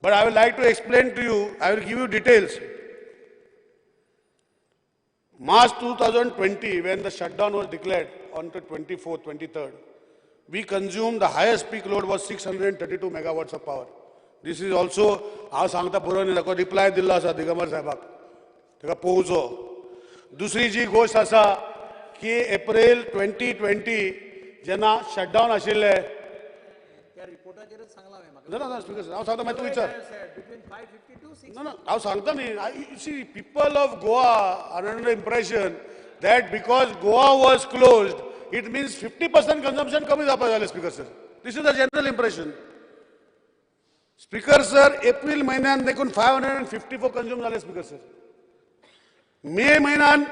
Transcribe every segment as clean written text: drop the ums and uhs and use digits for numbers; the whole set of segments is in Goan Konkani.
But I will like to explain to you, I will give you details. March 2020, when the shutdown was declared on the 24th, 23rd, we consumed, the highest peak load was 632 megawatts of power. This is also, हांव सांगता बरोवन ताका रिप्लाय दिल्लो आसा दिगंबर साहेबाक, ताका पळोवचो. दुसरी जी गोश्ट आसा की एप्रील 2020 जेन्ना शटडावन आशिल्लें. त्या रिपोर्टाचेरच सांगला हांवें म्हाका. ना ना, स्पीकर सर, हांव सांगता, मागीर तूं विचार. Between 552 6 No, हांव सांगता न्ही. See, people of Goa are under impression that because Goa was closed, it means 50% consumption कमी जावपाक जालें. Speaker sir, this is the general impression. Speaker sir, April म्हयन्यान देखून 554 consume जाले. स्पीकर सर, मे म्हयन्यान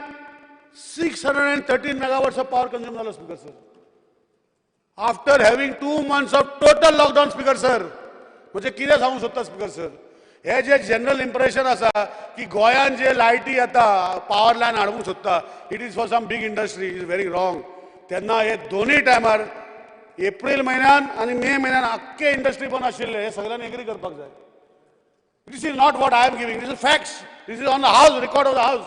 613 megawatts of power consume जालो, Speaker sir, after having 2 months of total lockdown. Speaker sir, म्हणजे कितें सांगूंक सोदता स्पीकर सर, हे जे जनरल इम्प्रेशन आसा की गोंयान जे लायटी येता, पावर लायन हाडूंक सोदता, it is for some big industry, is very wrong. तेन्ना हे दोनूय टायमार, एप्रील म्हयन्यान आनी मे म्हयन्यान, आख्खे इंडस्ट्री बंद आशिल्ले, हे सगळ्यांनी एग्री करपाक जाय. This is not what I am giving. This is facts. This is on the house, record of the house.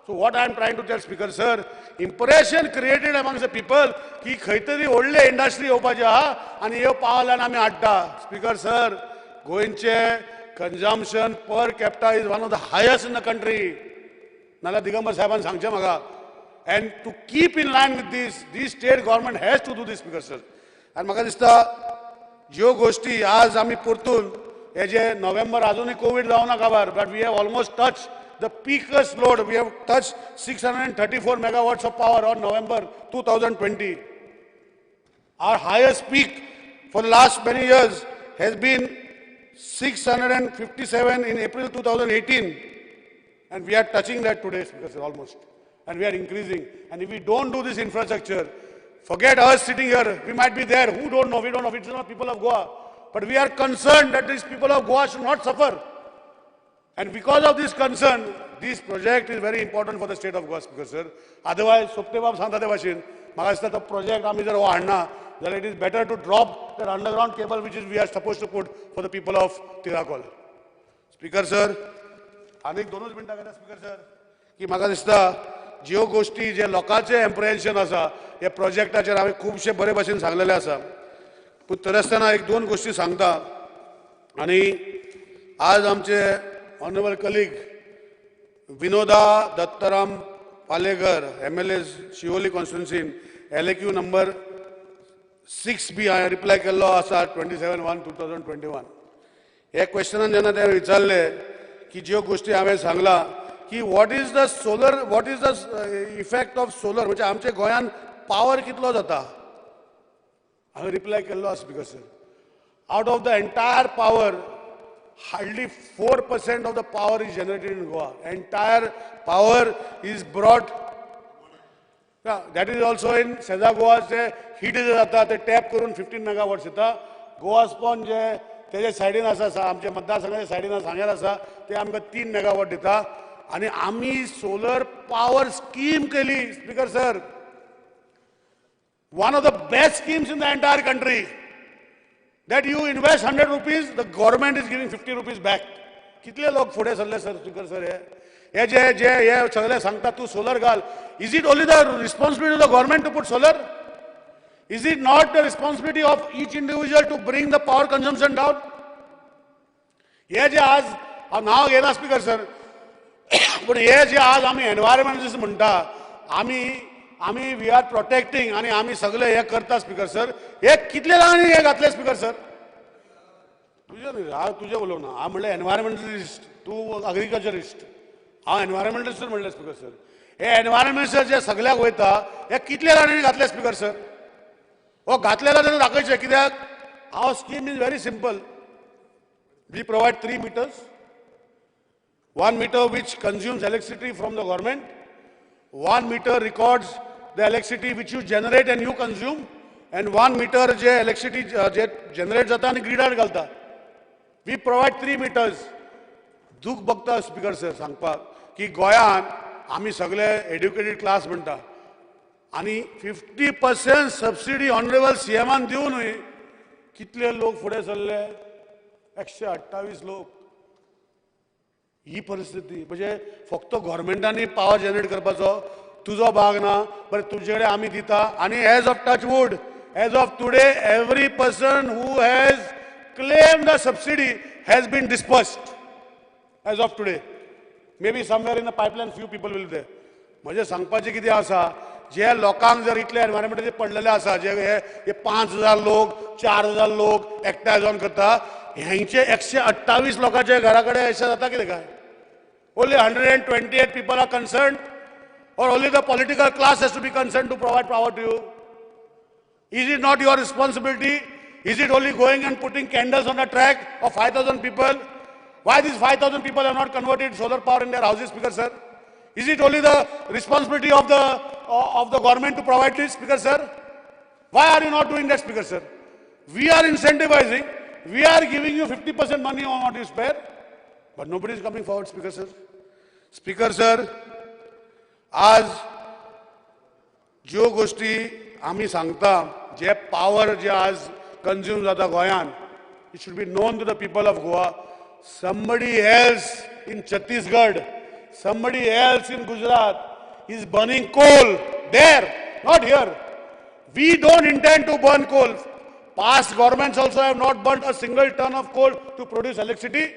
So what I am trying to tell, Speaker sir, impression created amongst the people की खंय तरी व्हडले इंडस्ट्री येवपाची आहा आनी ह्यो पावर लायन आमी हाडटा. स्पीकर सर, गोंयचे consumption per capita is one of the highest in the country. नाल्यार दिगंबर साहेबान सांगचें म्हाका. And to keep in line with this, this state government has to do this, Speaker sir. आनी म्हाका दिसता ज्यो गोश्टी आज आमी परतून हे जे नोव्हेंबर, अजुनूय कोवीड जावना खबर, but we have almost touch the peakest load. We have touch 634 megawatts of power on November 2020. Our highest peak for the last many years has been 657 in April 2018. And we are touching that today, Speaker sir, almost. And we are increasing. And if we don't do this infrastructure, forget us sitting here, we might be there. Who don't know? We don't know. It's not people of Goa. But we are concerned that these people of Goa should not suffer. And because of this concern, this project is very important for the state of Goa, Speaker sir. Otherwise, Sopte बाब सांगता ते भाशेन, म्हाका दिसता तो प्रोजेक्ट आमी जर हो हाडना जाल्यार it is better to drop that underground cable which is we are suppose to put for the people of Tiracol. Speaker sir, आनीक दोनूच मिनटां घेता स्पीकर सर, की म्हाका दिसता ज्यो गोश्टी जे लोकांचें एप्रिहेन्शन आसा ह्या प्रोजेक्टाचेर, हांवें खुबशे बरे भाशेन सांगलेले आसा. पूण तरी आसतना एक दोन गोश्टी सांगता. आनी आज आमचे honourable colleague Vinoda Dattaram Palekar, MLA Siolim कॉन्स्टिट्युन्सीन, LAQ number 6B हांवें रिप्लाय केल्लो आसा 27/1/2021. हे क्वेश्चनान जेन्ना ते विचारले की ज्यो गोश्टी हांवें सांगला की what is the solar, what is the effect of solar, म्हणजे आमच्या गोंयान पावर कितलो जाता, हांवें रिप्लाय केल्लो आसा. Because sir, out of the entire power, hardly 4% of the power is generated in Goa. Entire power is brought. Yeah, that is also in Seza Goa J heat जे जाता ते टॅप करून 15 मेगावॉट्स येता. गोवा स्पॉन जे तेजे सायडीन आसा, आमच्या मतदारसंघाच्या सायडीन सांग्यार आसा, ते आमकां 3 मेगावॉट दिता. आनी आमी सोलर पावर स्कीम केली, Speaker sir, one of the best schemes in the entire country, that you invest ₹100, the government is giving ₹50 back. कितले लोक फुडें सरले सर, स्पीकर सर? हे हे जे जे हे सगळे सांगता तूं सोलर घाल, is it only the responsibility of the government to put solar? Is it not the responsibility of each individual to bring the power consumption down? हे जे आज हांव नांव घेना स्पीकर सर, पूण हे जे आज आमी एनवायरमेंट म्हणटा, आमी we are protecting आनी आमी सगळे हे करता. स्पीकर सर, हे कितले जाणांनी हे घातले? स्पीकर सर, तुजें न्ही, हांव तुजें उलोवना. हांव म्हणलें एनवायरमेंटलिस्ट, तूं अग्रिकल्चरिस्ट, हांव एनवायरमेंटलिस्ट म्हणलें. स्पीकर सर, हे एनवायरमेंट जे सगळ्याक वयता, हे कितले जाणांनी घातले? स्पीकर सर, हो घातलेला जाल्यार दाखयचें. कित्याक our scheme is very simple. We provide three meters. One meter which consumes electricity from the government, one meter records the electricity which you generate and you consume, and one meter J electricity J generate जाता आनी ग्रिडार घालता. We provide three meters. दूख भोगता स्पीकर सर सांगपाक की गोंयांत आमी सगळे एड्युकेटेड क्लास म्हणटा आनी 50% सबसिडी ऑनरेबल सीएमान दिवनूय कितले लोक फुडें सरले? 128 लोक. ही परिस्थिती म्हणजे फक्त गव्हर्मेंटांनी पावर जनरेट करपाचो तुजो भाग ना, बरें तुजे कडेन आमी दिता. आनी as of touch wood, as of today every person who has claim the subsidy has been disbursed as of today. Maybe somewhere in the pipeline few people will there. म्हणजे सांगपाचें कितें आसा, जे लोकांक जर इतले एनवायरमेंटाचे पडलेले आसा, जे हे 5,000 लोक, 4,000 लोक एकठांय जावन करता, हेंचे 128 लोकांच्या घरा कडेन अशें जाता कितें काय? Only 128 people are concerned, or only the political class has to be concerned to provide power to you? Is it not your responsibility? Is it only going and putting candles on a track of 5,000 people? Why these 5,000 people have not converted solar power in their houses, Speaker sir? Is it only the responsibility of the government to provide this, Speaker sir? Why are you not doing that, Speaker sir? We are incentivizing, we are giving you 50% money on what you spare, but nobody is coming forward, Speaker sir. Speaker sir, आज ज्यो गोष्टी आमी सांगता, जे पावर जे आज कंज्यूम जाता गोंयान, it should be known to the people of Goa. Somebody else in Chhattisgarh, somebody else in Gujarat is burning coal there, not here. We don't intend to burn coal. Past governments also have not burnt a single ton of coal to produce electricity.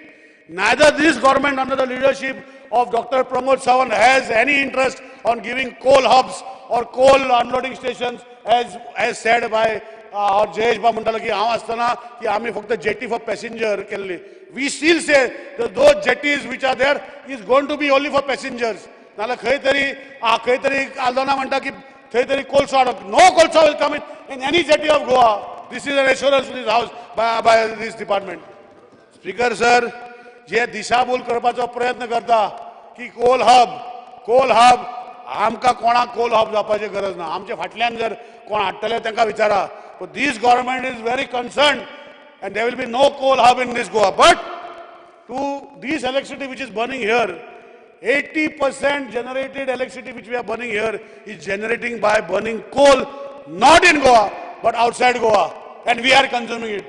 Neither this government under the leadership of Dr. Pramod Sawant has any interest on giving coal hubs or coal unloading stations as said by our Jayesh Bab म्हणटालो की हांव आसतना की आमी फक्त jetty for passenger केल्ली. We still say that those jetties which are there is going to be only for passengers. नाल्यार खंय तरी खंय तरी आल्दोना म्हणटा की थंय तरी कोळसो हाडप. No kolso will come in any jetty of Goa. This is an assurance to this house by this department. Speaker sir, जे दिशाभूल करपाचो प्रयत्न करता की कोल हब, कोल हब, आमकां कोणाक कोल हब जावपाची गरज ना. आमच्या फाटल्यान जर कोण हाडटले तांकां विचारा. This government is very concern and there will be no coal hub in this Goa. But to this electricity which is burning here, 80% generated electricity which we are burning here is generating by burning coal, not in Goa, but outside Goa, and we are consuming it.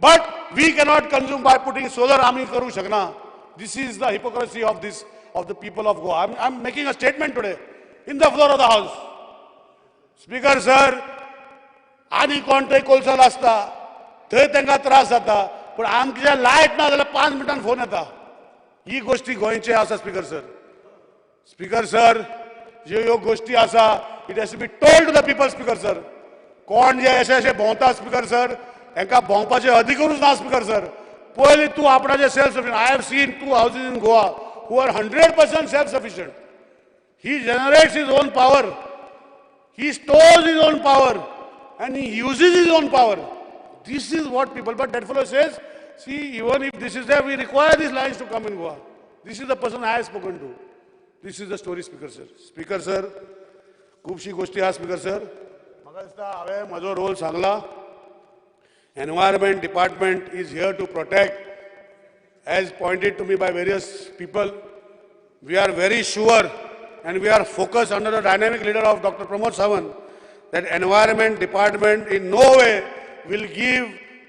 But we cannot consume by putting solar. आमी करू शकना. This is the hypocrisy of the people of Goa. I'm making a statement today in the floor of the house. Speaker sir, आनी कोण थंय कोळसो आसता थंय तांकां त्रास जाता, पूण आमचे लायट ना जाल्यार 5 मिनटान फोन येता. ही गोष्टी गोंयचे आसा स्पीकर सर. स्पीकर सर, ज्यो ह्यो गोष्टी आसा, it has to be told to the people. Speaker sir, कोण जे अशे अशे भोंवता स्पीकर सर, हांकां भोंवपाचे अधिकारूच ना. स्पीकर सर, पयलीं तूं आपणाचे self sufficient. I have seen 2 houses in Goa who are 100% self sufficient. He generates his own power, he stores his own power, and he uses his own power. This is what people, but that fellow says, see, even if this is there, we require these lines to come in Goa. This is the person I have spoken to. This is the story, Speaker sir. Speaker sir, खुबशी गोष्टी आहा स्पीकर सर. म्हाका दिसता हांवें म्हजो रोल सांगला. Environment department is here to protect, as pointed to me by various people. We are very sure and we are focused under the dynamic leader of Dr. Pramod Sawant that Environment Department in no way will give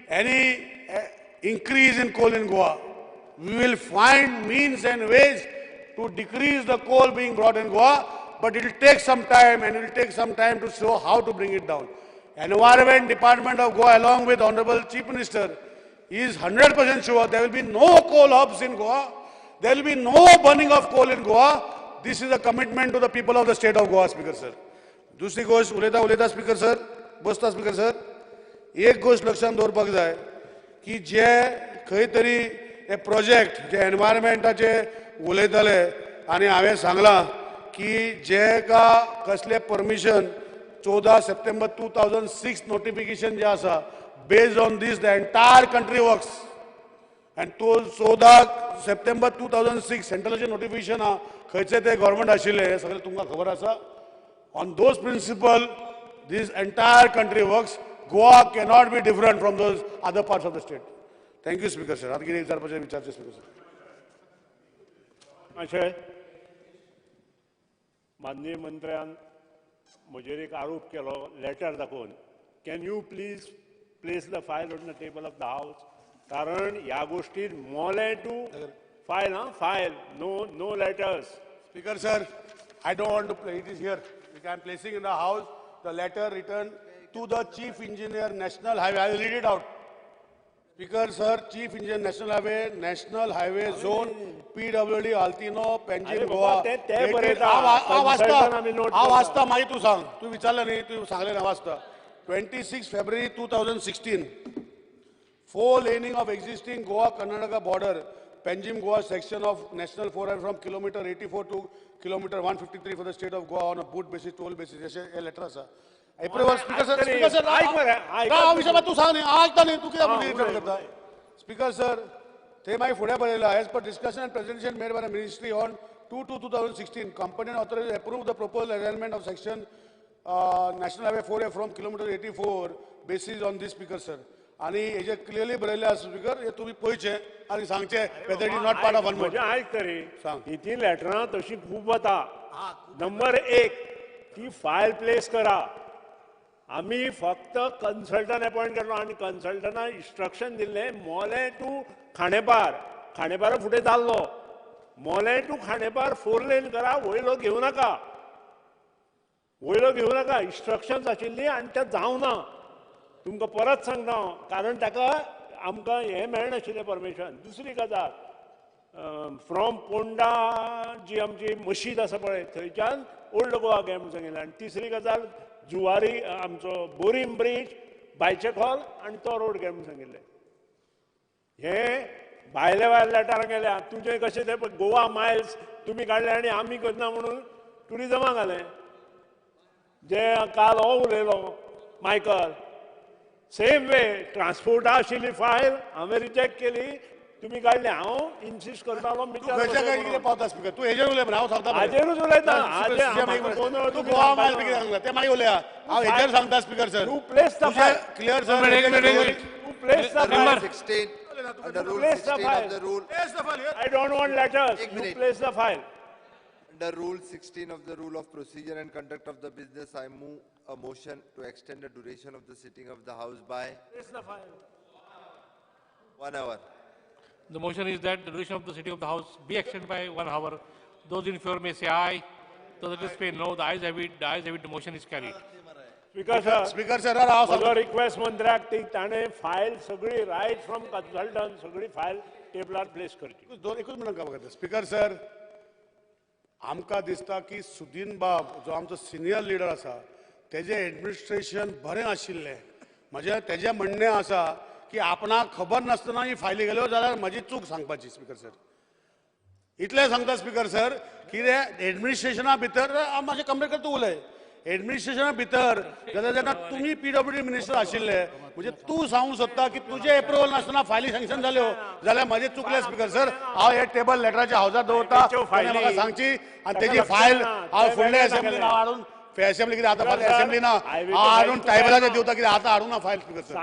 any increase in coal in Goa. We will find means and ways to decrease the coal being brought in Goa, but it will take some time, and it will take some time to show how to bring it down. Environment Department of Goa, along with Honorable Chief Minister, is 100% sure there will be no coal hubs in Goa. There will be no burning of coal in Goa. This is a commitment to the people of the state of Goa, Speaker sir. दुसरी गोष्ट उलयता उलयता स्पीकर सर, बसता स्पीकर सर, एक गोष्ट लक्षात दवरपाक जाय की जे खंय तरी हे प्रोजेक्ट जे एनवायरमेंटाचे उलयताले, आनी हांवें सांगलां की जे का कसले परमिशन 14 सप्टेंबर 2006 नोटिफिकेशन जे आसा, based on this the entire country works. आनी तो 14 सप्टेंबर 2006 सेंट्रलाचें नोटिफिकेशन आहा, खंयचे ते गव्हर्मेंट आशिल्ले हें सगळें तुमकां खबर आसा. On those principle this entire country works. Goa cannot be different from those other parts of the state. Thank you speaker sir. आतां कितें विचारपाचें विचारचें स्पीकर सर. मातशें माननीय मंत्र्यान म्हजेर एक आरोप केलो लेटर दाखोवन. Can you please place the file on the table of the house? कारण ह्या गोष्टीर मोलें टू फायल हा file no no letters. Speaker sir, I don't want to play, it is here. I am placing in the house the letter written to the Chief Engineer National Highway. I will read it out. Speaker sir, Chief Engineer National Highway Zone, PWD Altino, Panjim, अरे बाबा, Goa. ते बरयता. हांव Consultant आमी वाचता, note हांव करता. वाचता, मागीर तूं सांग. तूं विचारलें न्ही, तूं सांगलें ना, वाचता. 26 February 2016. Four laning of existing Goa Karnataka border, Panjim Goa section of National 4 from kilometer 84 to kilometer 153 for the state of Goa on a boot basis, toll basis. अशें हे लेटर आसा. Approval, speaker sir, speaker sir, आयक मरे, आयक. हांव विशय तूं सांग न्ही, हांव आयकता न्ही, तूं कित्याक हा, विचार उलय, करता? स्पीकर सर, ते मागीर फुडें बरयला, as per discussion and presentation made by the ministry on 2/2/2016, competent authority approve the propose arrangement of section National Highway 4A from kilometer 84 basis on this, speaker sir. आणि हेजे क्लियरली बरयल्लें आसा स्पीकर, हे तुमी पळयचें आनी सांगचें whether it is not part of one म्हजें आयक तरी. सांग. ती लेटरां तशी खूब वता. नंबर एक, ती फायल प्लेस करा. आमी फक्त कन्सल्टंट अपॉयंट केलो आनी कन्सल्टंटान इन्स्ट्रक्शन दिल्लें मोलें टू खांडेपार, खांडेपारा फुडें जाल्लो मोलें टू खांडेपार फोर लेन करा, वयलो घेवं नाका, वयलो घेवं नाका. इन्स्ट्रक्शन्स आशिल्ली आनी तें जावना. तुमकां परत सांगता हांव, कारण ताका आमकां हें मेळनाशिल्लें परमिशन. दुसरी गजाल, फ्रॉम पोंडा जी आमची मशीद आसा पळय थंयच्यान ओल्ड गोवा घे म्हूण सांगिल्लें. आनी तिसरी गजाल, जुवारी आमचो बोरीम ब्रीज बायचेखोल आनी तो रोड घे म्हूण सांगिल्लें. हे भायले भायले लेटरां गेल्या. तुजें कशें तें गोवा मायल्स तुमी काडले आनी आमी करना म्हणून ट्युरिजमा घालें. जे काल हो उलयलो मायकल, सेम वे ट्रान्सपोर्टा आशिल्ली फायल हांवें रिजेक्ट केली, तुमी काडली. हांव इन्सिस्ट करतालो तूं खंयच्या खंय कितें पावता स्पीकर, तूं हेजेर उलय, हांव सांगता. हाजेरूच उलयता. तूं गोवा मायल कितें सांगला तें मागीर उलया, हांव हेजेर सांगता स्पीकर सर. तूं place the file. Clear sir. तूं place the file. 16 under rule Place the 16 file. of the rule. Place the file. I don't want letters. एक You minute. place the file. Under rule 16 of the rule of procedure and conduct of the business, I move a motion to extend the duration of the sitting of the house by Place the file. 1 hour. The motion is that the duration of the sitting of the House be extended by 1 hour. Those in favor may say aye. Those against may no. The ayes have it. The ayes have it. The motion is carried. Speaker sir, speaker sir, हांव म्हजो रिक्वेस्ट मंत्र्याक, ती ताणें फायल सगळी रायट फ्रॉम कन्सल्टंट सगळी फायल टेबलार प्लेस करची. दोन एकूच मिनट काम करता. स्पीकर सर, आमकां दिसता की सुदीन बाब जो आमचो सिनियर लिडर आसा तेजें एडमिनिस्ट्रेशन बरें आशिल्लें. म्हजें तेजें म्हणणें आसा की आपणाक खबर नासतना ही फायली गेल्यो जाल्यार म्हजी चूक सांगपाची. स्पीकर सर, इतलें सांगता स्पीकर सर, कितें एडमिनिस्ट्रेशना भितर हांव मातशें कंप्लेन करता, उलय. एडमिनिस्ट्रेशना भितर जाल्यार जेन्ना तुमी पीडब्ल्यूडी मिनिस्टर आशिल्ले, म्हणजे तूं सांगूंक सोदता की तुजें एप्रुवल नासतना फायली सँक्शन जाल्यो जाल्यार म्हजें चुकलें. स्पीकर सर, हांव हे टेबल लेटराचे हावजात दवरता, म्हाका सांगची आनी तेजी फायल हांव फुडले असेंब्लीन हांव हाडून, असेंब्ली कितें आतां फाल्यां असेंब्ली ना, हांव हाडून टायबलाचेर दिवता, कितें आतां हाडूं ना फायल. स्पीकर सर,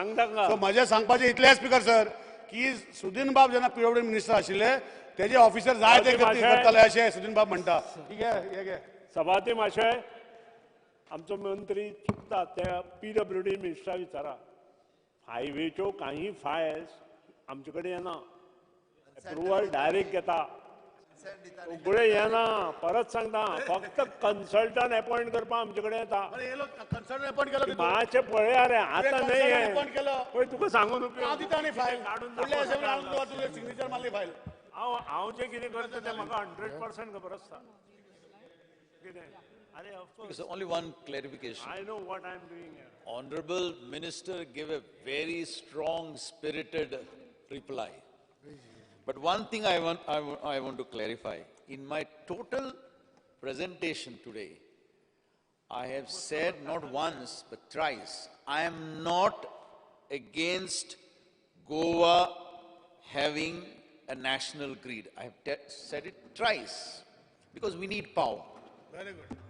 सो म्हजें सांगपाचें इतलें स्पीकर सर की सुदीन बाब जेन्ना पीडब्ल्यूडी मिनिस्टर आशिल्ले तेजे ऑफिसर जाय ते करताले अशें सुदीन बाब म्हणटा. ठीक आहे, हे घे. सभाती माशे आमचो मंत्री चुकता त्या पीडब्ल्यूडी मिनिस्टरा विचारा, हायवेच्यो काही फायल्स आमचे कडेन येना, एप्रुवल डायरेक्ट घेता, सगळे येना. परत सांगता, फक्त कन्सल्टंट अपॉयंट करपाक आमचे कडेन येता. कन्सल्टंट अपॉयंट केलो, मातशें पळया रे आतां न्हय पळय, तुका सांगून उपयोग. सिग्नेचर मारली फायल. हांव हांव जें कितें करता तें म्हाका 100% खबर आसता. कितें? So only one clarification. I know what I am doing here. Honorable Minister gave a very strong spirited reply. But one thing I want to clarify. In my total presentation today, I have said not once but thrice, I am not against Goa having a national grid. I have said it thrice because we need power. Very good.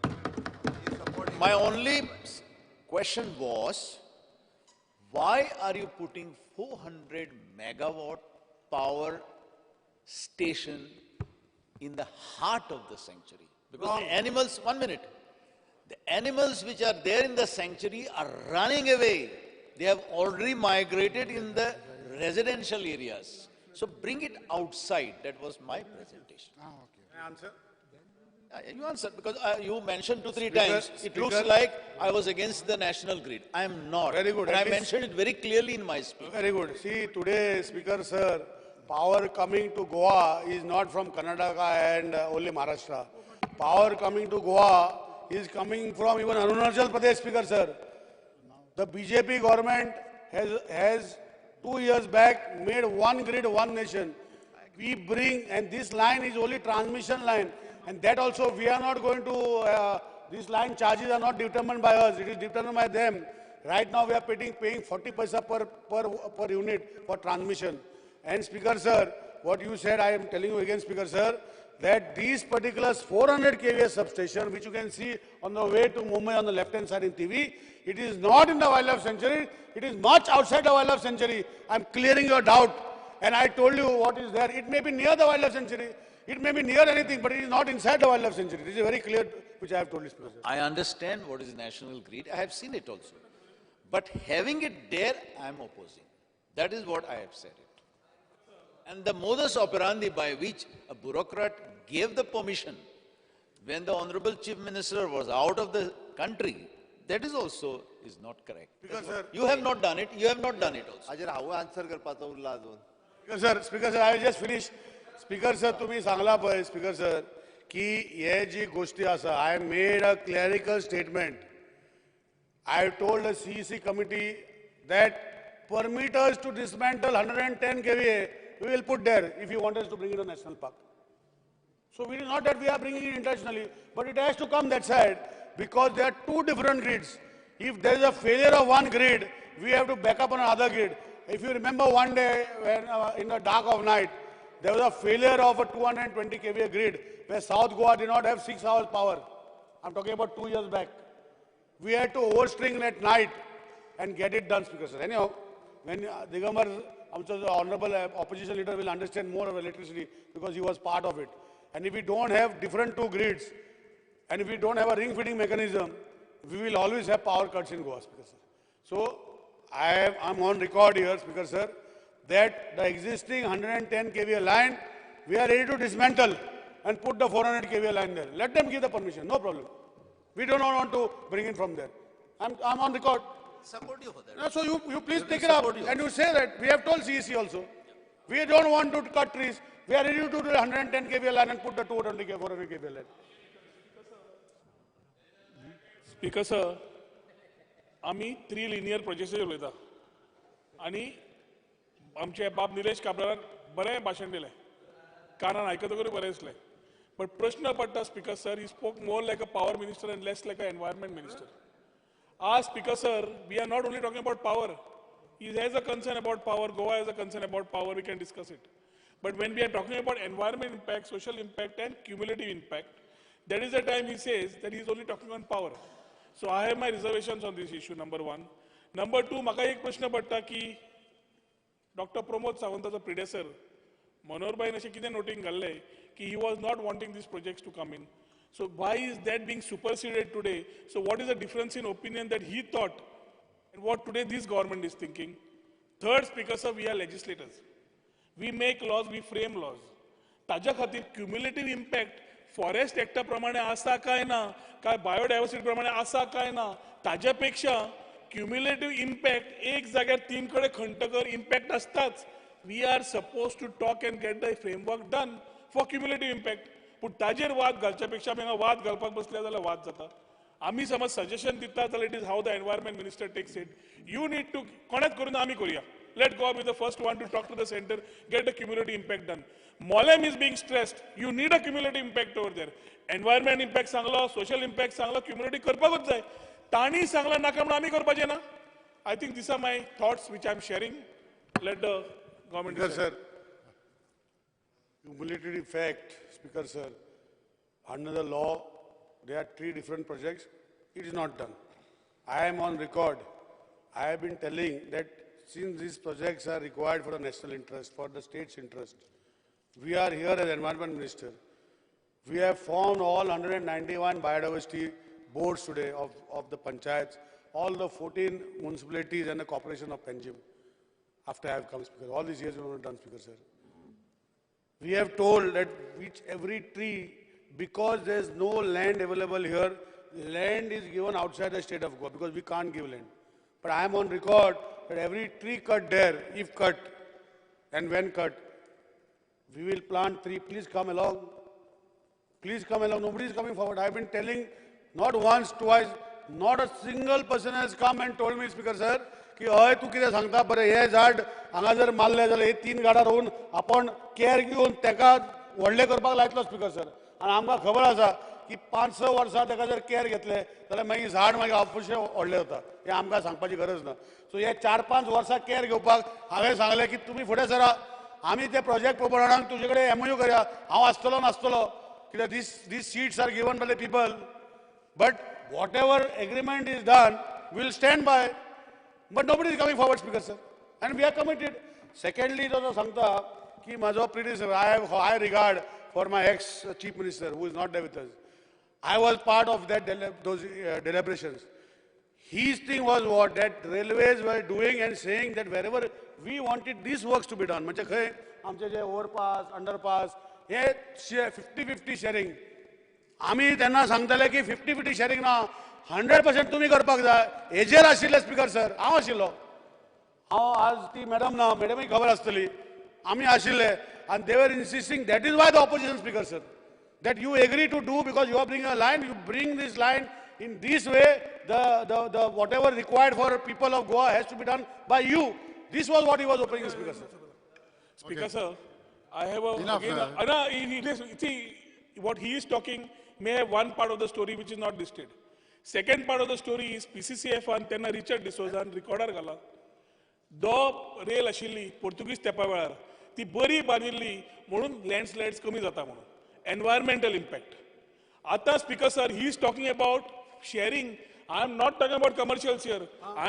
My only question was, why are you putting 400 megawatt power station in the heart of the sanctuary? Because the animals, 1 minute, the animals which are there in the sanctuary are running away. They have already migrated in the residential areas. So bring it outside. That was my presentation. Can I answer? You answered because you mentioned 2-3 Speaker, times. It looks Speaker. like I was against the national grid. I am not. Very good. And At I least- mentioned it very clearly in my speech. Very good. See, today, Speaker sir, power coming to Goa is not from Karnataka and only Maharashtra. Power coming to Goa is coming from even Arunachal Pradesh, Speaker sir. The BJP government has 2 years back made one grid, one nation. We bring, and this line is only transmission line, and that also we are not going to, this line charges are not determined by us, it is determined by them. Right now we are paying 40 paisa per unit for transmission. And Speaker sir, what you said, I am telling you again, Speaker sir, that these particular 400 kVA substation, which you can see on the way to Mumbai on the left hand side in TV, it is not in the wildlife sanctuary, it is much outside the wildlife sanctuary. I am clearing your doubt. And I told you what is there. It may be near the wildlife sanctuary, it may be near anything, but it is not inside the wildlife sanctuary. This is very clear, which I have told you, Speaker sir. I understand what is national grid. I have seen it also. But having it there, I am opposing. That is what I have said it. And the modus operandi by which a bureaucrat gave the permission when the Honorable Chief Minister was out of the country, that is also is not correct. Because, sir, you have not done it. You have not done it also. हाजेर हांव आन्सर करपाचो उरला अजून. Speaker sir, I will just finish. Speaker sir, तुम्ही सांगला पळय Speaker sir की हे जी गोष्टी आसा, I made a clerical statement. I told the CEC committee that permit us to dismantle 110 kVA, we will put there if you want us to bring it to national park. So we not that we are bringing it intentionally, but it has to come that side because there are two different grids. If there is a failure of one grid, we have to back up on another grid. If you remember one day when in the dark of night, there was a failure of a 220 kVA grid where South Goa did not have 6 hours power. I'm talking about 2 years back. We had to overstring at night and get it done, Speaker sir. Anyhow, when Digambar, I'm sure the honorable opposition leader will understand more of electricity because he was part of it. And if we don't have different two grids, and if we don't have a ring feeding mechanism, we will always have power cuts in Goa, Speaker sir. So I'm on record here, Speaker sir, that the existing 110 kVA line, we are ready to dismantle and put the 400 kVA line there. Let them give the permission, no problem. We do not want to bring it from there. I'm on record. Support you for that. No, so you please take it up and you say that we have told CEC also. We don't want to cut trees. We are ready to do the 110 kVA line and put the 220 kVA, 400 kVA line. Speaker sir, आमी 3 linear projects उलयता आनी आमचे बाब निलेश काब्रालान बरें भाशण दिलें, कानान आयकतकूच बरें दिसलें. बट प्रश्न पडटा Speaker sir, he spoke more like a power minister and less like a environment minister. आज Speaker sir, we are not only talking about power. He has a concern about power, Goa has a concern about power, we can discuss it. But when we are talking about environment impact, social impact and cumulative impact, that is the time he says that he is only talking on power. So I have my reservations on this issue, number one. Number two, म्हाका एक प्रश्न पडटा की डॉक्टर प्रमोद सावंताचो प्रिडेसर मनोहरभाईन अशें कितें नोटींग घाल्लें की he was not wanting these projects to come in. So why is that being superseded today? So what is the difference in opinion that he thought and what today this government is thinking? Third, Speaker sir, we are legislators. We make laws, we frame laws. ताज्या खातीर क्युम्युलेटीव इम्पॅक्ट फॉरेस्ट एक्टा प्रमाणे आसा काय ना, काय बायोडायवर्सिटी प्रमाणे आसा काय ना, ताज्या पेक्षा क्युम्युलेटीव इम्पॅक्ट एक जाग्यार 3 कडेन खणटकर इम्पॅक्ट आसताच. We are suppose to talk and get the framework done for cumulative impact. पूण ताजेर वाद घालच्या पेक्षा आमी हांगा वाद घालपाक बसले जाल्यार वाद जाता. आमी समज सजेशन दिता जाल्यार it is how the environment minister takes it. You need to कोणेच करून आमी करुया. Let Goa be the first one to talk to the center, get the cumulative impact done. Molem is being stressed. You need a cumulative impact over there. Environment impact सांगलो, social impact सांगलो, cumulative करपाकूच जाय. तांणी सांगला नाका म्हणून आमी करपाचें ना. I think these are my thoughts which I am sharing. Let the government Speaker sir, cumulative effect, Speaker sir, under the law, there are 3 different projects. It is not done. I am on record. I have been telling that since these projects are required for the national interest, for the state's interest, we are here as Environment Minister. We have formed all 191 biodiversity boards today of the panchayats, all the 14 municipalities and the corporation of Panjim. After I have come, Speaker. All these years we have not done, Speaker, sir. We have told that which every tree, because there is no land available here, land is given outside the state of Goa because we can't give land. But I am on record that every tree cut there, if cut and when cut, we will plant tree. Please come along. Please come along. Nobody is coming forward. I have been telling not once, twice, not a single person has come and told me, Speaker sir, की हय तूं कितें सांगता बरें हें झाड हांगा जर मारलें जाल्यार हे 3 झाडां रोवन आपण केअर घेवन ताका व्हडलें करपाक लायतलो स्पीकर सर. आनी आमकां खबर आसा की 5-6 वर्सां ताका जर केअर घेतले जाल्यार मागीर झाड मागीर अपुशें व्हडलें जाता, हें आमकां सांगपाची गरज ना. सो हे 4-5 वर्सां केअर घेवपाक हांवें सांगलें की तुमी फुडें सरा, आमी ते प्रोजेक्ट प्रोपोनंटांक तुजे कडेन एमओयू करया, हांव आसतलो नासतलो कित्याक these seats are given by the people, but whatever agreement is done will stand by. But nobody is coming forward, Speaker sir, and we are committed. Secondly, तो सांगता की म्हजो predecessor, I have high regard for my ex chief minister who is not there with us. I was part of that those deliberations. His thing was what that railways were doing and saying that wherever we wanted these works to be done, म्हणजे खंय आमचे जे ओवरपास, अंडरपास, हे 50-50 शेअरिंग. आमी तेन्ना सांगताले की 50-50 शेअरिंग ना, 100% तुमी करपाक जाय. हेजेर आशिल्ले स्पीकर सर, हांव आशिल्लो, हांव आज ती मॅडम ना, मॅडमूय खबर आसतली, आमी आशिल्ले. आनी they were insisting, that is why the opposition, speaker sir, that you agree to do because you are bring a line, you bring this line in this way, the whatever required for people of Goa has to be done by you. This was what he was opening, Speaker sir. Speaker sir, I have a again, see, what he is talking may have one part of the story which is not listed. Second part of the story is PCCF आन तेन्ना रिचर्ड डिसोजान रिकॉर्डार घाला दो रेल आशिल्ली पोर्तुगीज तेंपा वेळार, ती बरी बांदिल्ली म्हणून लँडस्लायड्स कमी जाता म्हणून एनवायरमेंटल इम्पॅक्ट. आतां speaker sir, he is talking about sharing. I am not talking about commercials here.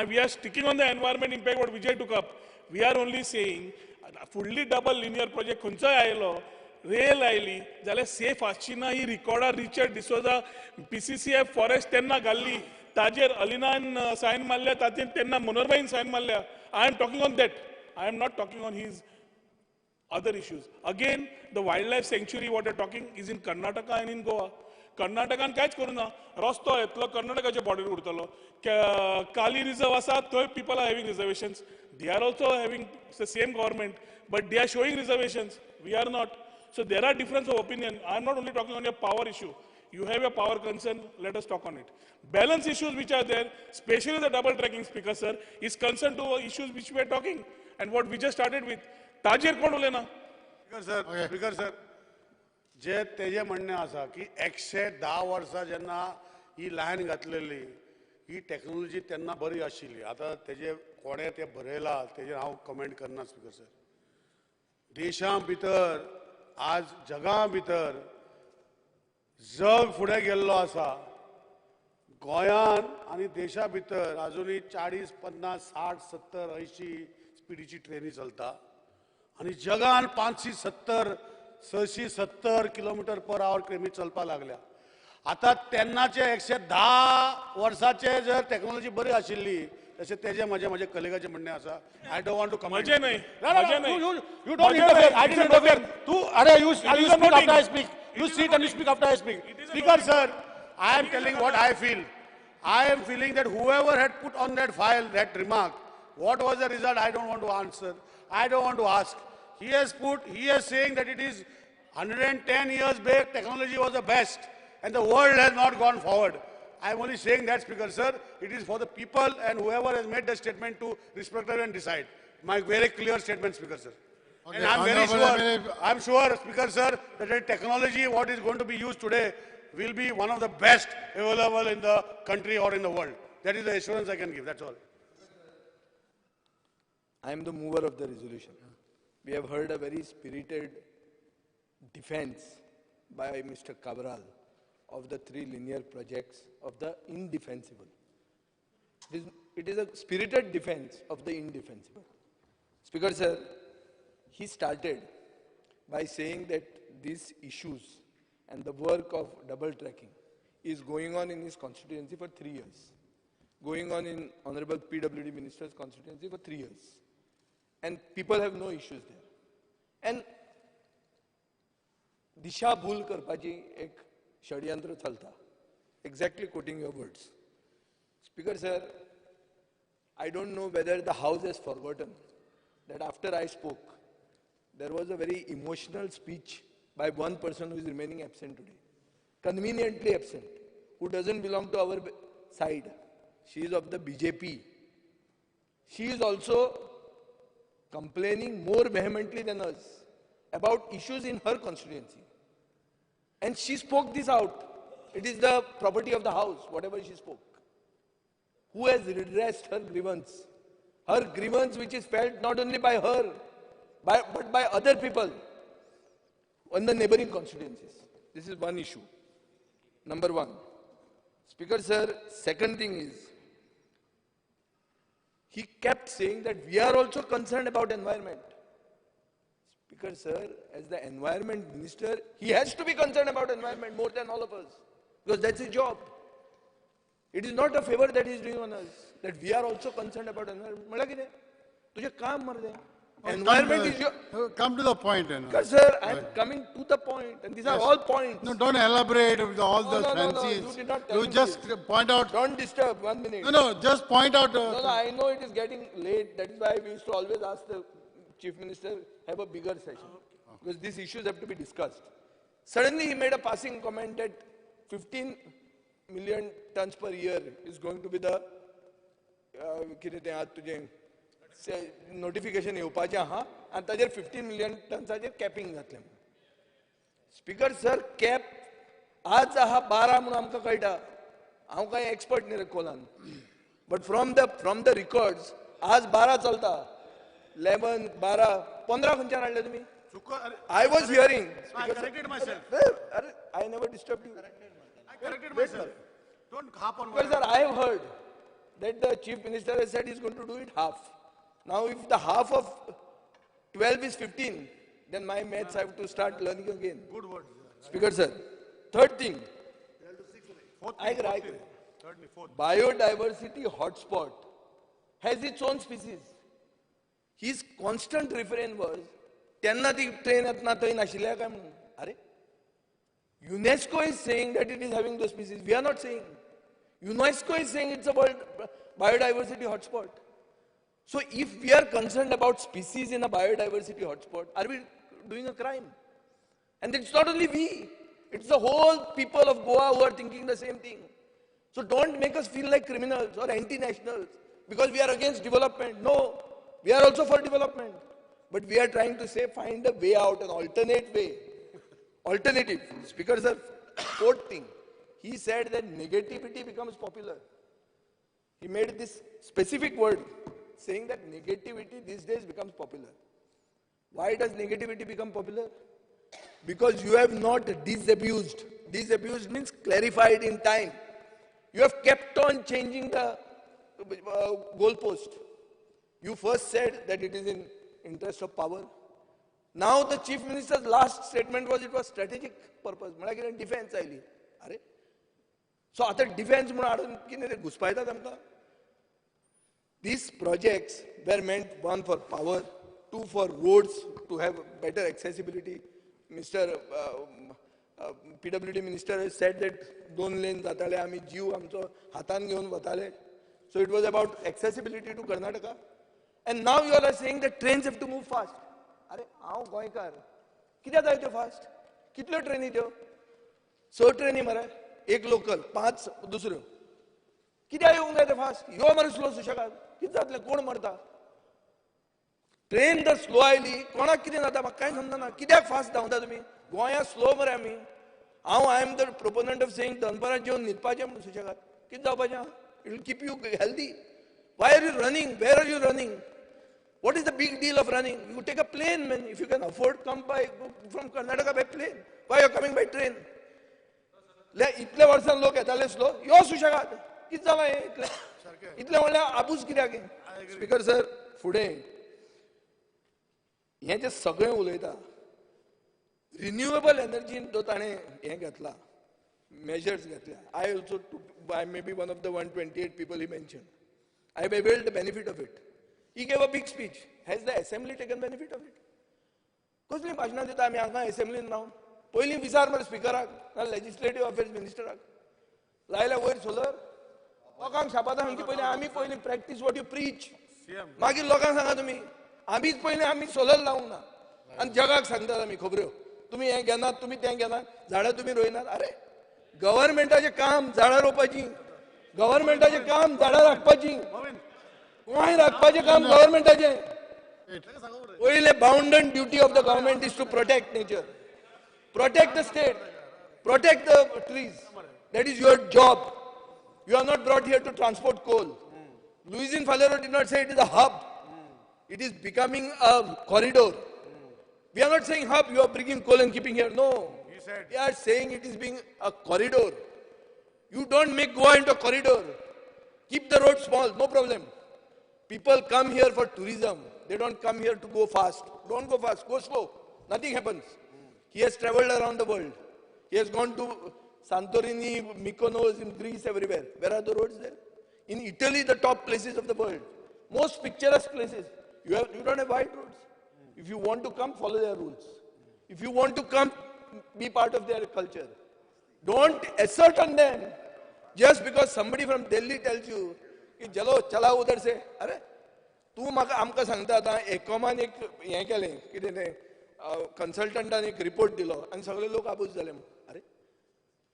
We are sticking on the environment impact what Vijay took up. We are only saying फुडली डबल लिनियर प्रोजेक्ट खंयचोय आयलो, रेल आयली जाल्यार सेफ आसची ना ही रिकॉर्डार रिचर्ड डिसोजा PCCF forest तेन्ना घाल्ली, ताजेर अलिनान सायन मारल्या, ताचेर तेन्ना मनोहरबाईन सायन मारल्या. I am talking on that, I am not talking on his other issues. Again, the wildlife sanctuary what are talking is in Karnataka and in Goa. कर्नाटकान कांयच करूं ना, रस्तो येतलो कर्नाटकाच्या बॉर्डर उरतलो. काली रिजर्व आसा थंय people are having reservations, they are also having the same government but they are showing reservations, we are not. So there are difference of opinion. I am not only talking on your power issue. You have your power concern, let us talk on it. Balance issues which are there, especially the double tracking, Speaker sir, is concerned to issues which we are talking and what we just started with. Tajir kon ulena? Speaker sir, okay. Speaker sir, जे तेजे म्हणणें आसा की 110 वर्सां जेन्ना ही लायन घातलेली ही टॅक्नोलॉजी तेन्ना बरी आशिल्ली. आतां तेजे कोणें तें बरयलां तेजेर हांव कमेंट करना स्पीकर सर. देशां भितर आज जगा भितर जग फुडें गेल्लो आसा. गोंयान आनी देशा भितर आजुनूय 40, 50, 60, 70, 80 स्पिडीची ट्रेनी चलता आनी जगान 570, 670 किलोमिटर पर आवर ट्रेनी चलपाक लागल्या. आतां तेन्नाचे 110 वर्साचे जर टॅक्नोलॉजी बरी आशिल्ली तशें तेजें म्हजें म्हजे कलिगाचें म्हणणें आसा. I don't want to comment. You don't interfere. I didn't interfere. तूं अरे you speak after I speak. You sit and you speak after I speak. Speaker sir, I am telling what I feel. I am feeling that whoever had put on that file that remark, what was the result, I don't want to answer. I don't want to ask. He has put, he is saying that it is 110 years back, technology was the best and the world has not gone forward. I am only saying that, Speaker sir, it is for the people and whoever has made the statement to respect and decide. My very clear statement, Speaker sir. Okay, and I'm very sure, I'm sure, Speaker sir, that the technology what is going to be used today will be one of the best available in the country or in the world. That is the assurance I can give, that's all. I am the mover of the resolution. We have heard a very spirited defense by Mr. Cabral of the three linear projects of the indefensible. It is a spirited defense of the indefensible. Speaker sir, he started by saying that these issues and the work of double tracking is going on in his constituency for 3 years, going on in Honorable PWD Minister's constituency for 3 years. And people have no issues there. And दिशाभूल करपाची एक षडयंत्र चलता. Exactly quoting your words. Speaker sir, I don't know whether the house has forgotten that after I spoke, there was a very emotional speech by one person who is remaining absent today, conveniently absent, who doesn't belong to our side. She is of the BJP. She is also complaining more vehemently than us about issues in her constituency. And she spoke this out. It is the property of the house, whatever she spoke. Who has redressed her grievance? Her grievance which is felt not only by her, but by other people on the neighboring constituencies. This is one issue. Number one. Speaker sir, second thing is, he kept saying that we are also concerned about environment. Speaker sir, as the environment minister, he has to be concerned about environment more than all of us, because that's his job. It is not a favor that he is doing on us, that we are also concerned about environment. म्हणल्यार कितें? तुजें काम मरे. Environment is your... Come to the point. Because sir, I am coming to the point, and these are all points. No, don't elaborate with all the fancies. No, you did not tell You just point out. Don't disturb, 1 minute. No, no, just point out. No, no, I know it is getting late. That is why we used to always ask the Chief Minister, have a bigger session. Because these issues have to be discussed. Suddenly he made a passing comment that 15 million tons per year is going to be the कितें तें आज तुजें नोटिफिकेशन येवपाचें आहा आनी ताजेर 15 मिलियन टन्साचेर कॅपिंग जातलें. स्पीकर सर, कॅप आज आहा 12 म्हणून आमकां कळटा. हांव कांय एक्सपर्ट न्ही रे Kolhan, but from the records आज 12 चलता. 11, 12, 15 खंयच्यान हाडले तुमी? I was hearing. I corrected myself. I never disturbed you. I corrected myself. Don't harp on. Because sir, I have heard that the Chief Minister has said he's going to do it half. Now, if the half of 12 is 15, then my maths I have to start learning again. Good word. Speaker sir, third thing. Fourth thing. Fourth. Biodiversity hotspot has its own species. His constant refrain was, तेन्ना ती ट्रेन येतना थंय नाशिल्ल्या काय म्हणून. अरे, UNESCO is saying that it is having those species. We are not saying. UNESCO is saying it's a world biodiversity hotspot. So if we are concerned about species in a biodiversity hotspot, are we doing a crime? And it's not only we, it's the whole people of Goa who are thinking the same thing. So don't make us feel like criminals or anti-nationals because we are against development. No, we are also for development. But we are trying to say find a way out, an alternate way. Alternative. Speaker sir, fourth thing. He said that negativity becomes popular. He made this specific word saying that negativity these days becomes popular. Why does negativity become popular? Because you have not disabused. Disabused means clarified in time. You have kept on changing the goalpost. You first said that it is in interest of power. Now the Chief Minister's last statement was it was strategic purpose. म्हणल्यार कितें डिफेन्स आयली. अरे, सो आतां डिफेन्स म्हणून हाडून कितें तें घुसपायतात आमकां. These projects were meant one for power, two for roads to have better accessibility. Mr. PWD Minister has said that 2 lane जाताले, आमी जीव आमचो हातान घेवन वताले. So it was about accessibility to Karnataka. And now you all are saying that trains have to move fast. अरे, हांव गोंयकार, कित्याक जाय त्यो फास्ट? कितल्यो ट्रेनी त्यो? 6 ट्रेनी मरे, एक लोकल, 5 दुसऱ्यो. कित्याक येवंक जाय ते फास्ट? यो मरे स्लो सुशेगाद. कितें जातलें? कोण मरता? ट्रेन जर स्लो आयली कोणाक कितें जाता म्हाका कांय समजना. कित्याक फास्ट धांवता तुमी? गोंयांत स्लो मरे आमी. हांव I am the proponent of saying दनपारां जेवन न्हिदपाचें म्हणून सुशेगाद. कितें जावपाचें? It will keep you healthy. Why are you running? Where are you running? What is the big deal of running? You take a plane, man. If you can afford, come by from Karnataka by plane. Why you are coming by train? इतले वर्सां लोक येताले स्लो. यो सुशेगाद. कितें जालां हें इतलें? इतलें म्हणल्यार आबूज कित्याक? स्पीकर सर, फुडें हें जें सगळें उलयता रिन्युएबल एनर्जीन जो ताणें हें घेतला, मेजर्स घेतल्या. I also I may be one of the 128 people he mention. I availed the benefit of it. He gave a big speech. Has the assembly taken benefit of it? कसली भाशणां दिता आमी हांगा असेंब्लीन रावन? पयलीं विचार मरे स्पिकराक ना लेजिस्लेटीव अफेर्स मिनिस्टराक. लायल्या वयर सोलर लोकांक शापातां सांगची पयलीं आमी पयलीं प्रॅक्टीस what you preach. मागीर लोकांक सांगा तुमी आमीच पयलीं आमी सोलर लावंक ना आनी जगाक सांगतात आमी खबऱ्यो तुमी हें घेनात तुमी तें घेनात झाडां तुमी रोयनात. अरे गव्हर्मेंटाचें काम झाडां रोवपाची, गव्हर्मेंटाचें काम झाडां राखपाची, गोंय राखपाचें काम गव्हर्मेंटाचें. पयलें bounden duty of the government is to protect nature, protect the state, protect the trees. That is your job. You are not brought here to transport coal. Luizinho Faleiro did not say it is a hub. It is becoming a corridor. We are not saying hub, you are bringing coal and keeping here. No. He said. We are saying it is being a corridor. You don't make Goa into a corridor. Keep the road small, no problem. People come here for tourism. They don't come here to go fast. Don't go fast, go slow. Nothing happens. He has traveled around the world. He has gone to Santorini, Mykonos, in Greece, everywhere. Where are the roads there? In Italy, the top places of the world. Most picturesque places. You don't have wide roads. If you want to come, follow their rules. If you want to come, be part of their culture. Don't assert on them just because somebody from Delhi tells you, ki chalo, chala udhar se. Arey, तूं म्हाका आमकां सांगता आतां एकॉमान एक हें केलें कितें तें कन्सल्टंटान एक रिपोर्ट दिलो आनी सगळे लोक आबूज जाले. अरे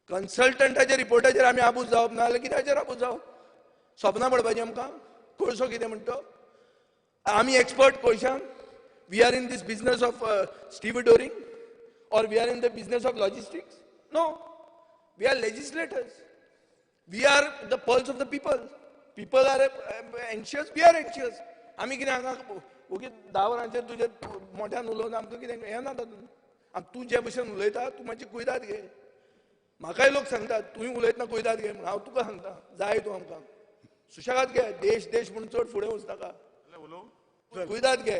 कन्सल्टंटाच्या रिपोर्टाचेर आमी आबूज जावप ना जाल्यार कित्याचेर आबूज जावप? सपनां पडपाचीं आमकां? कोळसो कितें म्हणटा? आमी expert कोळशान? We are in this business of stevedoring or we are in the business of logistics? No, we are legislators. We are the pulse of the people. People are anxious, we are anxious. आमी कितें हांगा ओगी 10 वरांचेर तुजे मोठ्यान उलोवन आमकां कितें हें ना तातूंत. तूं जे भशेन उलयता तूं मातशी कुयदाद घे. म्हाकाय लोक सांगतात तुवें उलयतना कुयदाद घे म्हूण. हांव तुका सांगता जाय तूं आमकां सुशेगाद घे. देश देश म्हूण चड फुडें वचनाका, कुयदाद घे.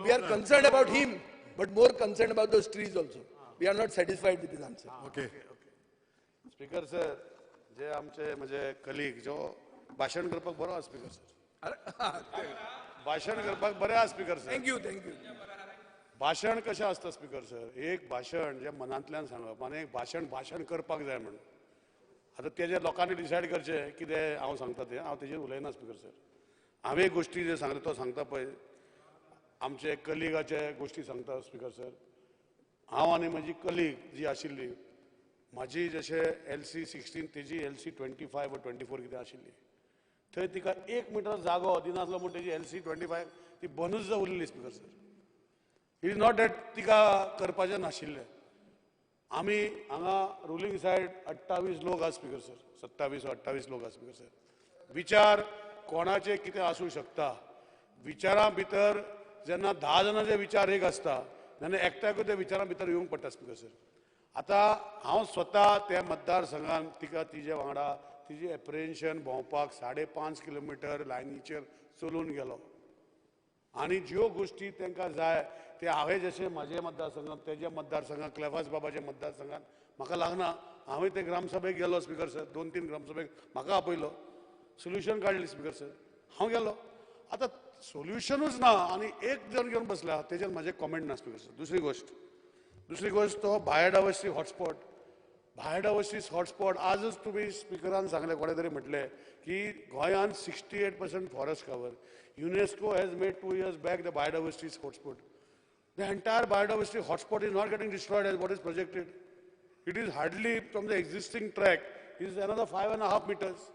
We are concerned about him but more concerned about those trees also. We are not satisfied with his answer. Okay speaker sir, जे आमचे म्हजे कलीग जो भाशण करपाक बरो आसा स्पीकर सर, भाशण करपाक बरें आसा speaker sir. Thank you thank you. भाशण कशें आसता स्पीकर सर, एक भाशण जें मनांतल्यान सांगप आनी एक भाशण भाशण करपाक जाय म्हण. आतां तेजेर लोकांनी डिसायड करचें कितें हांव सांगता तें, हांव तेजेर उलयना स्पीकर सर. हांवें गोश्टी जे सांगले तो सांगता पळय, आमचे कलिगाचे गोश्टी सांगता स्पीकर सर. हांव आनी म्हजी कलीग जी आशिल्ली, म्हाजी जशें LC 16 तेजी LC 25 वा 24 कितें आशिल्ली, थंय तिका 1 मिटर जागो दिनासलो म्हूण तेजी LC 25 ती बंदूच उरली speaker sir. It is not that तिका करपाचें नाशिल्लें. आमी हांगा रुलींग सायड 28 लोक आसा स्पीकर सर, 27 28 लोक आसा स्पीकर सर. विचार कोणाचे कितें आसूं शकता. विचारां भितर जेन्ना 10 जाणांचे विचार एक आसता तेन्ना एकट्याकूय त्या विचारां भितर येवंक पडटा स्पीकर सर. आतां हांव स्वता त्या मतदारसंघान तिका तिजे वांगडा तिजी एप्रिहेन्शन भोंवपाक 5.5 किलोमिटर लायनीचेर चलून गेलो आनी ज्यो गोश्टी तांकां जाय ते हांवें जशें म्हाजे मतदारसंघात तेज्या मतदारसंघात क्लेफास बाबाच्या मतदारसंघात म्हाका लागना, हांवें ते ग्रामसभेक गेलो स्पीकर सर, 2-3 ग्रामसभेक म्हाका आपयलो, सोल्युशन काडलें स्पीकर सर, हांव गेलो. आतां सोल्युशनूच ना आनी एक जण घेवन बसला तेजेर म्हाजें कॉमेंट ना स्पीकर सर. दुसरी गोश्ट तो बायोडायवर्सिटी हॉटस्पॉट, बायोडायवर्सिटी हॉटस्पॉट आजच तुमी स्पिकरान सांगलें, कोणें तरी म्हटलें की गोंयांत 68% forest cover. UNESCO has made 2 years back the biodiversity hotspot. The entire biodiversity hotspot is not getting destroyed as what is projected. It is hardly from the existing track is another 5.5 meters.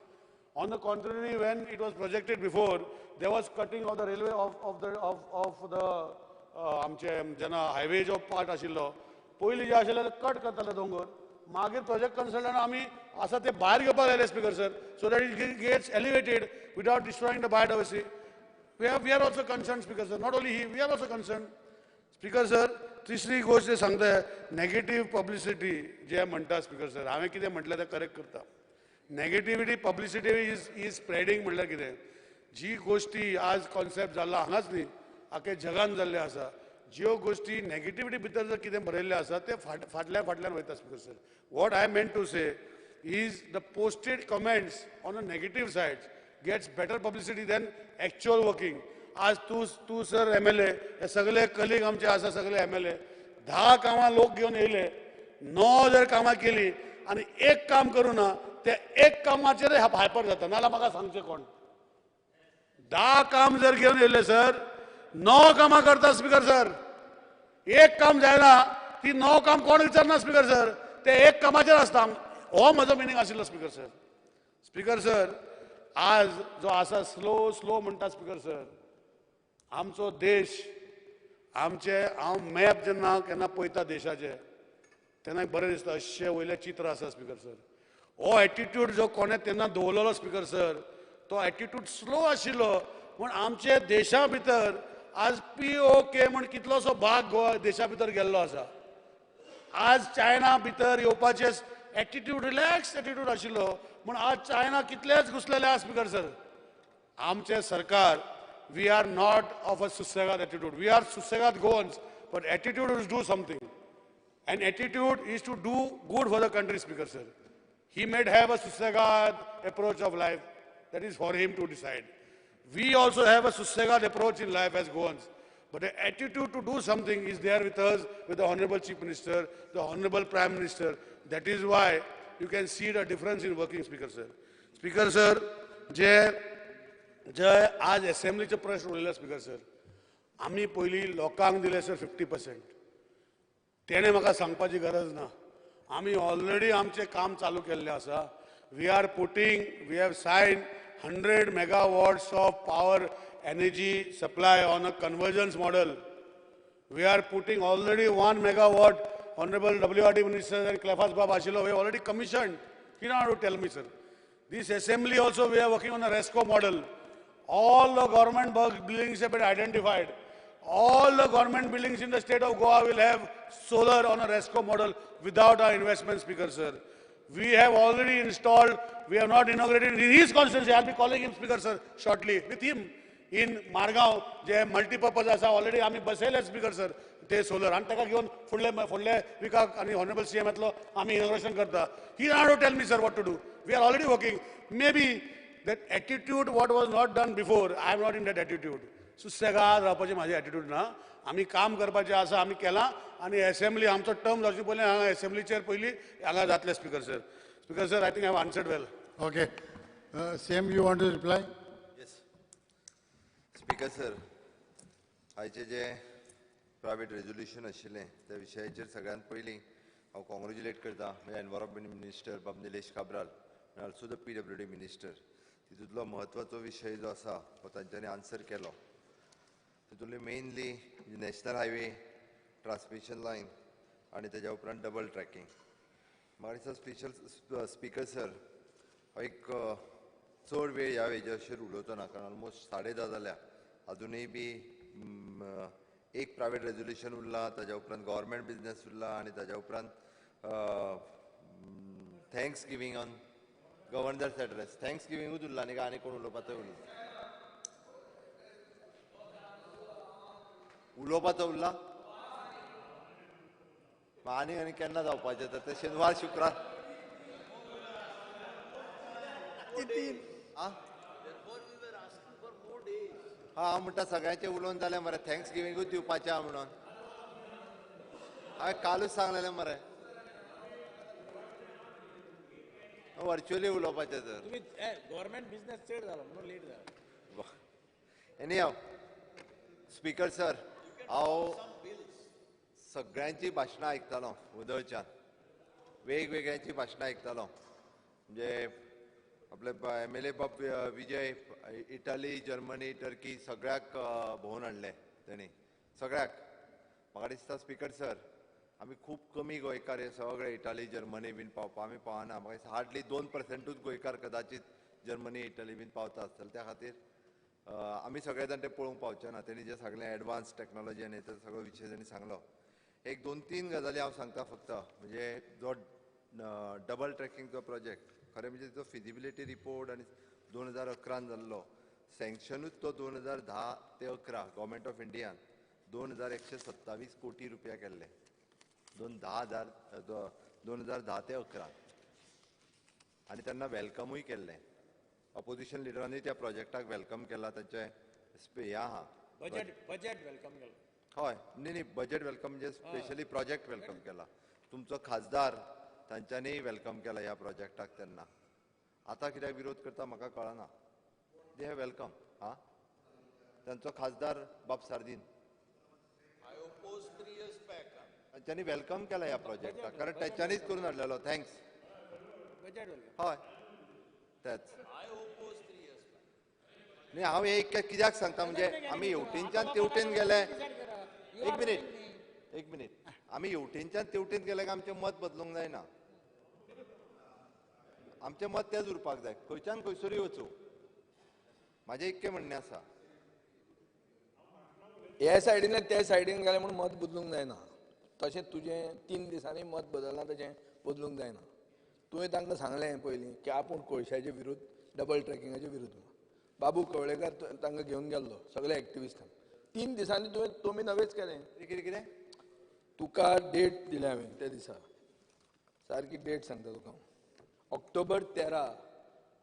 On the contrary, when it was projected before, there was cutting of the railway of the आमचे जेन्ना हायवे जो पार्ट आशिल्लो पयलीं जे आशिल्ले कट करताले दोंगर, मागीर प्रोजेक्ट कन्सल्टंट आमी आसा ते भायर घेवपाक लायले speaker sir, so that it gets elevated without destroying the biodiversity. We are also concern speaker sir, not only he, we are also concern speaker sir. तिसरी गोश्ट जे सांगता नेगेटीव पब्लिसिटी जे म्हणटा स्पीकर सर, हांवें कितें म्हटलें तें करेक्ट करता. नेगेटिविटी पब्लिसिटी is spreading म्हणल्यार कितें, जी गोश्टी आज कॉन्सेप्ट जाला हांगाच न्ही आख्या जगान जाल्ले आसा, ज्यो गोश्टी नेगेटिविटी भितर जर कितें बरयल्लें आसा तें फाटल्यान फाटल्यान वयता speaker sir. What I meant to say is the posted comments on a negative side gets better publicity than actual working. आज तूं तूं सर एमएलए, हे सगळे कलीग आमचे आसा सगळे एमएलए. 10 कामां लोक घेवन येयले, 9 जर कामां केली आनी एक काम करूं ना, ते एक कामाचेर हायपर जाता. नाजाल्यार म्हाका सांगचें कोण? 10 काम जर घेवन येयले सर, 9 कामां करता स्पीकर सर, एक काम जायना, ती 9 काम कोण विचारना स्पीकर सर, ते एक कामाचेर आसता. हो म्हजो मिनींग आशिल्लो स्पीकर सर. स्पीकर सर, आज जो आसा स्लो स्लो म्हणटा स्पीकर सर, आमचो देश आमचे, हांव मॅप जेन्ना केन्ना पळयता देशाचे तेन्ना बरें दिसता, अशें वयलें चित्र आसा स्पीकर सर. हो एटिट्यूड जो कोणें तेन्ना दवरलेलो स्पीकर सर, तो एटिट्यूड स्लो आशिल्लो म्हूण आमचे देशा भितर आज POK म्हूण कितलोसो भाग गोवा देशा भितर गेल्लो आसा. आज चायना भितर येवपाचे एटिट्यूड, रिलॅक्स एटिट्यूड आशिल्लो म्हूण आज चायना कितलेच घुसलेले आसा स्पीकर सर. आमचे सरकार, we are not of a सुसेगाद attitude, we are सुसेगाद Goans, but attitude is do something, and attitude is to do good for the country speaker sir. He may have a सुसेगाद approach of life, that is for him to decide. We also have a सुसेगाद approach in life as Goans, but the attitude to do something is there with us, with the Honorable Chief Minister, the Honorable Prime Minister. That is why you can see the difference in working, Speaker sir. Speaker sir, जे जे आज असेंब्लीचे प्रश्न उरलेले स्पीकर सर, आमी पयलीं लोकांक दिले सर 50%. तेणें म्हाका सांगपाची गरज ना. आमी ऑलरेडी आमचें काम चालू केल्लें आसा. We are putting, we have sign 100 megawatts of power energy supply on a convergence model. We are putting already 1 megawatt. Honorable WRD Minister and Clephas Bab Ashilo, we have already commissioned. You don't have to tell me, sir. This assembly also, we are working on a RESCO model. All the government buildings have been identified. All the government buildings in the state of Goa will have solar on a RESCO model without our investment, Speaker, sir. We have already installed, we have not inaugurated in his constituency. I'll be calling him, Speaker, sir, shortly. With him in Margao, J multipurpose आसा already आमी बसयले स्पीकर सर ते सोलर, आनी ताका घेवन फुडले फुडले विकाक आनी ऑनरेबल सीएम येतलो, आमी इनॉग्रेशन करता. He not to tell me sir what to do. We are already working. Maybe that attitude what was not done before, I am not in that attitude. सुसेगाद रावपाचें म्हाजें एटिट्यूड ना. आमी काम करपाचें आसा, आमी केलां आनी एसेंब्ली आमचो टर्म जावचे पयलीं हांगा एसेंब्लीचेर पयलीं हांगा जातलें speaker sir. Speaker sir, I think I have answered well. Okay. CM, you want to reply? Speaker sir, आयचे जे प्रायवेट रेजोल्युशन आशिल्लें त्या विशयाचेर सगळ्यांत पयलीं हांव कॉंग्रेच्युलेट करता म्हणजे एनवायरमेंट मिनिस्टर बाब निलेश काब्राल आनी also the PWD minister. तितूंतलो म्हत्वाचो विशय जो आसा हो तांच्यांनी आन्सर केलो. तितूंतले mainly national highway, transmission line आनी तेज्या उपरांत डबल ट्रॅकिंग. म्हाका दिसता स्पेशल स्पीकर सर, हांव एक चड वेळ ह्या हेजेर उलोवचो ना, कारण ऑलमोस्ट 10:30 जाल्या. अजूनय बी एक प्रायवेट रेजोल्युशन उरला, ताज्या उपरांत गव्हर्मेंट बिजनेस उरला आनी ताज्या उपरांत thanks giving on governor's address. Thanks गिविंगूच उरला न्ही काय आनी कोण उलोवपाचो उरला? उलोवपाचो उरला आनी आनी केन्ना जावपाचें तर ते शेनवार शुक्रार. हा हांव म्हणटा सगळ्यांचे उलोवन जालें मरे, thanks गिविंगूच दिवपाचें आहा म्हणून हांवें कालूच सांगलेलें मरे. व्हर्च्युअली उलोवपाचें तर तुमी गव्हर्मेंट बिजनेस चड जालो म्हणून लेट जालो. एनी हाव स्पीकर सर, हांव सगळ्यांची भाशणां आयकतालो उदळच्यान, वेगवेगळ्यांची भाशणां आयकतालो. म्हणजे आपले एमएलए बाब विजय इटाली, जर्मनी, टर्की सगळ्याक भोंवन हाडले तेणी सगळ्याक. म्हाका दिसता स्पीकर सर, आमी खूब कमी गोंयकार हे सगळे इटाली, जर्मनी बीन पावपा आमी पावना. म्हाका दिसता हार्डली 2% गोंयकार कदाचीत जर्मनी, इटली बीन पावता आसतले. त्या खातीर आमी सगळे जाण ते पळोवंक पावचे ना. तेणी जे सगळे एडवान्स टॅक्नॉलॉजी आनी ते सगळो विशय तेणी सांगलो. एक 2-3 गजाली हांव सांगता फक्त. म्हणजे जो डबल ट्रॅकिंगचो प्रोजेक्ट, खरें म्हणजे तो फिजिबिलिटी रिपोर्ट आनी 2011 जाल्लो, सँक्शनूच तो 2010 ते 11 गव्हर्मेंट ऑफ इंडियान 2127 कोटी रुपया केल्ले 2010 ते 11. आनी तेन्ना वेलकमूय केल्लें. अपोजिशन लिडरांनी त्या प्रोजेक्टाक welcome केला, तांचे हें आहा बजेट बजेट welcome केला. हय, न्ही न्ही, बजेट welcome म्हणजे स्पेशली प्रोजेक्ट welcome केला. तुमचो खासदार तांच्यांनी welcome केला ह्या प्रोजेक्टाक. तेन्ना आतां कित्याक विरोध करता म्हाका कळना. They have welcome. हा, तांचो खासदार बाब सार्दीन तांच्यांनी welcome केला ह्या प्रोजेक्टाक, कारण तेच्यांनीच करून हाडलेलो. Thanks. हय, तेच न्ही. हांव एक कित्याक सांगता म्हणजे आमी हेवटेनच्यान तेवटेन गेले. एक मिनीट, एक मिनीट. आमी हेवटेनच्यान तेवटेन गेले काय आमचें मत बदलूंक जायना. आमचें मत तेंच उरपाक जाय, खंयच्यान खंयसरूय वचूं. म्हाजें इतकें म्हणणें आसा, हे सायडीन ते सायडीन गेले म्हूण मत बदलूंक जायना. तशें तुजें 3 दिसांनी मत बदलना, तशें बदलूंक जायना. तुवें तांकां सांगलें पयलीं की आपूण कोळशाचे विरुद्ध, डबल ट्रॅकिंगाचे विरुद्ध. बाबू कवळेकार तांकां घेवन गेल्लो सगळे एक्टिविस्टांक. 3 दिसांनी तुवें तुमी नवेच केलें. कितें कितें तुका डेट दिल्या हांवें त्या दिसा, सारकी डेट सांगता तुका हांव. ऑक्टोबर 13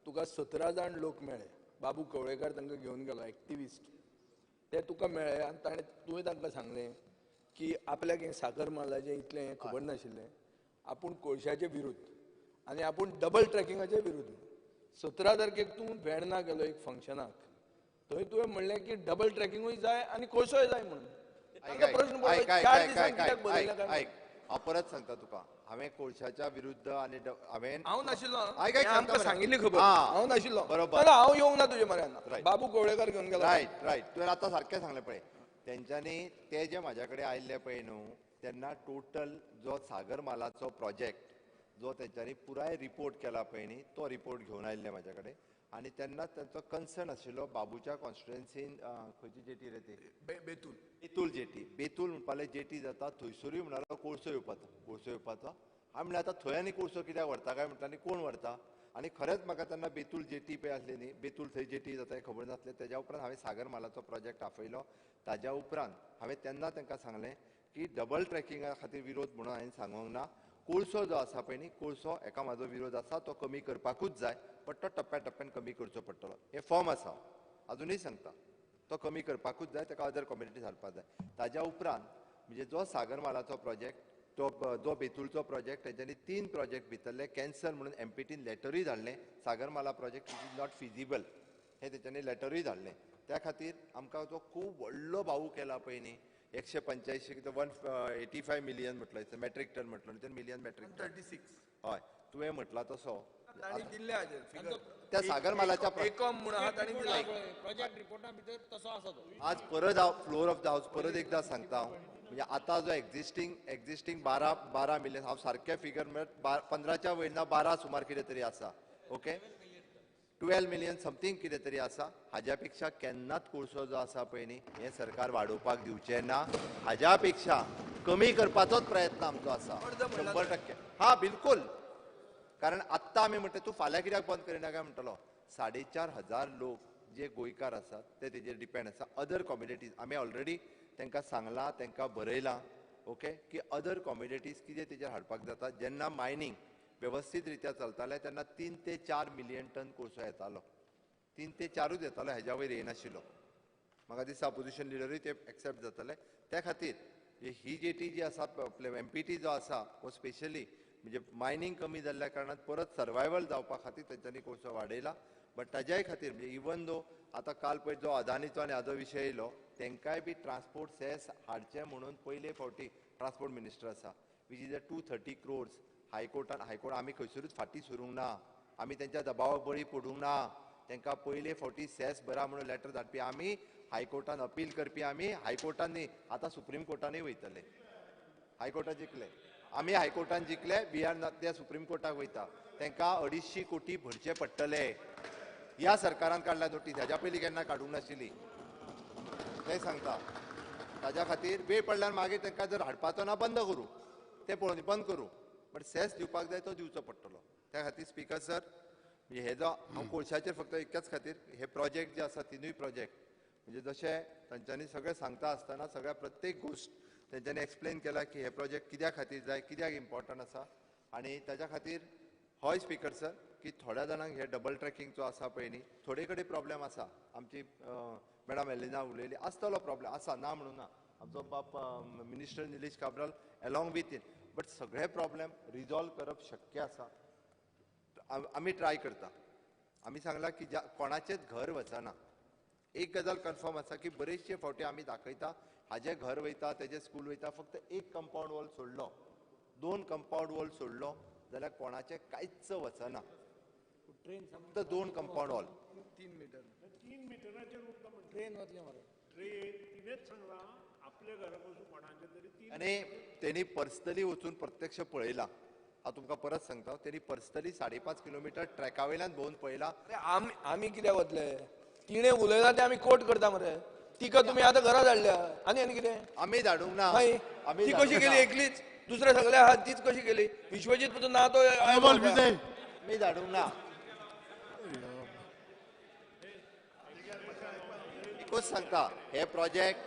तुका 17 जाण लोक मेळ्ळे. बाबू कवळेकार तांकां घेवन गेलो एक्टिविस्ट. ते तुका मेळ्ळे आनी ताणें तुवें तांकां सांगलें की आपल्याक हें साकर मालाचें इतलें हें खबर नाशिल्लें, आपूण कोळशाचे विरुद्ध आनी आपूण डबल ट्रॅकिंगाचे विरुद्ध. 17 तारखेक तूं वेर्णा गेलो एक फंक्शनाक, थंय तुवें म्हणलें की डबल ट्रॅकिंगूय जाय आनी कोळसोय जाय म्हणून. प्रश्न पडलो, 4 दिसांनी कित्याक बदललें काय? आयक, हांव परत सांगता तुका, हांवें कोळशाच्या विरुद्ध आनी हांवें हांव नाशिल्लो, आमकां सांगिल्ली खबर, हांव नाशिल्लो. बरोबर, हांव येवंक ना तुजे म्हऱ्यान, बाबू कवळेकार घेवन गेलो. रायट रायट, तुवें आतां सारकें सांगलें पळय. तेंच्यांनी ते जे म्हाज्या कडेन आयिल्ले पळय न्हू, तेन्ना टोटल जो सागर मालाचो प्रोजेक्ट जो तेंच्यांनी पुराय रिपोर्ट केला पळय न्ही, तो रिपोर्ट घेवन आयिल्ले म्हाज्या कडेन. आनी तेन्नाच तांचो कन्सर्न आशिल्लो बाबूच्या कॉन्स्टिट्युएन्सीन खंयची जेटी रे ती, बेतूल, बेतूल जेटी. बेतूल म्हणपाले जेटी जाता थंयसरूय म्हणालो कोळसो येवपाचो, कोळसो येवपाचो. हांवें म्हणलें आतां थंय आनी कोळसो कित्याक व्हरता काय म्हटलं आनी कोण व्हरता. आनी खरेंच म्हाका तेन्ना बेतूल जेटी पळय आसली न्ही, बेतूल थंय जेटी जाता हें खबर नासलें. तेज्या उपरांत हांवें सागर मालाचो प्रोजेक्ट आपयलो. ताज्या उपरांत हांवें तेन्ना तांकां सांगलें की डबल ट्रॅकिंगा खातीर विरोध म्हणून हांवें सांगूंक ना. कोळसो जो आसा पळय न्ही, कोळसो एका म्हाजो विरोध आसा, तो कमी करपाकूच जाय, बट तो टप्प्या टप्प्यान कमी करचो पडटलो. हें फॉर्म आसा, आजुनूय सांगता, तो कमी करपाकूच जाय, ताका अदर कम्युनिटीज हाडपाक जाय. ताज्या उपरांत म्हणजे जो सागर मालाचो प्रोजेक्ट, तो जो बेतूलचो प्रोजेक्ट, तेंच्यांनी 3 प्रोजेक्ट भितरले कॅन्सल म्हणून एमपीटीन लेटरूय धाडलें. Sagarmala project is not feasible हें तेंच्यांनी लेटरूय धाडलें. त्या खातीर आमकां जो खूब व्हडलो भाऊ केला पळय न्ही, 185 कितें 185 मिलियन म्हटलो, मॅट्रीक टन म्हटलो न्ही, मिलियन मॅट्रीक टन 36. हय, तुवें म्हटलां तसो त्या सागर मालाच्या आज परत हांव फ्लोर ऑफ the house परत एकदां सांगता हांव, म्हणजे आतां जो एक्झिस्टींग 12 मिलियन, हांव सारकें फिगर म्हळ्यार 15च्या वयर ना 12 सुमार कितें तरी आसा. ओके, 12 मिलियन समथींग कितें तरी आसा. हाज्या पेक्षा केन्नाच कोळसो जो आसा पळय न्ही, हें सरकार वाडोवपाक दिवचें ना. हाज्या पेक्षा कमी करपाचोच प्रयत्न आमचो आसा 100%. हा, बिलकुल. कारण आत्तां आमी म्हणटा तूं फाल्यां कित्याक बंद करिना काय म्हणटलो. 4,500 लोक जे गोंयकार आसात ते तेजेर डिपेंड आसा. अदर कम्युनिटीज आमी ऑलरेडी तांकां सांगलां, तांकां बरयलां, ओके, की अदर कम्युनिटीज कितें तेजेर हाडपाक जाता. जेन्ना मायनींग वेवस्थीत रित्या चलतालें तेन्ना 3 ते 4 मिलियन टन कोळसो येतालो, 3 ते 4ूच येतालो, हेज्या वयर येनाशिल्लो. म्हाका दिसता अपोजिशन लिडरूय ते एक्सेप्ट जातले. त्या खातीर ही जेटी जी आसा, एमपीटी जो आसा हो स्पेशली म्हणजे मायनींग कमी जाल्ल्या कारणान परत सर्वायवल जावपा खातीर तेंच्यांनी कोळसो वाडयला. बट ताज्याय खातीर म्हणजे इवन दो आतां काल पळय जो अदानीचो आनी हाजो विशय येयलो, तेंकांय बी ट्रान्सपोर्ट सेस हाडचें म्हणून पयले फावटी ट्रान्सपोर्ट मिनिस्टर आसा, which is a 230 crores. हायकोर्टान, हायकोर्ट आमी खंयसरूच फाटीं सरूंक ना, आमी तेंच्या दबावाक बळी पडूंक ना. तांकां पयले फावटी सेस भरा म्हणून लेटर धाडपी आमी, हायकोर्टान अपील करपी आमी, हायकोर्टान न्ही आतां सुप्रीम कोर्टानूय वयतले. हायकोर्टान जिखले आमी, हायकोर्टान जिखले, we are not, ते सुप्रीम कोर्टाक वयता. तांकां 250 कोटी भरचे पडटले. ह्या सरकारान काडल्या नोटीस, ह्याच्या पयलीं केन्ना काडूंक नाशिल्ली, तें सांगता. ताज्या खातीर वेळ पडल्यार मागीर तांकां जर हाडपाचो ना बंद करूं, तें पळोवन बंद करूं, बट सेस दिवपाक जाय तो दिवचो पडटलो. त्या खातीर स्पीकर सर, हे जो हांव कोळशाचेर फक्त इतक्याच खातीर हे प्रोजेक्ट जे आसा, तिनूय प्रोजेक्ट म्हणजे जशें तांच्यांनी सगळें सांगता आसतना सगळ्या प्रत्येक गोश्ट तेंच्यांनी एक्सप्लेन केला की हे प्रोजेक्ट कित्या खातीर जाय, कित्याक इम्पॉर्टंट आसा. आनी ताज्या खातीर हय स्पीकर सर की थोड्या जाणांक हे डबल ट्रॅकिंग जो आसा पळय न्ही थोडे कडेन प्रॉब्लेम आसा. आमची मॅडम एलिना उलयली आसतलो प्रॉब्लेम आसा, ना म्हणून ना. आमचो बाप minister Nilesh Cabral along with in, but सगळे प्रॉब्लेम रिजॉल्व करप शक्य आसा. आमी ट्राय करता. आमी सांगला की ज्या कोणाचेच घर वचना. एक गजाल कन्फर्म आसा की बरेचशे फावटी आमी दाखयता हाजें घर वयता तेजें स्कूल वयता, फक्त एक कंपावंड वॉल सोडलो, 2 कंपावंड वॉल सोडलो जाल्यार कोणाचें कांयच वचना. फक्त 2 कंपावंड वॉल 3 मिटर 3 मिटराचेर उरता म्हणटा. ट्रेन वतली मरे. ट्रेन तिणेच सांगलां आपल्या घरा पासून कोणाचें तरी 3. आनी तेणी पर्सनली वचून प्रत्यक्ष पळयलां. हांव तुमकां परत सांगता, तेणी पर्सनली 5.5 किलोमिटर ट्रॅका वयल्यान भोंवन पळयलां. आमी कित्याक वतले? तिणें उलयलां तें आमी कोट करता मरे. तिका तुमी आतां घरा धाडल्या आनी आनी कितें? आमी धाडूंक ना. ती कशी गेली एकलीच? दुसरे सगळे आहात तीच कशी गेली? विश्वजीत पसून ना तो आमी धाडूंक ना. एकूच सांगता, हे प्रोजेक्ट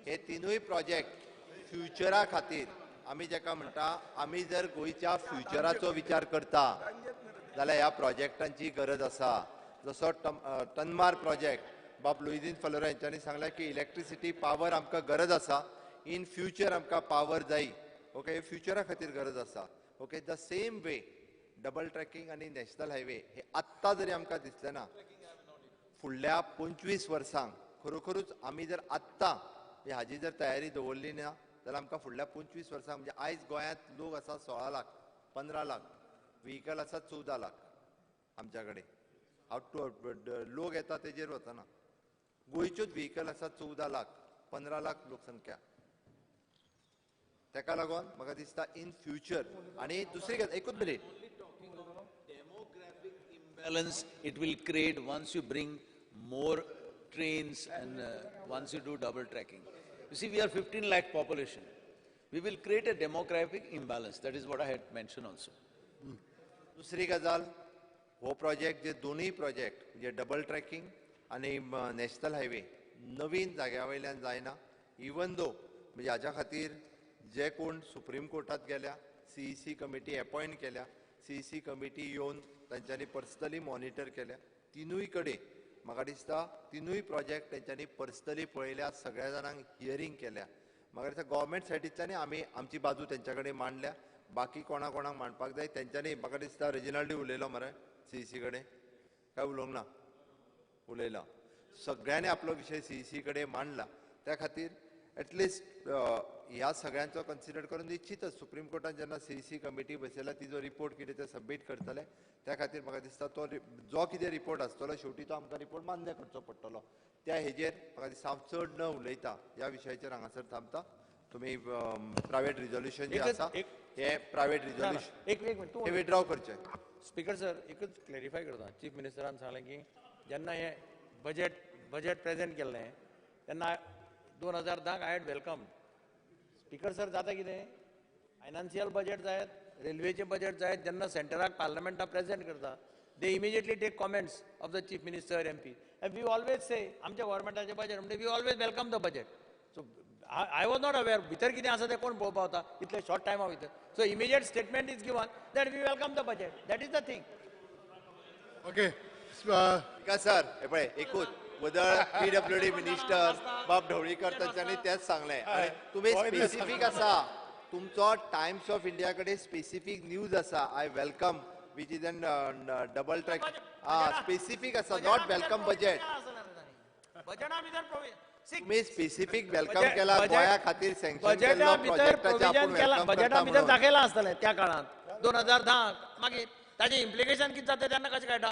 हे तिनूय प्रोजेक्ट फ्युचरा खातीर आमी जेका म्हणटा, आमी जर गोंयच्या फ्युचराचो विचार करता जाल्यार ह्या प्रोजेक्टांची गरज आसा. जसो तन्मार प्रोजेक्ट बाब लुईझीन फलोरा हेंच्यांनी सांगलां की इलेक्ट्रिसिटी पावर आमकां गरज आसा, इन फ्युचर आमकां पावर जाय. ओके, फ्युचरा खातीर गरज आसा. Okay, the same way double tracking आनी नॅशनल हायवे हे आत्तां जरी आमकां दिसलें ना, फुडल्या 25 वर्सांक खरोखरूच आमी जर आत्तां हाजी जर तयारी दवरली ना जाल्यार आमकां फुडल्या 25 वर्सांक, म्हणजे आयज गोंयांत लोक आसा 16 लाख 15 लाख, व्हिकल आसा 14 लाख आमच्या कडेन. लोक येता तेजेर वचना. गोंयच्योच व्हिकल आसा 14 लाख 15 लाख लोकसंख्या. तेका लागून म्हाका दिसता इन फ्युचर. आनी दुसरी गजाल, एकूच minute, demographic imbalance it will create once you bring more trains and once you do double tracking. You see, we are 15 lakh population. We will create a demographic imbalance. That is what I had mentioned also. दुसरी गजाल, हो प्रोजेक्ट जे दोनूय प्रोजेक्ट म्हणजे डबल ट्रॅकिंग आनी नॅशनल हायवे नवीन जाग्या वयल्यान जायना. इवन दो म्हणजे हाज्या खातीर जे कोण सुप्रीम कोर्टात गेल्या, CEC committee appoint केल्या, CEC committee येवन तांच्यांनी पर्सनली मॉनिटर केल्या तिनूय कडेन. म्हाका दिसता तिनूय प्रोजेक्ट तेंच्यांनी पर्सनली पळयल्या, सगळ्या जाणांक हियरींग केल्या. म्हाका दिसता गव्हर्मेंट सायडींतल्यानय आमी आमची बाजू तेंच्या कडेन मांडल्या. बाकी कोणा कोणाक मांडपाक जाय तेंच्यांनी. म्हाका दिसता रेजिनाल्डी उलयलो मरे CEC कडेन, काय उलोवंक ना? उलयला. सगळ्यांनी आपलो विशय CEC कडेन मांडला. त्या खातीर एटलिस्ट ह्या सगळ्यांचो कन्सिडर करून निश्चितच सुप्रीम कोर्टान जेन्ना CEC committee बसयला तिजो रिपोर्ट कितें ते सबमीट करतले. त्या खातीर म्हाका दिसता तो जो कितें रिपोर्ट आसतलो शेवटी तो आमकां रिपोर्ट मान्य करचो पडटलो. त्या हेजेर म्हाका दिसता हांव चड न उलयता ह्या विशयाचेर हांगासर थांबता. तुमी प्रायवेट रिजोल्युशन जें आसा हें प्रायवेट रिजोल्युशन एक मिनट हें विड्रॉ करचें. स्पीकर सर, एकूच क्लॅरिफाय करता. चीफ मिनिस्टरान सांगलें की जेन्ना हें बजेट प्रेजेंट केल्लें तेन्ना 2010 I had welcome. Speaker sir, जाता कितें, फायनान्शियल बजेट जायत, रेल्वेचें बजेट जायत, जेन्ना सेंटराक पार्लमेंटाक प्रेजेंट करता they immediately take comments of the chief minister, MP. And we always say आमच्या गव्हर्मेंटाचें बजेट म्हणजे we always welcome the budget. So I was not aware भितर कितें आसा तें कोण पळोवपा वता इतले शॉर्ट टायमा भितर. So immediate statement is given that we welcome the budget. That is the thing. Okay sir, हे पळय एकूच वदळ PWD minister बाब ढवळीकर तांच्यांनी तेच सांगलें. आनी तुमी स्पेसिफीक आसा, तुमचो टायम्स ऑफ इंडिया कडेन स्पेसिफीक न्यूज आसा. I welcome which is an double track specific आसा, not welcome budget. तुम्ही स्पेसिफीक welcome केला गोंया खातीर सँक्शन केल्लो प्रोजेक्टाचें आपूण welcome बजेटा भितर दाखयलां आसतलें त्या काळांत 2010. मागीर ताजें इम्प्लिकेशन कितें जाता तेन्ना कशें कळटा?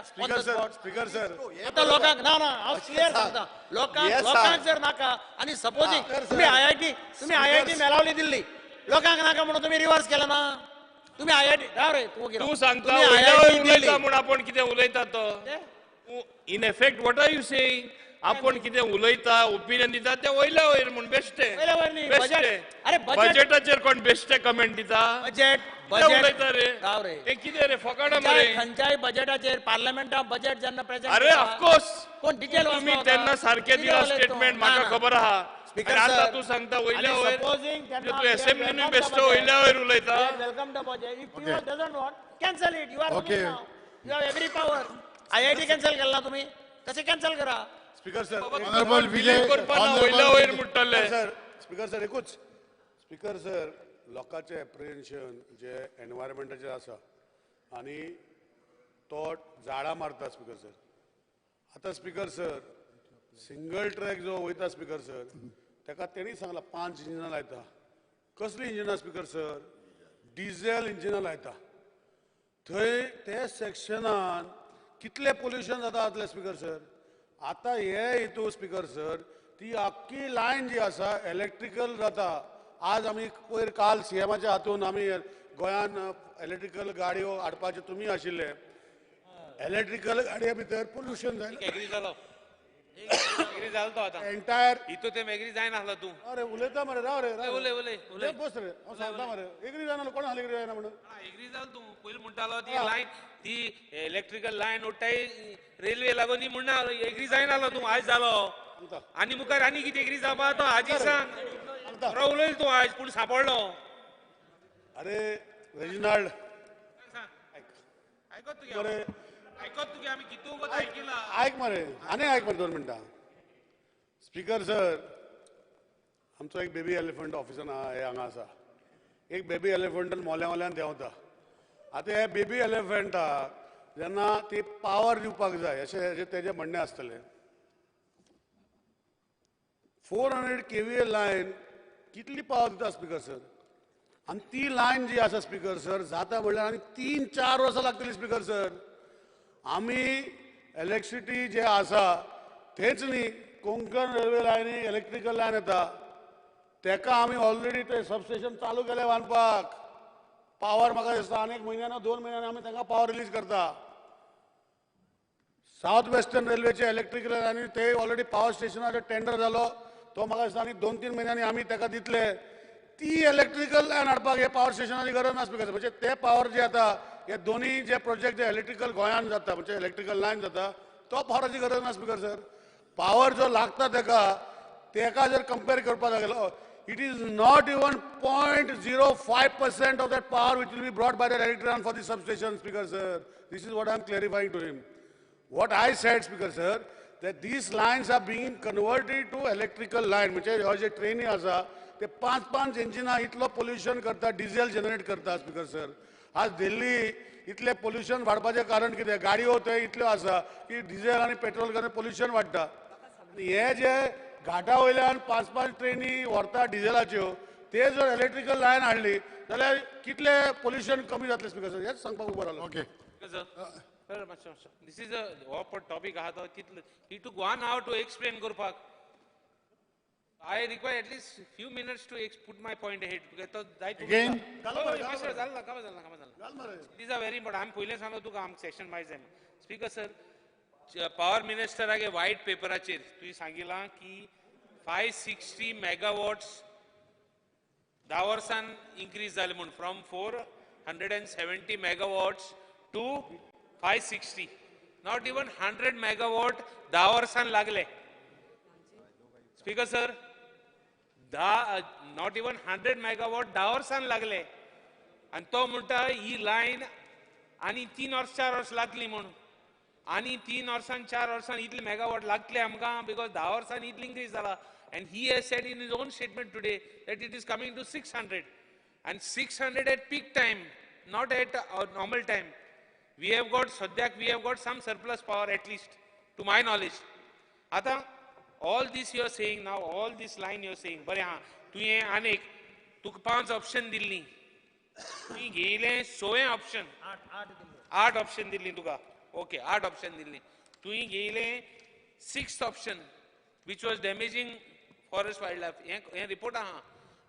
स्पीकर सर, आतां लोकांक ना ना हांव क्लियर सांगता, लोकांक जर नाका आनी सपोजींग तुमी IIT Melauli दिल्ली लोकांक नाका म्हणून तुमी रिवर्स केला ना. तुमी IIT रे तूं सांगता उलयता म्हूण आपूण कितें उलयता तो in effect what are you saying? आपूण कितें उलयता ओपिनियन दिता तें वयल्या वयर म्हूण बेश्टें बेश्टें बजेटाचेर कोण बेश्टें कमेंट दिता? बजेट उलयता रे हें कितें रे फकाणां मरे. खंयच्याय बजेटाचेर पार्लमेंटाक बजेट जेन्ना प्रेजेंट अरे ऑफकोर्स कोण डिटेल तुमी तेन्ना सारकें दिलां स्टेटमेंट, म्हाका खबर आहा. आतां तूं सांगता वयल्या वयर तूं एसेंब्लीनूय बेश्टो वयल्या वयर उलयता. Welcome the budget. If you doesn't want cancel it. You are okay now, you have every power. IIT cancel केला तुम्ही, कसे कॅन्सल करा. स्पीकर सर, ऑनरेबल विजय वयल्या वयर म्हणटले. सर, स्पीकर सर, एकूच स्पीकर सर, लोकांचें एप्रिहेन्शन जे एनवायरमेंटाचेर आसा आनी तो झाडां मारता स्पीकर सर. आतां स्पीकर सर, सिंगल ट्रॅक जो वयता स्पीकर सर, ताका तेणी सांगला 5 इंजिनां लायता. कसलीं इंजिनां स्पीकर सर? डिझेल इंजिनां लायता. थंय ते सेक्शनान कितलें पोल्युशन जाता जातलें स्पीकर सर. आतां हे हितू स्पीकर सर, ती आख्खी लायन जी आसा इलेक्ट्रिकल जाता. आज आमी पयर काल सीएमाच्या हातून आमी गोंयान इलेक्ट्रिकल गाडयो हाडपाच्यो तुमी आशिल्ले. इलेक्ट्रिकल गाडये भितर पोल्युशन जालें. एग्री जालो, एग्री जालो तो आतां एंटायर हितू ते एग्री जायनासलो तूं. अरे उलयता मरे, राव रे, उलय उलय उलय, बस रे, हांव सांगता मरे. एग्री जायना, कोण एग्री जायना म्हणून एग्री जालो तूं. पयलीं म्हणटालो ती लायन, ती इलेक्ट्रिकल लायन ओडटाय रेल्वे लागून ती म्हणना एग्री जायनासलो तूं, आयज जालो. आनी मुखार आनी कितें एग्री जावपा तो आजी सांग. बरो उलयल तूं आयज, पूण सांपडलो. अरे रेजिनाल्ड, आयकत तुगे, आयकत तुगे, आमी कितू वगत आयकिला. आयक मरे, आनी आयक मरे 2 मिनटां. स्पीकर सर, आमचो एक बेबी एलिफंट ऑफिसान हे हांगा आसा. एक बेबी एलिफंटान मोल्या मोल्यान देंवता. आतां हे बेबी एलिफंटाक जेन्ना ती पावर दिवपाक जाय अशें तेजें म्हणणें आसतलें. 400 kVA line कितली पावर दिता स्पीकर सर? आनी ती लायन जी आसा स्पीकर सर, जाता म्हणल्यार आनी 3-4 वर्सां लागतली स्पीकर सर. आमी इलेक्ट्रिसिटी जे आसा तेच न्ही, कोंकण रेल्वे लायनी इलेक्ट्रिकल लायन येता, तेका आमी ऑलरेडी ते सबस्टेशन चालू केलें बांदपाक. पावर म्हाका दिसता आनी 1 म्हयन्यान 2 म्हयन्यान आमी तांकां पावर रिलीज करता. सावथ वेस्टर्न रेल्वेचे इलेक्ट्रिकल लायनी ते ऑलरेडी पावर स्टेशनाचो टेंडर जालो, तो म्हाका दिसता आनी 2-3 म्हयन्यांनी आमी ताका दितले. ती इलेक्ट्रिकल लायन हाडपाक हे पावर स्टेशनाची गरज ना स्पीकर. म्हणजे ते पावर जे आता हे दोन्ही जे प्रोजेक्ट जे इलेक्ट्रिकल गोंयान जाता, म्हणजे इलेक्ट्रिकल लायन जाता, तो पावराची गरज ना स्पीकर सर. पावर जो लागता तेका, तेका जर कंपेर करपाक लागलो, it is not even 0.05% of that power which will be brought by that electric for the substation speaker sir. This is what I am clarifying to him. What I said speaker sir, that these lines are being converted to electrical line. म्हणजे ह्यो जे ट्रेनी आसा ते 5-5 इंजिनां इतलो पोल्युशन करता, डिझेल जनरेट करता स्पीकर सर. आज दिल्ली इतलें पोल्युशन वाडपाचें कारण कितें? गाडयो थंय इतल्यो आसा की डिझेल आनी पेट्रोल करून पोल्युशन वाडटा. आनी हे जे घाटा वयल्यान 5-5 ट्रेनी व्हरता डिझेलाच्यो, ते जर इलेक्ट्रिकल लायन हाडली जाल्यार कितले पोल्युशन कमी जातलें स्पीकर सर, हेंच सांगपाक उबो रावलो. ओके सर, मातशें this is a हो पण टॉपीक आहा तो तितलो he took 1 hour to explain करपाक. I require at least few minutes to put my point ahead. तो जायत Again? जालें, कामां जालें, कामां जालें. These are very important. आमी पयलें सांगलो तुका, आमकां सेशन मागीर जाय. स्पीकर सर, पावर मिनिस्टरागे वायट पेपराचेर तुवें सांगिलां की 560 मेगावॉट्स 10 वर्सान इन्क्रीज जाले म्हूण, from 470 megawatts to 560, not even 100 megawatt 10 वर्सान लागले. Speaker sir, not even 100 megawatt 10 वर्सान लागले. आनी तो म्हणटा ही लायन आनी 3 वर्स 4 वर्स लागली म्हूण, आनी 3 वर्सान 4 वर्सान इतले मेगावॉट लागतले आमकां, because 10 वर्सान इतले इन्क्रीज जाला. And he has said in his own statement today that it is coming to 600, and 600 at peak time, not at normal time. We have got सद्याक we have got some surplus power at least to my knowledge. आतां all this you are saying now, all this line you are saying, बरें आहा. तुवें आनीक तुका 5 ऑप्शन दिल्ली, तुवें घेयलें 6 ऑप्शन, 8 ऑप्शन दिल्ली तुका. ओके, 8 ऑप्शन दिल्ली, तुवें घेयलें 6th option which was damaging forest wild life. हें रिपोर्ट आहा.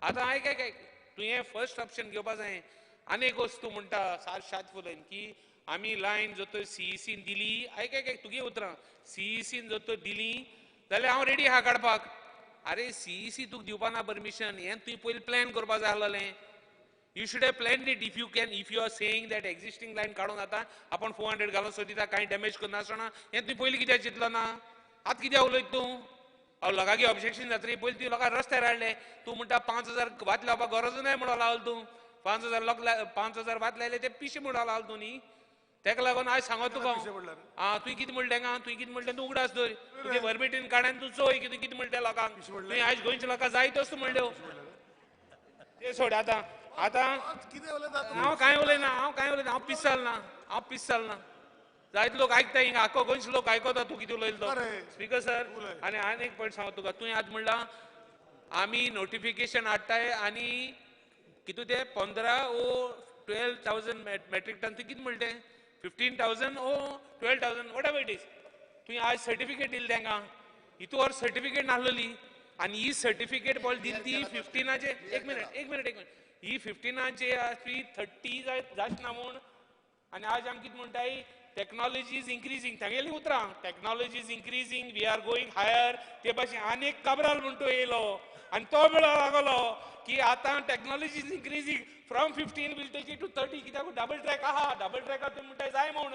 आतां आयक आयक आयक, तुवें फर्स्ट ऑप्शन घेवपा जाय. आनी एक वस्तू म्हणटा सात शात फुलयन की आमी लायन जर तर सीईसीन दिली, आयक आयक आयक तुगे उतरां, सीईसीन जर तर दिली जाल्यार हांव रेडी आहा काडपाक. अरे सीईसी तुका दिवपा ना परमिशन, हें तुवें पयलीं प्लॅन करपा जाय आसलेलें. You should have planned it. If you can, if you are saying that existing line काडून आतां आपूण 400 घालून सोदिता, कांय डॅमेज करनासतना, हें तुवें पयलीं कित्याक चिंतलो ना? आतां कित्याक उलयता तूं? हांव लोकांकी ऑब्जेक्शन जातरी पयलीं तुवें लोकांक रस्त्यार हाडले. तूं म्हणटा 5,000 वात लावपाक गरज नाय म्हणून लागलो तूं. 5,000 लोक 5,000 वात लायले ते पिशे म्हणून लागलो तूं न्ही. तेका लागून आयज सांगो तुका आं तुवें कितें म्हणलें गा, तुवें कितें म्हणलें तूं उगडास दवर. तुगे वर्बेटीन काड आनी तूं चोय की तूं कितें म्हणटा लोकांक. तुवें आयज गोंयच्या लोकांक जाय तसो म्हणल्यो. ते सोड आतां. आतां हांव कांय उलयना, हांव कांय उलयना, हांव पिस जाल ना, हांव पिस जाल ना. जायते लोक आयकता हिंगा, आख्खो गोंयचे लोक आयकता तूं कितें उलयलो तो. स्पीकर सर, आनी आनी एक पॉयंट सांगता तुका. तुवें आज म्हणलां आमी नोटिफिकेशन हाडटाय आनी कितू ते 15 ओ 12,000 मेट्रीक टन. तुवें कितें म्हणलें? 15,000 ओ 12,000 what ever it is. तुवें आज सर्टिफिकेट दिली तांकां. हितू वर सर्टिफिकेट नासलेली आनी ही सर्टिफिकेट पळय दिली ती 15चे. एक मिनट, एक मिनट, एक मिनट. ही 15चे ती 30 जायच ना म्हूण. आनी आज आमी कितें म्हणटाय, टेक्नॉलॉजी is increasing. तांगेलीं उतरां, technology is increasing, we are going higher. ते भाशेन आनी एक काब्राल म्हण तो येयलो आनी तो मेळो लागलो की आतां technology is increasing from 15 will take it to 30. कित्याक डबल ट्रॅक आहा, डबल ट्रॅकार तुमी म्हणटाय जाय म्हूण.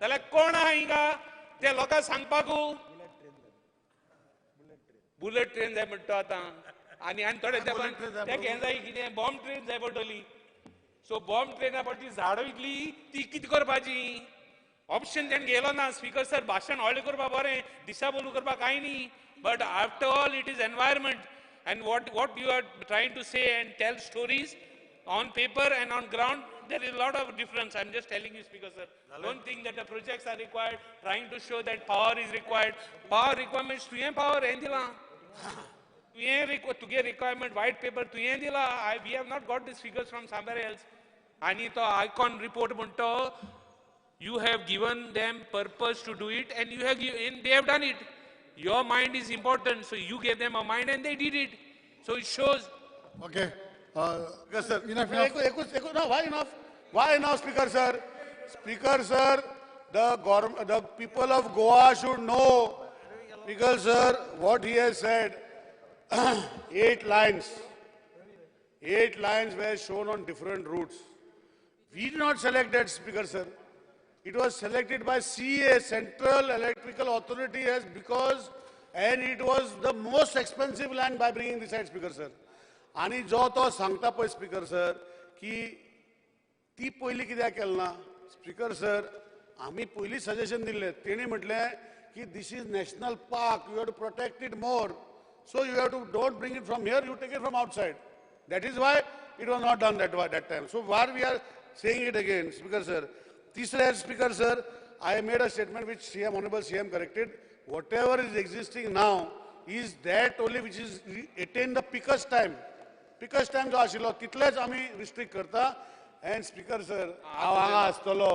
जाल्यार कोण आहा हिंगा ते लोकांक सांगपाकू? बुलेट ट्रेन जाय म्हणटा आतां. आनी आनी थोडे तेंपान तेका हें जाय कितें, बॉम्ब ट्रेन जाय पडटली. सो बॉम्ब ट्रेना पडटी झाडां वयतली ती कितें करपाची ऑप्शन तेणें घेयलो ना. स्पीकर सर, भाशण व्हडलें करपाक बरें, दिसाबोलू करपाक कांय न्ही, but after all it is environment and what you are trying to say and tell stories on paper and on ground there is lot of difference. I am just telling you speaker sir, don't think that the projects are required, trying to show that power is required. Power requirements तुवें पावर हें दिलां, तुवें तुगे रिक्वायरमेंट व्हायट पेपर तुवें दिला. I we have not got this figures from somewhere else. आनी तो आयकॉन रिपोर्ट म्हणटा you have given them purpose to do it and you have given, they have done it. Your mind is important, so you gave them a mind and they did it. So it shows. Okay. Speaker sir, enough, enough. No, why enough? Why enough, Speaker sir? Speaker sir, the people of Goa should know. Speaker sir, what he has said, 8 lines. 8 lines were shown on different routes. We did not select that, Speaker sir. It was selected by CA, Central Electrical Authority, as because, and it was the most expensive land by bringing this side, Speaker sir. आणि जो तो सांगता पळय स्पीकर सर की ती पयलीं कित्याक केली ना. स्पीकर सर, आमी पयलीं सजेशन दिल्लें. तेणी म्हटलें की this is national park, you have to protect it more, so you have to don't bring it from here, you take it from outside. That is why it was not done that that time. So why we are saying it again, Speaker sir. तिसरे Speaker sir, I made a statement which CM, honourable CM corrected. Whatever is existing now is that only which is attain the peakest time. Peakest time जो आशिल्लो तितलेच आमी रिस्ट्रिक्ट करता. एंड स्पीकर सर, हांव हांगा आसतलो,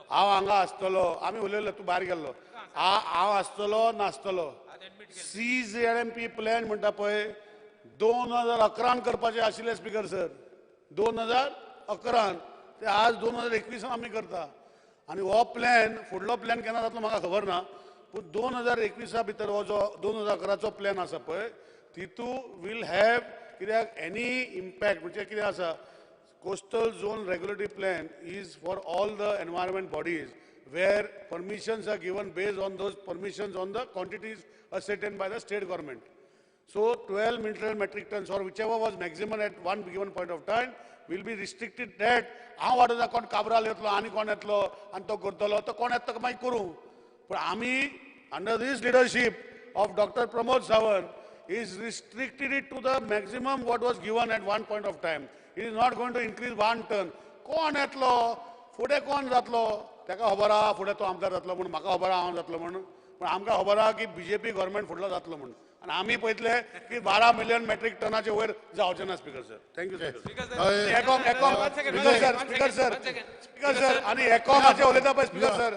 हांव हांगा आसतलो, आमी उलयलो, तूं भायर गेल्लो, हांव आसतलो नासतलो. CZMP plan म्हणटा पळय 2011 करपाचें आशिल्लें स्पीकर सर, 2011 ते आज 2021 आमी करता. आनी हो प्लॅन फुडलो प्लॅन केन्ना जातलो म्हाका खबर ना, पूण 2021 भितर हो जो 2011चो प्लॅन आसा पळय तितू will have कित्याक एनी इम्पॅक्ट म्हणजे कितें आसा, coastal zone regulatory plan is for all the environment bodies where permissions are given based on those permissions on the quantities ascertained by the state government. So 12 million metric tons or whichever was maximum at one given point of time will be restricted that. हांव वाडोवता कोण काब्राल येतलो आनी कोण येतलो आनी तो करतलो तो कोण येतलो मागीर करूं. पूण आमी under this leadership of doctor Pramod Sawant is restricted it to the maximum what was given at one point of time. It is not going to increase 1 ton. कोण येतलो फुडें कोण जातलो ताका खबर आहा, फुडें तो आमदार जातलो म्हूण, म्हाका खबर आहा हांव जातलो म्हूण, पूण आमकां खबर आहा की बीजेपी गव्हर्मेंट फुडलो जातलो म्हूण. आनी आमी पळयतले की 12 मिलियन मेट्रीक टनाचे वयर जावचें ना speaker sir. Thank you sir. Speaker sir, speaker sir, speaker sir, आनी एकॉमाचें उलयता पळय speaker sir.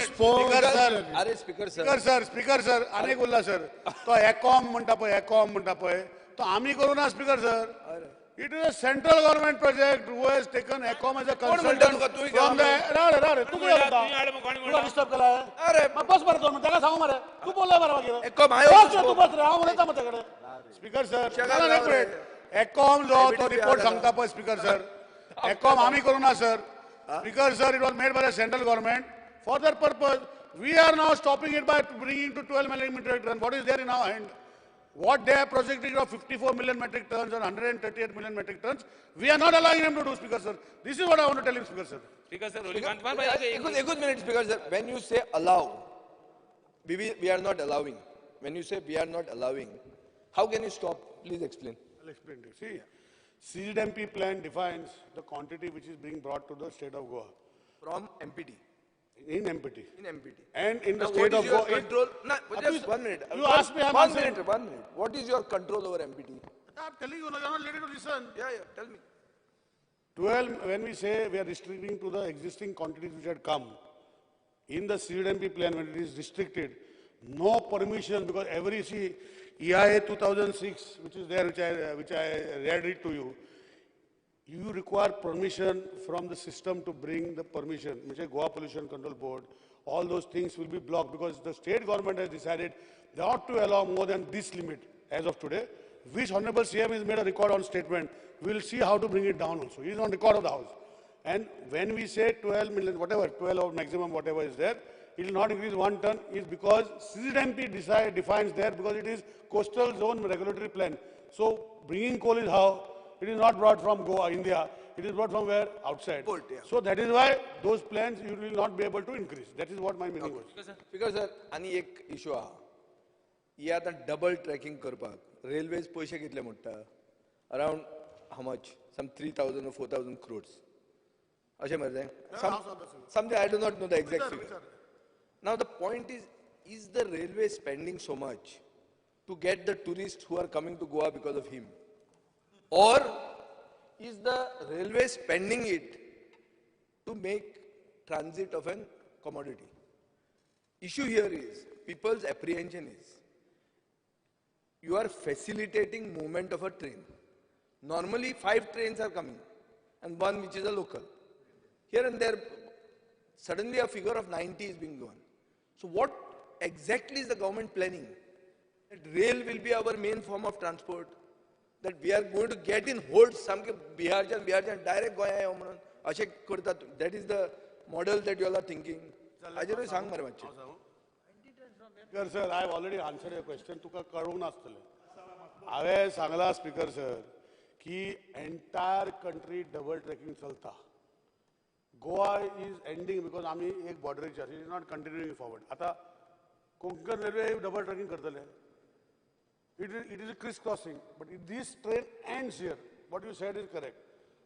Speaker sir, अरे speaker sir, speaker sir, speaker sir, आनी एक उरला सर, तो एकॉम म्हणटा पळय, एकॉम म्हणटा पळय तो आमी करूं ना speaker sir. It is a central government project who has taken AECOM as a consultant from the. रे तूं कितें उलयता, तुका डिस्टर्ब केला? अरे बस मरे दोन मिनटां, ताका सांगू मरे, तूं बोलला मरे मागीर. बस रे तूं, बस रे, हांव उलयता मरे ताचे कडेन. स्पीकर सर, एक मिनट, एकॉम जो तो रिपोर्ट सांगता पळय स्पीकर सर, एकॉम आमी करूं ना sir. Speaker sir, it was made by the central government for that purpose. We are now stopping it by bringing to 12 million metric tons. What is there in our hand? What they are projecting of 54 million metric tons or 138 million metric tons, we are not allowing them to do, Speaker sir. This is what I want to tell him, Speaker sir. Speaker sir, a good minute, Speaker sir. When you say allow, we are not allowing. When you say we are not allowing, how can you stop? Please explain. I'll explain to you. See, CZMP plan defines the quantity which is being brought to the state of Goa. From MPT. In MPT. In MPT. And in the now state of Goa. Control? No, just 1 minute. You asked me. One minute, 1 minute. What is your control over MPT? I'm telling you, you are not ready to listen. Yeah, yeah, tell me. 12, when we say we are restricting to the existing quantities which had come, in the CZMP plan, when it is restricted, no permission, because every, see, EIA 2006, which is there, which I read it to you, you require permission from the system to bring the permission, which is Goa Pollution Control Board. All those things will be blocked because the state government has decided not to allow more than this limit as of today, which Honorable CM has made a record on statement. We'll see how to bring it down also. He is on record of the house. And when we say 12 million, whatever, 12 or maximum whatever is there, it will not increase 1 ton is because CZMP defines there because it is coastal zone regulatory plan. So bringing coal is how? It is not brought from Goa, India. It is brought from where? Outside. Port, yeah. So that is why those plans you will not be able to increase. That is what my meaning was. Because sir, ani ek issue aha. He आता double tracking करपाक railways पैसे कितले म्हणता? Around how much? Some 3,000 or 4,000 crores. अशें मरे? Something I do not know the exact figure. Now the point is the railway spending so much to get the tourists who are coming to Goa because of him? Or is the railway spending it to make transit of an commodity? Issue here is, people's apprehension is, you are facilitating movement of a train. Normally 5 trains are coming and one which is a local. Here and there, suddenly a figure of 90 is being given. So what exactly is the government planning? That rail will be our main form of transport, that we are going to get in holds, सामके बिहारच्यान direct गोंया यो म्हणून अशें करतात. That is the model that you all are thinking. हाजेरूय सांग मरे मातशें. Speaker sir, I have already answered your question. तुका कळूंक नासतलें. हांवें सांगलां स्पीकर सर की एंटायर कंट्री डबल ट्रॅकिंग चलता. गोवा is ending because आमी एक बॉर्डरीचेर, it is not continuing forward. आतां कोंकण रेल्वे डबल ट्रॅकिंग करतले. It is a crisscrossing, but if this train ends here, what you said is correct.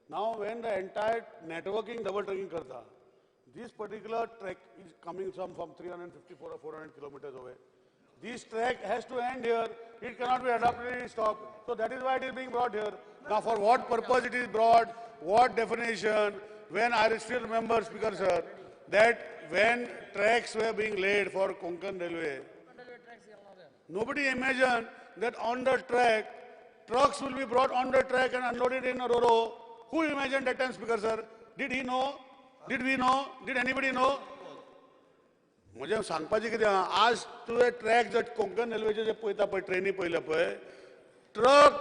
Now when the entire networking double tracking karta, this particular track is coming from 354 or 400 kilometers away. This track has to end here. It cannot be abruptly stopped. So that is why it is being brought here. Now for what purpose it is brought, what definition, when I still remember, Speaker sir, that when tracks were being laid for Konkan Railway, nobody imagined that on the track, trucks will be brought on the track and unloaded in a Roro. Who imagined that time, Speaker sir? Did he know? Did we know? Did anybody know? म्हणजे सांगपाचें कितें आहा, आज तुवें ट्रॅक जर कोंकण रेल्वेचे जे पळयता पळय ट्रेनी पळयल्या पळय, ट्रक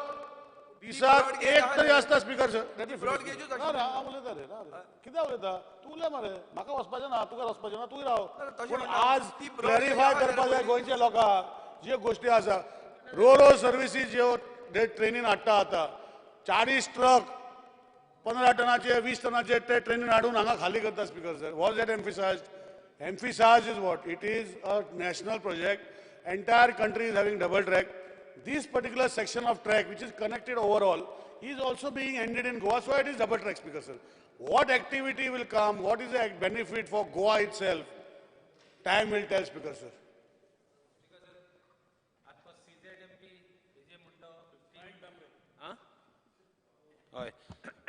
दिसाक एक तरी आसता स्पीकर सर. हांव उलयता रे, कित्याक उलयता तूं? उलय मरे, म्हाका वचपाचें ना, तुका वचपाचें ना, तूं राव. पूण आज क्लॅरिफाय करपाक जाय गोंयच्या लोकांक ज्यो गोश्टी आसा. रोरो सर्विसीस ज्यो ट्रेनीन हाडटा आतां 40 ट्रक 15 टनाचे 20 टनाचे ते ट्रेनीन हाडून हांगा खाली करता speaker sir. Was that emphasised? Emphasized is what? It is a national project. Entire country is having double track. This particular section of track, which is connected overall, is also being ended in Goa, so it is double track, Speaker sir. What activity will come? What is the benefit for Goa itself? Time will tell, Speaker sir.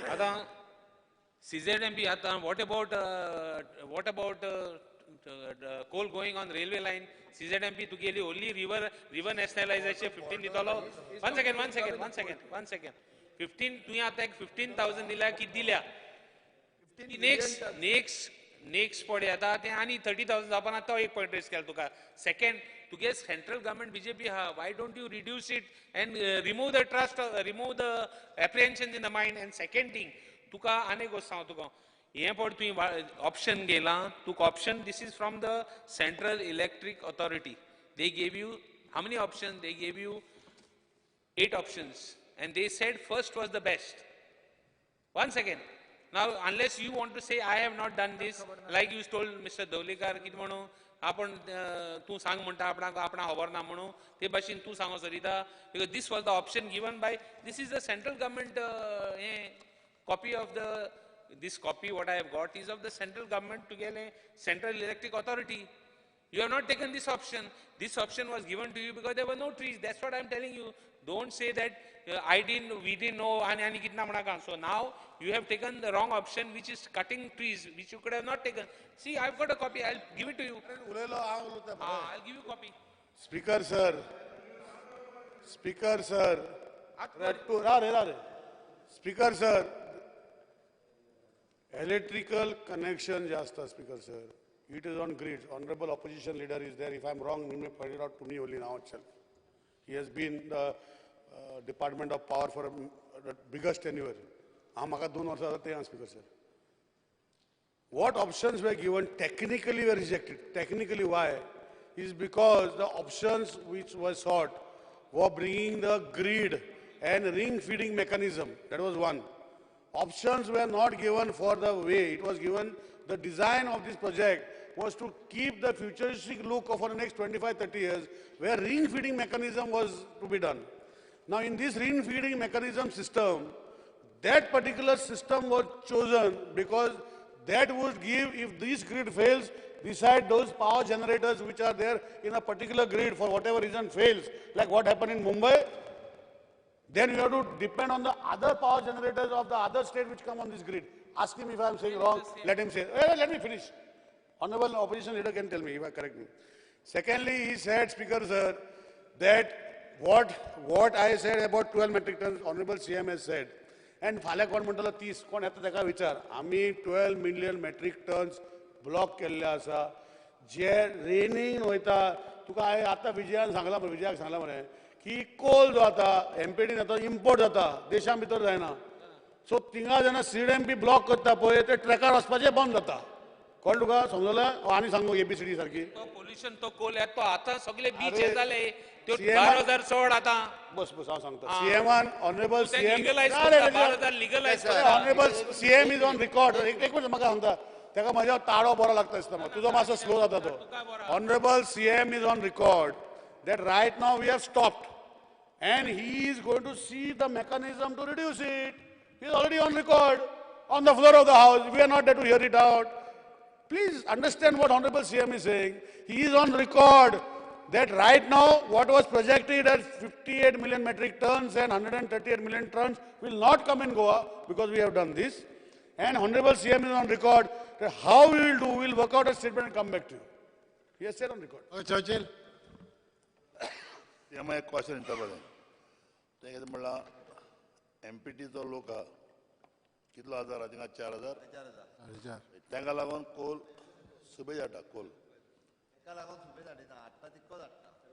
आतां CZMP आतां what about coal going on railway line? CZMP तुगेली only river nationalization 15 दितलो. One second. 15 तुवें आतां एक 15,000 दिल्या की दिल्या. नेक्स्ट पळय आतां तें आनी 30,000 जावपाना. तो एक पॉयंट रेज केला तुका. सेकंड, तुगे सेंट्रल गव्हर्नमेंट बीजेपी हा, why don't you reduce it and remove the trust, remove the apprehension in the mind. And second thing, तुका आनी एक गोश्ट सांगू तुका, हें पळय तुवें ऑप्शन घेयलां तुका option this is from the Central Electric Authority. They gave you how many option? They gave you 8 options and they said first was the best. One second. Now, unless you want to say I have not done this, like you told Mr. Dovlikar, कितें म्हणून आपण तूं सांग म्हणटा आपणाक आपणाक खबर ना म्हणून ते भाशेन तूं सांगो Sarita, because this was the option given by, this is the central government copy of the, this copy what I have got is of the central government तुगेलें Central Electric Authority. You have not taken this option. This option was given to you because there were no trees. That's what I am telling you. Don't say that I didn't, we didn't know, ani kitna manaka. So now you have taken the wrong option, which is cutting trees, which you could have not taken. See, I've got a copy. I'll give it to you. I'll give you copy. Speaker sir, Speaker sir, Speaker sir, electrical connection jasta, Speaker sir. It is on grid. Honorable opposition leader is there. If I am wrong, he may point it out to me only now itself. He has been the Department of Power for the biggest tenure. Speaker sir. What options were given technically were rejected. Technically why? Is because the options which were sought were bringing the grid and ring feeding mechanism. That was one. Options were not given for the way. It was given, the design of this project was to keep the futuristic look of for the next 25-30 years, where ring feeding mechanism was to be done. Now in this ring feeding mechanism system, that particular system was chosen because that would give, if this grid fails, decide those power generators which are there in a particular grid for whatever reason fails, like what happened in Mumbai, then you have to depend on the other power generators of the other state which come on this grid. Ask him if I am saying wrong, let him say. Hey, let me finish. Honorable opposition leader can tell me if I correct me. Secondly, he said, Speaker sir, that what I said about 12 metric tons, Honorable CM has said, and फाल्यां कोण म्हणटलो 30, कोण येता ताका विचार. आमी 12 million metric tons block केल्ले आसा, जे रेनीन वयता. तुका हांवें आतां विजयान सांगलां, विजयाक सांगलां मरे की कोल जो आतां एमपीडीन जाता इम्पोर्ट जाता, देशां भितर जायना. सो थिंगा जेन्ना सीडीएमपी ब्लॉक करता पळय, ते ट्रॅकार वचपाचें बंद जाता. कळ्ळें तुका? समजलें? आनी सांगू एबीसीडी सारकी. पोल्युशन तो कोल येता तो आतां सगळे बीच हे जाले, त्यो 12,000 सोड आतां. बस बस हांव सांगता. सीएमान honourable CM honourable CM is on record. एक मिनट म्हाका सांगता, ताका म्हज्या ताळो बरो लागता दिसता म्हाका, तुजो मातसो स्लो जाता तो. Honourable CM is on record that right now we have stopped and he is going to see the mechanism to reduce it. He is already on record on the floor of the house. We are not there to hear it out. Please understand what Honorable CM is saying. He is on record that right now what was projected at 58 million metric tons and 138 million tons will not come in Goa because we have done this. And Honorable CM is on record that how we will do, we will work out a statement and come back to you. He has said on record. Okay, Churchill. हे मागीर क्वेश्चन विचारपाचें. तें कितें म्हणलां, एमपीटीचो लोक आहा कितलो हजार आहा थिंगा? 4,000. तांकां लागून कोल सुबेज हाडटा. कोल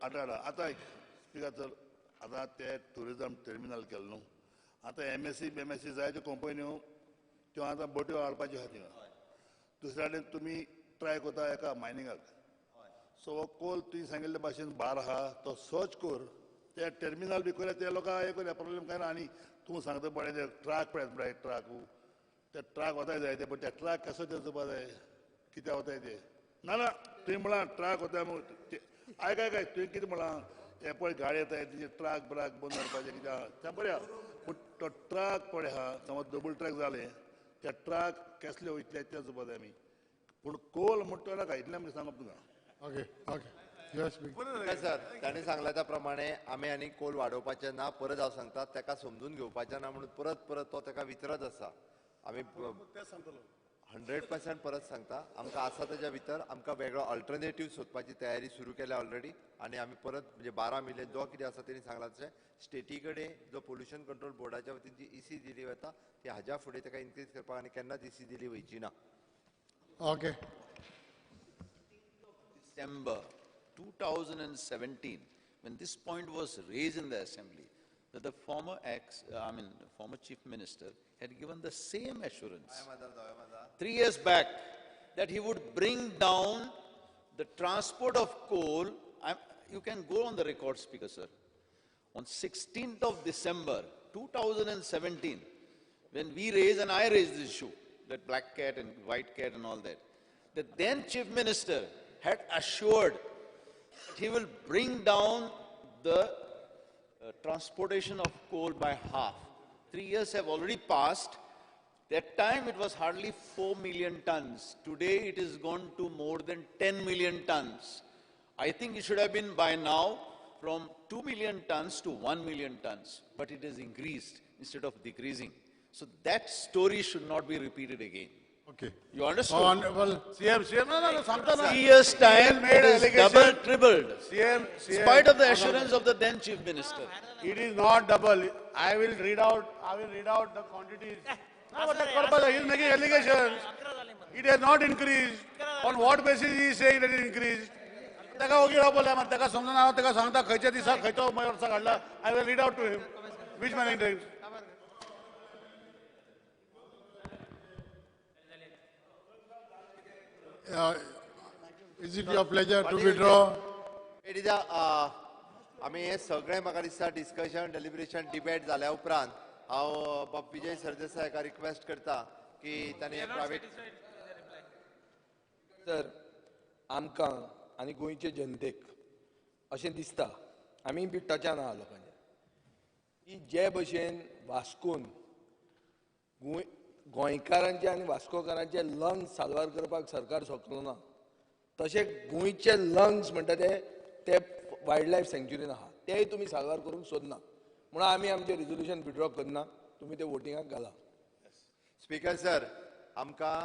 हाडटा. आतां स्पिकर सर, आतां ते ट्युरिजम टर्मिनल केलें न्हू, आतां एमएससी बीएमएससी जायत्यो कंपन्यो त्यो आतां बोट्यो हाडपाच्यो आहा थिंगा. दुसऱ्या कडेन तुमी ट्राय करता एका मायनिंगाक. सो हो कोल तुवें सांगिल्ले भाशेन भार आहा तो सर्च कर, ते टर्मिनल बी करया, ते लोकांक हें करया, प्रॉब्लेम कांय ना. आनी तूं सांगता पळय ते ट्रक पळय पळय ट्रक, ते ट्रक वताय जाय ते, पण ते ट्रक कसो ते चोवपा जाय कित्याक वताय ते. ना ना तुवें म्हळां ट्रक वताय, आयक आयक आयक, तुवें कितें म्हळां, हे पळय गाडी येताय तेजे ट्रक ब्राक बंद दवरपाचें कित्याक आहा तें बरें आहा. पूण तो ट्रक पळय आहा समज डबल ट्रक जालें, ते ट्रक कसले वयतले ते चोवपा जाय आमी. पूण कोल म्हणटा नाका, इतलें आमकां सांगप तुका. Okay okay. Sir, ताणें सांगला त्या प्रमाणे आमी आनी कोल वाडोवपाचें ना. परत हांव सांगता, ताका समजून घेवपाचें ना म्हणून परत परत तो ताका विचारत आसा. आमी 100% परत सांगता, आमकां आसा तेज्या भितर आमकां वेगळो अल्टरनेटीव सोदपाची तयारी सुरू केल्या ऑलरेडी. आनी आमी परत म्हणजे 12 मिलियन जो कितें आसा तेणी सांगला तशें स्टेटी कडेन जो पोल्युशन कंट्रोल बोर्डाच्या वतीन जी इसी दिली वता ती हाज्या फुडें ताका इन्क्रीज करपाक आनी केन्नाच इसी दिली वयची ना. Okay. December 2017, when this point was raised in the assembly, that the former former Chief Minister had given the same assurance 3 years back that he would bring down the transport of coal. You can go on the record, Speaker, sir. On 16th of December 2017, when we raised, and I raised this issue, that black cat and white cat and all that, the then Chief Minister had assured that he will bring down the transportation of coal by half. 3 years have already passed. That time it was hardly 4 million tons. Today it has gone to more than 10 million tons. I think it should have been by now from 2 million tons to 1 million tons, but it has increased instead of decreasing. So that story should not be repeated again. Okay. You understood? Honorable CM, CM, no, no, 3 years time, made it is double, tripled. CM, in spite of the assurance of the then Chief Minister. It is not double. I will read out the quantities. No, but he is making allegations. It has not increased. On what basis he is saying that it increased? I will read out to him. Which many times? Is it your pleasure to withdraw? It is a, आमी हे सगळे म्हाका दिसता डिस्कशन, डेलिब्रेशन, डिबेट जाल्या उपरांत हांव बाब विजय सरदेसाय हाका रिक्वेस्ट करता की ताणें प्रायवेट. सर, आमकां आनी गोंयचे जनतेक अशें दिसता, आमी बी टचान आहा लोकांच्या, की जे भशेन वास्कोन गोंयकारांचे आनी वास्कोकारांचे लंग्स साल्वार करपाक सरकार शकलो ना, तशें गोंयचे लंग्स म्हणटा ते वायल्ड लायफ सँक्च्युरीन आहा, तेय तुमी साल्वार करूंक सोदना. म्हणून आमी आमचें रिजोल्युशन विड्रॉ करना, तुमी ते वोटिंगाक घाला. स्पीकर सर, आमकां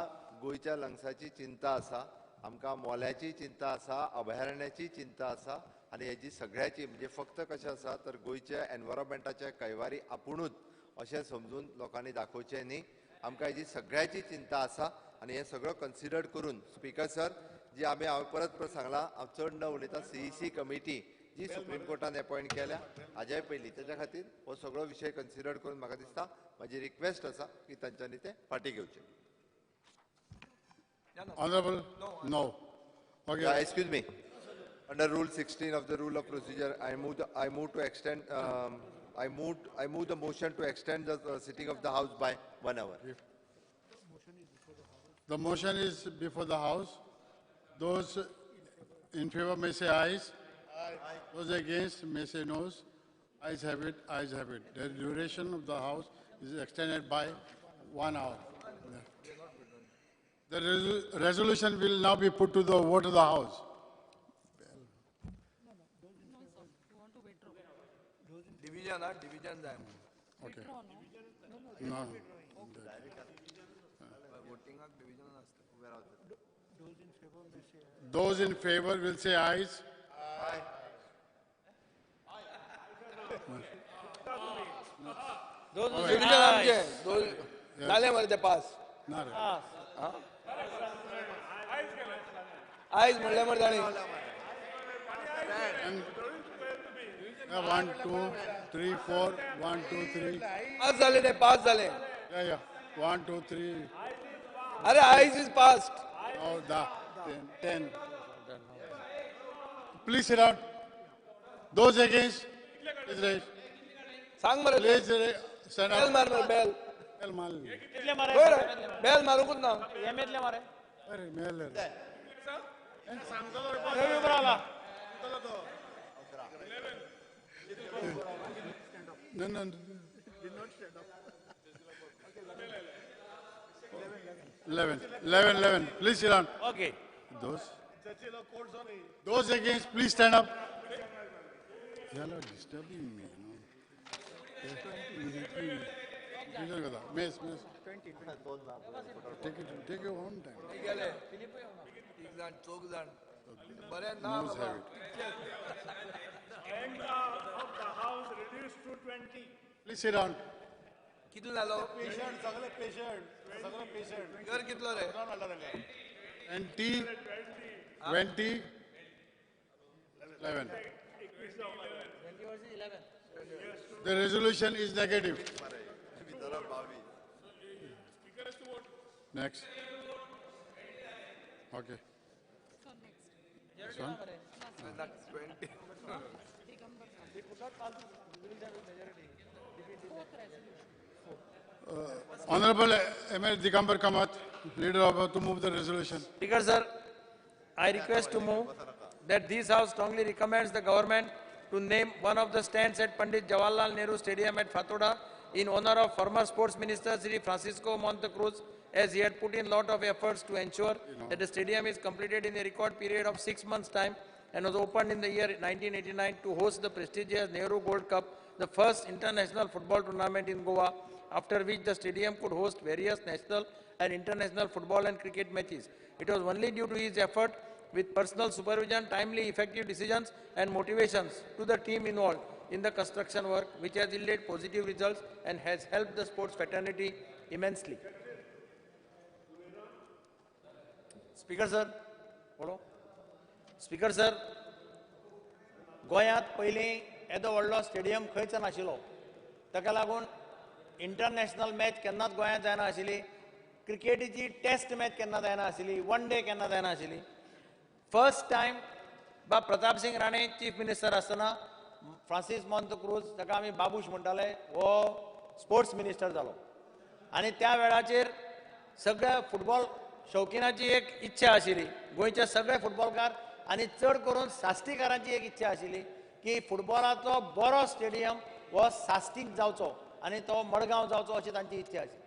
गोंयच्या लंग्साची चिंता आसा, आमकां मोल्याची चिंता आसा, अभयारण्याची चिंता आसा, आनी हेजी सगळ्याची म्हणजे फक्त कशें आसा तर गोंयच्या एनवायरमेंटाच्या कैवारी आपुणूच अशें समजून लोकांनी दाखोवचें न्ही. आमकां हेजी सगळ्याची चिंता आसा आनी हें सगळं कन्सिडर करून स्पीकर सर, जी आमी हांवें परत परत सांगलां, हांव चड न उलयता, सीईसी कमिटी जी सुप्रीम कोर्टान अपॉयंट केल्या हाज्याय पयलीं, तेच्या खातीर हो सगळो विशय कन्सिडर करून म्हाका दिसता म्हाजी रिक्वेस्ट आसा की तांच्यांनी तें फाटीं घेवचें. Honorable, no. Okay. Yeah, excuse me. Under Rule 16 of the Rule of Procedure, I move to extend. I move the motion to extend the sitting of the House by 1 hour. The motion is before the House. Those in favor may say ayes. Aye. Those against may say noes. Ayes have it. Ayes have it. The duration of the House is extended by 1 hour. The resolution will now be put to the vote of the House. Division, division. Okay. No. Those in favor will say ayes. Aye. Those in favor. Division, pass. आयज म्हणले मरे ताणी. 1 2 3 4 1 2 3. पास झाले ते, पास झाले. 1 2 3. अरे आयज is passed. 10. Please sit down. Those against, please raise. सांग मरे. Please stand up. Bell मार मरे, बेल. बेल मार. कितले मारे? बेल मारूंकच ना. एमेतले मारे. अरे mail. No, no. 11, 11, 11. Please sit down. Okay. Those against, please stand up. You are disturbing me. No? Miss, miss. Take it, take your own time. Noes have it. Of the House reduced to 20. Please sit down. कितलो जालो? पेशंट, सगळे पेशंट, सगळे पेशंट. कर कितलो रे? 20, 20, 11. 20 versus 11. The resolution is negative. Next. Okay. This one? Honorable M.L. Digambar Kamath, leader of to move the resolution. Speaker sir, I request to move that this House strongly recommends the government to name one of the stands at Pandit Jawaharlal Nehru Stadium at Fatorda in honor of former sports minister Sri Francisco Montecruz, as he had put in lot of efforts to ensure that the stadium is completed in a record period of 6 months' time and was opened in the year 1989 to host the prestigious Nehru Gold Cup, the first international football tournament in Goa, after which the stadium could host various national and international football and cricket matches. It was only due to his effort with personal supervision, timely, effective decisions and motivations to the team involved in the construction work, which has yielded positive results and has helped the sports fraternity immensely. Speaker sir, follow. Speaker sir, गोंयांत पयलीं येदो व्हडलो स्टेडियम खंयच नाशिल्लो, ताका लागून इंटरनॅशनल मॅच केन्नाच गोंयांत जायना आशिल्ली, क्रिकेटीची टेस्ट मॅच केन्ना जायना आशिल्ली, वन डे केन्ना जायना आशिल्ली. फर्स्ट टायम बाब प्रताप सिंग राणे चीफ मिनिस्टर आसतना फ्रांसीस मोंतक्रूज, ताका आमी बाबूश म्हणटाले, हो स्पोर्ट्स मिनिस्टर जालो आनी त्या वेळाचेर सगळ्या फुटबॉल शौकिनाची एक इच्छा आशिल्ली, गोंयचे सगळे फुटबॉलकार आनी चड करून साश्टीकारांची एक इच्छा आशिल्ली की फुटबॉलाचो बरो स्टेडियम हो साश्टीक जावचो आनी तो मडगांव जावचो अशी तांची इच्छा आशिल्ली.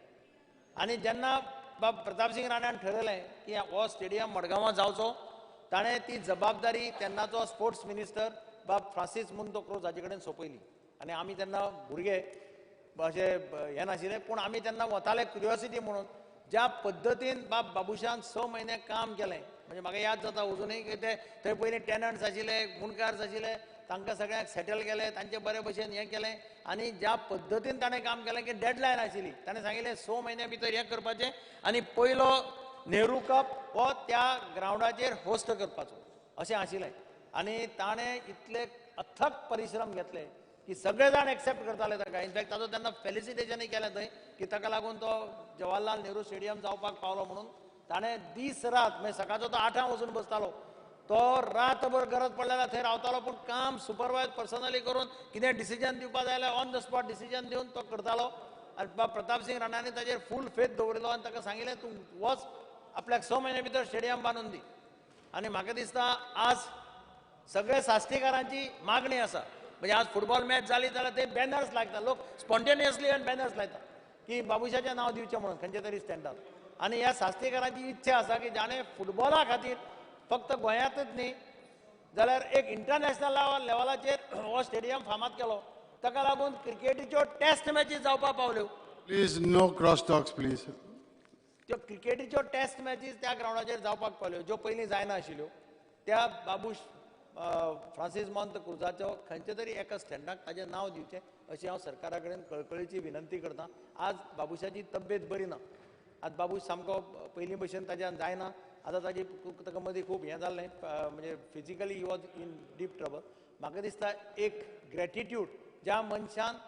आनी जेन्ना बाब प्रतापसिंग राण्यान ठरयलें की हो स्टेडियम मडगांवां जावचो, ताणें ती जबाबदारी तेन्नाचो स्पोर्ट्स मिनिस्टर बाब फ्रांसीस मोंतक्रूज हाजे कडेन सोंपयली. आनी आमी तेन्ना भुरगे अशें हें नाशिल्ले, पूण आमी तेन्ना वताले क्युरियोसिटी म्हणून. ज्या पद्दतीन बाब बाबुशान 6 म्हयने काम केलें, म्हणजे म्हाका याद जाता अजुनूय की ते थंय पयलीं टेनंट्स आशिल्ले, गुणकार्स आशिल्ले, तांकां सगळ्यांक सेटल केले, तांचे बरे भशेन हें केलें. आनी ज्या पद्दतीन ताणें काम केलें की डेडलायन आशिल्ली, ताणें सांगिल्लें 6 म्हयन्या भितर हें करपाचें आनी पयलो नेहरू कप हो त्या ग्रावंडाचेर होस्ट करपाचो अशें आशिल्लें. आनी ताणें इतले अथक परिश्रम घेतले की सगळे जाण एक्सेप्ट करताले ताका. इनफॅक्ट ताचो तेन्ना फेलिसिटेशनूय केलें थंय की ताका लागून तो जवाहरलाल नेहरू स्टेडियम जावपाक पावलो म्हणून. ताणें दीस रात, म्हणजे सकाळचो तो 8 वचून बसतालो, तो रातभर गरज पडल्या जाल्यार थंय रावतालो, पूण काम सुपरवायज पर्सनली करून कितें डिसिजन दिवपा जाय जाल्यार ऑन the spot decision दिवन तो करतालो. आनी प्रताप सिंग राणांनी ताजेर फूल फेथ दवरिल्लो आनी ताका सांगिल्लें तूं वच, आपल्याक 6 म्हयन्या भितर स्टेडियम बांदून दी. आनी म्हाका दिसता आज सगळे साश्टीकारांची मागणी आसा, म्हणजे आज फुटबॉल मॅच जाली जाल्यार ते बॅनर्स लायता, लोक स्पॉन्टेनियसली आनी बॅनर्स लायता की बाबुशाचें नांव दिवचें म्हणून खंयच्या तरी स्टँडार. आनी ह्या साश्टीकारांची इच्छा आसा की जाणें फुटबॉला खातीर फक्त गोंयांतच न्ही जाल्यार एक इंटरनॅशनल लेवलाचेर हो स्टेडियम फामाद केलो, ताका लागून क्रिकेटीच्यो टेस्ट मॅची जावपाक पावल्यो. Please no cross talks please. त्यो क्रिकेटीच्यो टेस्ट मॅचीज त्या ग्रावंडाचेर जावपाक पावल्यो ज्यो पयलीं जायना आशिल्ल्यो. त्या बाबूश फ्रांसीस मोंतक्रूजाचो खंयच्या तरी एका स्टँडाक ताजें नांव दिवचें अशी हांव सरकारा कडेन कळकळीची विनंती करता. आज बाबुशाची तब्येत बरी ना, आज बाबूश सामको पयलीं भशेन ताज्यान जायना, आतां ताजी ताका मदीं खूब हें जाल्लें, म्हणजे physically he was in deep trouble. म्हाका दिसता एक ग्रेटिट्यूड ज्या मनशान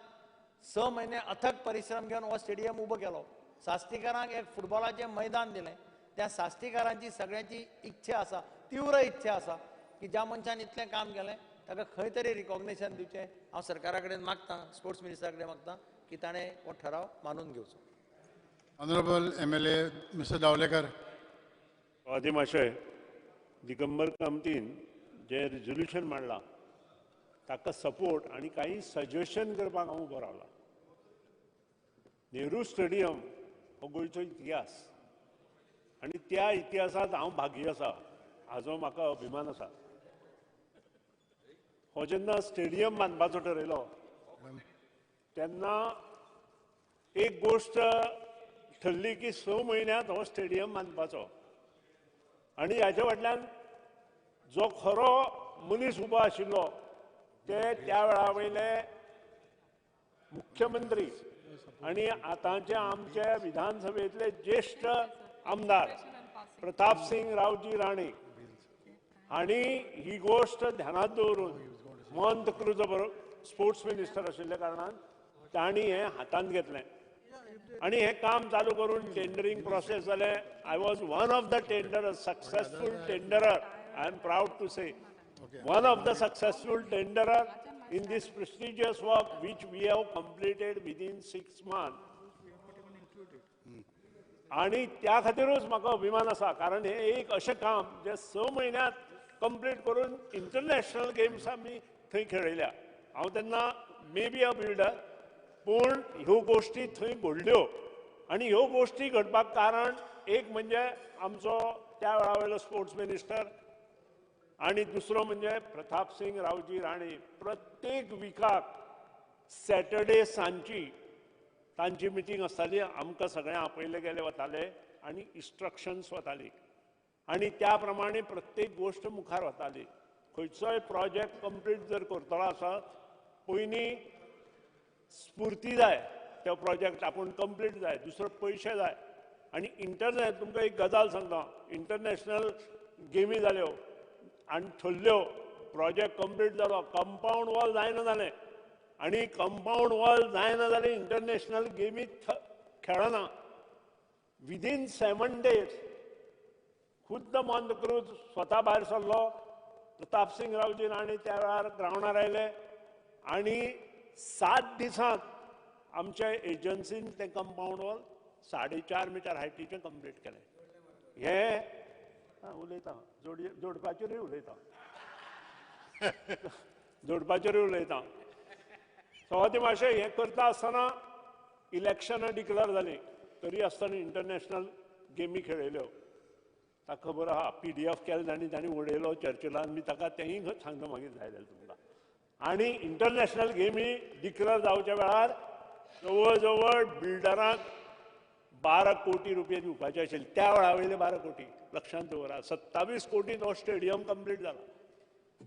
6 म्हयने अथक परिश्रम घेवन हो स्टेडियम उबो केलो, साश्टीकारांक एक फुटबॉलाचें मैदान दिलें, त्या साश्टीकारांची सगळ्यांची इच्छा आसा, तीव्र इच्छा आसा की ज्या मनशान इतलें काम केलें ताका खंय तरी रिकॉग्निशन दिवचें. हांव सरकारा कडेन मागतां, स्पोर्ट्स मिनिस्टरा कडेन मागतां की ताणें हो ठराव मानून घेवचो. Honourable MLA mister Dhavlekar. आदिमाशय, Digambar कामतीन जें रेजोल्युशन मांडलां ताका सपोर्ट आनी कांय सजेशन करपाक हांव उबो रावला. नेहरू स्टेडियम हो गोंयचो इतिहास आनी त्या इतिहासांत हांव भागी आसा, हाजो म्हाका अभिमान आसा. हो जेन्ना स्टेडियम बांदपाचो ठरयलो तेन्ना एक गोश्ट ठरली की 6 म्हयन्यांत हो स्टेडियम बांदपाचो आनी हाजे फाटल्यान जो खरो मनीस उबो आशिल्लो ते त्या वेळा वयले मुख्यमंत्री आनी आतांचे आमचे विधानसभेतले ज्येश्ठ आमदार प्रताप सिंग रावजी राणे हांणी ही गोश्ट ध्यानात दवरून मोंतक्रूज बरोबर स्पोर्ट्स मिनिस्टर आशिल्ल्या कारणान तांणी हें हातांत घेतलें आनी हें काम चालू करून टेंडरींग प्रोसेस जालें. I was one of the tenderer, successful tenderer. I am proud to say one of the successful tenderer in this prestigious work which we have completed within 6 months. आणि त्या खातीरूच म्हाका अभिमान आसा, कारण हें एक अशें काम जें 6 म्हयन्यांत कंप्लीट करून इंटरनॅशनल गेम्स आमी थंय खेळयल्या. हांव तेन्ना मे बी अ बिल्डर, पूण ह्यो गोश्टी थंय घडल्यो आनी ह्यो गोश्टी घडपाक कारण एक म्हणजे आमचो त्या वेळा वयलो स्पोर्ट्स मिनिस्टर आनी दुसरो म्हणजे प्रताप सिंग रावजी राणे. प्रत्येक विकाक सॅटर्डे सांजची तांची मिटींग आसताली, आमकां सगळ्यांक आपयले गेले वताले आनी इन्स्ट्रक्शन्स वताली आनी त्या प्रमाणे प्रत्येक गोश्ट मुखार वताली. खंयचोय प्रोजेक्ट कंप्लीट जर करतलो आसा पयलीं स्फूर्ती जाय, तो प्रोजेक्ट आपूण कंप्लीट जाय, दुसरो पयशे जाय. आनी इंटरनॅशनल तुमकां एक गजाल सांगता, इंटरनॅशनल गेमी जाल्यो आनी ठरल्यो, प्रोजेक्ट कंप्लीट जालो, कंपावंड वॉल जायना जालें आनी कंपावंड वॉल जायना जालें इंटरनॅशनल गेमी खेळना. विदीन 7 डेज खुद्द मोंतक्रूज स्वता भायर सरलो, प्रताप सिंग रावजी राणे त्या वेळार ग्रावंडार आयले आनी 7 दिसांत आमच्या एजन्सीन तें कंपावंड वॉल 4.5 मिटर हायटीचें कंप्लीट केलें. हें उलयता, जोडपाचेरूय उलयता, जोडपाचेरूय उलयता. सवाती मातशें हें करता आसतना इलेक्शनां डिक्लेर जालीं तरी आसतना इंटरनॅशनल गेमी खेळयल्यो. ताका खबर आहा, PDF केलें तांणी, तांणी उडयलो चर्चिलान, मी ताका तेंय सांगता मागीर जाय जाल्यार तुमकां. आनी इंटरनॅशनल गेमी डिक्लेर जावच्या वेळार जवळ जवळ बिल्डरांक 12 कोटी रुपये दिवपाचे आशिल्ले. त्या वेळा वयले 12 कोटी लक्षांत दवरा, 27 कोटी तो स्टेडियम कंप्लीट जाला.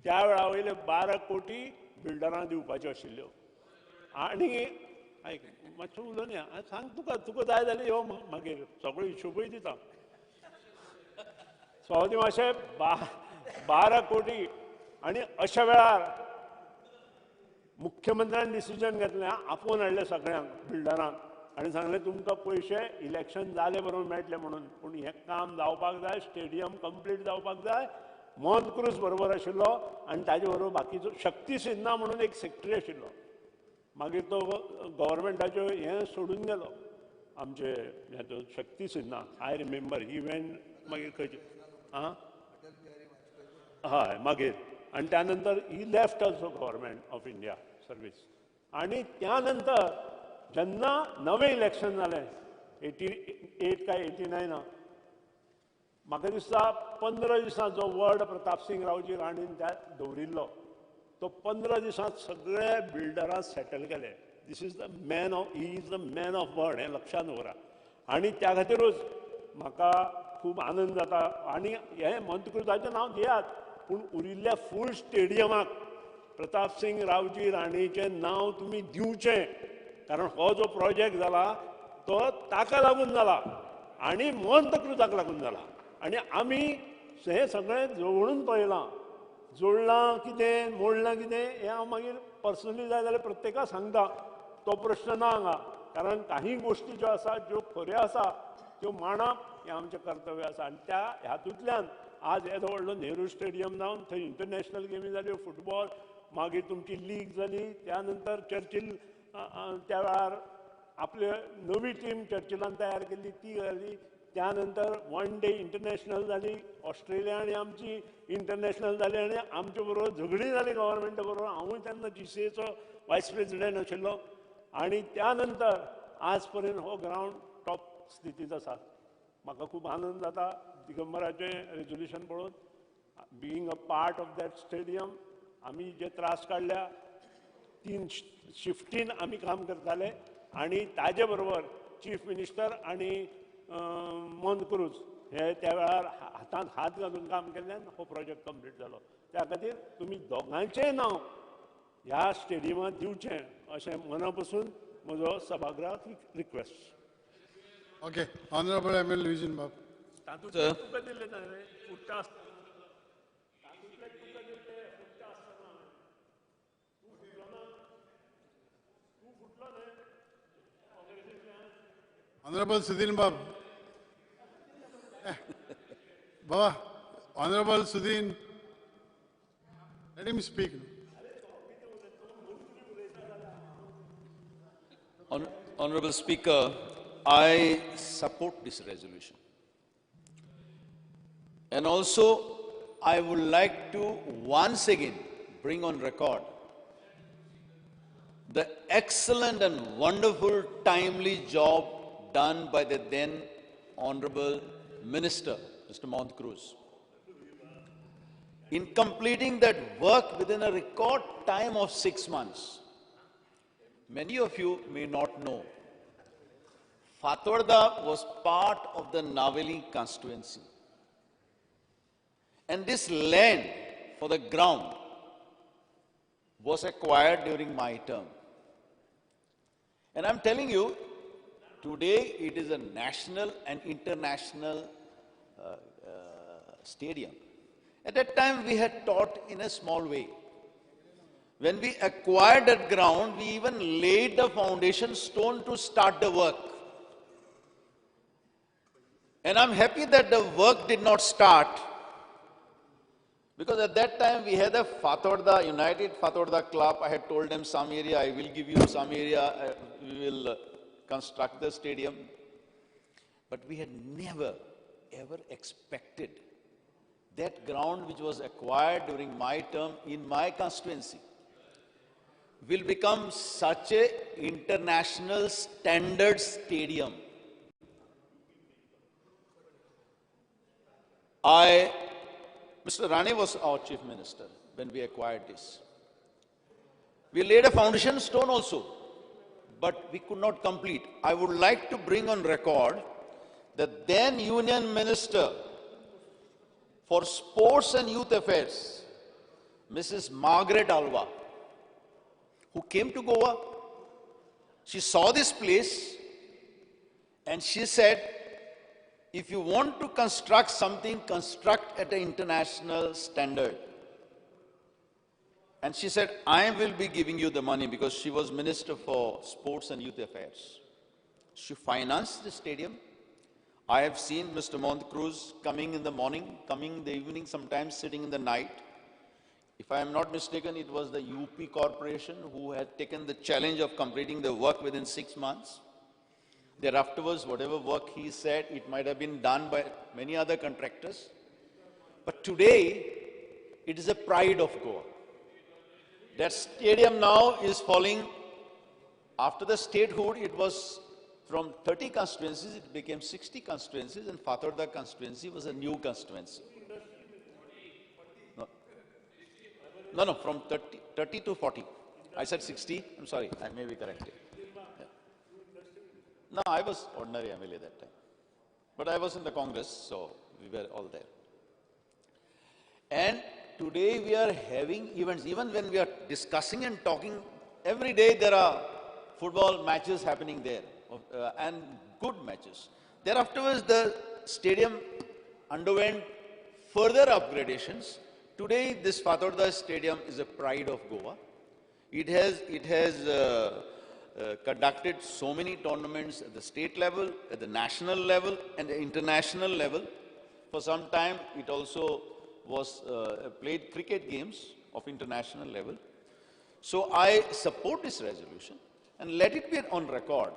त्या वेळा वयले 12 कोटी बिल्डरांक दिवपाच्यो आशिल्ल्यो. आनी आयक मातशें उलोवन या, सांग तुका, तुका जाय जाल्यार यो मागीर सगळो हिशोबूय दिता. सवाती मातशें 12 कोटी. आनी अशा वेळार मुख्यमंत्र्यान डिसिजन घेतलें, आपोवन हाडलें सगळ्यांक बिल्डरांक आनी सांगलें तुमकां पयशे इलेक्शन जाले बरोबर मेळटले म्हणून, पूण हें काम जावपाक जाय, स्टेडियम कंप्लीट जावपाक जाय. मोंतक्रूज बरोबर आशिल्लो आनी ताजे बरोबर बाकीचो शक्ती सिन्हा म्हणून एक सेक्रेटरी आशिल्लो. मागीर तो गव्हर्मेंटाच्यो हें सोडून गेलो आमचे Shakti Sinha, I remember he went मागीर खंयचे आं हय मागीर. आनी त्या नंतर he left also government of India service. आनी त्या नंतर जेन्ना नवें इलेक्शन जालें 88 काय 89 म्हाका दिसता 15 दिसां जो वर्ड प्रताप सिंग रावजी राणेन त्या दवरिल्लो तो 15 दिसांत सगळे बिल्डरां सेटल केले. This is the man of, he is the man of word, हें लक्षांत दवरा. आनी त्या खातीरूच म्हाका खूब आनंद जाता. आनी हें मोंतक्रूजाचें नांव दियात, पूण उरिल्ल्या फूल स्टेडियमाक प्रताप सिंग रावजी राणेचें नांव तुमी दिवचें, कारण हो जो प्रोजेक्ट जाला तो ताका लागून जाला आनी मोंतक्रूजाक लागून जाला. आनी आमी हें सगळें जोडून पळयलां, जोडलां कितें मोडलां कितें हें हांव मागीर पर्सनली जाय जाल्यार प्रत्येकाक सांगता, तो प्रश्न ना हांगा. कारण काही गोश्टी ज्यो आसा ज्यो खऱ्यो आसा त्यो मांडप हें आमचें कर्तव्य आसा. आनी त्या हातूंतल्यान आज येदो व्हडलो नेहरू स्टेडियम जावन थंय इंटरनॅशनल गेमी जाल्यो, फुटबॉल, मागीर तुमची लीग जाली, त्या नंतर चर्चिल त्या वेळार आपले नवी टीम चर्चिलान तयार केल्ली ती जाली, त्या नंतर 1 डे इंटरनॅशनल जाली, ऑस्ट्रेलिया आनी आमची इंटरनॅशनल जाली आनी आमचे बरोबर झगडीं जाली गव्हर्मेंटा बरोबर. हांवूय तेन्ना GCAचो वायस प्रेसिडेंट आशिल्लो. आनी त्या नंतर आज पर्यंत हो ग्रावंड टॉप स्थितींत आसा. म्हाका खूब आनंद जाता दिगंबराचें रेजोल्युशन पळोवन. Being a part of that stadium आमी जे त्रास काडल्या, 3 शिफ्टीन आमी काम करताले आनी ताजे बरोबर चीफ मिनिस्टर आनी मोंतक्रूज हे त्या वेळार हातांत हात घालून काम केल्ल्यान हो प्रोजेक्ट कंप्लीट जालो. त्या खातीर तुमी दोगांचेंय नांव ह्या स्टेडियमांत दिवचें अशें मना पसून म्हजो सभागृहाक request. Okay, honourable M L Luizinho बाब. तातूंतलें तुका दिल्लें न्हय फुट्टा आसतना, तातूंतलें तुका दिल्लें फुट्टा आसतना तूं फुटलो ना. Honorable Sudin Bab. Baba, Honorable Sudin, let him speak. Honorable Speaker, I support this resolution. And also, I would like to once again bring on record the excellent and wonderful timely job done by the then Honorable Minister, Mr. Montcruz, in completing that work within a record time of 6 months. Many of you may not know, Fatorda was part of the Naveli constituency. And this land for the ground was acquired during my term. And I'm telling you, today it is a national and international stadium. At that time, we had taught in a small way. When we acquired that ground, we even laid the foundation stone to start the work. And I'm happy that the work did not start, because at that time we had a Fatorda, United Fatorda Club. I had told them some area I will give you, some area we will construct the stadium. But we had never ever expected that ground, which was acquired during my term in my constituency, will become such a international standard stadium. Mr. Rane was our chief minister when we acquired this. We laid a foundation stone also, but we could not complete. I would like to bring on record the then Union Minister for Sports and Youth Affairs, Mrs. Margaret Alva, who came to Goa. She saw this place and she said, if you want to construct something, construct at an international standard. And she said, I will be giving you the money, because she was Minister for Sports and Youth Affairs. She financed the stadium. I have seen Mr. Montcruz coming in the morning, coming in the evening, sometimes sitting in the night. If I am not mistaken, it was the UP Corporation who had taken the challenge of completing the work within 6 months. Thereafterwards, whatever work he said, it might have been done by many other contractors. But today, it is a pride of Goa. That stadium now is falling. After the statehood, it was from 30 constituencies, it became 60 constituencies, and Fatorda constituency was a new constituency. No, from 30 to 40. I said 60. I'm sorry, I may be corrected. Yeah. No, I was ordinary MLA that time. But I was in the Congress, so we were all there. And today we are having events. Even when we are discussing and talking, every day there are football matches happening there, and good matches. Thereafterwards, the stadium underwent further upgradations. Today, this Fatorda Stadium is a pride of Goa. It has conducted so many tournaments at the state level, at the national level, and the international level. For some time, it also was played cricket games of international level. So I support this resolution, and let it be on record.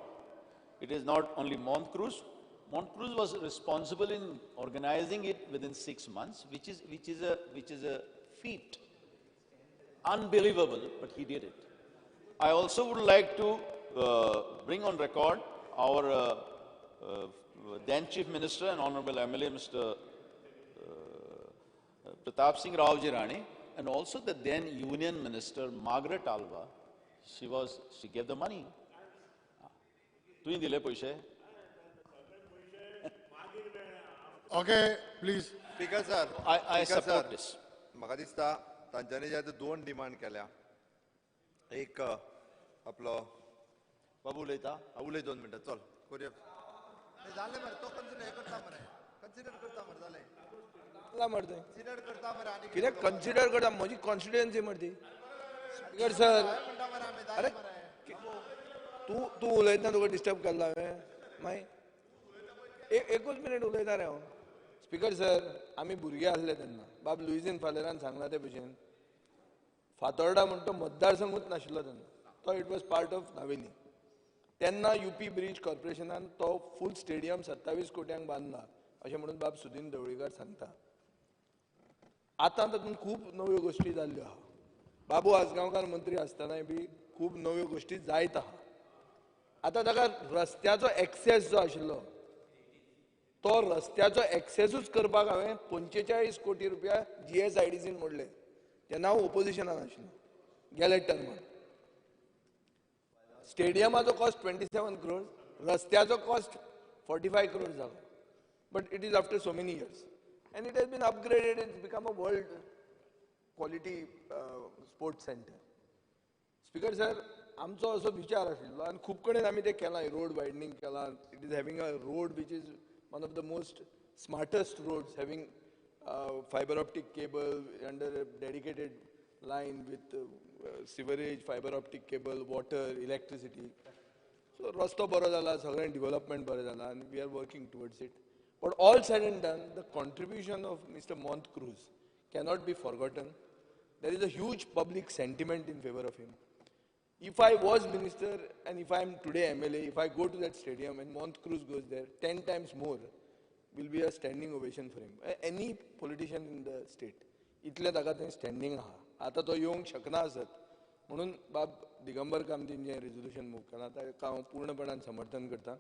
It is not only Montcruz. Montcruz was responsible in organizing it within 6 months, which is a feat. Unbelievable, but he did it. I also would like to bring on record our then Chief Minister and Honorable MLA, Mr. Pratap Singh Raoji Rane, and also the then Union Minister, Margaret Alva. She gave the money. तुवें दिले पयशे? Okay, please. Speaker sir, I support this. म्हाका दिसता तांच्यांनी जे आतां दोन डिमांड केल्या, एक आपलो बाबू उलयता, उलय 2 मिनटां, चल करुया. जालें मरे, तो कन्सिडर हे करता मरे, कन्सिडर करता मरे, जालें कन्सिडर करता मरे. आनी कितें कन्सिडर करता? म्हजी कॉन्स्टिट्युएन्सी मरे ती. स्पीकर सर, अरे तूं तूं उलयतना तुका डिस्टर्ब केल्लो हांवें? मागीर एकूच मिनीट उलयता रे हांव. स्पीकर सर, आमी भुरगे आसले तेन्ना बाब लुईझीन फालेरान सांगला ते भशेन फातोर्डा म्हण तो मतदारसंघूच नाशिल्लो तेन्ना, तो it was part of Navelim. तेन्ना युपी ब्रिज कॉर्पोरेशनान तो फूल स्टेडियम 27 कोट्यांक बांदला अशें म्हणून बाब सुदीन ढवळीकर सांगता. आतां तातूंत खूब नव्यो गोश्टी जाल्ल्यो आहा. बाबू आजगांवकार मंत्री आसतनाय बी खूब नव्यो गोश्टी जायत आहा. आतां ताका रस्त्याचो एक्सेस जो आशिल्लो तो रस्त्याचो एक्सेसूच करपाक हांवें 45 कोटी रुपया GSIDCन मोडले तेन्ना हांव ओपोजिशनान आशिल्लो गेले टर्मान. स्टेडियमाचो कॉस्ट 27 crores, रस्त्याचो कॉस्ट 45 crores जालो. But it is after so many years and it has been upgraded, it's become a world quality sports centre. Speaker sir, आमचो असो विचार आशिल्लो आनी खूब कडेन आमी तें केलां, रोड वायडनींग केलां. It is having a road which is one of the most smartest roads, having fiber optic cable under a dedicated line with sewerage, fiber optic cable, water, electricity. So रस्तो बरो जाला, सगळें डेव्हलपमेंट बरें जाला आनी we are working towards it. But all said and done, the contribution of Mr. Montcruz cannot be forgotten. There is a huge public sentiment in favor of him. If I was minister and if I am today MLA, if I go to that stadium and Montcruz goes there, 10 times more will be a standing ovation for him. Any politician in the state. इतले ताका थंय स्टँडींग आहा. आतां तो येवंक शकना आसत म्हणून बाब दिगंबर कामतीन जें रेजोल्युशन मूव केलां ताका हांव पूर्णपणान समर्थन करता.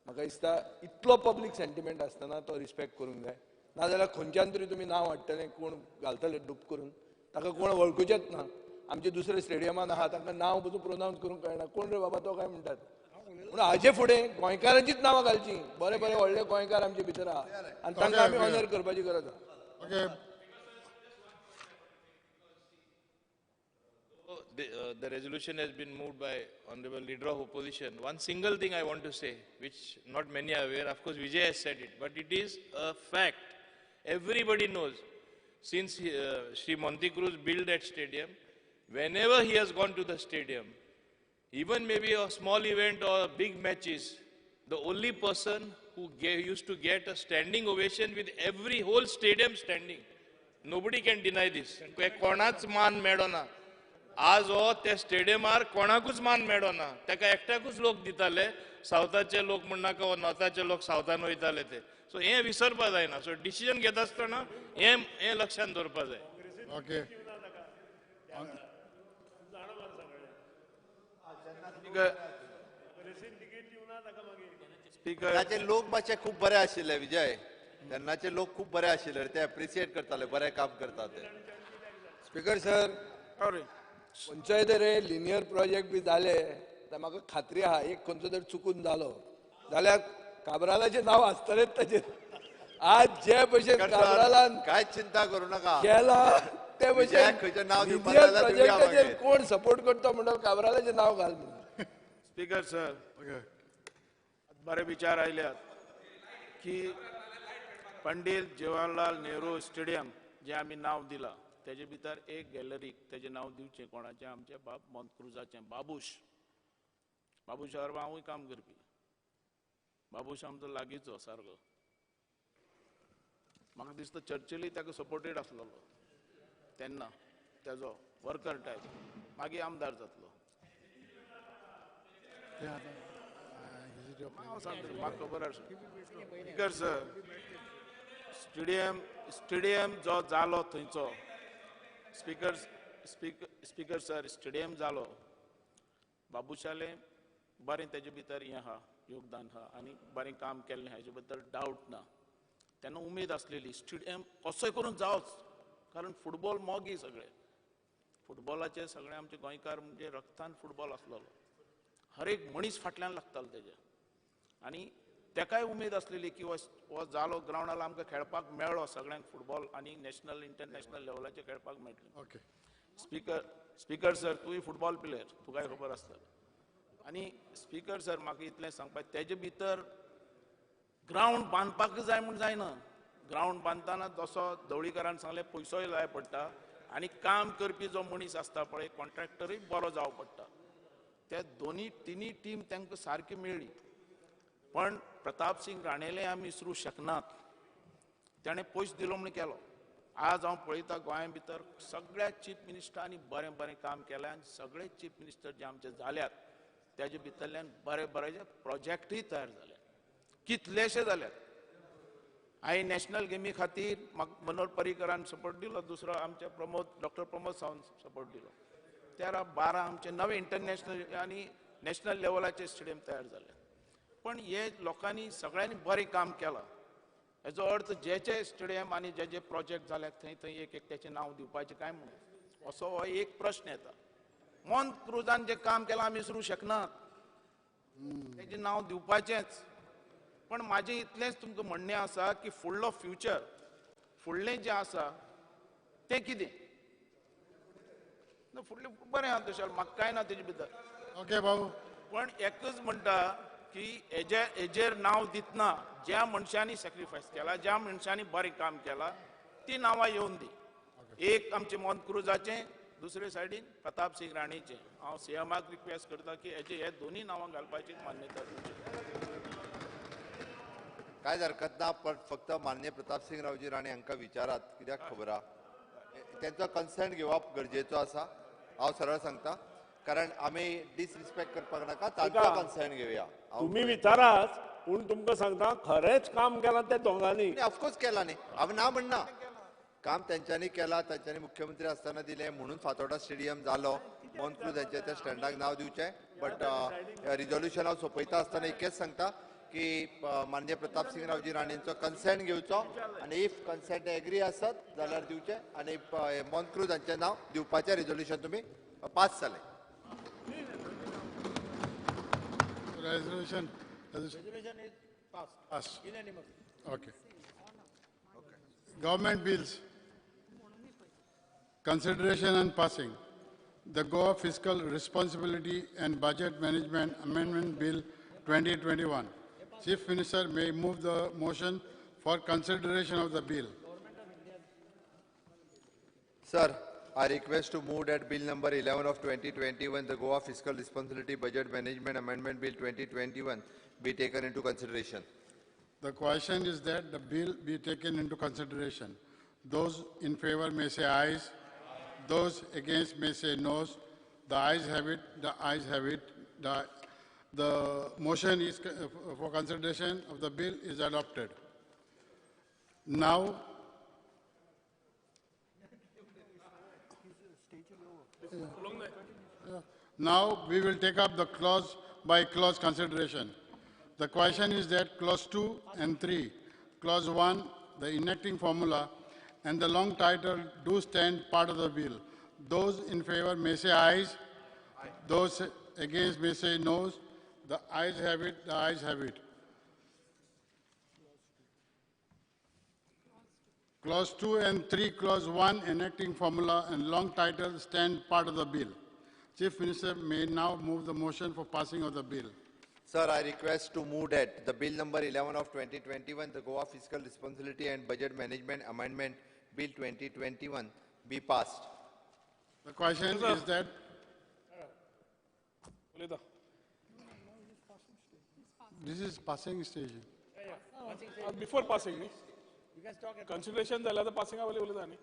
म्हाका दिसता इतलो पब्लीक सेंटिमेंट आसतना तो रिस्पेक्ट करूंक जाय, नाजाल्यार खंयच्यान तरी तुमी नांव हाडटले, कोण घालतले डूब करून, ताका कोण वळखुचेच ना. आमचे दुसरे स्टेडियमान आहा तांकां नांव पसून प्रोनावन्स करूंक कळना, कोण रे बाबा तो काय म्हणटात. म्हणून हाजे फुडें गोंयकारांचीच नांवां घालची, बरे बरे व्हडले गोंयकार आमचे भितर आहा आनी तांकां आमी ऑनर करपाची गरज आहा. The resolution has been moved by Honorable Leader of Opposition. One single thing I want to say, which not many are aware, of course Vijay has said it, but it is a fact. Everybody knows, since Shri Monty Cruz built that stadium, whenever he has gone to the stadium, even maybe a small event or big matches, the only person who used to get a standing ovation with every whole stadium standing. Nobody can deny this. कोणाच मान मेळना आज हो त्या स्टेडियमार, कोणाकूच मान मेळना, ताका एकट्याकूच लोक दिताले. सावथाचे लोक म्हणनाका वा नॉर्थाचे लोक सावथान वयताले ते. सो हें विसरपा जायना. सो डिसिजन घेता आसतना हें हें लक्षांत दवरपा जाय. ओके. तेन्नाचे लोक मातशे खूब बरे आशिल्ले विजय, तेन्नाचे लोक खूब बरे आशिल्ले, ते एप्रिशिएट करताले, बरें काम करता ते. स्पीकर सर, खंयचोय तरी लिनियर प्रोजेक्ट बी जाले जाल्यार म्हाका खात्री आहा एक खंयचो तरी चुकून जालो जाल्यार काब्रालाचें नांव आसतलेंच ताचेर. आज जे भशेन काब्रालान काय चिंता करूं नाका केला ते भशेन खंयचें नांव लिनियर प्रोजेक्टाचेर कोण सपोर्ट करता म्हणून काब्रालाचें नांव घाल म्हणून. स्पीकर सर, बरे विचार आयल्यात की पंडीत जवाहरलाल नेहरू स्टेडियम जे आमी नांव दिलां तेजे भितर एक गॅलरीक तेजें नांव दिवचें कोणाचें, आमच्या बाब मोंतक्रुजाचें, बाबूश. बाबूशा बरोबर हांवूय काम करपी, बाबूश आमचो लागींचो सारको. म्हाका दिसता चर्चिलूय ताका सपोर्टेड आसलेलो तेन्ना, तेजो वर्कर टायप, मागीर आमदार जातलो. हांव सांगता म्हाका खबर आसा. स्पीकर सर, स्टेडियम जो जालो थंयचो, स्पीकर स्पीकर सर, स्टेडियम जालो बाबूशालें बरें तेजे भितर हें आहा, योगदान आहा आनी बरें काम केल्लें हाजे बद्दल डावट ना. तेन्ना उमेद आसलेली स्टेडियम कसोय करून जावच, कारण फुटबॉल मोगी सगळे, फुटबॉलाचे सगळे आमचे गोंयकार म्हणजे रक्तान फुटबॉल आसलेलो, हर एक मनीस फाटल्यान लागतालो तेज्या. आनी तेकाय उमेद आसलेली की हो जालो ग्रावंडार आमकां खेळपाक मेळ्ळो सगळ्यांक फुटबॉल आनी नॅशनल इंटरनॅशनल लेवलाचेर खेळपाक मेळटलें. ओके. स्पीकर सर, तूंय फुटबॉल प्लेयर, तुकाय खबर आसतलें. आनी स्पीकर सर, म्हाका इतलें सांगपाक, तेजे भितर ग्रावंड बांदपाक जाय म्हूण जायना. ग्रावंड बांदतना जसो धवळीकरान सांगलें पयसोय जाय पडटा आनी काम करपी जो मनीस आसता पळय कॉन्ट्रॅक्टरूय बरो जावं पडटा. ते दोनी तिनी टीम तांकां सारकी मेळ्ळी. पण प्रताप सिंग राणेले आमी विसरूं शकनात. ताणें पयस दिलो म्हूण केलो. आज हांव पळयता गोंया भितर सगळ्या चीफ मिनिस्टरांनी बरें बरें काम केलें आनी सगळे चीफ मिनिस्टर जे आमचे जाल्यात तेजे भितरल्यान बरे बरे प्रोजेक्टूय तयार जाले, कितलेशे जाल्यात. हांवें नॅशनल गेमी खातीर म्हाका मनोहर पर्रीकरान सपोर्ट दिलो, दुसरो आमचे प्रमोद डॉक्टर प्रमोद सावंत सपोर्ट दिलो. 13-12 आमचे नवे इंटरनॅशनल आनी नॅशनल लेवलाचे स्टेडियम तयार जाले. पण हे लोकांनी सगळ्यांनी बरें काम केलां. हेजो अर्थ जे जे स्टेडियम आनी जे जे प्रोजेक्ट जाल्यात थंय थंय एक एकट्याचें नांव दिवपाचें काय म्हणून असो हो एक प्रश्न येता. मोन क्रुजान जें काम केलां आमी विसरूं शकनात, तेजें नांव दिवपाचेंच. पण म्हाजें इतलेंच तुमकां म्हणणें आसा की फुडलो फ्युचर, फुडलें जें आसा तें कितें ना, फुडलें बरें आहा तशें म्हाका कांय ना तेजे भितर. ओके बाबू. पण एकच म्हणटा की हेजेर नांव दितना ज्या मनशांनी सॅक्रिफायस केला, ज्या मनशांनी बरें काम केलां ती नांवां येवन दी. एक आमचें मोन क्रुजाचें, दुसरे सायडीन प्रताप सिंग राणेचें. हांव सीएमाक रिक्वेस्ट करता की हेजे हे दोनूय नांवां घालपाची मान्यता दिवची. कांयच हरकत ना, पण फक्त माननीय प्रताप सिंग रावजी राणे हांकां विचारात, कित्याक खबर आहा तेंचो कन्सेंट घेवप गरजेचो आसा. हांव सरळ सांगता, कारण आमी डिसरिस्पेक्ट करपाक नाका, तांचो कन्सेंट घेवया. तुमी विचारात, पूण तुमकां सांगता खरेंच काम केलां ते दोगांनी. ऑफकोर्स केलां न्ही, हांव ना म्हणना, काम तेंच्यांनी केलां, तांच्यांनी मुख्यमंत्री आसतना दिलें म्हणून फातोर्डा स्टेडियम जालो. मोन क्रूज हांच्या त्या स्टँडाक नांव दिवचें. बट रिजोल्युशन हांव सोंपयता आसतना एकच सांगता की माननीय प्रताप सिंग रावजी राणेंचो कन्सेंट घेवचो आनी if consent agree आसत जाल्यार दिवचें आनी मोन क्रूज हांचें नांव दिवपाचें रिजोल्युशन तुमी पास जालें. Resolution is passed. Passed. Unanimously. Okay. Government bills. Consideration and passing. The Goa Fiscal Responsibility and Budget Management Amendment Bill 2021. Chief Minister may move the motion for consideration of the bill. Sir, I request to move that bill number 11 of 2021, the Goa Fiscal Responsibility Budget Management Amendment Bill 2021, be taken into consideration. The question is that the bill be taken into consideration. Those in favor may say ayes. Those against may say noes. The ayes have it. The ayes have it. The motion is for consideration of the bill is adopted. Now, now we will take up the clause by clause consideration. The question is that clause 2 and 3, clause 1, the enacting formula, and the long title do stand part of the bill. Those in favor may say ayes. Those against may say noes. The ayes have it. The ayes have it. Clause 2 and 3, clause 1, enacting formula and long title stand part of the bill. Chief Minister may now move the motion for passing of the bill. Sir, I request to move that the bill number 11 of 2021, the Goa Fiscal Responsibility and Budget Management Amendment Bill 2021 be passed. The question is that this is passing stage. Before passing, you can talk. Consideration जाला तर passing available जाणी.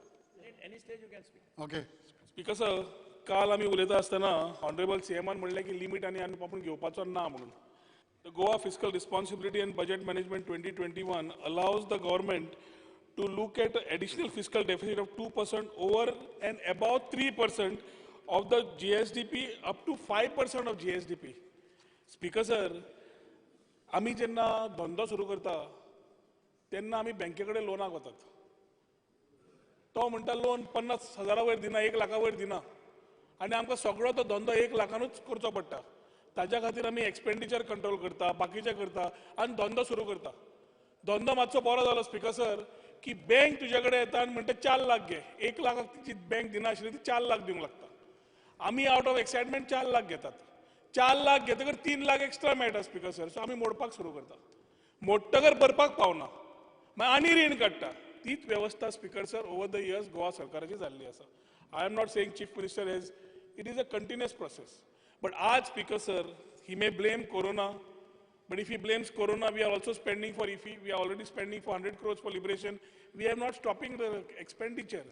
Any stage you can speak. Okay. Speaker sir, काल आमी उलयता आसतना ऑनरेबल सीएमान म्हणलें की लिमीट आनी आमी आपूण घेवपाचो ना म्हणून. The Goa Fiscal Responsibility and Budget Management 2021 allows the government to look at additional fiscal deficit of 2% over and above 3% of the GSDP up to 5% of GSDP. Speaker sir, आमी जेन्ना धंदो सुरू करता तेन्ना आमी बँके कडेन लोनाक वतात. तो म्हणटा लोन 50,000 वयर दिना, 1 लाखा वयर दिना, आनी आमकां सगळो तो धंदो 1 लाखानूच करचो पडटा. ताज्या खातीर आमी एक्सपेंडिचर कंट्रोल करता, बाकीचें करता आनी धंदो सुरू करता. धंदो मातसो बरो जालो स्पीकर सर की बँक तुजे कडेन येता आनी म्हणटा 4 लाख घे. 1 लाखाक जी बँक दिनाशिल्ली ती 4 लाख दिवंक लागता. आमी आवट ऑफ एक्सायटमेंट 4 लाख घेतात. 4 लाख घेतकर 3 लाख एक्स्ट्रा मेळटा स्पीकर सर. सो आमी मोडपाक सुरू करता. मोडटकर भरपाक पावना, मागीर आनी रीण काडटा. तीच वेवस्था speaker sir over the years Goa सरकाराची जाल्ली आसा. I am not saying chief minister has, it is a continuous process. But आज speaker sir, he may blame corona, But if he blames Corona, we are also spending for IFFI, we are already spending for 100 crores for liberation. We are not stopping the expenditure.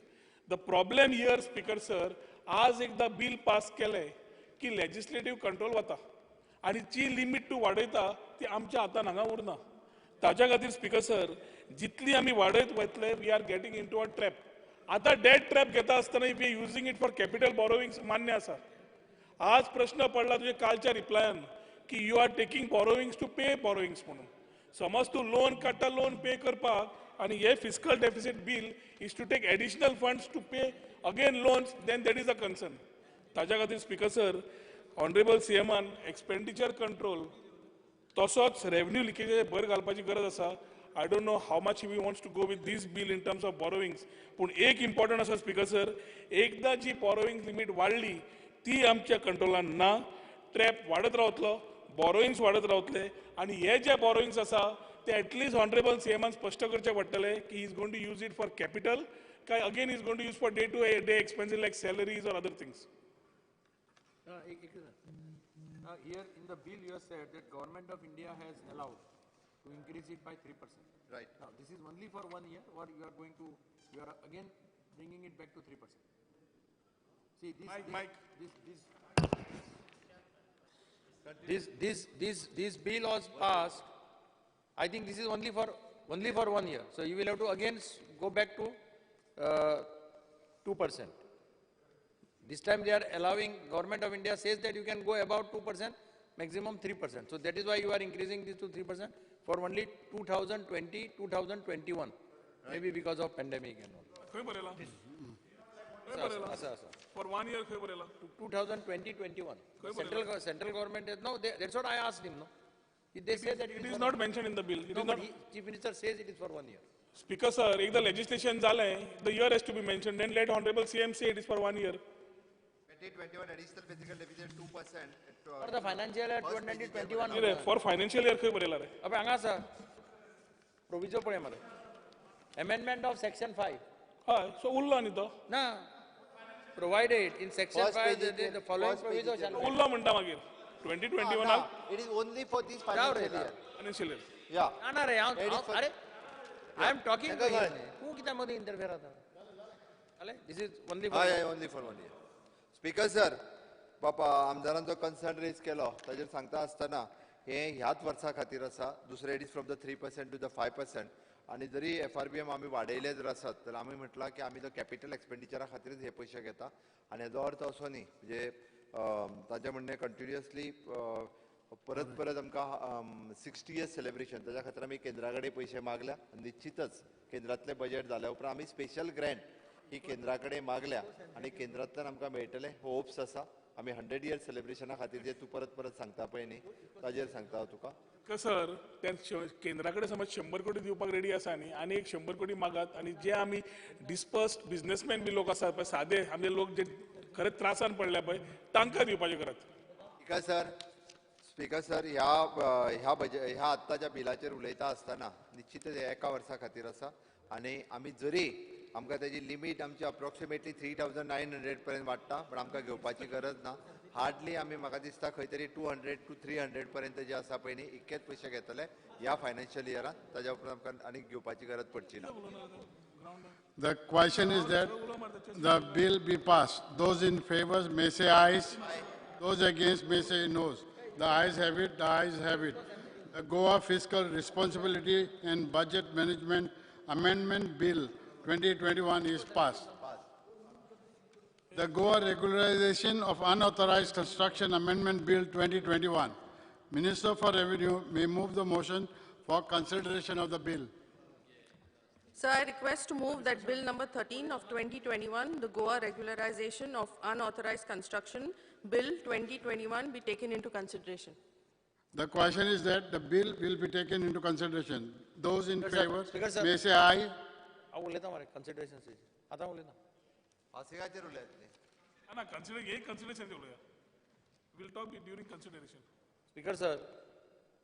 The problem here, Speaker sir, आज एकदा बिल पास केलें की लेजिस्लेटिव्ह कंट्रोल वता आनी जी लिमीट तूं वाडयता ती आमच्या हातान हांगा उरना. ताच्या खातीर स्पीकर सर, जितली आमी वाडयत वतले we are getting into a trap. आतां डेट ट्रॅप घेता आसतना if we using it for capital borrowings मान्य आसा. आज प्रश्न पडला तुजे कालच्या रिप्लायान की you are taking borrowings to pay borrowings म्हणून. समज तूं लोन काडटा लोन पे करपाक आनी हे fiscal deficit bill is to take additional funds to pay again loans, then that is a concern. ताच्या खातीर स्पीकर सर, ऑनरेबल सीएमान एक्सपेंडिचर कंट्रोल तसोच रेव्हन्यू लिकेजाचेर भर घालपाची गरज आसा. I don't know how much he wants to go with this bill in terms of borrowings, पूण एक इम्पॉर्टंट आसा स्पीकर सर, एकदां जी बॉरोविंग लिमीट वाडली ती आमच्या कंट्रोलान ना, ट्रॅप वाडत रावतलो, बॉरोविंग्स वाडत रावतले आनी हे जे बॉरोविंग्स आसा ते एटलिस्ट ऑनरेबल सीएमान स्पश्ट करचें पडटलें की is going to use it for capital काय again is going to use for day to day expenses like salaries or other things. Here in the bill you have said that government of India has allowed to increase it by 3%. Right. Now this is only for 1 year, or you are going to, you are again bringing it back to 3%. See this, Mike, this bill was passed. I think this is only for 1 year. So you will have to again go back to 2%. This time they are allowing, government of India says that you can go about 2%, maximum 3%. So that is why you are increasing this to 3% for only 2020, 2021. Right. Maybe because of pandemic and all. For 1 year, 2020, 21. Central government has, no, that's what I asked him, no? They say that it is not mentioned in the bill. It no, is not. Chief Minister says it is for 1 year. Speaker sir, if the legislation zale, the year has to be mentioned. Then let Honorable CM say it is for 1 year. 2021 additional fiscal deficit 2%. For the financial year 2021. For financial year खंय बरयला रे? अबे हांगा आसा प्रोविजो पळय मरे. Amendment of section 5. हय, सो उरलो न्ही तो? ना. Provided in section 5 the following proviso shall be. उरलो म्हणटा मागीर 2021 it is only for this financial year. Financial year. Yeah. ना रे, अरे I am talking to you. तूं कित्याक मदीं इंटरफेयर जाता? This is only for only for 1 year. Speaker sir, बापा आमदारांचो कन्सर्न रेज केलो ताजेर सांगता आसतना हे ह्याच वर्सा खातीर आसा. दुसरें it is from the 3% to the 5%. आनी जरी FRBM आमी वाडयले जर आसत तर आमी म्हटलां की आमी तो कॅपिटल एक्सपेंडिचरा खातीरच हे पयशे घेता आनी हेजो अर्थ असो न्ही म्हणजे ताजें म्हणणें कंटिन्युअसली परत परत आमकां 60 इयर्स सेलिब्रेशन ताज्या खातीर आमी केंद्रा कडेन पयशे मागल्या. निश्चितच केंद्रांतलें बजेट जाल्या उपरांत आमी स्पेशल ग्रँट ही केंद्रा कडेन मागल्या आनी केंद्रांतल्यान आमकां मेळटले होप्स आसा. आमी 100 इयर्स सेलिब्रेशना खातीर जे तूं परत परत सांगता पळय न्ही ताजेर सांगता हांव तुका. सर, त्या केंद्रा कडेन समज 100 कोटी दिवपाक रेडी आसा न्ही, आनी एक 100 कोटी मागात आनी जे आमी डिस्पर्स्ड बिजनेसमॅन बी लोक आसात पळय, सादे आमचे लोक जे खरेंच त्रासान पडल्या पळय तांकां दिवपाचें करात. स्पीकर सर, स्पीकर सर, ह्या ह्या बजेट ह्या आत्ताच्या बिलाचेर उलयता आसतना निश्चितच एका वर्सा खातीर आसा आनी आमी जरी आमकां तेजी लिमीट आमची अप्रॉक्सिमेटली 3900 पर्यंत वाडटा, पण आमकां घेवपाची गरज ना. हार्डली आमी म्हाका दिसता खंय तरी 200 to 300 पर्यंत जे आसा पळय न्ही इतकेच पयशे घेतले ह्या फायनान्शियल इयरान. ताज्या उपरांत आमकां आनीक घेवपाची गरज पडची ना. The question is that the bill be passed. Those in favor may say ayes. Those against may say noes. The ayes have it. The ayes have it. The Goa Fiscal Responsibility and Budget Management Amendment Bill 2021 is passed. The Goa Regularization of Unauthorized Construction Amendment Bill 2021. Minister for Revenue may move the motion for consideration of the bill. Sir, I request to move that Bill number 13 of 2021, the Goa Regularization of Unauthorized Construction Bill 2021 be taken into consideration. The question is that the bill will be taken into consideration. Those in favor may say aye. हांव उलयता मरे consideration आतां उलयता. पासिंगाचेर उलयत न्ही. ना, कन्सिडर हे कन्सिडरेशन उलया. Will talk during consideration. Speaker sir,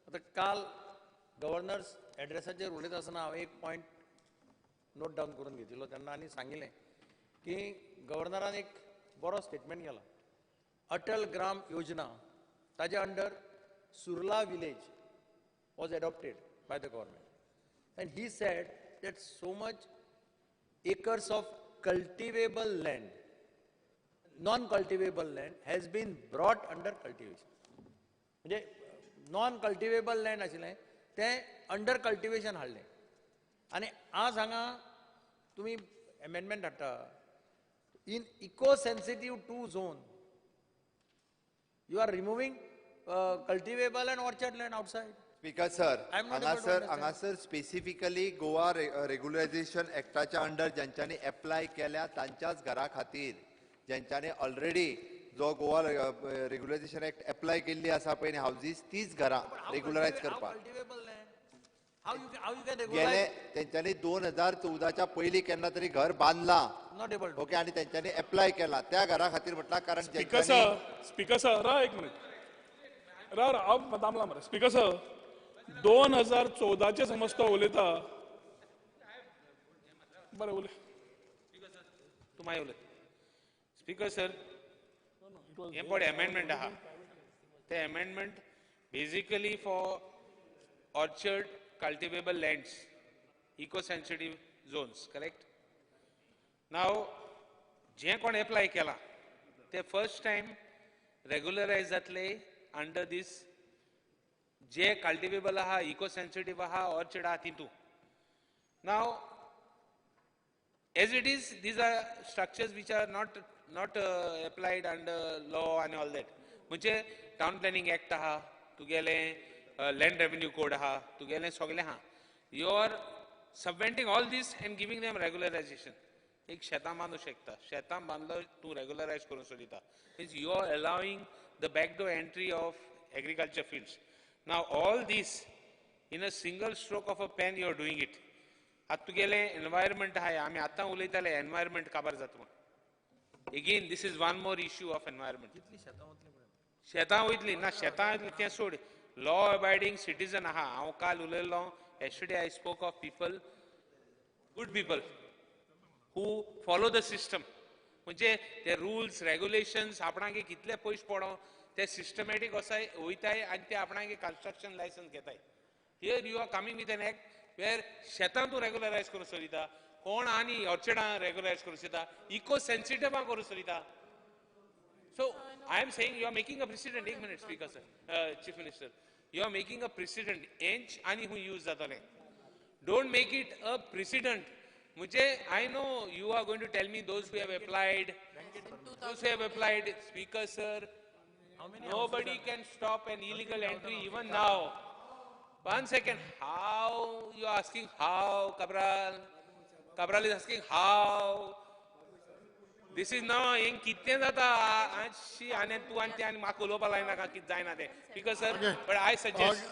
आतां काल गव्हर्नर्स एड्रेसाचेर उलयता आसतना हांव एक पॉयंट नोट डावन करून घेतिल्लो तेन्ना आनी सांगिल्लें की गव्हर्नरान एक बरो स्टेटमेंट केला. अटल ग्राम योजना ताजे under Surla village was adopted by the government. And he said that so much acres of cultivable land, non-cultivable land has been brought under cultivation. म्हणजे नॉन कल्टिवेबल लँड आशिल्लें तें अंडर कल्टिवेशन हाडलें आनी आज हांगा तुमी एमेंडमेंट हाडटा in eco sensitive to zone. You are removing cultivable and orchard land outside. Speaker sir, I am not able to हांगासर understand. हांगासर specifically Goa regularisation एक्टाच्या under ज्यांच्यांनी apply केल्या तांच्याच घरा खातीर, ज्यांच्यांनी ऑलरेडी जो गोवा रेग्युलरायझेशन एक्ट एप्लाय केल्ली आसा पळय हावजीस, तीच घरां रेग्युलरायज करपाक. Cultivable land. How you can गेले regularize? तेंच्यांनी 2014च्या पयलीं केन्ना तरी घर बांदलां Not able to. Okay, आनी तेंच्यांनी एप्लाय केला त्या घरा खातीर म्हटलां, कारण स्पीकर ज्यांच्यांनी सर, स्पीकर सर, राव एक मिनिट, राव राव, हांव थांबला मरे. स्पीकर सर, 2014चे समज तो उलयता, बरें उलय. तूं मागीर उलय. स्पीकर सर, हें पळय एमेंडमेंट आहा ते amendment basically for orchard, cultivable lands, eco sensitive zones, correct? Now जे कोण एप्लाय केला ते फर्स्ट टायम रेगुलरायज जातले अंडर दीस जे कल्टिवेबल आहा, इको सेन्सिटीव आहा, ऑर्चर्ड आहा तितू. Now as it is, these are structures which are not applied under law and all that. म्हणजे टाउन प्लॅनिंग एक्ट आहा तुगेलें, लँड रेव्हेन्यू कोड आहा तुगेलें, सगळें आहा. You are subventing all this and giving them regularization. एक शेतां बांदू शकता, शेतां बांदलो तूं रेगुलरायज करूंक सोदिता, means you are allowing the backdoor entry of agriculture fields. Now all this in a single stroke of a pen you are doing it. आतां तुगेलें एनवायरमेंट आहाय, आमी आतां उलयताले एनवायरमेंट काबार जाता म्हूण. Again this is one more issue of environment. शेतां वयतली ना, शेतां वयतली तें सोड, लॉ अबायडींग सिटीजन आहा. हांव काल उलयल्लो, yesterday I spoke of people, good people who follow the system. म्हणजे ते रुल्स रेगुलेशन्स आपणागे कितले पयशे पडो ते सिस्टमॅटीक वसाय वयताय आनी ते आपणागे कन्स्ट्रक्शन लायसन्स घेताय. Here you are coming with an act where शेतां तूं रेगुलरायज करूंक सोदिता, कोण आनी ऑर्चर्डां रेगुलरायज करूंक सोदिता, इको सेन्सिटिवां करूंक सोदिता. So I am saying you are making a precedent. एक minute speaker sir, chief minister, you are making a precedent. एंच आनी खूंय यूज जातलें. Don't make it a precedent. म्हणजे I know you are going to tell me those who have applied, those who have applied. Speaker sir, nobody can stop an illegal entry even now. One second, how you are asking how, Cabral? Cabral is asking how. This is now हें कितें जाता शी आनी तूं आनी तें आनी म्हाका उलोवपा लायनाका, कितें जायना तें. Because sir, but I suggest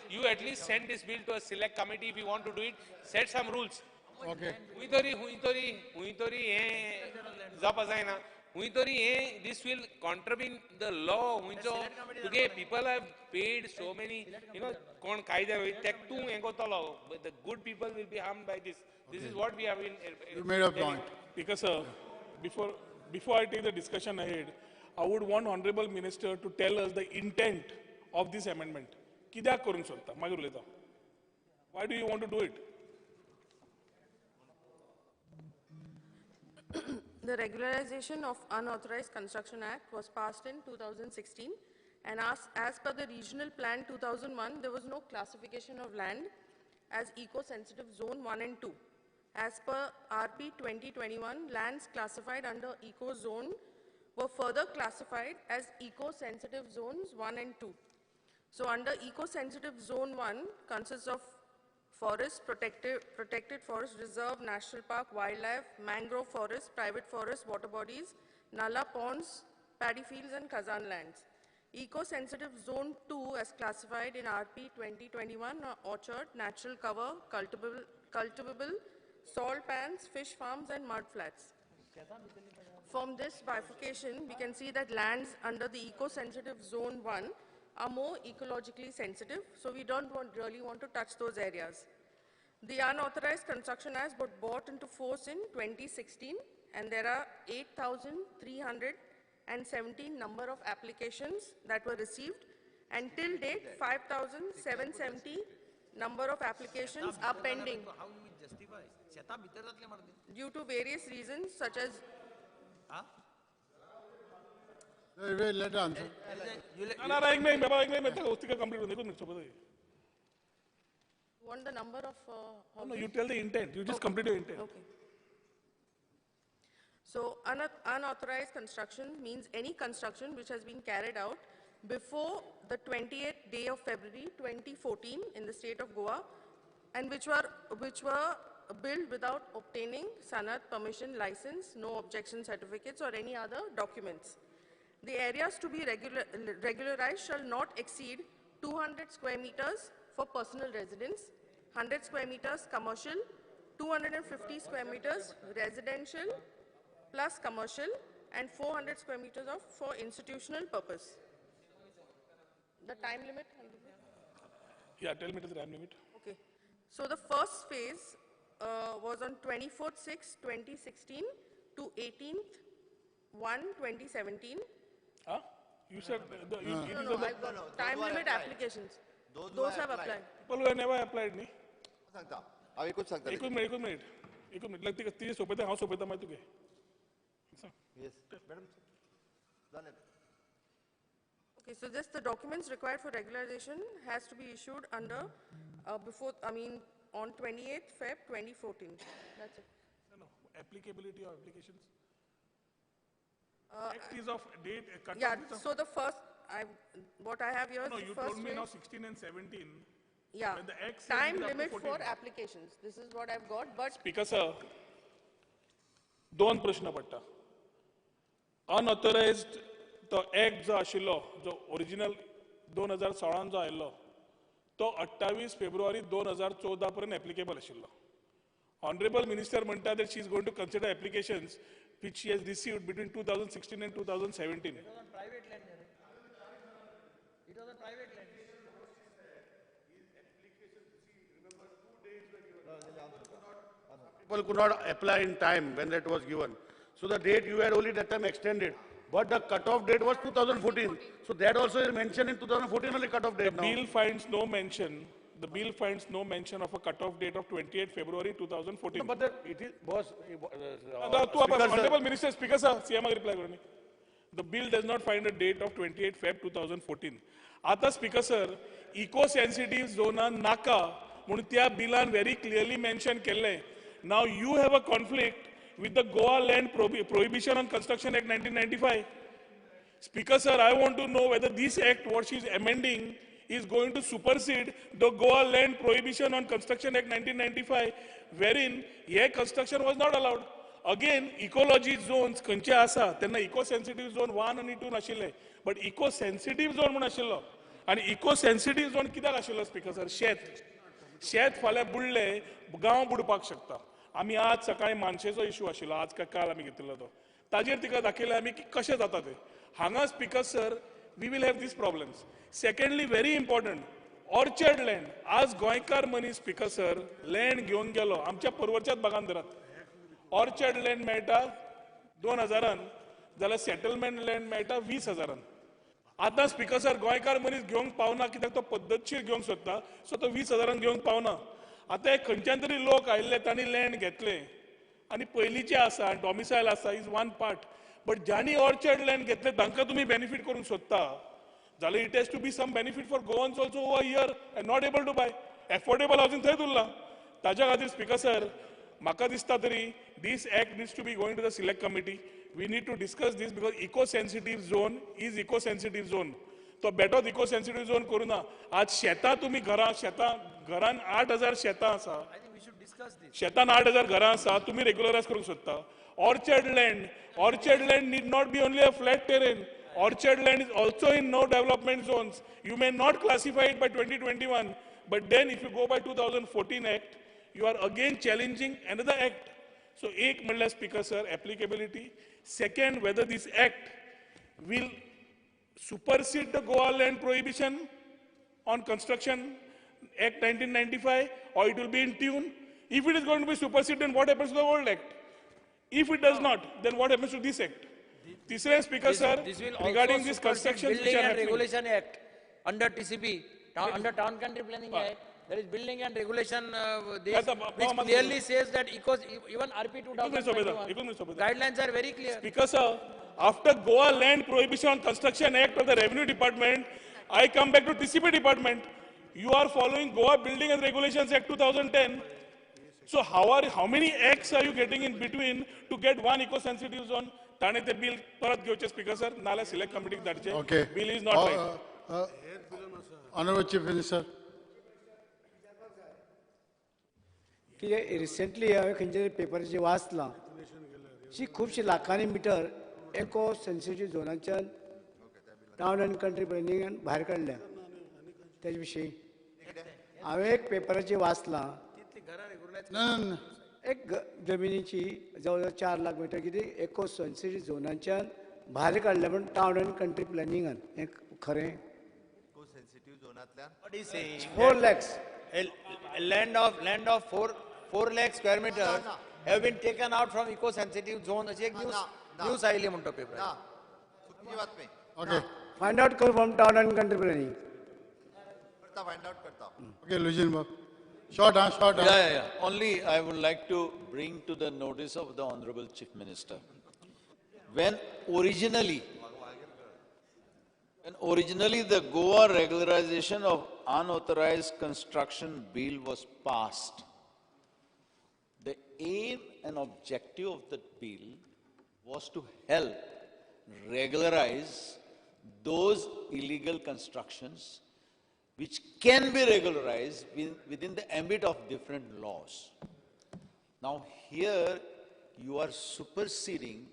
you at least send this bill to a select committee if you want to do it. Set some rules. Okay. खंय तरी खंय तरी खंय तरी हें जावपा जायना. खंय तरी हें this will contravene the law. खंयचो तुगे people have paid so many, कोण कायद्या वयर तेक तूं हें करतलो, the good people will be harmed by this. This is what we have been You made a point. Because sir, before I take the discussion ahead, I would want Honorable Minister to tell us the intent of this amendment. कित्याक करूंक सोदता, मागीर उलयता. Why do you want to do it? The Regularization of Unauthorized Construction Act was passed in 2016, and as per the Regional Plan 2001, there was no classification of land as eco-sensitive zone 1 and 2. As per RP 2021, lands classified under eco zone were further classified as eco-sensitive zones 1 and 2. So under eco-sensitive zone 1 consists of forest, protected forest, reserve, national park, wildlife, mangrove forest, private forest, water bodies, nala ponds, paddy fields and khazan lands. Eco-sensitive zone 2 as classified in RP 2021 are orchard, natural cover, cultivable, salt pans, fish farms and mud flats. From this bifurcation, we can see that lands under the eco-sensitive zone 1 are more ecologically sensitive, so we don't really want to touch those areas. The Unauthorized Construction Act was brought into force in 2016, and there are 8,317 number of applications that were received And till date, 5,770 number of applications are pending. How you will justify? शेतां भितर जातलें मरे. Due to various reasons such as. Wait, let answer. ना ना, एक मिनिट बाबा, एक मिनिट, तिका कंप्लीट करून एकूच मिनिट सोबत. You want the number of No, you tell the intent. You just complete your intent. Okay. So unauthorized construction means any construction which has been carried out before the 28th day of February 2014 in the state of Goa, and which were built without obtaining sanad, permission, license, no objection certificates or any other documents. The areas to be regularized shall not exceed 200 square meters for personal residence, 100 square meters commercial, 250 square meters residential plus commercial, and 400 square meters of for institutional purpose. The time limit? Yeah, tell me the time limit. Okay. So the first phase was on 24/6/2016 to 18/1/2017. Huh? You said the, no, no, I've got time limit applications. Those have applied. People who have never applied, न्ही? सांगता हांव एकूच सांगता. एकूच मिनिट, एकूच मिनिट, एकूच मिनिट. लायक तिचे सोंपयता, हांव सोंपयता मागीर तुगे. Yes, madam. जालें. Okay, so just the documents required for regularization has to be issued under before, I mean, on 28th Feb 2014. That's it. No, no, applicability of applications. Act is of date. Yeah, so the first, what I have here is no, the you first told me phase. Now 16 and 17. Yeah, when the Act time limit for applications. This is what I've got, but... Speaker sir, दोन प्रश्न पडटा. Unauthorized तो एक्ट जो आशिल्लो, जो ओरिजिनल 2016 जो आयिल्लो, तो 28 फेब्रुवारी 2014 पर्यंत एप्लिकेबल आशिल्लो. Honorable Minister म्हणटा that she is going to consider applications which she has received between 2016 and 2017. It was on private land. It was on private land. People could not apply in time when that was given. So the date you had only that time extended. But the cutoff date was 2014. So that also is mentioned in 2014 only cutoff date The now. bill finds no mention. The bill finds no mention of a cutoff date of 28 February 2014. No, but the, it is, boss. Honorable Minister, Speaker sir, CM reply करून. The bill does not find a date of 28 Feb 2014. आता Speaker sir, eco sensitive zone नाका म्हणून त्या बिलान very clearly mention केल्लें. Now you have a conflict with the Goa Land Prohibition on Construction Act 1995. Speaker sir, I want to know whether this act, what she is amending, is going to supersede the Goa Land Prohibition on Construction Act 1995, wherein here construction was not allowed. Again, ecology zones खंयचे आसा तेन्ना इको सेन्सिटीव झोन 1 आनी 2 नाशिल्ले, बट इको सेन्सिटीव झोन म्हूण आशिल्लो. आनी इको सेन्सिटीव झोन कित्याक आशिल्लो स्पीकर सर? शेत शेत फाल्यां बुडले गांव बुडपाक शकता. आमी आज सकाळी मानशेचो इशू आशिल्लो, आज काय काल आमी घेतिल्लो तो, ताजेर तिका दाखयलें आमी की कशें जाता तें. हांगा speaker sir, we will have these problems. Secondly, very important, orchard land. आज गोंयकार मनीस स्पीकर सर लँड घेवन गेलो, आमच्या परवरच्याच बागान धरात, ऑर्चर्ड लँड मेळटा 2000 जाल्यार सेटलमेंट लँड मेळटा 20,000. आतां स्पीकर सर गोंयकार मनीस घेवंक पावना, कित्याक तो पद्दतशीर घेवंक सोदता, सो तो 20,000 घेवंक पावना. आतां हे खंयच्यान तरी लोक आयिल्ले, तांणी लँड घेतले आनी पयलींचे आसा, डॉमिसायल आसा, is one part. But ज्यांनी ऑर्चर्ड लँड घेतले तांकां तुमी बेनिफीट करूंक सोदता जाल्यार it has to be some benefit for Goans also who are here and not able to buy. Affordable housing थंयच उरलां. ताज्या खातीर स्पीकर सर म्हाका दिसता तरी this act needs to be going to the select committee. We need to discuss this because eco sensitive zone is eco sensitive zone. तो बेटोच इको सेन्सिटीव झोन करूं ना. आज शेतां तुमी घरां, शेतां घरान 8,000 शेतां आसा, शेतान 8,000 घरां आसा, तुमी रेगुलरायज करूंक सोदता. Orchard land, orchard land need not be only a flat terrain. Orchard land is also in no development zones. You may not classify it by 2021, but then if you go by 2014 Act, you are again challenging another act. So, ek म्हणल्यार Speaker sir, applicability. Second, whether this act will supersede the Goa Land Prohibition on Construction Act 1995, or it will be in tune. If it is going to be superseded, then what happens to the old act? If it does not, then what happens to this act? Tisre Speaker sir, this will regarding this construction Building and Regulation Act, Under TCP, under Town Country Planning Act, there is building and regulation this, which clearly says that even RP 2021 guidelines are very clear. Speaker sir, after Goa Land Prohibition on Construction Act of the Revenue Department, I come back to TCP Department. You are following Goa Building and Regulations Act 2010. So how many acts are you getting in between to get one eco-sensitive zone? Tane te bill parat घेवचे Speaker sir, नाल्या select committee धाडचे. Okay. Bill is not right. Honorable Chief Minister. की रिसेंटली हांवें खंयच्या पेपराचेर वाचलां जी खुबशी लाखांनी मिटर एको सेन्सिटीव झोनाच्यान टावन अँड कंट्री प्लॅनिंगान भायर काडल्या. तेजे विशीं हांवें एक पेपराचेर वाचलां एक जमिनीची जवळ जवळ 4 लाख मिटर कितें एको सेन्सिटीव झोनाच्यान भायर काडल्या म्हण टावन अँड कंट्री प्लॅनिंगान. हें खरें? 4 lakhs. Land of 4 lakh square meters have been taken out from eco-sensitive zone. अशी एक न्यूज आयली म्हणतो paper. Okay. Find out from town and country planning. Find out करता. Okay, Lucian Bob. Short, short. Yeah. Only I would like to bring to the notice of the Honorable Chief Minister. When originally the Goa Regularization of Unauthorized Construction Bill was passed, the aim and objective of that bill was to help regularize those illegal constructions which can be regularized within the ambit of different laws. Now here you are superseding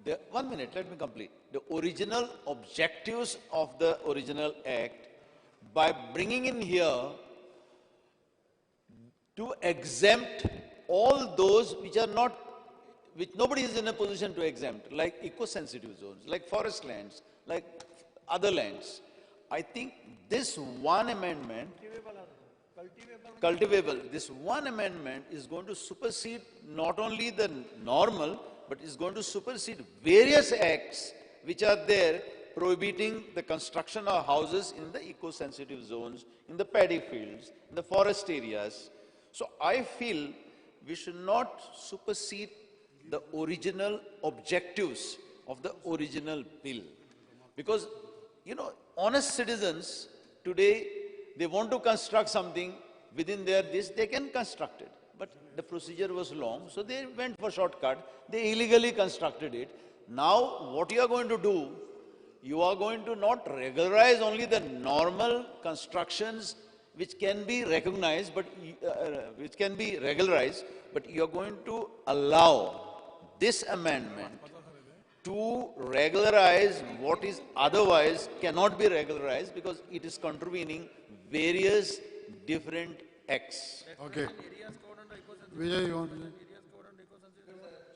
the, 1 minute, let me complete. The original objectives of the original act by bringing in here to exempt all those which are not, which nobody is in a position to exempt, like eco-sensitive zones, like forest lands, like other lands. I think this one amendment, cultivable, this one amendment is going to supersede not only the normal, but is going to supersede various acts which are there prohibiting the construction of houses in the eco-sensitive zones, in the paddy fields, in the forest areas. So I feel we should not supersede the original objectives of the original bill. Because, you know, honest citizens today, they want to construct something within their this, they can construct it. But the procedure was long, so they went for shortcut. They illegally constructed it. Now, what you are going to do, you are going to not regularize only the normal constructions which can be recognized, but which can be regularized, but you are going to allow this amendment to regularize what is otherwise cannot be regularized because it is contravening various different acts. Okay. Vijay, you want to say?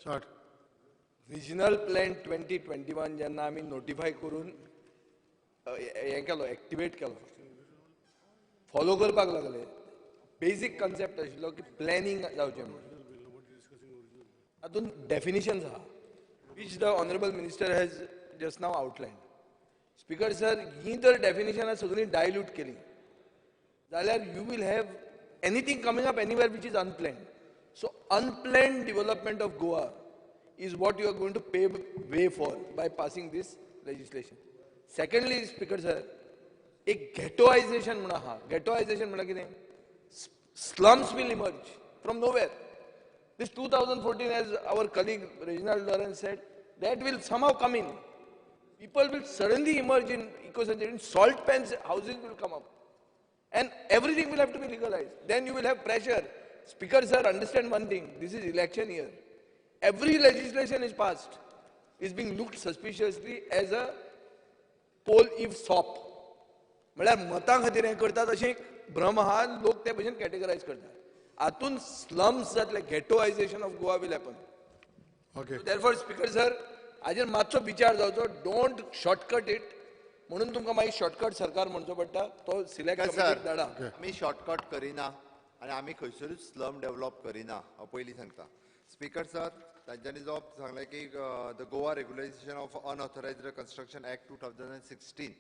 Short. Regional Plan 2021 जेन्ना आमी नोटिफाय करून हें केलो, एक्टिवेट केलो, फॉलो करपाक लागले. बेजीक कन्सेप्ट आशिल्लो की प्लॅनिंग जावचें म्हणून. तातूंत डेफिनिशन्स आहा which the honourable minister has just now outlined. Speaker sir, ही जर डेफिनिशनां सगळीं डायल्यूट केली जाल्यार you will have anything coming up anywhere which is unplanned. So unplanned development of Goa is what you are going to pave way for by passing this legislation. Secondly, Speaker sir, एक ghettoization म्हणून आहा. Ghettoization म्हणल्यार कितें? Slums will emerge from nowhere. This 2014, as our colleague Reginald Lawrence said, that will somehow come in. People will suddenly emerge in eco-sensitive, in salt pans, houses will come up. And everything will have to be legalized. Then you will have pressure. Speaker sir, understand one thing, this is election year. Every legislation is passed, is being looked suspiciously as a poll if sop. म्हळ्यार मतां खातीर हें करतात अशें एक भ्रम आहा, लोक ते भशेन कॅटेगरायज करतात. हातून स्लम्स जातले, ghettoization of Goa will happen. Okay. Therefore speaker sir, हाजेर मातसो विचार जावचो, don't shortcut it. म्हणून तुमकां मागीर शॉर्टकट सरकार म्हणचो पडटा, तो सिलेक्ट सर धाडा. आमी शॉर्टकट करिना आनी आमी खंयसरूच स्लम डेव्हलप करिना, हांव पयलीं सांगता. स्पीकर सर, तांच्यांनी जो सांगलें की the Goa regularisation of unauthorised construction act 2016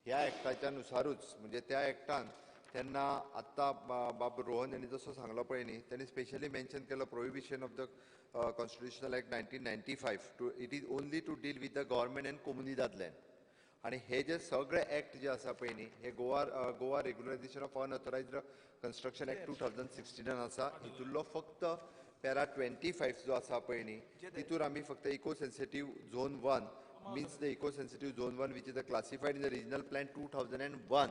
ह्या एक्टाच्या नुसारूच म्हणजे त्या एक्टान तेन्ना आत्तां बाब रोहन यांनी जसो सांगलो पळय न्ही, त्यांनी स्पेशली मेन्शन केलो prohibition of the constitutional act 1995 to it is only to deal with the government and Comunidade land. आनी हे जे सगळे एक्ट जे आसा पळय न्ही, हे Goa regularisation of unauthorised construction act 2016 आसा. हितूंतलो फक्त पॅरा 25 जो आसा पळय न्ही, तितूर आमी फक्त eco sensitive zone 1 means the eco sensitive zone 1 which is the classified in the regional plan 2001.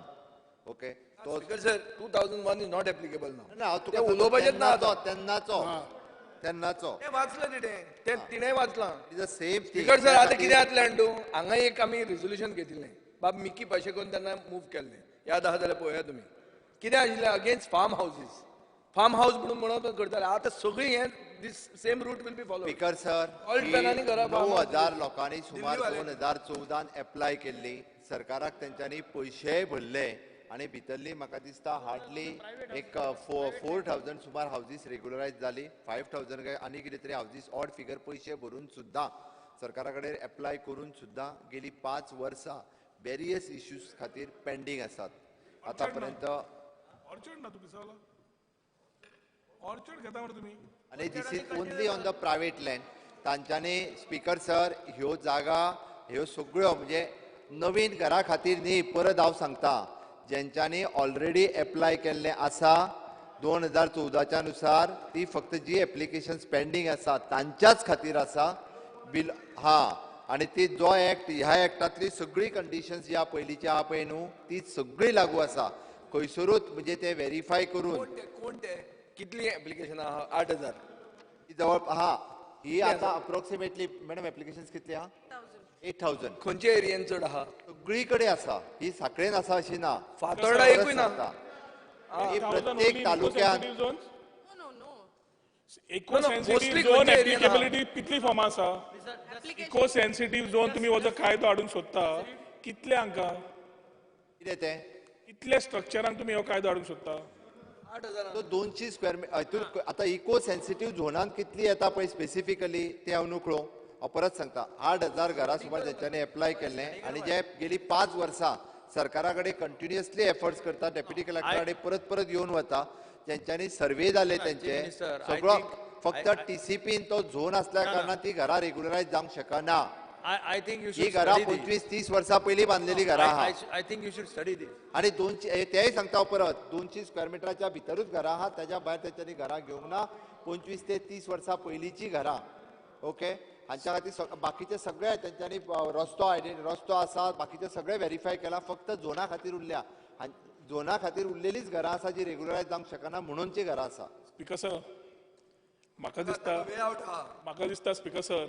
Okay, तो sir 2001 is not applicable now. ना, तुका उलोवपाचेंच ना आतां. तेन्नाचो तेन्नाचो तें वाचलें तिणें, तें तिणें वाचलां. It is the same thing. Speaker sir, आतां कितें जातलें जाणा तूं, हांगा एक आमी रेजोल्युशन घेतिल्लें, बाब मिकी पाशेकोन तेन्ना मूव केल्लें, याद आसा जाल्यार पळोवया तुमी. कितें आशिल्लें against farm houses, farm house म्हणून म्हणून करताले. आतां सगळीं हें this same route will be follow. Speaker sir, 9,000 लोकांनी सुमार 2014 एप्लाय केल्ली, सरकाराक तेंच्यांनी पयशेय भरले आनी भितरली म्हाका दिसता हार्डली एक 4,000 सुमार हावजीस रेगुलरायज जाली. 5,000 काय आनी कितें तरी हावजीस ऑड फिगर पयशे भरून सुद्दां सरकारा कडेन एप्लाय करून सुद्दां गेली 5 वर्सां वेरियस इश्यूज खातीर पेंडींग आसात आतां पर्यंत. ऑर्चर्ड ना तुमी सगळो ऑर्चर्ड घेता मरे तुमी. आनी this is only on the private land. तांच्यांनी स्पीकर सर ह्यो जागा ह्यो सगळ्यो म्हणजे नवीन घरा खातीर न्ही, परत हांव सांगता, जेंच्यांनी ऑलरेडी एप्लाय केल्लें आसा 2014 नुसार, ती फक्त जी एप्लिकेशन्स पेंडींग आसा तांच्याच खातीर आसा बील. हा, आनी ती जो एक्ट ह्या एक्टांतली सगळी कंडिशन्स ह्या पयलींची आहा पळय न्हू, ती सगळी लागू आसा खंयसरूच म्हणजे ते वेरीफाय करून. कोण ते कितली एप्लिकेशन आहा? 8,000 जवळ हा. ही आतां अप्रोक्सिमेटली मॅडम एप्लिकेशन्स कितली आहा? 8,000. खंयच्या एरियेन चड आहा? सगळी कडेन आसा, ही साखळेन आसा अशी ना, फातोर्डा एकूय ना. ही प्रत्येक तालुक्यात इको सेन्सिटीव झोन एप्लिकेबिलिटी कितली फॉर्मां आसा? इको सेन्सिटीव झोन तुमी हो जो कायदो हाडूंक सोदता, कितले हांकां कितें तें कितले स्ट्रक्चरांक तुमी हो कायदो हाडूंक सोदता? 200 स्क्वेअर हितून आतां इको सेन्सिटीव झोनान कितली येता पळय स्पेसिफिकली ते हांव नुकळो. हांव परत सांगता, 8,000 घरां सुमार जेंच्यांनी एप्लाय केल्लें आनी जे गेली 5 वर्सां सरकारा कडेन कंटिन्युअसली एफर्ट्स करता, डेप्युटी कलेक्टरा कडेन परत परत येवन वता, जेंच्यांनी सर्वे जाले तेंचे सगळो, फक्त टीसीपीन तो झोन आसल्या कारणान ती घरां रेगुलरायज जावंक शकना. ही घरां 25-30 वर्सां पयलीं बांदलेली घरां आहा. I think you should study this. आनी 200 तेय सांगता हांव परत, 200 स्क्वेअर मिटराच्या भितरूच घरां आहा, ताज्या भायर तेंच्यांनी घरां घेवंक ना. 25 ते 30 वर्सां पयलींची घरां. ओके, हांच्या खातीर बाकीचे सगळे तेंच्यांनी रस्तो रस्तो आसा, बाकीचे सगळे वेरीफाय केला, फक्त झोना खातीर उरल्या. झोना खातीर उरलेलीच घरां आसा जी रेगुलरायज जावंक शकना म्हणूनची घरां आसा. स्पीकर सर, म्हाका दिसता speaker sir,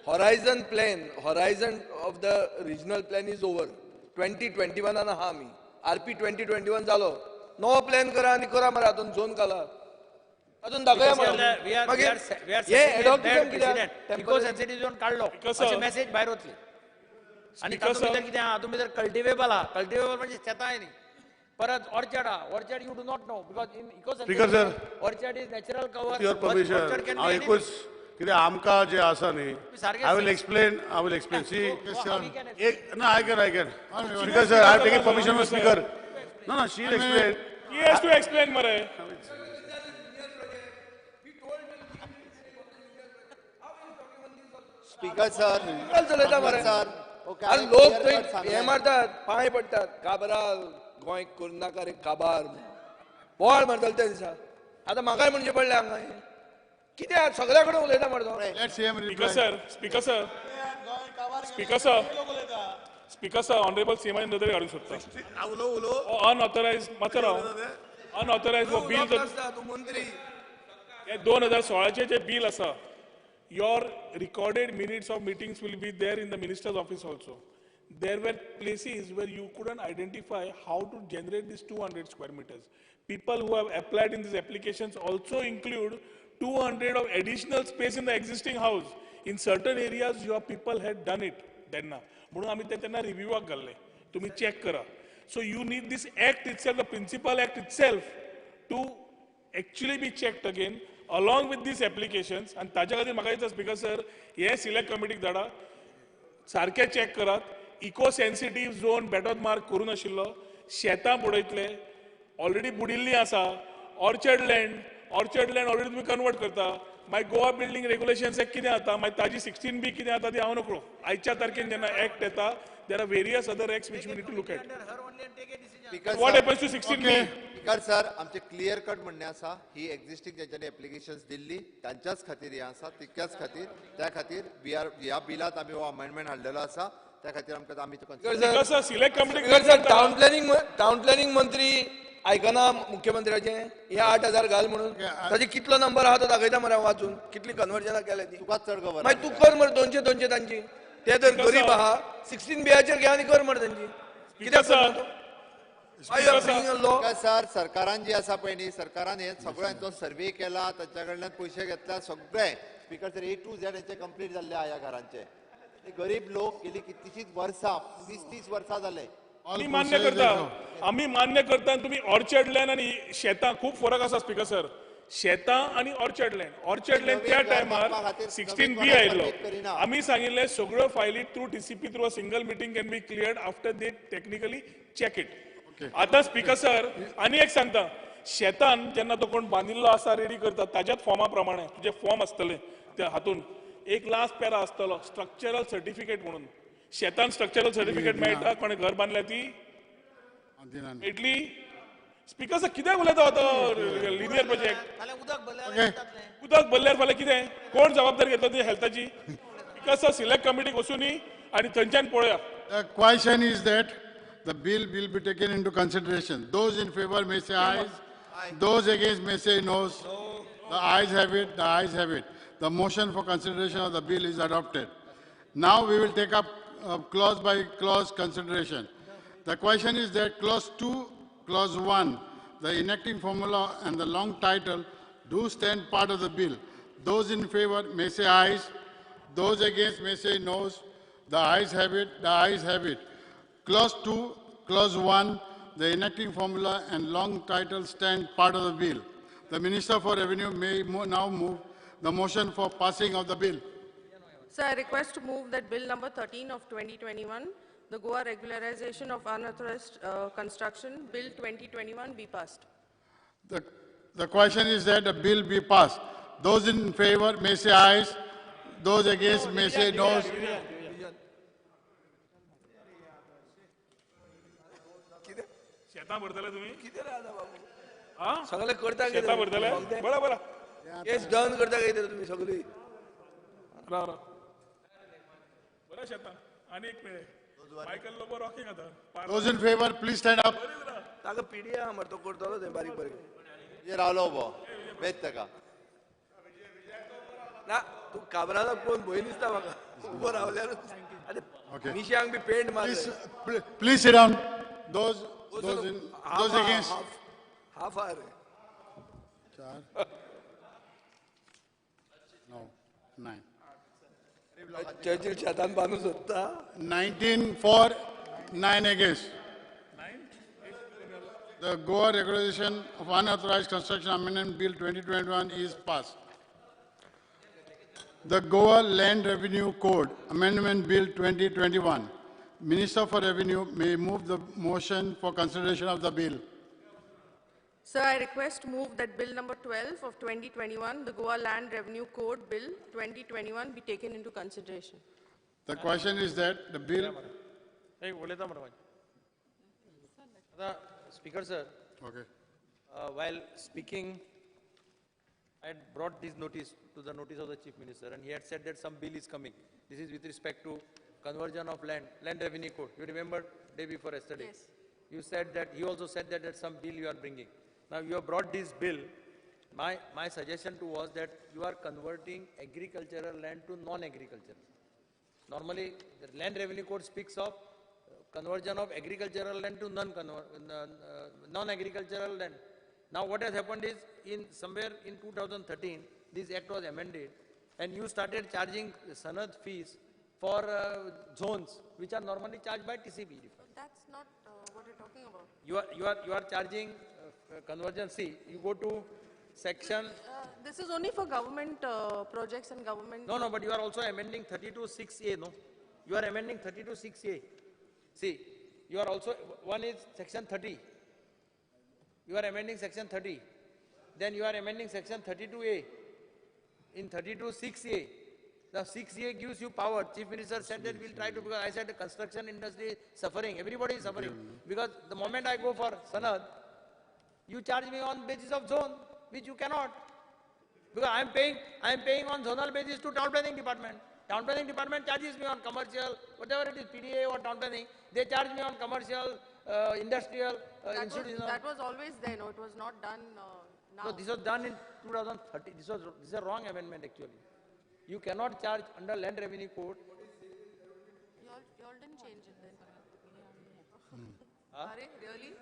horizon plan, horizon of the regional plan is over. 2021 आहा आमी, आरपी 2021 जालो, नवो प्लॅन करा आनी करा मरे, हातून झोन घाला, अजून दाखया मागीर. इको सेन्सिटीव झोन काडलो अशें मेसेज भायर वतली. आनी तातूंत भितर कितें आहा, हातूंत भितर कल्टिवेबल आहा, कल्टिवेबल म्हणजे शेतां न्ही, परत ऑर्चर्ड आहा. Orchard you do not know because in eco sensitive orchard is natural cover. Your permission, हांव एकूच कितें आमकां जें आसा न्ही, I will explain, I will explain. See एक ना, I can, I can. Speaker sir, I have taken permission from speaker. No no, she will explain. He has to explain मरे. स्पीकर सर, चलयता मरे. आनी लोक थंय हें मारतात, पांय पडटात, काबराल गोंय करूं नाका रे काबार, बोवाळ मारताले त्या दिसा. आतां म्हाकाय म्हणचें पडलें हांगा कितें सगळ्या कडेन उलयता मरे तो. Speaker sir, speaker sir, speaker sir, speaker sir, honourable सीएमान नदरेक हाडूंक सोदता. अनऑथरायज मातसो राव, अनऑथरायज हो बील हे 2016 जे बील आसा, your recorded minutes of meetings will be there in the minister's office also. There were places where you couldn't identify how to generate these 200 square meters. People who have applied in these applications also include 200 of additional space in the existing house. In certain areas, your people had done it then. म्हणून आमी ते तेन्ना रिव्यूवाक घाल्ले, तुमी चॅक करा. So you need this act itself, the principal act itself, to actually be checked again along with these applications. आनी ताज्या खातीर म्हाका दिसता स्पीकर सर, हे सिलेक्ट कमिटीक धाडा, सारकें चॅक करात. इको सेन्सिटीव झोन बेटोत मार्क करूं नाशिल्लो, शेतां बुडयतले, ऑलरेडी बुडिल्लीं आसा. ऑर्चर्ड लँड ऑलरेडी तुमी कन्वर्ट करता. मागीर गोवा बिल्डींग रेग्युलेशन्स एक्ट कितें जाता, मागीर ताजी 16B कितें जाता ती हांव नकळो. आयच्या तारखेन जेन्ना एक्ट येता, there are various other acts which we need to look at. What happens to 16B? Speaker sir, आमचे क्लियर कट म्हणणें आसा, ही एक्झिस्टींग ज्यांच्यानी एप्लिकेशन्स दिल्ली तांच्याच खातीर हें आसा, तितक्याच खातीर. त्या खातीर we are ह्या बिलात आमी हो अमेंडमेंट हाडलेलो आसा, त्या खातीर आमकां आमी sir, town planning मंत्री आयकना मुख्यमंत्र्याचें, हे 8,000 घाल म्हणून ताजे कितलो नंबर आहा तो दाखयता मरे वाचून, कितली कन्वर्जनां केल्या ती तुकाच चड खबर. मागीर तूं कर मरे 200-200 तांची, ते तर गरीब आहा, 16Bचेर घे आनी कर मरे तांची. कित्याक सर, सरकारान जी आसा पळय न्ही, सरकारान हे सगळ्यांचो सर्वे केला, तांच्या कडल्यान पयशे घेतला, सगळे speaker sir A to Z हेंचे कंप्लीट जाल्ले आहा ह्या घरांचे. गरीब लोक गेली कितलीशीच वर्सां, 30-30 वर्सां जाले. आमी मान्य करता, आमी मान्य करता. तुमी ऑर्चर्ड लँड आनी शेतां खूब फरक आसा स्पीकर सर. शेतां आनी ऑर्चर्ड लँड, ऑर्चर्ड लँड त्या टायमार 16B आयिल्लो. आमी सांगिल्लें सगळ्यो फायली through TCP through a single meeting can be cleared after they technically check it. आतां स्पीकर सर आनी एक सांगता, शेतान जेन्ना तो कोण बांदिल्लो आसा रेडी करता ताज्याच फॉर्मा प्रमाणे तुजे फॉर्म आसतले, त्या हातून एक लास्ट पॅरा आसतलो स्ट्रक्चरल सर्टिफिकेट म्हणून. शेतान स्ट्रक्चरल सर्टिफिकेट मेळटा, कोणें घर बांदल्या ती मेळटली. स्पीकर सर कित्याक उलयता आतां लिनियर प्रोजेक्ट? उदक भरल्यार फाल्यां कितें, कोण जबाबदारी घेतलो ती हेल्थाची? स्पीकर सर सिलेक्ट कमिटीक वचुनी आनी थंयच्यान पळोवया. The question is that the bill will be taken into consideration. Those in favor may say ayes, those against may say noes. The ayes have it, the ayes have it. The motion for consideration of the bill is adopted. Now we will take up clause by clause consideration. The question is that clause 2, clause 1, the enacting formula and the long title do stand part of the bill. Those in favor may say ayes, those against may say noes. The ayes have it, the ayes have it. Clause 2, clause 1, the enacting formula and long title stand part of the bill. The Minister for Revenue may now move the motion for passing of the bill. Sir, I request to move that Bill number 13 of 2021, the Goa Regularization of Unauthorized Construction Bill 2021 be passed. The question is that the bill be passed. Those in favor may say ayes, those against may say noes. शेतां भरतले तुम्ही? कितें राहता बाबू? सगळे करता कितें? शेतां भरतले? बरं बरं. केस डन करता कितें तुमी सगळी? राव राव. बरं शेतां आनी एक मेळे. मायकल लोबो रॉकिंग आतां. Those in favor, please stand up. ताका पिडी आहा मरे, तो करतलो तें बारीक बारीक. रावलो उबो बेत ताका. ना तूं काबराला पळोवन भंय दिसता म्हाका, उबो रावल्यारूच. आनी मिश्यांक बी पेंट मारले. Please sit down. Those against. Half hour. 4, 9, 9. Churchill शेतान बांदू सोदता. 19 for, 9 against. The Goa Regularization of Unauthorized Construction Amendment Bill 2021 is passed. The Goa Land Revenue Code Amendment Bill 2021. Minister for Revenue may move the motion for consideration of the bill. Sir, I request move that Bill number 12 of 2021, the Goa Land Revenue Code Bill 2021 be taken into consideration. The question is that the bill... Hey, Speaker, sir. Okay. While speaking, I had brought this notice to the notice of the Chief Minister, and he had said that some bill is coming. This is with respect to conversion of land revenue code. You remember day before yesterday? Yes. You said that, he also said that some bill you are bringing. Now you have brought this bill. My suggestion to was that you are converting agricultural land to non-agricultural. Normally, the land revenue code speaks of conversion of agricultural land to non-agricultural land. Now what has happened is, in somewhere in 2013, this act was amended, and you started charging sanad fees for zones which are normally charged by TCP. But that's not what you're talking about. You are charging conversion. See, you go to section. This is only for government projects and government. No, but you are also amending 32(6)A. No, you are amending 32(6)A. See, you are also, one is section 30. You are amending section 30. Then you are amending section 32A. In 32(6A), the 6A gives you power. Chief Minister said that we'll try to, because I said the construction industry is suffering. Everybody is suffering. Because the moment I go for Sanad, you charge me on basis of zone, which you cannot. Because I am paying on zonal basis to town planning department. Town planning department charges me on commercial, whatever it is, PDA or town planning. They charge me on commercial, industrial, institutional. That was always there, no? It was not done now. No, this was done in 2030. This is a wrong amendment actually. You cannot charge under Land Revenue Code. You all didn't change it then. Huh? Really?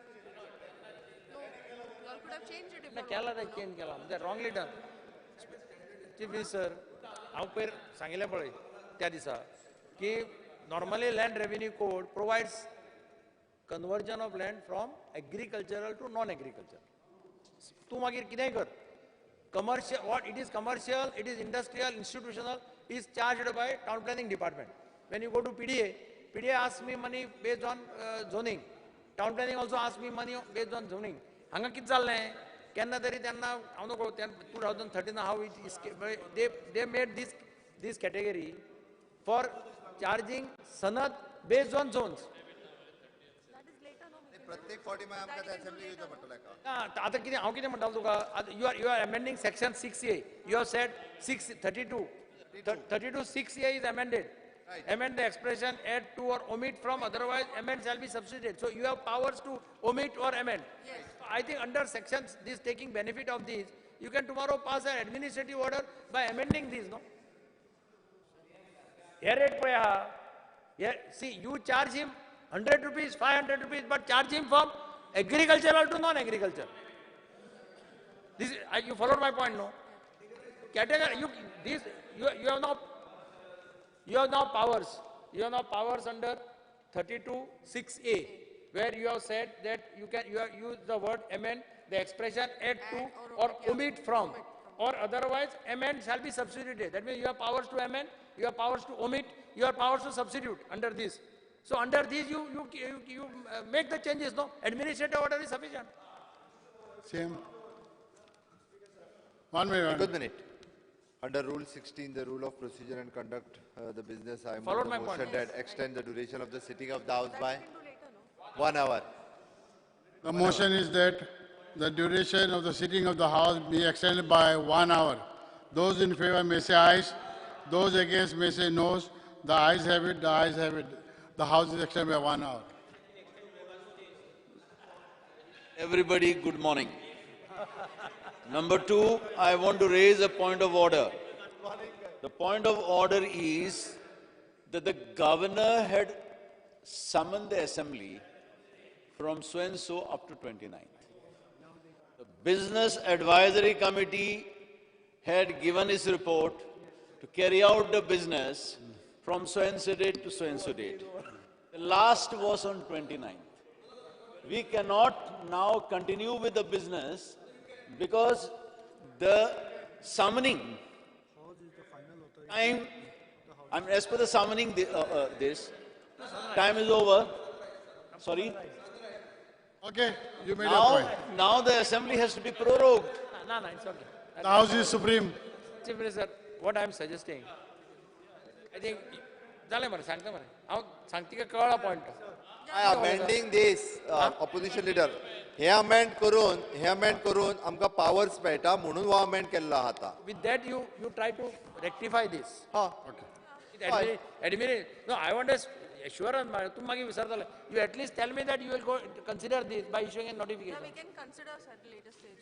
No, you all could have changed it if you wanted to. Change केला. They wrongly done. Chief Minister, हांव पयर सांगिल्लें पळय त्या दिसा की normally Land Revenue Code provides conversion of land from agricultural to non agriculture. तूं मागीर कितेंय कर, commercial, what it is commercial, it is industrial, institutional is charged by town planning department. When you go to PDA, PDA ask me money based on zoning. Town planning also ask me money based on zoning. हांगा कितें जाल्लें केन्ना तरी तेन्ना हांव नको 2013 how it is they made this category for charging sanad based on zones. प्रत्येक फावटी मागीर आमकां असेंब्ली घेवचो पडटलो एका. आतां कितें हांव कितें म्हणटालो तुका, you are amending section 6A. You have said 632. 32(6A) is amended. Right. Amend the expression add to or omit from, otherwise amend shall be substituted. So you have powers to omit or amend. Yes. I think under sections, this taking benefit of these, you can tomorrow pass an administrative order by amending these, no? Here rate पळय आहा. Here, see, you charge him 100 rupees, 500 rupees, but charge him from agricultural to non-agriculture. This is, you followed my point, no? Category, you, this, you have now, you have now powers. You have now powers under 32(6A), where you have said that you can, you have used the word amend, the expression add to or omit from, or otherwise amend shall be substituted. That means you have powers to amend, you have powers to omit, you have powers to substitute under this. So under this, you make the changes, no? Administrative order is sufficient. Same. 1 minute. Good minute. Under Rule 16, the rule of procedure and conduct the business, I move the motion that extend the duration of the sitting of the House by 1 hour. The motion is that the duration of the sitting of the House be extended by 1 hour. Those in favor may say ayes. Those against may say noes. The ayes have it. The ayes have it. The House is extended by 1 hour. Everybody, good morning. Number two, I want to raise a point of order. The point of order is that the governor had summoned the assembly from so and so up to 29th. The Business Advisory Committee had given its report to carry out the business from so and so date to so and so date. The last was on 29th. We cannot now continue with the business because the summoning time, I mean, as per the summoning, this time is over. Sorry. Okay, you made now, your point. Now the assembly has to be prorogued. No, no, it's okay. The House is supreme. Chief Minister, what I am suggesting, I think, जालें मरे सांगता मरे हांव सांगता तिका कळ्ळा point. I amending this, opposition leader. हे amend करून आमकां powers मेळटा म्हणून हो amend केल्लो आहा आतां. With that you try to rectify this. हा. Okay. No, I want assurance, तूं मागीर विसरतले. You at least tell me that you will go consider this by issuing a notification. Yeah, we can consider at a later stage.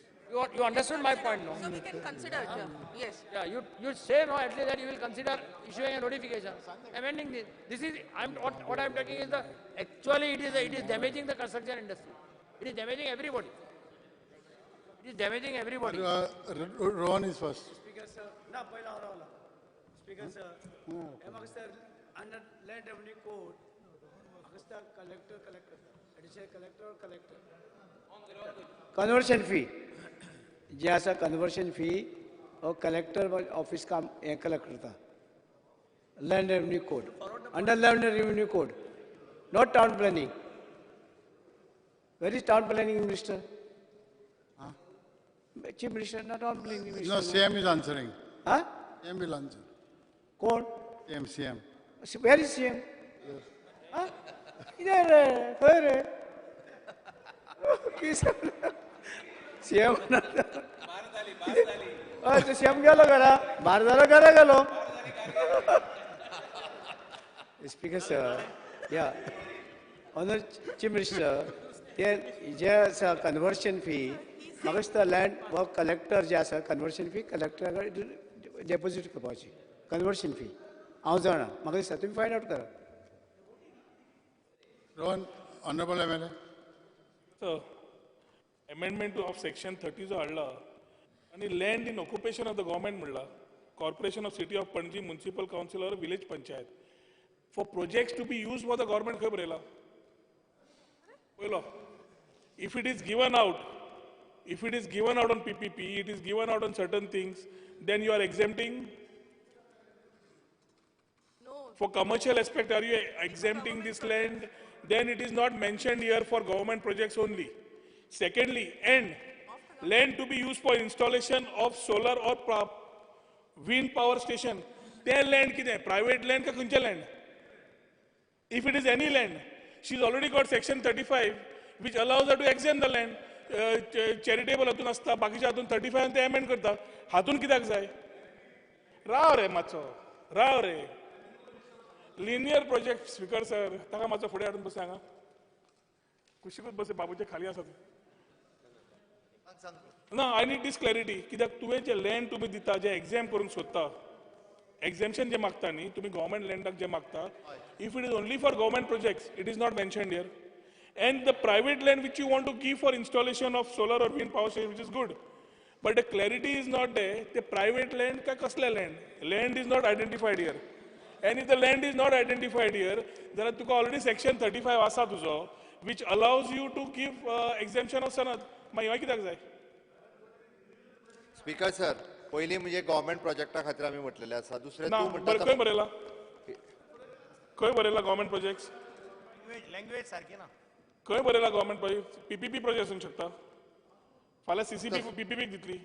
You understood my point, no? So we can consider it, yeah. Yes. Yeah, you say no, at least that you will consider issuing a notification, amending this. This is, what I'm talking is the, actually it is damaging the construction industry. It is damaging everybody. It is damaging everybody. Rohan is first. Speaker sir, na पहिला रावला. Speaker sir, sir, under Land Revenue Code, collector, additional collector or collector. Conversion fee. जे आसा कन्वर्शन फी हो कलेक्टर ऑफिस काम हें कलेक्ट करता. Land revenue code, under land revenue code, Not town planning. Where is town planning minister? Huh? Chief Minister, not town planning minister. No, CM is answering. Huh? CM will answer. Kon? CM, CM. Where is CM? Yes. Huh? There, where? CM. हय तो सीएम गेलो घरा, बार जालो घरा गेलो. Speaker sir, yeah honour chief minister, ते जे आसा कन्वर्शन फी म्हाका दिसता लँड व कलेक्टर जे आसा कन्वर्शन फी कलेक्टरा कडेन डेपोजीट करपाची कन्वर्शन फी हांव जाणा, म्हाका दिसता तुमी फायंड आवट करा. Rohan, honourable MLA. Sir, amendment of section 30 जो हाडला आनी land in occupation of the government म्हणला, corporation of city of Panaji, municipal council or village panchayat for projects to be use for the government खंय बरयला पयलो. If it is given out, if it is given out on PPP, it is given out on certain things, then you are exempting. No. For commercial aspect, are you exempting this land? Then it is not mentioned here for government projects only. Secondly, and land to be used for installation of solar or wind power station. Their land kide? Private land ka khuncha land? If it is any land, she's already got section 35, which allows her to exempt the land. Charitable हातून आसता, बाकीच्या हातून 35 ते amend करता. हातून कित्याक जाय? राव रे मातसो, राव रे. लिनियर प्रोजेक्ट स्पीकर सर, ताका मातसो फुडें हाडून बसय हांगा, कुशीकूच बसय, बाबूचे खाली आसा. ना, I need these clarity. कित्याक तुवें जें लँड तुमी दिता, जें एग्झाम करूंक सोदता, एग्झामशन जें मागता न्ही तुमी गव्हर्मेंट लँडाक जें मागता, if it is only for government projects, it is not mentioned here. And the private land which you want to give for installation of solar or wind power station, which is good, but the clarity is not there. The private land ka kasle land? Land is not identified here. And if the land is not identified here, there are tuka already section 35 asa tujo, which allows you to give exemption of sanad. मागीर कित्याक जाय? Speaker sir, पयलीं म्हणजे गव्हर्मेंट प्रोजेक्टा खातीर आमी म्हटलेलें आसा. दुसरें तूं म्हणटा खंय बरयला? खंय बरयला गव्हर्मेंट प्रोजेक्ट्स? लँग्वेज सारकी ना. खंय बरयला गव्हर्मेंट प्रोजेक्ट? पीपीपी प्रोजेक्ट आसूंक शकता. फाल्यां सीसीपी पीपीपीक दितली.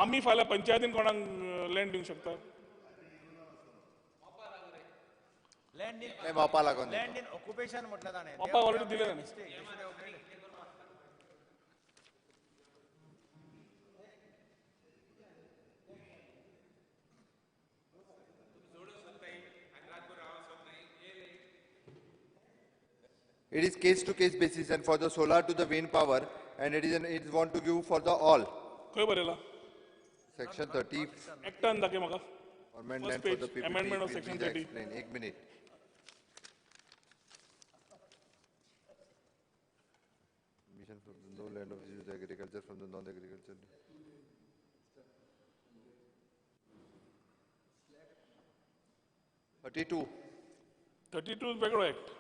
आमी फाल्यां पंचायतीन कोणाक लँड दिवंक शकता? मोपा लागून लँड इन ऑक्युपेशन म्हटलं ताणें. मोपा ऑलरेडी दिलें ताणें. It is case to case basis and for the solar to the wind power, and it is an, it want to give for the all. खंय बरयला? Section 30. एक्टान दाखय म्हाका. Government land for the PPP. Amendment of section 30. Explain. एक minute. Mission from the no land of use agriculture from the non-agriculture. 32. 32 is वेगळो act.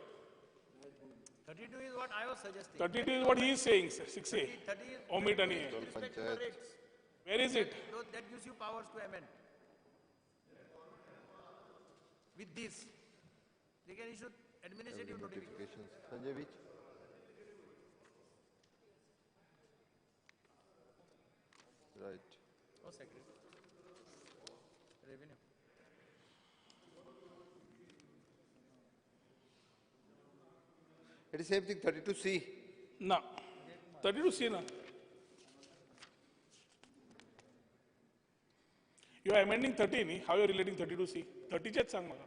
32 is what I was suggesting. 32 is what he is saying, sir. 6A. 30 is omit ani. Where is it? That gives you powers to amend. With this, they can issue administrative notifications. Sanjay, which? Right. Oh, secretary. Revenue. It is same thing, 32C. No, 32C na. You are amending 30, ni? How you are relating 32C? 30 चेच सांग म्हाका.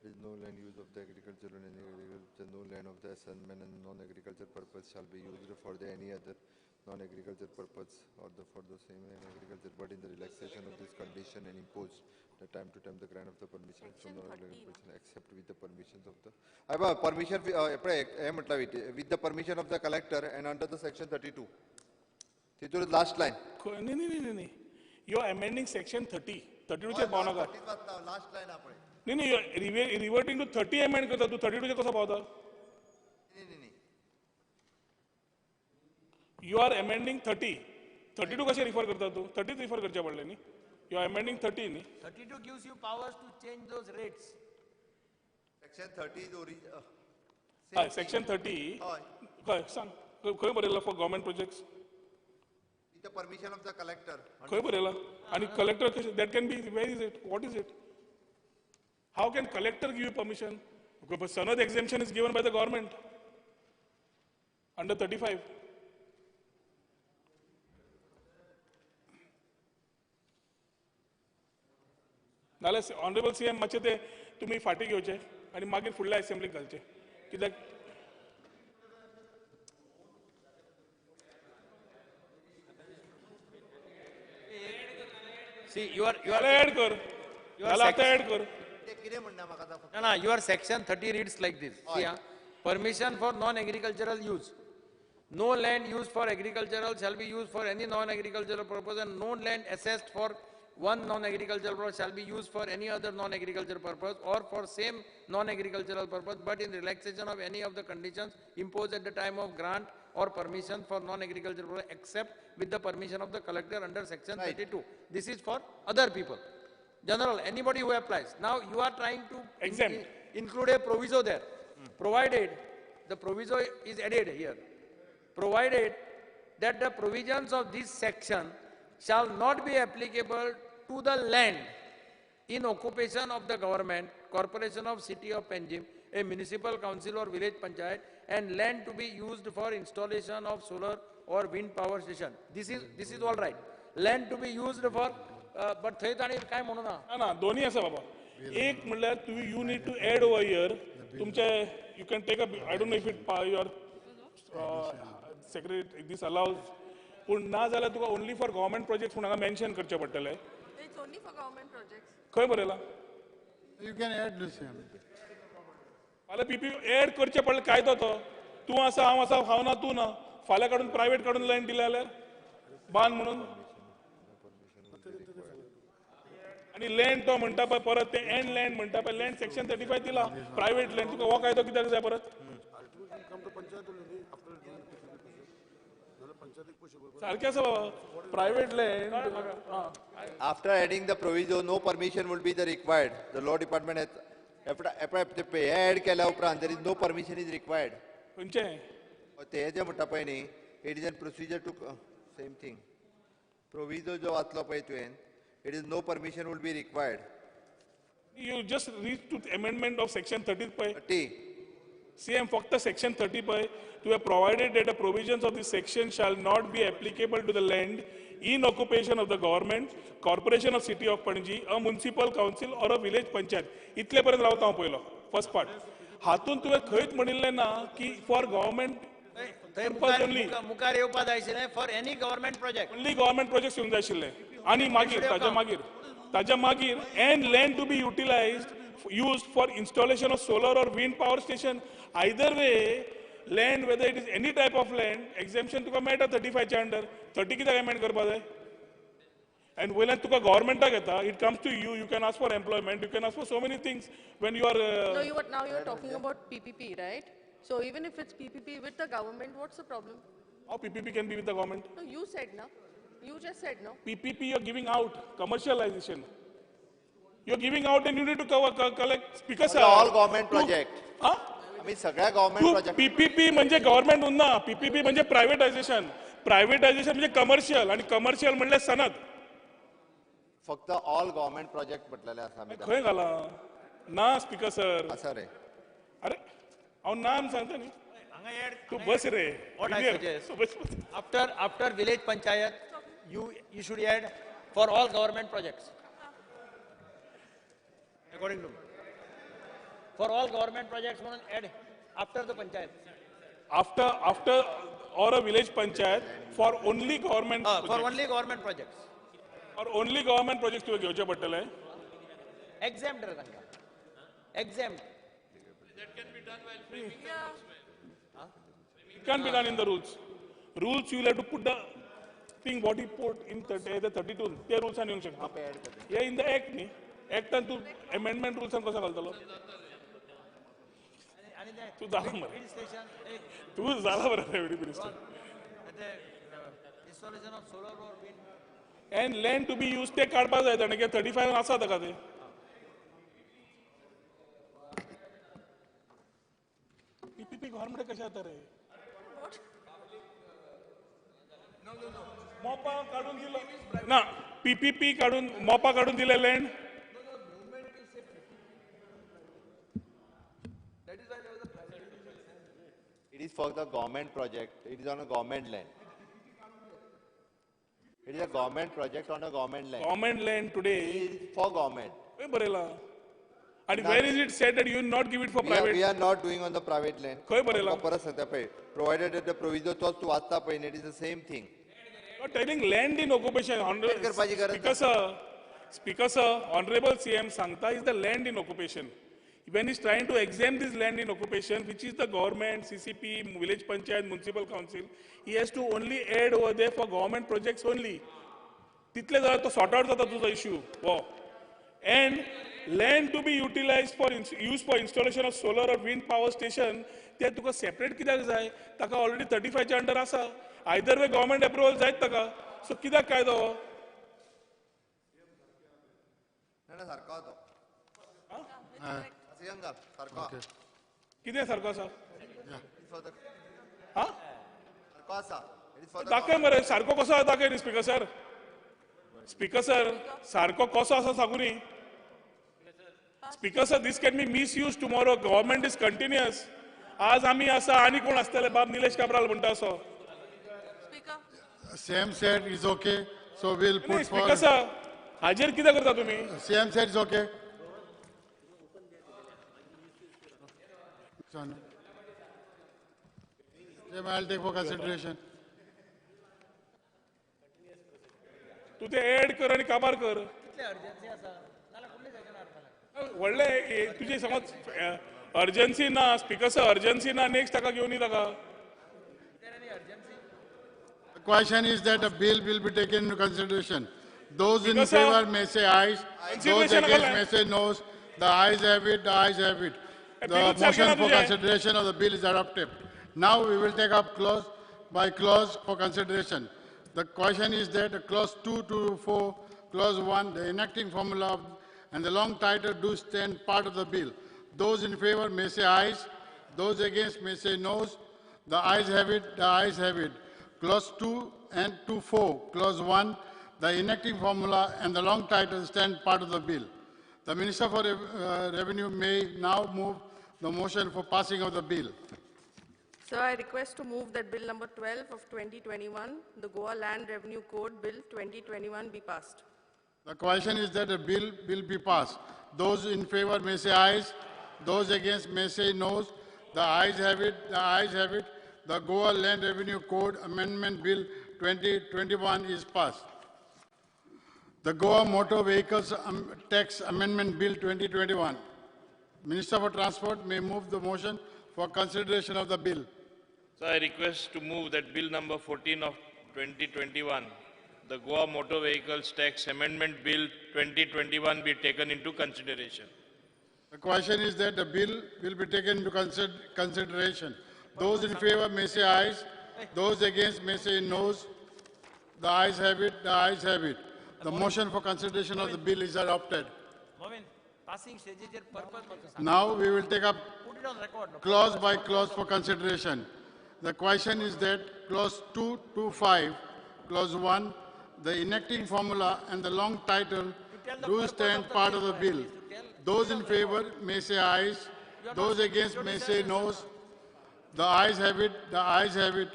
There is no land use of the agricultural and agriculture, no land of the assignment and non-agriculture purpose shall be used for the any other non-agriculture purpose or the for the same in agriculture, but in the relaxation of this condition and imposed the time to time the grant of the permission from the person except with the permissions of the permission with the permission of the collector and under the section 32. तितूर last line. No, no, no, no. You are amending section 30. 32 चेर पावना का? Last line आपण. नाही नाही, you are reverting to 30 amend करता तू 32 चे कसो पावता? नाही नाही. You are amending 30. 32 कशें रिफर करता तू? 30 रिफर करचें पडलें न्ही? You are amending 30 न्ही. 32 gives you powers to change those rates. Section 30 is original. हय, सेक्शन 30 हय, सांग खंय बरयला for government projects? With the permission of the collector. खंय बरयला? आनी कलेक्टर कशें? That can be, where is it, what is it? How can collector give you permission? Sanad exemption is given by the government under 35. नाल्यार ऑनरेबल सीएम मातशें ते तुमी फाटीं घेवचे आनी मागीर फुडल्या असेंब्लीक घालचे, कित्याक See, you are add कर, आतां ऍड कर. No, your section 30 reads like this. See, permission for non-agricultural use. No land used for agricultural shall be used for any non-agricultural purpose, and no land assessed for one non-agricultural purpose shall be used for any other non-agricultural purpose or for same non-agricultural purpose, but in relaxation of any of the conditions imposed at the time of grant or permission for non-agricultural purpose, except with the permission of the collector under section 32. This is for other people. General, anybody who applies. Now you are trying to exempt, include a proviso there. Provided, the proviso is added here. Provided that the provisions of this section shall not be applicable to the land in occupation of the government, corporation of city of Panjim, a municipal council or village panchayat, and land to be used for installation of solar or wind power station. This is all right. Land to be used for, but थंय ताणी काय म्हणू ना? ना, दोन्ही आसा बाबा. एक म्हणल्यार तूं you need to add over here. तुमचे you can take up, I don't know if it your secretary this allows, पूण ना जाल्यार तुका ओनली फॉर गव्हर्मेंट प्रोजेक्ट्स म्हूण हांगा मेन्शन करचें पडटलें. It's only for government projects. खंय बरयलां? You can add this. फाल्यां पीपी ऍड करचें पडलें कायदो तो. तूं आसा, हांव आसा, हांव ना, तूं ना. फाल्यां काडून प्रायवेट काडून लँड दिलें जाल्यार बांद म्हणून. आनी लँड तो म्हणटा पळय परत ते एंड लँड म्हणटा पळय, लँड सेक्शन 35 दिला प्रायवेट लँड, तुका हो कायदो कित्याक जाय परत? सारकें आसा बाबा, private land. After adding the proviso no permission would be the required. The law department has hey add केल्या उपरांत there is no permission is required. खंयचें ते जे म्हणटा पळय न्ही, it is an procedure to same thing. Proviso जो वाचलो पळय तुवें, it is no permission would be required. You just reach to amendment of section 30 पळय. CM फक्त section 30 पळय. To have provided that the provisions of this section shall not be applicable to the land in occupation of the government, corporation of city of Panaji, a municipal council or a village panchayat. इतले पर्यंत रावता हांव पयलो फर्स्ट पार्ट. हातून तुवें खंयच म्हणिल्लें ना की फॉर गव्हर्मेंट थंय मुखार येवपा जाय आशिल्लें for any government project. Only government project येवंक जाय आशिल्लें. आनी मागीर ताच्या मागीर and land to be utilised used for installation of solar or wind power station. Either way, land, whether it is any type of land, exemption तुका मेळटा 35 च्या अंडर. 30 कित्याक amend करपा जाय? And वयल्यान तुका गव्हर्मेंटाक येता, it comes to you, you can ask for employment, you can ask for so many things when you are No, you are, now you are talking about PPP, right? So even if it's PPP with the government, what's the problem? How PPP can be with the government? No, you said no. You just said no. PPP you are giving out, commercialization. You are giving out and you need to cover, collect. Because all government project. Huh? I mean, सगळ्या government project. PPP म्हणजे government उरना. PPP म्हणजे privatization. Privatization म्हणजे commercial आणि commercial म्हणल्यार सनद. फक्त all government project म्हटलेले आसा. खंय घाला? ना स्पीकर सर. आसा रे. अरे हांव नाम सांगता न्ही. तू बस रे. What I suggest, after village panchayat, you should add for all government projects. According to me. For all government projects, one add after the panchayat. After or a village panchayat for only government projects. For only government projects. For only government projects तुवें घेवचें पडटलें. Exempt रे तांकां. Exempt. That can be done while framing the rules. It can be done in the rules. Rules you will have to put the thing what he put in the 32. ते rules आनी येवंक शकता. हे in the act न्ही. Actan तूं amendment rules कसो घालतलो? तूं जाला मरे. तूं जाला बरे revenue minister. Installation of solar or wind. And land to be use ते काडपाक जाय ताणें, कित्याक 35 आसा ताका ते. पीपीपी गव्हर्मेंट कशें जाता रे? मोपा काडून दिलो ना, पीपीपी काडून मोपा काडून दिले land. It is for the government project. It is on a government land. It is a government project on a government land. Government land today. It is for government. खंय बरयला? And where is it said that you will not give it for private? We are not doing on the private land. खंय बरयला? परत सांगता पळय. Provided that the proviso तोच तूं वाचता पळय, it is the same thing. You are telling land in occupation. Speaker sir, Speaker sir, Honorable CM सांगता is the land in occupation. When he's trying to exempt this land in occupation, which is the government, CCP, village panchayat, municipal council, he has to only add over there for government projects only. तितले जाल्यार तो sort out जाता तुजो issue. हो. And land to be utilized for use for installation of solar or wind power station, ते तुका separate कित्याक जाय? ताका already 35 च्या under आसा. Either way government approval जायत ताका. So कित्याक कायदो हो? ना सारको तो. कितें सारको आसा? दाखय मरे सारको कसो आसा दाखय न्ही स्पीकर सर. स्पीकर सर सारको कसो आसा सांगू न्ही. Speaker sir, this can be misuse tomorrow. Government is continuous. आज आमी आसा आनी कोण आसतले? बाब निलेश काब्राल म्हणटा असो. CM said is okay, so we'll put for. Speaker sir हाजेर कितें करता तुमी? CM said is okay. I'll take for consideration. तू ते ऍड कर आणि काबार कर. व्हडले तुझे समज अर्जन्सी ना स्पीकर सर, अर्जन्सी ना, नेक्स्ट ताका घेवन ताका. The question is that a bill will be taken into consideration. Those in favor may say ayes, those against may say noes. The ayes have it, the ayes have it. The motion for consideration of the bill is adopted. Now we will take up clause by clause for consideration. The question is that clause 2 to 4, clause 1, the enacting formula and the long title do stand part of the bill. Those in favor may say ayes, those against may say noes. The ayes have it, the ayes have it. Clause 2 and 2, 4, clause 1, the enacting formula and the long title stand part of the bill. The Minister for Revenue may now move the motion for passing of the bill. Sir, I request to move that Bill number 12 of 2021, the Goa Land Revenue Code Bill 2021 be passed. The question is that the bill will be passed. Those in favor may say ayes, those against may say noes. The ayes have it, the ayes have it. The Goa Land Revenue Code Amendment Bill 2021 is passed. The Goa Motor Vehicles Tax Amendment Bill 2021. Minister for Transport may move the motion for consideration of the bill. So I request to move that Bill number 14 of 2021, the Goa Motor Vehicles Tax Amendment Bill 2021 be taken into consideration. The question is that the bill will be taken into consideration. Those in favor may say ayes, those against may say noes. The ayes have it, the ayes have it. The motion for consideration of the bill is adopted. Now we will take up clause by clause for consideration. The question is that clause 2 to 5, clause 1, the enacting formula and the long title do stand part of the bill. Those in favor may say ayes, those against may say noes. The ayes have it, the ayes have it.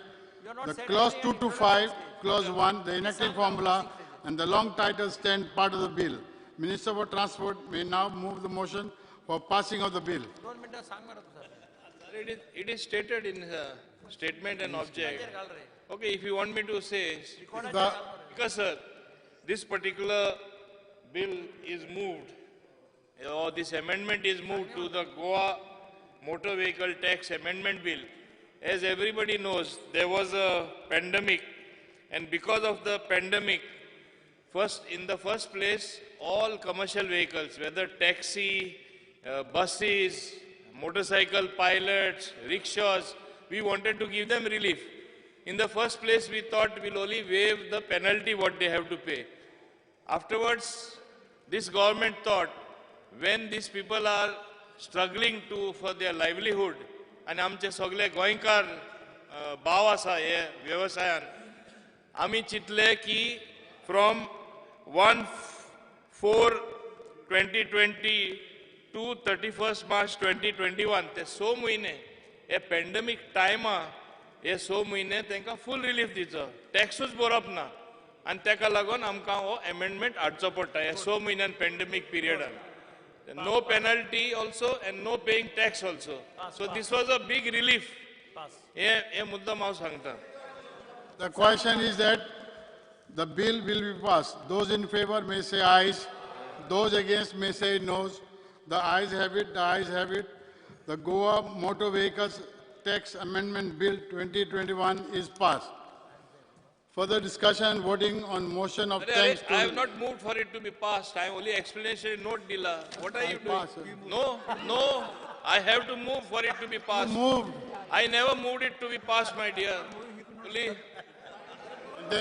The clause 2 to 5, clause 1, the enacting formula and the long title stand part of the bill. Minister for Transport may now move the motion for passing of the bill. It is stated in the statement and object. Okay, if you want me to say, because sir, this particular bill is moved, or this amendment is moved to the Goa Motor Vehicle Tax Amendment Bill. As everybody knows, there was a pandemic, and because of the pandemic, in the first place, all commercial vehicles, whether taxi, buses, motorcycle pilots, rickshaws, we wanted to give them relief. In the first place, we thought we'll only waive the penalty what they have to pay. Afterwards, this government thought when these people are struggling to for their livelihood आनी आमचे सगळे गोंयकार भाव आसा हे वेवसायान, आमी चिंतले की from 1/4/2020 to 31 March 2021 ते 6 म्हयने हे पॅन्डेमीक टायमा हे 6 म्हयने तांकां फूल रिलीफ दिवचो, टॅक्सूच भरप ना. आनी ताका लागून आमकां हो एमेंडमेंट हाडचो पडटा ह्या 6 म्हयन्यान pandemic पिरियडान. No penalty also and no paying tax also. So this was a big relief. हे मुद्दाम हांव सांगता. The question is that the bill will be passed. Those in favor may say ayes. Those against may say noes. The ayes have it. The ayes have it. The Goa Motor Vehicles Tax Amendment Bill 2021 is passed. Further discussion and voting on motion of thanks to... I have not moved for it to be passed. I am only explanation note dila. What are you doing? No, no. I have to move for it to be passed. Moved. I never moved it to be passed, my dear. Please.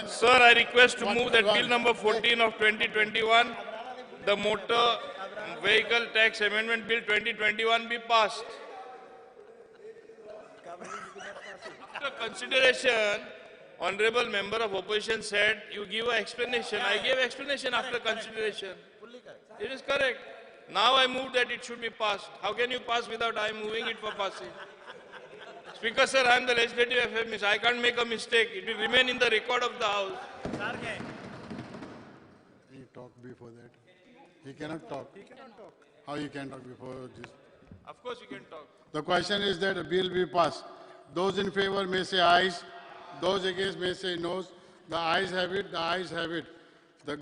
Sir, I request to move that bill number 14 of 2021, the Motor Vehicle Tax Amendment Bill 2021 be passed. After consideration, Honorable Member of Opposition said, you give an explanation. I gave explanation after consideration. It is correct. Now I move that it should be passed. How can you pass without I moving it for passing? Speaker sir, I am the legislative affairs. I can't make a mistake. It will remain in the record of the house. He talked before that. He cannot talk. He cannot talk. How you can talk before this? Of course you can talk. The question is that a bill be passed. Those in favor may say ayes. Those against may say noes. The ayes have it. The ayes have it. The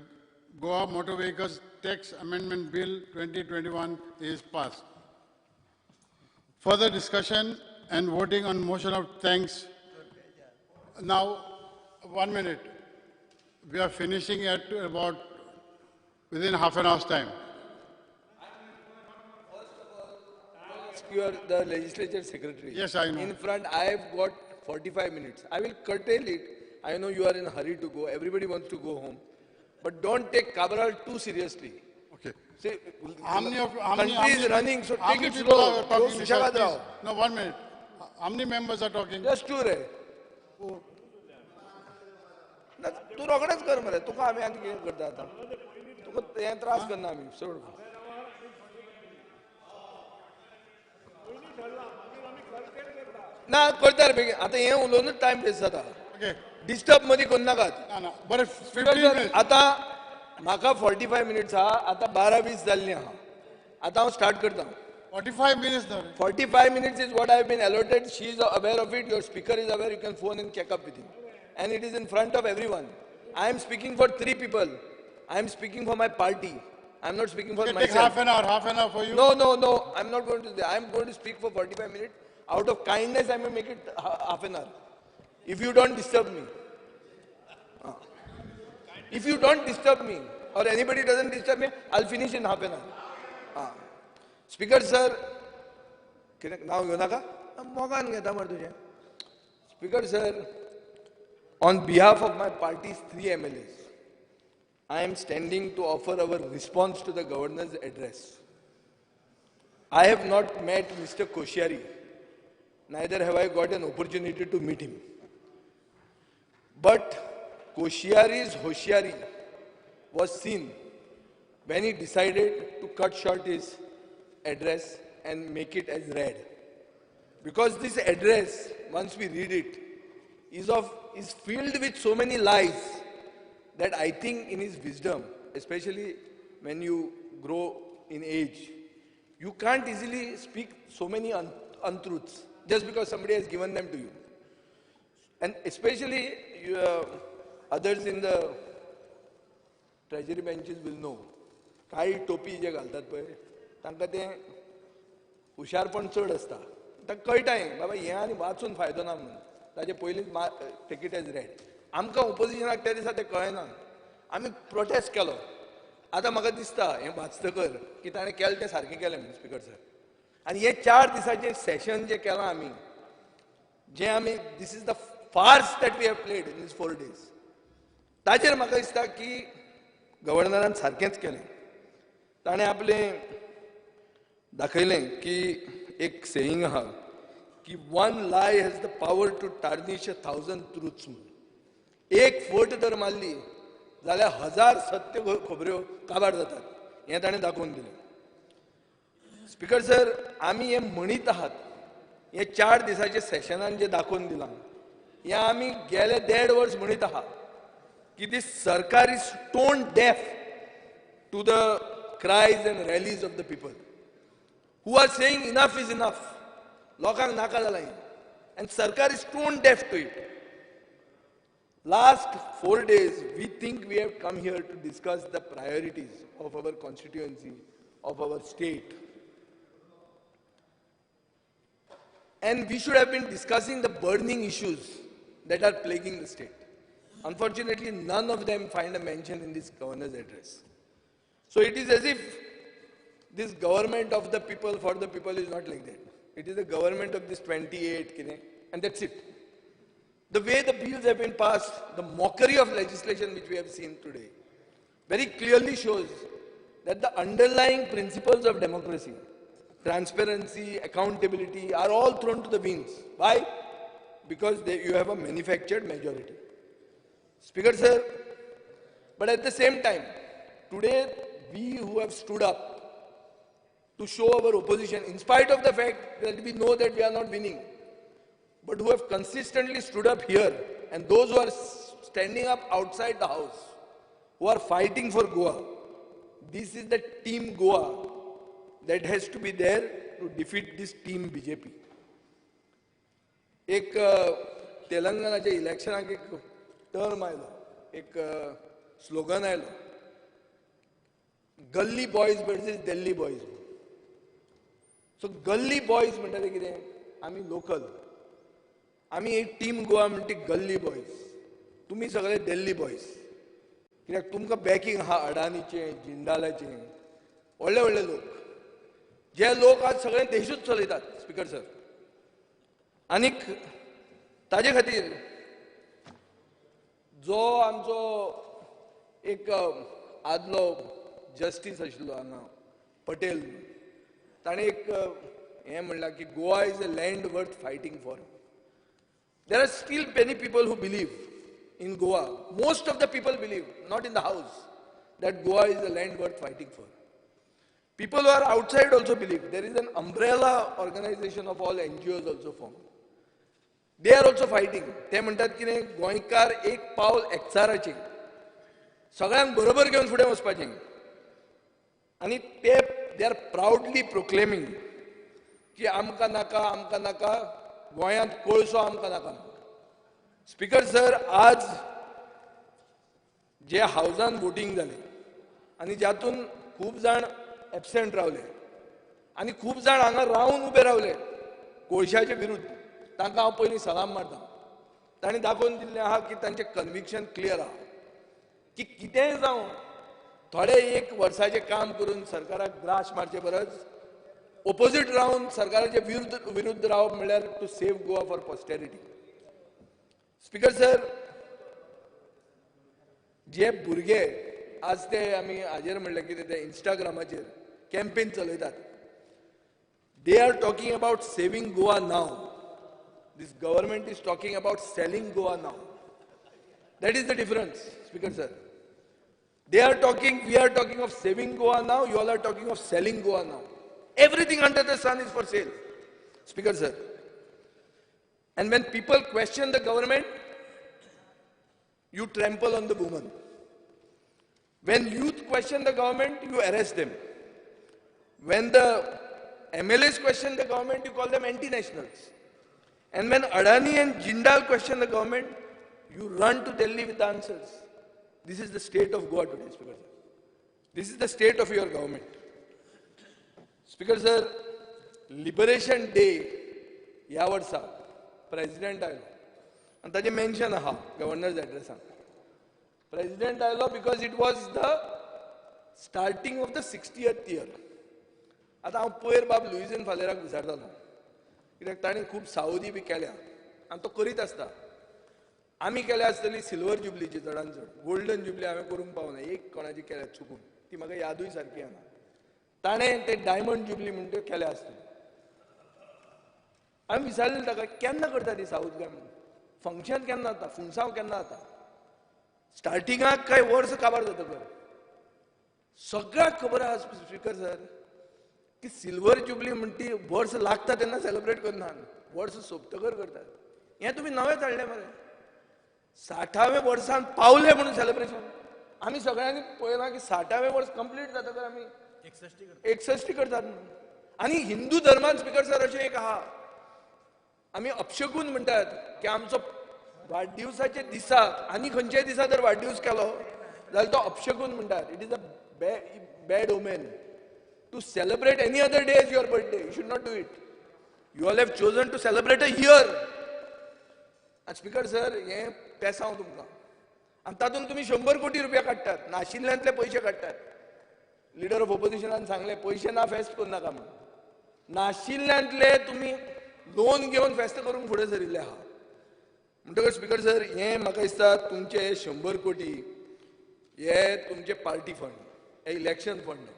Goa Motor Vehicles Tax Amendment Bill 2021 is passed. Further discussion and voting on motion of thanks. Now, 1 minute. We are finishing at about within half an hour's time. You are the legislature secretary. Yes, I know. In front, I have got 45 minutes. I will curtail it. I know you are in a hurry to go. Everybody wants to go home. But don't take Cabral too seriously. Okay. See, how many of, country is running, so take it slow. Talking, no, 1 minute. How many members are talking? Just two, re. तू रोखडेच कर मरे. तुका आमी आनी कितें करता आतां? तुका हें त्रास करना आमी सोड. ना करता रे बेगीन. आतां हें उलोवनूच टायम वेस्ट जाता. डिस्टर्ब मदीं करूं नाकात. बरें, आतां म्हाका 45 मिनट्स आहा. आतां 12:20 जाल्लीं आहा. आतां हांव स्टार्ट करता. 45 minutes. 45 minutes is what I have been allotted. She is aware of it. Your speaker is aware. You can phone and check up with him. And it is in front of everyone. I am speaking for 3 people. I am speaking for my party. I am not speaking for myself. Take half an hour for you. No, no, no. I am not going to. I am going to speak for 45 minutes. Out of kindness, I may make it half an hour. If you don't disturb me. If you don't disturb me, or anybody doesn't disturb me, I'll finish in half an hour. Speaker sir, नाव घेऊ नका, मोगान घेता मरे तुझे. Speaker sir, on behalf of my party's 3 MLAs, I am standing to offer our response to the governor's address. I have not met Mr. Koshyari, neither have I got an opportunity to meet him. But Koshyari's hoshyari was seen when he decided to cut short his address and make it as read. Because this address, once we read it, is filled with so many lies that I think in his wisdom, especially when you grow in age, you can't easily speak so many untruths just because somebody has given them to you. And especially others in the treasury benches will know. काळी टोपी जे घालतात पळय तांकां तें हुशारपण चड आसता. तांकां कळटा हें बाबा हें आनी वाचून फायदो ना म्हणून ताजे पयलींच टेक it as red. आमकां ओपोजिशनाक त्या दिसा तें कळना, आमी प्रोटेस्ट केलो. आतां म्हाका दिसता हें वाचतकर की ताणें केलें तें सारकें केलें म्हणून स्पीकर सर. आनी हे 4 दिसाचें सेशन जें केलां आमी, जें आमी this is the farce that we have played in these 4 days. ताचेर म्हाका दिसता की गव्हर्नरान सारकेंच केलें. ताणें आपलें दाखयलें की एक सेईंग आहा की one lie has the power to tarnish a thousand truths म्हणून. एक फट जर मारली जाल्यार 1000 सत्य खबऱ्यो काबार जातात, हें ताणें दाखोवन दिलें. स्पीकर सर, आमी हें म्हणीत आहात, हे 4 दिसाचे सेशनान जें दाखोवन दिलां हें आमी गेले 1.5 वर्स म्हणीत आहात की दीस सरकार is tone deaf to the cries and rallies of the people who are saying enough is enough. लोकांक नाका जालां हें, आनी सरकार is tone deaf to it. Last 4 days, we think we have come here to discuss the priorities of our constituency, of our state. And we should have been discussing the burning issues that are plaguing the state. Unfortunately, none of them find a mention in this governor's address. So it is as if this government of the people, for the people is not like that. It is the government of this 28, and that's it. The way the bills have been passed, the mockery of legislation which we have seen today, very clearly shows that the underlying principles of democracy, transparency, accountability are all thrown to the winds. Why? Because you have a manufactured majority. Speaker sir, but at the same time, today we who have stood up to show our opposition, in spite of the fact that we know that we are not winning, but who have consistently stood up here, and those who are standing up outside the house, who are fighting for Goa, this is the team Goa that has to be there to defeat this team BJP. एक तेलंगणाच्या इलेक्शनाक एक टर्म आयलो, एक स्लोगन आयलो, gully boys versus Delhi boys. So gully boys म्हणटा ते कितें, आमी लोकल, आमी एक टीम गोवा म्हणटा ती गल्ली बॉयज, तुमी सगळे दिल्ली बॉयज, कित्याक तुमकां बॅकिंग आहा अडानीचें, जिंदालाचें, व्हडले व्हडले लोक, जे लोक आज सगळे देशूच चलयतात. स्पीकर सर, आनीक ताजे खातीर जो आमचो एक आदलो जस्टीस आशिल्लो हांगा पटेल, ताणें एक हें म्हणलां की Goa is a land worth fighting for. There are still many people who believe in Goa. Most of the people believe, not in the house, that Goa is a land worth fighting for. People who are outside also believe. There is an umbrella organization of all NGOs also formed. They are also fighting. ते म्हणटात की न्ही, गोंयकार एक पावल एकचाराचें, सगळ्यांक बरोबर घेवन फुडें वचपाचें, आनी ते they are proudly proclaiming की आमकां नाका, आमकां नाका, गोंयांत कोळसो आमकां नाका. स्पीकर सर, आज जे हावजान वोटींग जालें आनी जातून खूब जाण एबसेंट रावले आनी खूब जाण हांगा रावन उबे रावले कोळशाचे विरुद्ध, तांकां हांव पयलीं सलाम मारता. तांणी दाखोवन दिल्लें आहा की तांचें कन्विक्शन क्लियर आहा की कितेंय जावं, थोडे एक वर्साचें काम करून सरकाराक ग्रास मारचे परस ओपोजीट रावन सरकाराचे विरुद्ध रावप म्हणल्यार to save Goa for posterity. Speaker sir, जे भुरगे आज ते आमी हाजेर म्हणलें कितें ते इंस्टाग्रामाचेर कॅम्पेन चलयतात, they are talking about saving Goa now. This government is talking about selling Goa now. That is the difference, Speaker sir. They are talking, we are talking of saving Goa now, you all are talking of selling Goa now. Everything under the sun is for sale, Speaker sir. And when people question the government, you trample on the woman. When youth question the government, you arrest them. When the MLAs question the government, you call them anti-nationals. And when Adani and Jindal question the government, you run to Delhi with the answers. This is the state of Goa today, Speaker sir. This is the state of your government. Speaker sir, Liberation Day, ह्या वर्सा प्रेसिडेंट आयलो आनी ताजें मेन्शन आहा गव्हर्नर्स एड्रेसान. प्रेसिडेंट आयलो because it was the starting of the 60th year. आतां हांव पयर बाब लुईझीन फालेराक विचारतालो, कित्याक ताणें खूब सावदी बी केल्या आनी तो करीत आसता. आमी केल्या आसतली सिल्वर जुबलीची चडान चड, गोल्डन जुबली हांवें करूंक पावना, एक कोणाची केल्या चुकून, ती म्हाका यादूय सारकी येना. ताणें ते डायमंड जुबली म्हण त्यो केल्या आसतली. हांवें विचारलें ताका केन्ना करता ती साऊथ गोंय म्हणून, फंक्शन केन्ना जाता, फुनसांव केन्ना जाता, स्टार्टिंगाक काय वर्स काबार जातकर. सगळ्याक खबर आसा स्पीकर सर की सिल्वर जुबली म्हण ती वर्स लागता तेन्ना सेलिब्रेट करना, वर्स सोंपतकर करतात. हें तुमी नवेंच हाडलें मरे, 60व्या वर्सान पावले म्हणून सेलिब्रेशन. आमी सगळ्यांनी पळयलां की 60वें वर्स कंप्लीट जातकर आमी 61 करतात म्हणून. आनी हिंदू धर्मान स्पीकर सर अशें एक आहा, आमी अपशकून म्हणटात की आमचो वाडदिवसाच्या दिसा आनी खंयच्याय दिसा जर वाडदिवस केलो जाल्यार तो अपशकून म्हणटात. It is a bad omen to celebrate any other day as your birthday. You should not do it. You all have chosen to celebrate a year. आनी स्पीकर सर हें पेसांव तुमकां, आनी तातूंत तुमी 100 कोटी रुपया काडटात, नाशिल्ल्यांतले पयशे काडटात. लिडर ऑफ ऑपोजिशनान सांगलें पयशे ना फेस्त करूं नाका म्हणून, नाशिल्ल्यांतले तुमी लोन घेवन फेस्त करूंक फुडें सरिल्ले आहा. म्हणटकच स्पीकर सर हें म्हाका दिसता तुमचे 100 कोटी हे तुमचे पार्टी फंड, हे इलेक्शन फंड.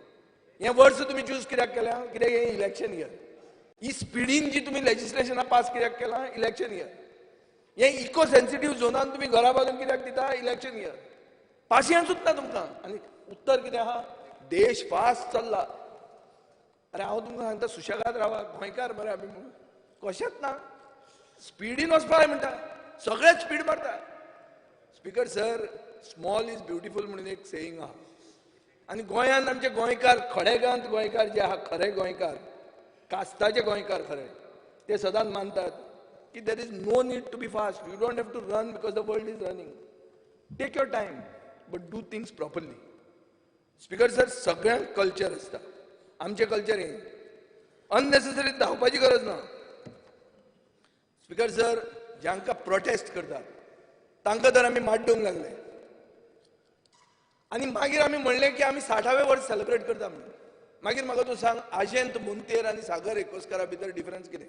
हें वर्स तुमी चूज कित्याक केलां? कित्याक हें इलेक्शन इयर. ही स्पिडीन जी तुमी लेजिस्लेशनां पास कित्याक केलां? Election year. हें इको सेन्सिटीव झोनान तुमी घरा बांदून कित्याक दिता? Election year. पासियेंसूच ना तुमकां. आनी उत्तर कितें आहा? देश फास्ट चल्ला. अरे हांव तुमकां सांगता सुशेगाद रावा, गोंयकार मरे आमी म्हणून, कशेंच ना, स्पिडीन वचपा जाय म्हणटा, सगळेच स्पीड मारता. Speaker sir small is beautiful म्हणून एक सेईंग आहा. आनी गोंयांत आमचे गोंयकार, खडेगांत गोंयकार जे आहा, खरे गोंयकार, कास्ताचे गोंयकार खरे, ते सदांच मानतात की there is no need to be fast, you don't have to run because the world is running. Take your time but do things properly. Speaker sir सगळ्यांक कल्चर आसता, आमचें कल्चर हें अननेसेसरी धांवपाची गरज ना. स्पीकर सर जांकां प्रोटेस्ट करतात तांकां तर आमी माड्डूंक लागले, आनी मागीर आमी म्हणलें की आमी 60वें वर्स सेलिब्रेट करता म्हणून. मागीर म्हाका तूं सांग, आजेंत मोंतेर आनी सागर एकोस्करा भितर डिफरन्स कितें?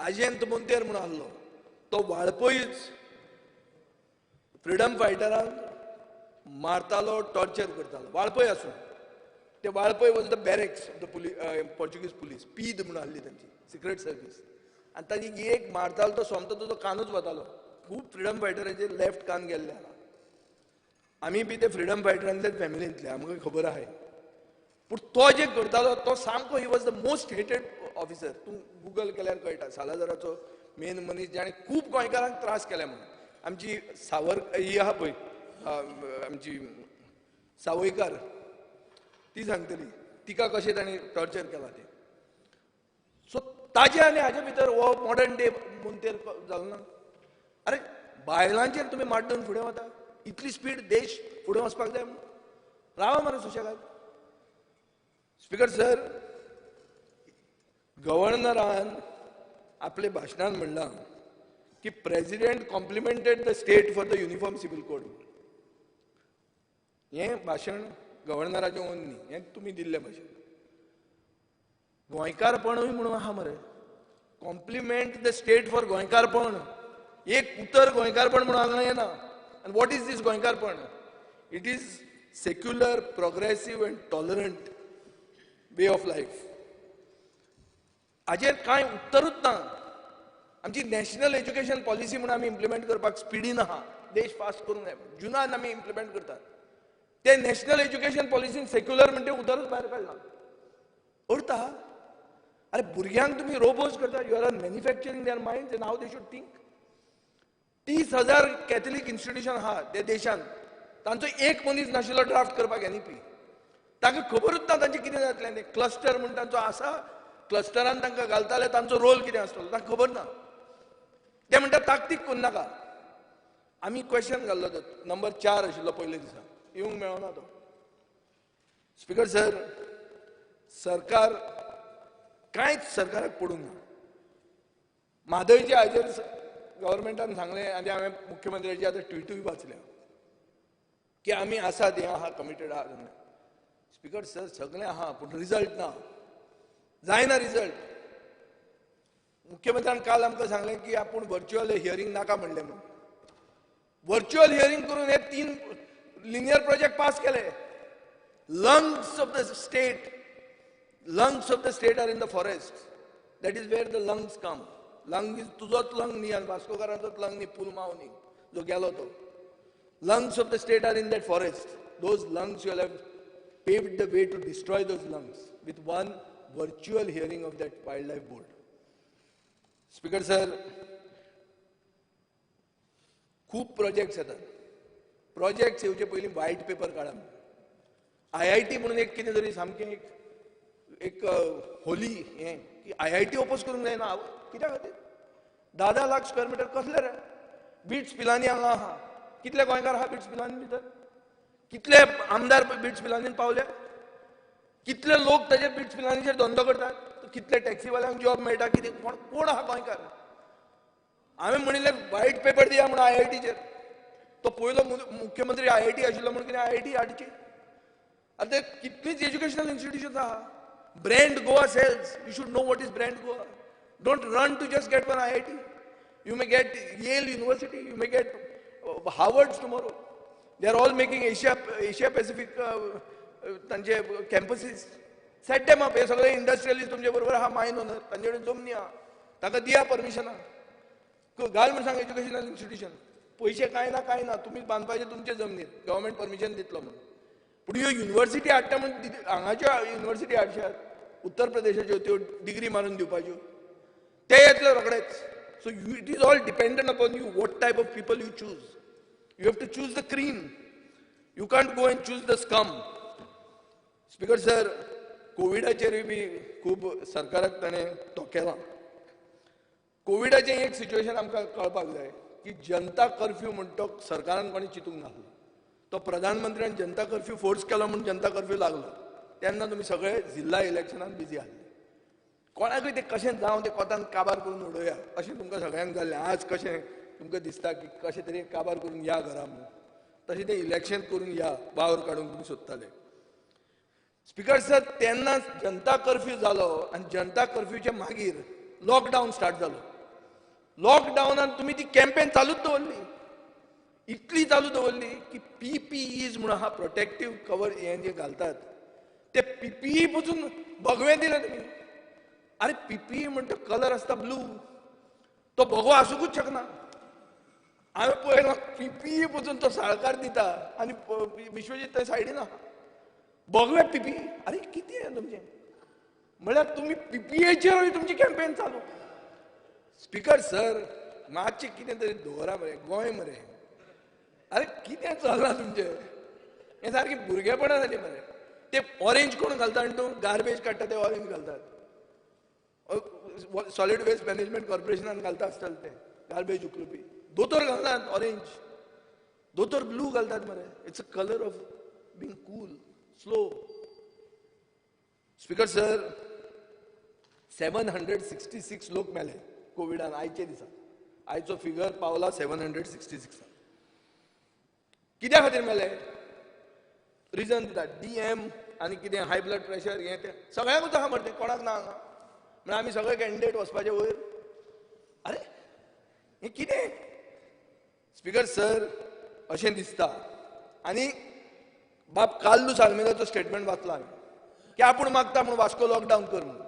आजेंत मोंतेर म्हणून आहलो तो वाळपयच फ्रिडम फायटरांक मारतालो, टॉर्चर करतालो, वाळपय आसून. ते Valpoi was the barracks of the Portuguese police, पीद म्हणून आहली तांची सिक्रेट सर्वीस. आनी ताजी एक मारतालो तो सोमतो तुजो कानूच वतालो. खूब फ्रिडम फायटरांचे लेफ्ट कान गेल्ले आहा. आमी बी ते फ्रिडम फायटरांतल्याच फॅमिलींतले, आमकां खबर आहा. पूण तो जे करतालो तो सामको, he was the most hated officer. तूं गुगल केल्यार कळटा, सालाजाराचो मेन मनीस जाणें खूब गोंयकारांक त्रास केले म्हणून. आमची सावर ही आहा पळय, आमची सावयकार, ती सांगतली तिका कशें ताणें टॉर्चर केलां तें. सो ताजे आनी हाजे भितर हो मॉडर्न डे मोंतेर जालो ना. अरे बायलांचेर तुमी माड्डून फुडें वता, इतली स्पीड देश फुडें वचपाक जाय म्हणून. रावा मरे सुशेगाद. स्पीकर सर गव्हर्नरान आपल्या भाशणान म्हणलां की president complimented the state for the uniform civil code. हें भाशण गव्हर्नराचें ओन न्ही, हें तुमी दिल्लें भाशण. गोंयकारपणूय म्हणून आहा मरे, कॉम्प्लिमेंट the state for गोंयकारपण. एक उतर गोंयकारपण म्हणून हांगा येना. आनी what is these गोंयकारपण? It is secular, progressive and tolerant way of life. हाजेर कांय उत्तरूच ना. आमची नॅशनल एज्युकेशन पॉलिसी म्हणून आमी इम्प्लिमेंट करपाक स्पिडीन आहा, देश फास्ट करूंक जाय, जुनान आमी इम्प्लिमेंट करतात. ते नॅशनल एज्युकेशन पॉलिसीन सेक्युलर म्हणटे उतरूच भायर काडलां. अर्थ आहा? अरे भुरग्यांक तुमी रोबोज करता, you are manufacturing their mind and how they should think. 30,000 Catholic institution आहा त्या देशांत, तांचो एक मनीस नाशिल्लो ड्राफ्ट करपाक एनईपी. तांकां खबरूच ना तांचें कितें जातलें. तें क्लस्टर म्हूण तांचो आसा, क्लस्टरान तांकां घालताले, तांचो रोल कितें आसतलो तांकां खबर ना. ते म्हणटा ताकतीक करूं नाका. आमी क्वेश्चन घाल्लो तो नंबर 4 आशिल्लो पयले दिसा, येवंक मेळना तो. स्पीकर सर सरकार कांयच सरकाराक पडूंक ना. म्हादयच्या हाजेर गव्हर्मेंटान सांगलें आनी हांवें मुख्यमंत्र्याची आतां ट्विटूय वाचल्या की आमी आसात, हें आहा, कमिटेड आहा. स्पीकर सर सगळें आहा पूण रिजल्ट ना, जायना रिजल्ट. मुख्यमंत्र्यान काल आमकां सांगलें की आपूण व्हर्च्युअल हियरींग नाका म्हणलें म्हणून. व्हर्च्युअल हियरींग करून हे 3 लिनियर प्रोजेक्ट पास केले. Lungs of the state, lungs of the state are in the forest. That is where the lungs come. Lung is तुजोच लंग न्ही आनी वास्कोकारांचोच लंग न्ही, पुलमाव न्ही जो गेलो तो. Lungs of the state are in that forest. Those lungs you have paved the way to destroy those lungs with one virtual hearing of that wildlife board. Speaker sir, खूब प्रोजेक्ट्स येतात. प्रोजेक्ट्स येवचे पयलीं व्हायट पेपर काडा. IIT म्हणून एक कितें तरी सामकें एक होली हें की IIT oppose करूंक जायना. कित्या खातीर 10 लाख स्क्वेअर मिटर कसले रे? बिट्स पिलानी हांगा आहा. कितले गोंयकार आहा बिट्स पिलानी भितर? कितले आमदार बिट्स पिलानीन पावले? कितले लोक ताजे बिट्स पिलानीचेर धंदो करतात? कितले टॅक्सीवाल्यांक जॉब मेळटा? कितें कोण आहा गोंयकार? हांवें म्हणिल्लें व्हायट पेपर दिया म्हणून IITचेर. तो पयलो मुख्यमंत्री IIT आशिल्लो म्हणून कितें IIT हाडची? आतां कितलींच एज्युकेशनल इन्स्टिट्यूशन्स आहा. Brand Goa sells. You should know what is brand Goa. Don't run to just get one IIT. You may get Yale University, you may get Harvard's tomorrow. They are all making Asia Pacific तांचे कॅम्पसीस. Set them up. हे सगळे इंडस्ट्रियलिस्ट तुमचे बरोबर आहा, मायन ओनर, तांचे कडेन जमनी आहा, ताका दिया परमिशनां. घाल म्हण सांग एज्युकेशनल इन्स्टिट्यूशन. पयशे कांय ना कांय ना, तुमी बांदपाचे तुमचे जमनीर, गव्हर्मेंट परमिशन दितलो म्हणून. पूण ह्यो युनिवर्सिटी हाडटा म्हण हांगाच्यो युनिवर्सिटी हाडशात, उत्तर प्रदेशाच्यो त्यो डिग्री मारून दिवपाच्यो, ते येतले रोखडेच. So it is all dependent upon you what type of people you choose. You have to choose the cream. You can't go and choose the scum. Speaker sir, कोविडाचेरूय बी खूब सरकाराक ताणें तोखेलां. कोविडाचें एक सिच्युएशन आमकां कळपाक जाय की जनता कर्फ्यू म्हण तो सरकारान कोणें चिंतूंक नासलो. तो प्रधानमंत्र्यान जनता कर्फ्यू फोर्स केलो म्हूण जनता कर्फ्यू लागलो. तेन्ना तुमी सगळे जिल्ला इलेक्शनान बिजी आसले. कोणाकूय तें कशें जावं तें कोतान काबार करून उडोवया अशें तुमकां सगळ्यांक जाल्लें. आज कशें तुमकां दिसता की कशें तरी काबार करून या घरा म्हणून, तशें तें इलेक्शन करून या वावर काडूंक तुमी सोदताले. स्पीकर सर, तेन्ना जनता कर्फ्यू जालो आनी जनता कर्फ्यूच्या मागीर लॉकडावन स्टार्ट जालो. लॉकडावनान तुमी ती कॅम्पेन चालूच दवरली, इतली चालू दवरली की PPEs म्हणून आहा, प्रोटेक्टीव कवर हें जें घालतात ते PPE पसून भगवें दिलें तुमी. अरे PPE म्हणटा कलर आसता ब्लू, तो भगवो आसूंकूच शकना. हांवें पळयलां PPE पसून तो साळकार दिता आनी विश्वजीत थंय सायडीन आहा, भगवे PPE. अरे कितें हें तुमचें? म्हळ्यार तुमी PPEचेरूय तुमची कॅम्पेन चालू. स्पीकर सर, मातशें कितें तरी दवरा मरे, गोंय मरे. अरे कितें चल्लां तुमचें? हें सारकें भुरगेपणां जालीं मरे. ते ऑरेंज कोण घालता आनी तूं गार्बेज काडटा ते ऑरेंज घालतात. सॉलिड वेस्ट मॅनेजमेंट कॉर्पोरेशनान घालता आसतलें ते गार्बेज उखलुपी. दोतोर घालनात ऑरेंज, दोतोर ब्लू घालतात मरे. It's a colour of being cool, slow. Speaker sir, 766 लोक मेले कोविडान आयचे दिसा. आयचो फिगर पावला 766. कित्या खातीर मेले? रिजन दिता DM आनी कितें हाय ब्लड प्रेशर हें तें सगळ्यांकूच आहा मरे, कोणाक ना हांगा. म्हणल्यार आमी सगळे कॅन्डिडेट वचपाचे वयर. अरे हें कितें? स्पीकर सर, अशें दिसता. आनी बाब कार्लूस आल्मेदाचो स्टेटमेंट वाचला हांवें की आपूण मागता म्हूण वास्को लॉकडावन कर म्हणून,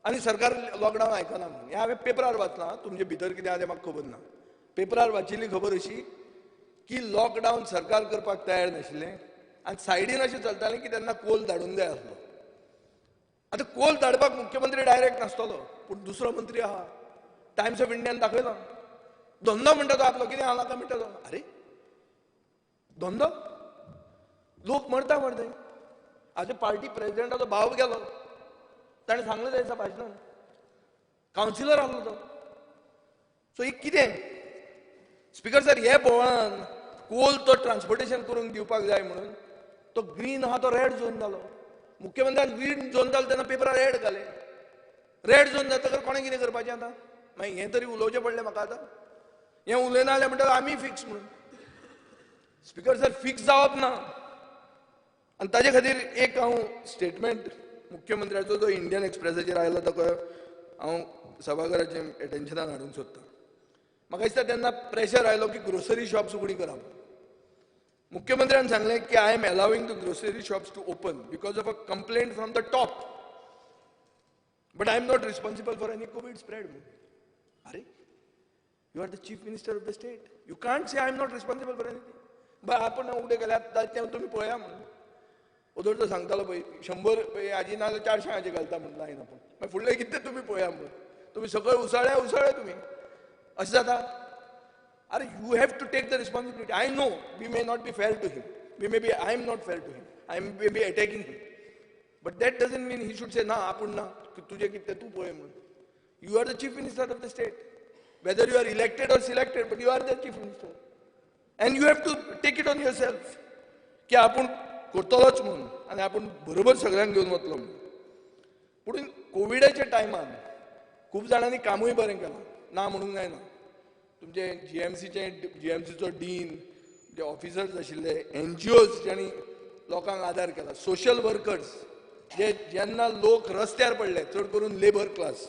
आनी सरकार लॉकडावन आयकना म्हणून. हें हांवें पेपरार वाचलां, तुमचे भितर कितें आहा तें म्हाका खबर ना. पेपरार वाचिल्ली खबर अशी की लॉकडावन सरकार करपाक तयार नाशिल्लें आनी सायडीन अशें चलतालें की तेन्ना कोल धाडूंक जाय आसलो. आतां कोल धाडपाक मुख्यमंत्री डायरेक्ट नासतलो, पूण दुसरो मंत्री आहा. टायम्स ऑफ इंडियान दाखयलां, धंदो म्हणटा तो आपलो, कितें आहा नाका म्हणटा तो. अरे धंदो? लोक मरता मरते. आतां पार्टी प्रेजिडेंटाचो भाव गेलो, ताणें सांगलें त्या दिसा भाशणान, कावन्सिलर आसलो तो. सो एक कितें? स्पीकर सर, हे बोवाळान कोल तो ट्रान्सपोर्टेशन करूंक दिवपाक जाय म्हणून तो ग्रीन आहा तो रेड झोन जालो. मुख्यमंत्र्यान ग्रीन झोन जालो तेन्ना पेपरार रेड घाले. रेड झोन जातकर कोणें कितें करपाचें आतां? मागीर हें तरी उलोवचें पडलें म्हाका आतां. हें उलयना जाल्यार म्हणटा आमी फिक्स म्हणून. स्पीकर सर, फिक्स जावप ना. आनी ताजे खातीर एक हांव स्टेटमेंट मुख्यमंत्र्याचो जो इंडियन एक्सप्रेसाचेर आयला तो हांव सभाघराचे एटेन्शनान हाडूंक सोदतां. म्हाका दिसता तेन्ना प्रेशर आयलो की ग्रोसरी शॉप्स उगडी करा. मुख्यमंत्र्यान सांगलें की I am allowing the grocery shops to open because of a complaint from the top, but I am not responsible for any COVID spread. अरे, you are the chief minister of the state, you can't say I am not responsible for anything. बा आपण उगडे केल्यार तें तुमी पळया म्हणून. ओदोर तो सांगतालो पळय 100 हाजी ना जाल्यार 400 हाजी घालता म्हणून लायन आपूण, मागीर फुडलें कितें तुमी पळया म्हणून. तुमी सगळे उसळ्या उसळ्या तुमी अशें जाता. अरे, you have to take the responsibility. I know we may not be fair to him, we may be, I am not fair to him, I may be attacking him, but that doesn't mean he should say ना आपूण ना, तुजें कितें तूं पळय म्हणून. You are the chief minister of the state, whether you are elected or selected, but you are the chief minister and you have to take it on yourself की आपूण करतलोच म्हणून आनी आपूण बरोबर सगळ्यांक घेवन वतलो म्हणून. पूण कोविडाच्या टायमान खूब जाणांनी कामूय बरें केलां, ना म्हणूंक जायना. तुमचे जीएमसीचे, जीएमसीचो डीन, जे ऑफिसर्स आशिल्ले, एनजीओज ज्यांनी लोकांक आदार केला, सोशल वर्कर्स जे जेन्ना लोक रस्त्यार पडले, चड करून लेबर क्लास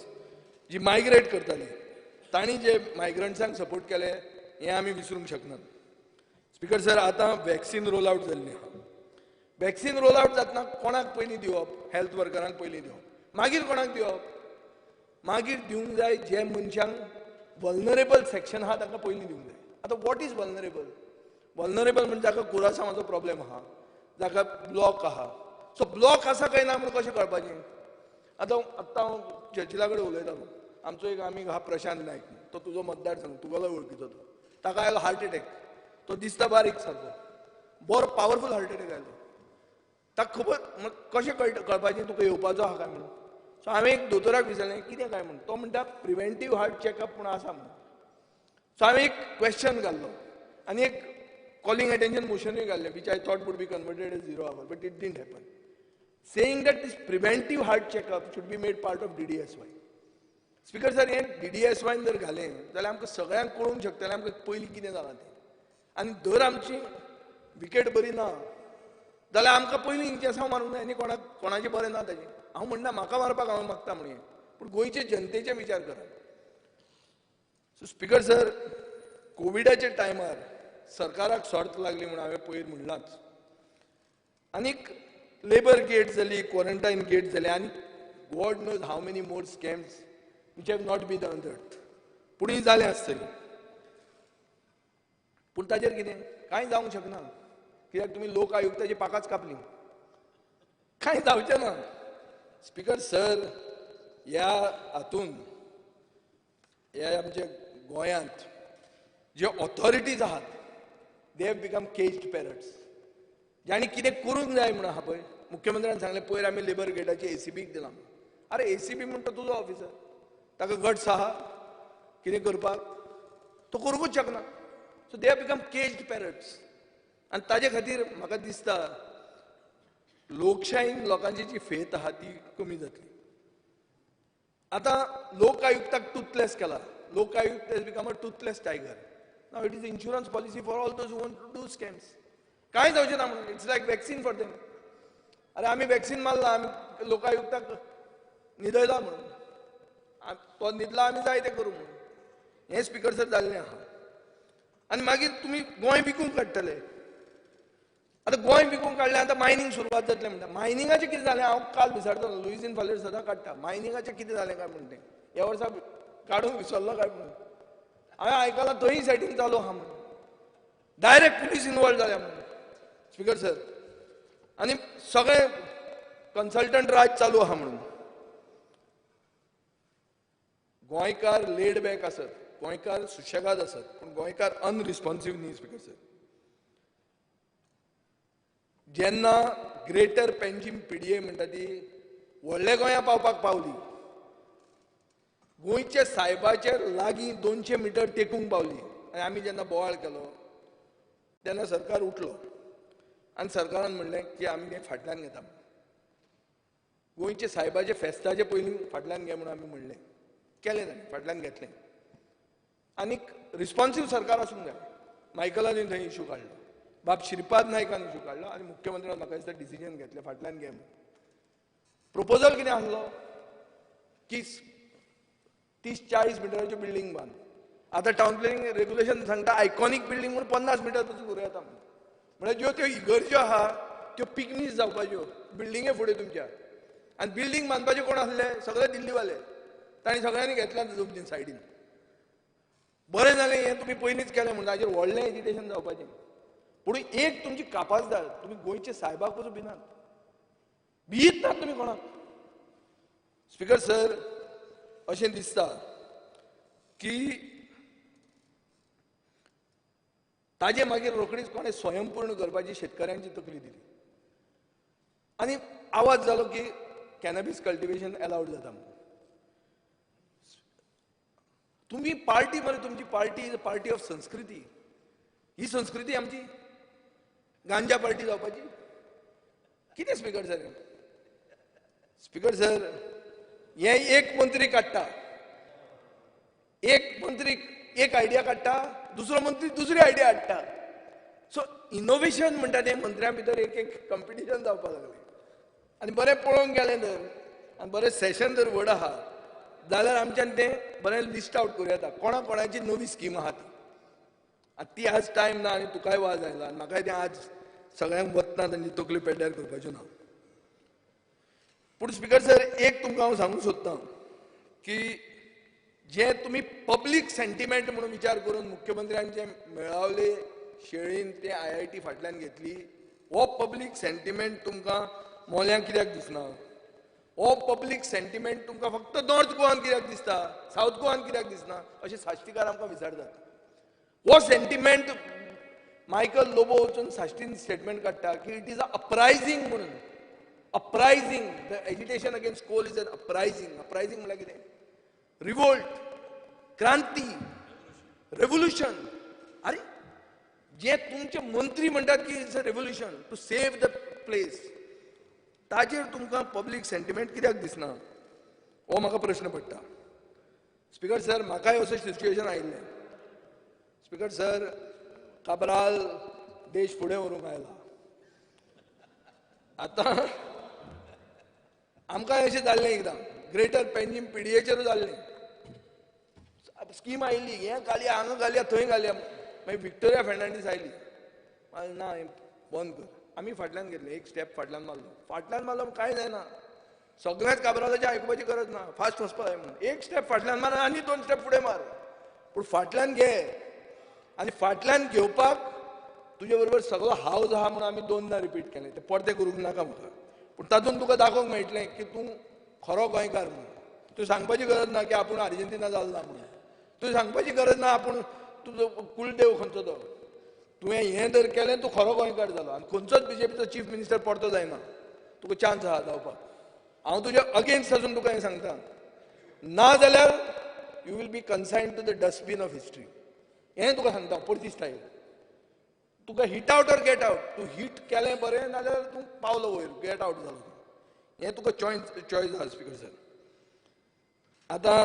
जी मायग्रेट करताले, तांणी जे मायग्रंट्सांक सपोर्ट केले हें आमी विसरूंक शकनात. स्पीकर सर, आतां वॅक्सिन रोल आवट जाल्ली आहा. वॅक्सिन रोल आवट जातना कोणाक पयलीं दिवप? हेल्थ वर्करांक पयलीं दिवप, मागीर कोणाक दिवप? मागीर दिवंक जाय जे मनशांक वल्नरेबल सेक्शन आहा तांकां पयलीं दिवंक जाय. आतां what is vulnerable? Vulnerable म्हणजे जाका कुरासांवाचो प्रॉब्लेम आहा, जाका ब्लॉक आहा. सो ब्लॉक आसा काय ना म्हणून कशें कळपाचें? आतां आत्तां हांव चर्चिला कडेन उलयतालो, आमचो एक आमी आहा प्रशांत नायक, तो तुजो मतदारसंघ, तुगेलो वळखीचो तो, ताका आयलो हार्ट एटॅक. तो दिसता बारीक सारको, बरो पावरफूल हार्ट एटॅक आयलो. ताका खबर कशें कळपाचें तुका येवपाचो आहा काय म्हणून. सो हांवें एक दोतोराक विचारलें कितें काय म्हणून, तो म्हणटा प्रिवेंटीव हार्ट चॅकअप म्हूण आसा म्हणून. सो हांवें एक क्वेश्चन घाल्लो आनी एक कॉलिंग अटेन्शन मोशनूय घाल्लें, which I thought would be converted as zero hour, but it didn't happen, saying that this preventive heart checkup should be made part of DDSY. Speaker sir, हें DDSY जर घालें जाल्यार आमकां सगळ्यांक कळूंक शकतलें आमकां पयलीं कितें जालां तें. आनी जर आमची विकेट बरी ना जाल्यार आमकां पयलीं इंजेसांव मारूंक जाय आनी कोणाक कोणाचें बरें ना ताजें. हांव म्हणना म्हाका मारपाक हांव मागता म्हणून, पूण गोंयचे जनतेचे विचार करात. सो स्पीकर सर, कोविडाच्या टायमार सरकाराक शॉर्त लागली म्हणून हांवें पयर म्हणलांच. आनीक लेबर गेट जाली, क्वॉरंटायन गेट जाले, आनी God knows how many more scams which have not been unearthed, पूण ही जालें आसतली. पूण ताजेर कितें कांय जावंक शकना, कित्याक तुमी लोक आयुक्ताची पाकाच कापली, कांय जावचें ना. स्पीकर सर, ह्या हातून ह्या आमच्या गोंयांत जे ऑथॉरिटीज आहात, they have become caged parrots. जांणी कितें करूंक जाय म्हणून आहा पळय, मुख्यमंत्र्यान सांगलें पयर आमी लेबर गेटाचे एसीबीक दिलां. अरे एसीबी म्हणटा तुजो ऑफिसर, ताका गट्स आहा कितें करपाक? तो करूंकूच शकना. So they have become caged parrots. आनी ताजे खातीर म्हाका दिसता लोकशाहीन लोकांची जी फेत आहा ती कमी जातली. आतां लोक आयुक्ताक टुथलेस केला. Lok Ayukta has become a toothless tiger. Now it is insurance policy for all those who want to do scams. कांय जावचें ना म्हणून, it's like vaccine for them. अरे आमी वॅक्सिन मारला, आमी लोक आयुक्ताक न्हिदयला म्हणून, तो न्हिदला आमी जाय तें करूं म्हणून. हें स्पीकर सर जाल्लें आहा. आनी मागीर तुमी गोंय विकूंक काडटले. आतां गोंय विकूंक काडलें, आतां मायनींग सुरवात जातलें म्हणटा. मायनिंगाचें कितें जालें हांव काल विचारतालो, लुईझीन फालेर सदां काडटा मायनिंगाचें कितें जालें काय म्हणटा तें, ह्या वर्सा काडूंक विसरलो काय म्हणून. हांवें आयकलां थंय सेटींग चालू आहा म्हणून, डायरेक्ट पुलीस इनवॉल्व जाल्या म्हणून. स्पीकर सर, आनी सगळे कन्सल्टंट राज चालू आहा म्हणून. गोंयकार लेड बॅक आसत, गोंयकार सुशेगाद आसत, पूण गोंयकार अनरिस्पॉन्सीव न्ही. स्पीकर सर, जेन्ना ग्रेटर पेंजीम पीडीए म्हणटा ती व्हडल्या गोंया पावपाक पावली, गोंयच्या सायबाचेर लागीं 200 मिटर तेकूंक पावली, आनी आमी जेन्ना बोवाळ केलो तेन्ना सरकार उठलो आनी सरकारान म्हणलें की आमी तें फाटल्यान घेता. गोंयच्या सायबाचे फेस्ताचे पयलीं फाटल्यान घे म्हणून आमी म्हणलें, केलें ताणें, फाटल्यान घेतलें. आनीक रिस्पॉन्सीव सरकार आसूंक जाय. मायकलान थंय इशू काडलो, बाब श्रीपाद नायकान इशू काडलो आनी मुख्यमंत्र्यान म्हाका दिसता डिसिजन घेतलें फाटल्यान घे म्हणून. प्रपोजल कितें आसलो की 30-40 मिटराच्यो बिल्डींग बांद. आतां टावन प्लॅनिंग रेग्युलेशन सांगता आयकॉनीक बिल्डींग म्हणून 50 मिटर पसून करूं येता. म्हळ्यार ज्यो त्यो इगर्ज्यो आहा त्यो पिकनीस जावपाच्यो बिल्डिंगे फुडें तुमच्या. आनी बिल्डींग बांदपाचे कोण आसले? सगळे दिल्लीवाले. तांणी सगळ्यांनी घेतला जमनीन सायडीन. बरें जालें हें तुमी पयलींच केलें म्हणून ताजेर व्हडलें एजिटेशन जावपाचें. पूण एक तुमची कापाजदार, तुमी गोंयचे सायबाक पसून भिनात, भीत नात तुमी कोणाक. स्पीकर सर, अशें दिसता की ताजे मागीर रोखडीच कोणें स्वयंपूर्ण करपाची शेतकऱ्यांची तकली दिली आनी आवाज जालो की कॅनबीस कल्टिवेशन अलावड जाता म्हणून. तुमी पार्टी मरे, तुमची पार्टी is party of संस्कृती. ही संस्कृती आमची गांजा पार्टी जावपाची कितें? स्पीकर सर, स्पीकर सर, हे एक मंत्री काडटा, एक मंत्री एक आयडिया काडटा, दुसरो मंत्री दुसरी आयडिया हाडटा. सो इनोवेशन म्हणटा तें मंत्र्यां भितर एक एक कॉम्पिटिशन जावपाक लागलें. आनी बरें पळोवंक गेलें तर आनी बरें सेशन जर व्हड आहा जाल्यार आमच्यान तें बरें लिस्ट आवट करूं येता कोणा कोणाची नवी स्कीम आहा ती. आनी ती आज टायम ना आनी तुकाय वाज आयला आनी म्हाकाय तें आज सगळ्यांक वतना तांची तकली पेड्ड्यार करपाच्यो ना. पूण स्पीकर सर, एक तुमकां हांव सांगूंक सोदतां की जे तुमी पब्लीक सेंटिमेंट म्हणून विचार करून मुख्यमंत्र्यांचे मेळावले शेळीन ते IIT फाटल्यान घेतली, हो पब्लीक सेंटिमेंट तुमकां मोल्यां कित्याक दिसना? हो पब्लीक सेंटिमेंट तुमकां फक्त नॉर्थ गोवान कित्याक दिसता, सावथ गोवान कित्याक दिसना अशें साश्टीकार आमकां विचारतात. हो सेंटिमेंट मायकल लोबो वचून साश्टीन स्टेटमेंट काडटा की it is a uprising म्हणून. Uprising, the agitation against coal is an uprising. Uprising म्हणल्यार कितें? रिवोल्ट, क्रांती, रेवोल्युशन. अरे जे तुमचे मंत्री म्हणटात की it's a revolution to save the place, ताजेर तुमकां पब्लीक सेंटिमेंट कित्याक दिसना हो म्हाका प्रश्न पडटा. स्पीकर सर, म्हाकाय असो सिच्युएशन आयिल्लें. स्पीकर सर, काब्राल देश फुडें व्हरूंक आयला. आतां आमकां अशें जाल्लें एकदां ग्रेटर पेंजीम PDAचेरूच जाल्लें. स्कीम आयिल्ली, हें घालया, हांगा घालया, थंय घालया. मागीर विक्टोरिया फेर्नांडीस आयली, ना हें बंद कर. आमी फाटल्यान घेतलें, एक स्टेप फाटल्यान मारलो. फाटल्यान मारलो कांय जायना, सगळ्यांच काब्रालाचें आयकुपाची गरज ना, फास्ट वचपाक जाय म्हणून. एक स्टेप फाटल्यान मार आनी 2 स्टेप फुडें मार, पूण फाटल्यान घे. आनी फाटल्यान घेवपाक तुजे बरोबर सगळो हावज आहा म्हणून आमी 2दा रिपीट केलें, तें परतें करूंक नाका म्हाका. पूण तातूंत तुका दाखोवंक मेळटलें की तूं खरो गोंयकार म्हणून. तूं सांगपाची गरज ना की आपूण आर्जेंटिना जालो ना म्हणून. तूं सांगपाची गरज ना आपूण तुजो कुलदेव खंयचो तो. तुवें हें जर केलें तूं खरो गोंयकार जालो. आनी खंयचोच बीजेपीचो चीफ मिनिस्टर परतो जायना, तुका चान्स आहा जावपाक. हांव तुज्या अगेन्स्ट आसून तुका हें सांगता, ना जाल्यार you will be consigned to the dustbin of history. हें तुका सांगता परती स्टायल. तुका hit out or get out. तूं हिट केलें बरें, नाजाल्यार तूं पावलो वयर, गेट आवट जालो. हें तुका चॉयस आहा स्पीकर सर. आतां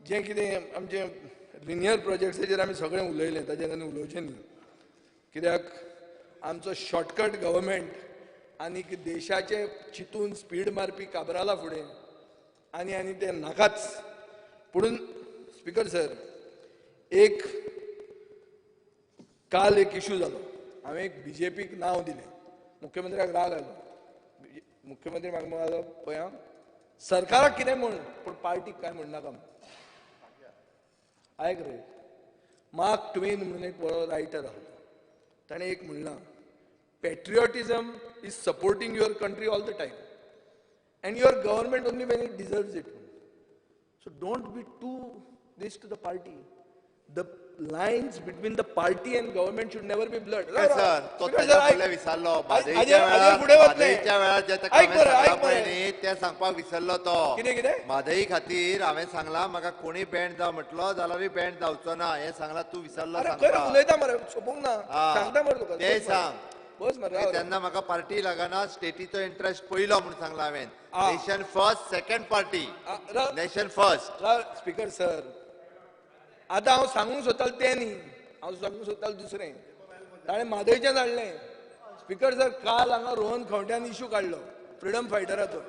जें कितें आमचें लिनियर प्रोजेक्ट्साचेर आमी सगळें उलयलें, ताजेर आनी उलोवचें न्ही, कित्याक आमचो शॉर्टकट गव्हर्मेंट आनी देशाचे चिंतून स्पीड मारपी काब्राला फुडें आनी आनी तें नाकाच. पुणून स्पीकर सर, एक काल एक इशू जालो. हांवें एक बीजेपीक नांव दिलें, मुख्यमंत्र्याक राग आयलो. मुख्यमंत्री म्हाका म्हणालो, पळय आं, सरकाराक कितें म्हण, पूण पार्टीक कांय म्हणनाका. आयक रे, मार्क ट्वेन म्हणून एक बरो रायटर आहा, ताणें एक म्हणलां, patriotism is supporting your country all the time and your government only when it deserves it. So don't be too this to the party. The lines between the party and government should never be blurred. Sir, तो ताच्या फुडले विसरलो. म्हादईच्या वेळार जे ताका पळय न्ही तें सांगपाक विसरलो तो. म्हादई खातीर हांवें सांगलां म्हाका कोणी बँड जाव म्हटलो जाल्यारूय बँड जावचो ना हें सांगलां, तूं विसरलो. उलयता मरे, सोंपूंक ना, सांगता मरे तुका तें सांग. तेन्ना म्हाका पार्टी लागना, स्टेटीचो इंट्रस्ट पयलो म्हूण सांगला हांवें. Nation first, second party, nation first. Speaker sir, आतां हांव सांगूंक सोदतालो तें न्ही, हांव सांगूंक सोदतालो दुसरें. ताणें म्हादयचें धाडलें. स्पीकर सर, काल हांगा रोहन खंवट्यान इशू काडलो फ्रिडम फायटराचो.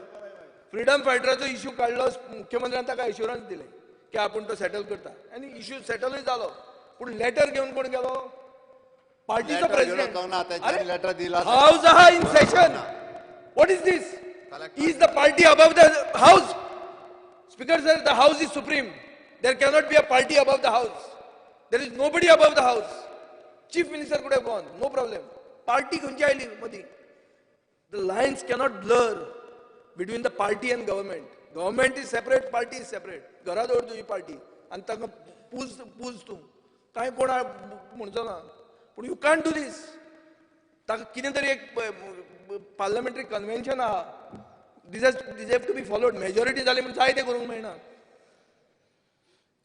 फ्रिडम फायटराचो इशू काडलो, मुख्यमंत्र्यान ताका एश्युरन्स दिलें की आपूण तो सेटल करता आनी इश्यू सेटलूय जालो. पूण लेटर घेवन कोण गेलो? पार्टीचो प्रेसिडेंट. हाऊस आहा in session. What is this? Is the party above the house? Speaker sir, the house is supreme. There cannot be a party above the house. There is nobody above the house. Chief minister could have gone, no problem. Party खंयची आयली मदीं? The lines cannot blur between the party and government. Government is separate, party is separate. घरा दवर तुजी पार्टी आनी तांकां पूज पूज तूं, कांय कोण म्हणचो ना. पूण you can't do these. ताका कितें तरी एक पार्लमेंटरी कन्व्हेन्शन आहा. This have to be followed. Majority जाली म्हूण जाय तें करूंक मेळना.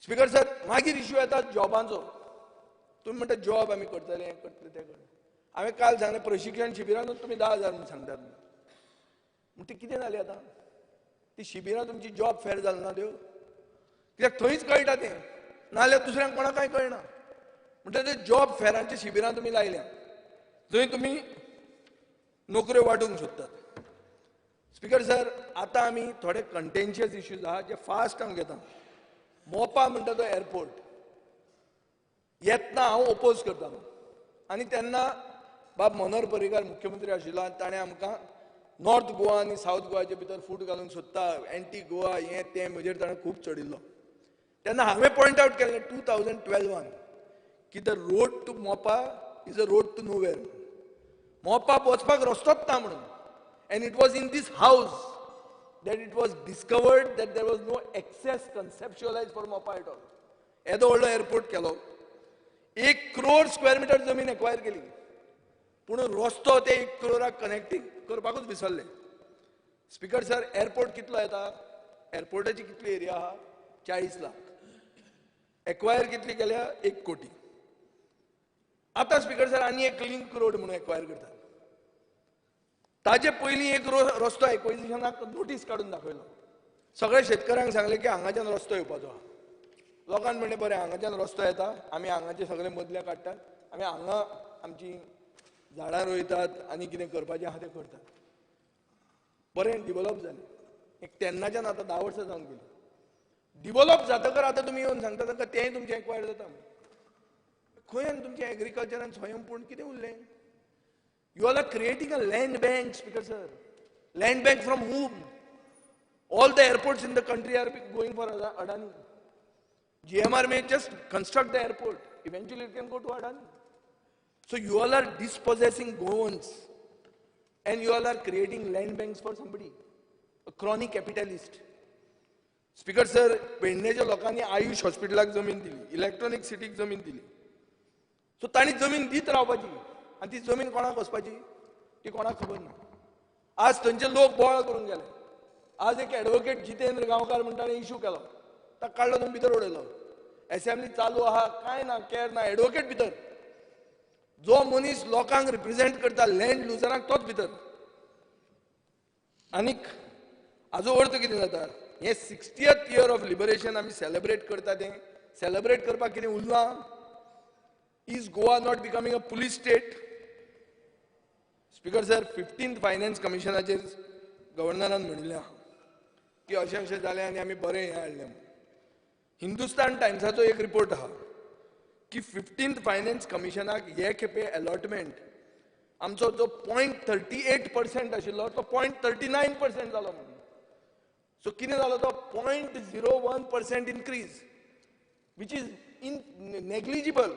स्पीकर सर, मागीर इश्यू येता जॉबांचो. तुमी म्हणटा जॉब आमी करतले, हें करतले, तें करतले. हांवें काल सांगलें प्रशिक्षण शिबिरानूच तुमी 10,000 म्हूण सांगतात. म्हण ती कितें जाली आतां? ती शिबिरां तुमची जॉब फेर जाली ना त्यो, कित्याक थंयच कळटा तें, नाजाल्यार दुसऱ्यांक कोणाक कांय कळना. म्हणटा ते जॉब फेरांच्या शिबिरां तुमी लायल्या, थंय तुमी नोकऱ्यो वांटूंक सोदतात. स्पीकर सर, आतां आमी थोडे कंटेन्शियस इश्यूज आहा जे फास्ट हांव घेता. मोपा म्हणटा तो एअरपोर्ट येतना हांव ओपोज करतालो आनी तेन्ना बाब मनोहर पर्रीकार मुख्यमंत्री आशिल्लो आनी ताणें आमकां नॉर्थ गोवा आनी सावथ गोवाचे भितर फूट घालूंक सोदता, एंटी गोवा हें तें म्हजेर ताणें खूब चडिल्लो. तेन्ना हांवें पॉयंट आवट केल्लें 2012 की the road to Mopa is a road to nowhere. Mopa वचपाक रस्तोच ना म्हणून. And it was in this house that it was discovered that there was no access conceptualized for Mopa at all. येदो व्हडलो एअरपोर्ट केलो, 1 करोड स्क्वेअर मिटर जमीन एक्वायर केली, पूण रस्तो ते 1 करोडाक कनेक्टींग करपाकूच विसरले. स्पीकर सर, एअरपोर्ट कितलो येता? एअरपोर्टाची कितली एरिया आहा? 40 लाख. एक्वायर कितली केल्या? 1 कोटी. आतां स्पीकर सर आनी एक लिंक रोड म्हणून एक्वायर करतात. ताजे पयलीं एक रस्तो एक्विजिशनाक नोटीस काडून दाखयलो. सगळ्या शेतकऱ्यांक सांगलें की हांगाच्यान रस्तो येवपाचो आहा. लोकांक म्हणलें बरें, हांगाच्यान रस्तो येता, आमी हांगाचे सगळे मदले काडटात, आमी हांगा आमची झाडां रोयतात आनी कितें करपाचें आहा तें करतात. बरें डिवलप जालें. एक तेन्नाच्यान आतां 10 वर्सां जावन गेलीं. डिवलप जातकर आतां तुमी येवन सांगता तांकां तेंय तुमचें एक्वायर जाता. खंय आनी तुमचें एग्रीकल्चरान स्वयंपूर्ण कितें उरलें? You all are creating a land bank, Speaker sir. Land bank from whom? All the airports in the country are going for Adani. GMR may just construct the airport. Eventually it can go to Adani. So you all are dispossessing Goans and you all are creating land banks for somebody, a chronic capitalist. Speaker sir, पेडणेच्या लोकांनी आयुष हॉस्पिटलाक जमीन दिली, इलेक्ट्रॉनिक सिटीक जमीन दिली. सो तांणी जमीन दीत रावपाची आनी ती जमीन कोणाक वचपाची ती कोणाक खबर ना. आज थंयचे लोक बोवाळ करून गेले. आज एक एडवोकेट जितेंद्र गांवकार म्हणटा इशू केलो, ताका काडलो तुमी भितर उडयलो. एसेंब्ली चालू आहा, कांय ना, केअर ना, एडवोकेट भितर. जो मनीस लोकांक रिप्रेझेंट करता लँड लुजरांक तोच भितर. आनीक हाजो अर्थ कितें जाता? हें 60th year of liberation आमी सेलेब्रेट करता, तें सेलेब्रेट करपाक कितें उरलां? Is Goa not becoming a police state? Speaker sir, 15th finance कमिशनाचेर गव्हर्नरान म्हणिल्लें आहा की अशें अशें जालें आनी आमी बरें हें हाडलें. हिंदुस्तान टायम्साचो एक रिपोर्ट आहा की 15th finance कमिशनाक हे खेपे अलॉटमेंट आमचो जो 0.38% आशिल्लो तो 0.39% जालो म्हणून. सो कितें जालो तो 0.01% increase, which is negligible,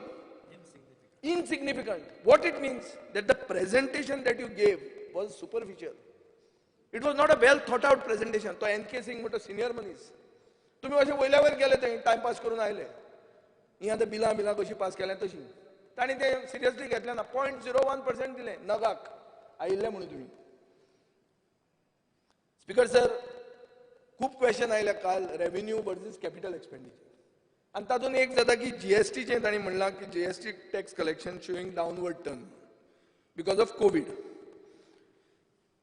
insignificant. What it means that the presentation that you gave was superficial. It was not a well thought out presentation. तो एन के सिंग म्हणतो सिनियर मनीस, तुमी अशें वयल्या वयर गेले थंय टायमपास करून आयले. ही आतां बिलां बिलां कशीं पास केल्या तशीं तांणी तें सिरियसली घेतलें ना. 0.01% दिलें नगाक आयिल्लें म्हणून तुमी. स्पीकर सर, खूब क्वेश्चन आयले काल रेवेन्यू वर्सीस कॅपिटल एक्सपेंडिचर. आनी तातूंत एक जाता की जीएसटीचें तांणी म्हणलां की GST tax collection showing downward turn because of COVID.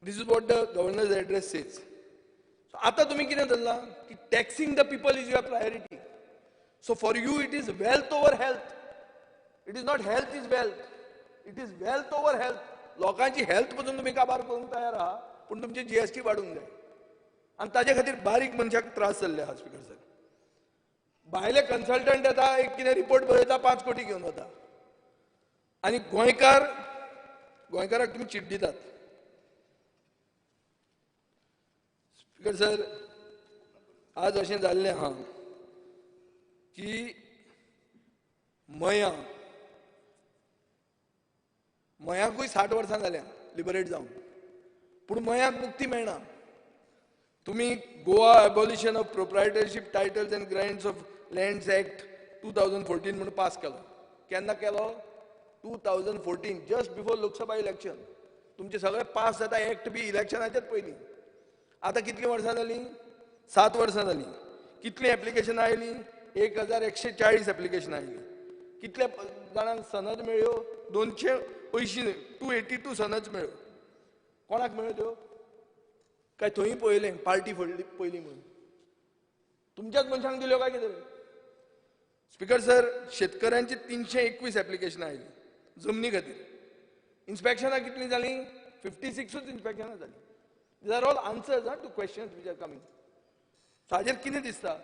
This is what the governor's address says. आतां तुमी कितें धरलां की taxing the people is your priority. So for you it is wealth over health. It is not health is wealth, it is wealth over health. लोकांची हेल्थ पसून तुमी काबार करूंक तयार आहा, पूण तुमची जीएसटी वाडूंक जाय. आनी ताजे खातीर बारीक मनशाक त्रास जाल्ले आहा. Speaker sir, भायले कन्सल्टंट येता, एक कितें रिपोर्ट बरयता, 5 कोटी घेवन वता. आनी गोंयकार, गोंयकाराक तुमी चीट दितात. स्पीकर सर, आज अशें जाल्लें आहा की मया मयाकूय 60 वर्सां जाल्या लिबरेट जावन, पूण मयाक मुक्ती मेळना. तुमी Goa abolition of proprietorship titles and grants of lands act 2014 म्हणून पास केलो. केन्ना केलो? 2014, जस्ट बिफोर लोकसभा इलेक्शन. तुमचे सगळे पास जाता एक्ट बी इलेक्शनाच्याच पयलीं. आतां कितलीं वर्सां जालीं? 7 वर्सां जालीं. कितलीं एप्लिकेशनां आयलीं? 1140 एप्लिकेशनां आयलीं. कितल्या जाणांक सनद मेळ्ळ्यो? 280, 282 सनद मेळ्ळ्यो. कोणाक मेळ्ळ्यो त्यो? काय थंय पळयलें पार्टी फोडली पयलीं म्हणून तुमच्याच मनशांक दिल्यो काय कितें? स्पीकर सर, शेतकऱ्यांची 321 एप्लिकेशनां आयलीं जमनी खातीर. इन्स्पेक्शनां कितलीं जालीं? 56 इन्स्पेक्शनां जालीं. These are all answers to questions which are coming. ताजेर कितें दिसता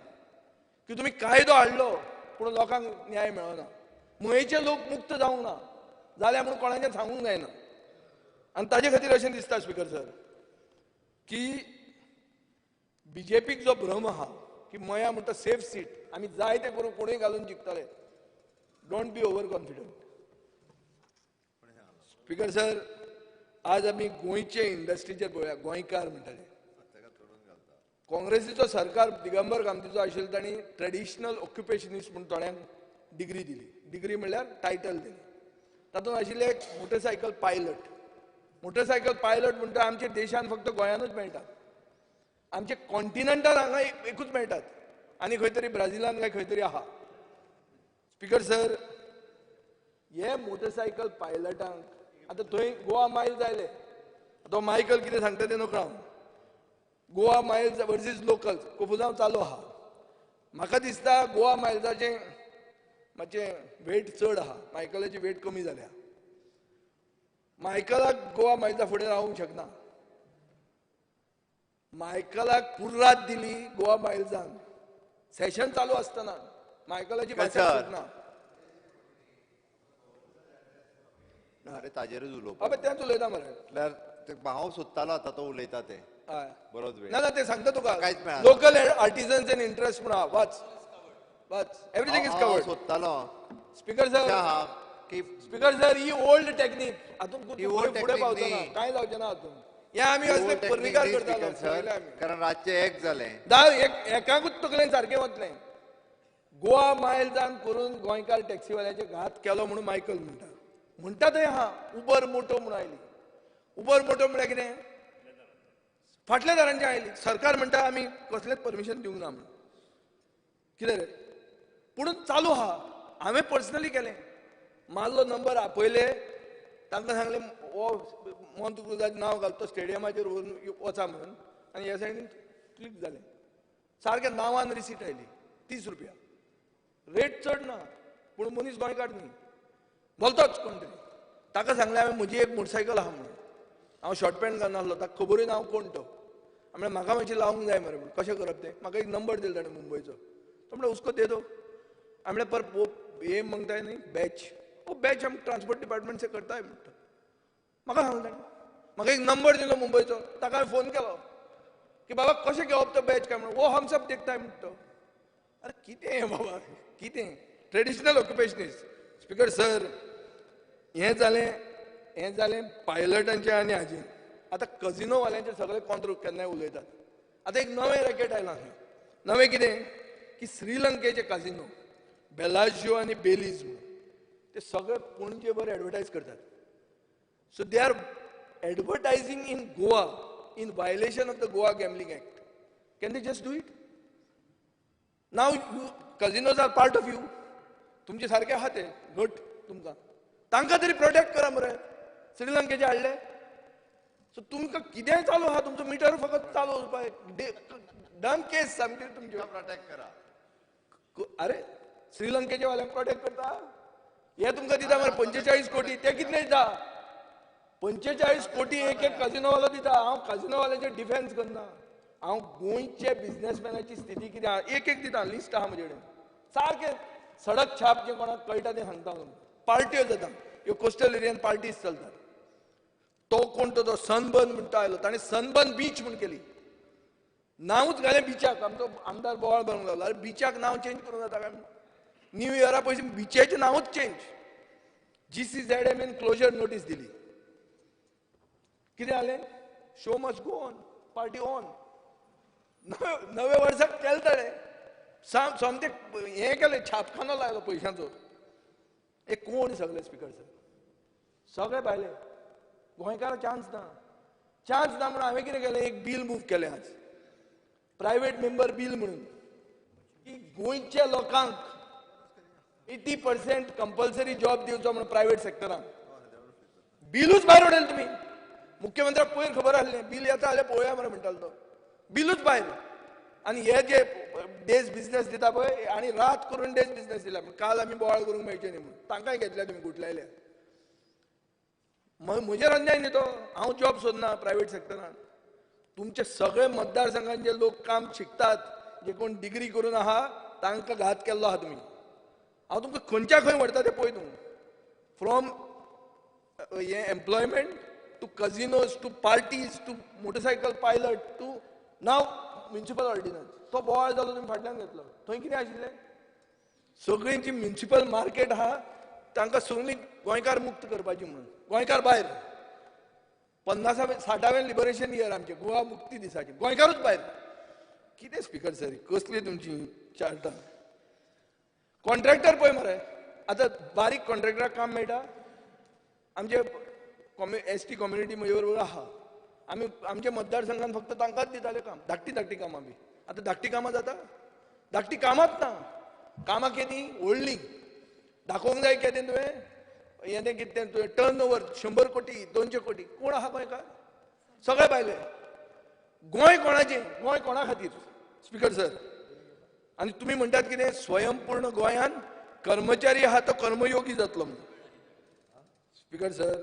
की तुमी कायदो हाडलो पूण लोकांक न्याय मेळना, मयेचे लोक मुक्त जावंक ना जाल्यार म्हणून कोणाचें सांगूंक जायना. आनी ताजे खातीर अशें दिसता स्पीकर सर की बीजेपीक जो भ्रम आहा की मया म्हणटा सेफ सीट, आमी जाय तें करूं, कोणूय घालून जिखतले. Don't be over confident. Speaker sir, आज आमी गोंयचे इंडस्ट्रीचेर पळोवया. गोंयकार म्हणटाले, काँग्रेसीचो सरकार दिगंबर कामतीचो आशिल्लो, तांणी ट्रेडिशनल ऑक्युपेशनिस्ट म्हूण थोड्यांक डिग्री दिली. डिग्री म्हणल्यार टायटल दिली. तातूंत आशिल्ले एक मोटरसायकल पायलट. मोटरसायकल पायलट म्हणटा आमच्या देशान फक्त गोंयानूच मेळटात, आमच्या कॉन्टिनंटान हांगा एकूच मेळटात आनी खंय तरी ब्राझिलान काय खंय तरी आहा. स्पीकर सर, हे मोटरसायकल पायलटांक आतां थंय गोवा मायल्स आयले. तो मायकल कितें सांगता तें नकळो हांव. गोवा मायल्स वर्सीस लोकल्स कोफुजांव चालू आहा. म्हाका दिसता गोवा मायल्साचें मातशें वेट चड आहा, मायकलाची वेट कमी जाल्या. मायकलाक गोवा मायल्सा फुडें रावूंक शकना. मायकलाक कुर्रात दिली गोवा मायल्सान सेशन चालू आसतना. मायकलाची भाशा सुटना. अरे ताजेरूच उलोवप. अबे तेंच उलयता मरे. हांव सोदतालो आतां तो उलयता तें बरोच वेळ. ना ना, ते सांगता तुका लोकल आर्टिजन्स एंड इंटरेस्ट म्हणून वाच वाच, एवरीथींग is covered. सोदतालो स्पीकर सर की स्पीकर सर, ही ओल्ड टेक्नीक हातून फुडें पावचो ना, कांय जावचें ना हातून. हे आमी असले पर्रीकार करताले कारण रातचें एक जालें, एकाकूच तकलेन सारकें वतलें. गोवा मायल्सान करून गोंयकार टॅक्सीवाल्याचे घात केलो म्हणून मायकल म्हणटा. म्हणटा थंय आहा उबर मोटो म्हणून आयली. उबर मोटो म्हळ्यार कितें? फाटल्या दारांचे आयली. सरकार म्हणटा आमी कसलेंच परमिशन दिवंक ना म्हणून. कितें रे? पूण चालू आहा. हांवें पर्सनली केलें, मारलो नंबर आपयले, तांकां सांगलें हो मोंत क्रुजाचें नांव घालतो स्टेडियमाचेर व्हरून वचा म्हणून, आनी ह्या सायडीन क्लिक जालें. सारकें नांवान रिसीट आयली, 30 रुपया. रेट चड ना पूण मनीस गोंयकार न्ही, बोलतोच कोण तरी. ताका सांगलें हांवें म्हजी एक मोटरसायकल आहा म्हणून. हांव शॉर्ट पॅन्ट घालनासलो, ताका खबरूय ना हांव कोण तो. म्हळ्यार म्हाका मातशें लावंक जाय मरे म्हणून, कशें करप तें. म्हाका एक नंबर दिलो ताणें मुंबयचो. तो म्हणल्यार उसको दे दो. म्हळ्यार पर वो ये मांगता है नहीं बॅच, वो बॅच हम ट्रान्सपोर्ट डिपार्टमेंट से करता है म्हणटा. म्हाका सांगलें ताणें. म्हाका एक नंबर दिलो मुंबयचो. ताका हांवें फोन केलो की बाबा कशें घेवप तो बॅच काय म्हणून. वो हम सब देखता है म्हणटा. अरे कितें हें बाबा, कितें ट्रेडिशनल ऑक्युपेशनिस्ट. स्पीकर सर, हें जालें, हें जालें पायलटांचें आनी हाजें. आतां कजिनोवाल्यांचे सगळे कॉन्ट्रू केन्नाय उलयतात. आतां एक नवें रॅकेट आयलां खंय. नवें कितें की श्रीलंकेचे काजिनो बेलाजियो आनी बेलीज म्हणून ते सगळे पणजेभर एडवर्टायज करतात. So they are advertising in Goa in violation of the Goa gambling act. Can they just do it? Now you casinos are part of you. तुमचे सारके आहा ते घट तुमकां, तांकां तरी प्रोटेक्ट करा मरे. श्रीलंकेचे हाडले. सो तुमकां कितेंय चालू आहा, तुमचो मिटर फकत चालू वचपाक डन केस सामकी तुमची. प्रोटेक्ट करा. अरे श्रीलंकेचे वाल्यांक प्रोटेक्ट करता, हे तुमकां दिता मरे 45 कोटी. ते कितले दिता? 45 कोटी एक एक काजिनोवालो दिता. हांव काजिनोवाल्याचेर डिफेन्स करना. हांव गोंयचे बिजनेसमॅनाची स्थिती कितें आहा एक एक दिता. लिस्ट आहा म्हजे कडेन. सारकें सडक छाप जे कोणाक कळटा तें सांगता तुमकां. पार्ट्यो जाता ह्यो कोस्टल एरियान पार्टीज चलतात. तो कोण तो सनबर्न म्हणटा आयलो, ताणें सनबर्न बीच म्हूण केली. नांवूच घालें बिचाक. आमचो आमदार बोवाळ भरूंक लागलो, अरे बिचाक नांव चेंज करूंक जाता काय? न्यू इयरा पयलीं बिचाचें नांवूच change. GCZM closure notice दिली. कितें जालें? Show must go on, party on. नव्या वर्साक केलें ताणें, सामकें हें केलें, छापखानो लायलो पयशांचो. एक कोण सगळे स्पिकर सर सगळे भायले गोंयकारांक चान्स ना. चान्स ना म्हणून हांवें कितें केलें, एक बील मूव केलें आज, प्रायवेट मेंबर बील म्हणून, की गोंयच्या लोकांक 80% कंपल्सरी जॉब दिवचो म्हणून प्रायवेट सेक्टरान. बिलूच भायर उडयलें तुमी. मुख्यमंत्र्याक पयर खबर आसलें बील येता जाल्यार पळोवया मरे म्हणटालो तो. बिलूच भायर. आनी हे जे डेज बिजनेस दिता पळय, आनी रात करून डेज बिजनेस दिला. काल आमी बोवाळ करूंक मेळचे न्ही म्हणून तांकांय घेतल्या तुमी गुटलायल्या. म्हजेर अन्याय न्ही तो. हांव जॉब सोदना प्रायवेट सेक्टरान. तुमचे सगळे मतदारसंघांचे लोक काम शिकतात, जे कोण डिग्री करून आहा तांकां घात केल्लो आहा तुमी. हांव तुमकां खंयच्या खंय व्हरता तें पळय तूं. फ्रॉम हें employment to casinos to parties to motorcycle pilot to now municipal ordinance. तो बोवाळ जालो तुमी फाटल्यान घेतलो. थंय कितें आशिल्लें, सगळीं जी म्युनिसिपल मार्केट आहा तांकां सगळीं गोंयकार मुक्त करपाची म्हणून. गोंयकार भायर. 50वें 60वें लिबरेशन इयर आमचें, गोवा मुक्ती दिसाचें, गोंयकारूच भायर. कितें स्पिकर सर कसली तुमची चार्टां? कॉन्ट्रॅक्टर पळय मरे, आतां बारीक कॉन्ट्रॅक्टराक काम मेळटा. आमचे ST community म्हजे बरोबर आहा. आमी आमच्या मतदारसंघान फक्त तांकांच दिताले काम, धाकटी धाकटी कामां बी. आतां धाकटी कामां जाता? धाकटी कामांच ना. कामां केदी व्हडलीं दाखोवंक जाय. केदें तुवें हें तें कितें तुवें टर्न ओवर 100 कोटी 200 कोटी. कोण आहा गोंयकार? सगळे भायले. गोंय कोणाचें? गोंय कोणा खातीर स्पिकर सर? आनी तुमी म्हणटात कितें, स्वयंपूर्ण गोंयान कर्मचारी आहा तो कर्मयोगी जातलो म्हणून. स्पिकर सर,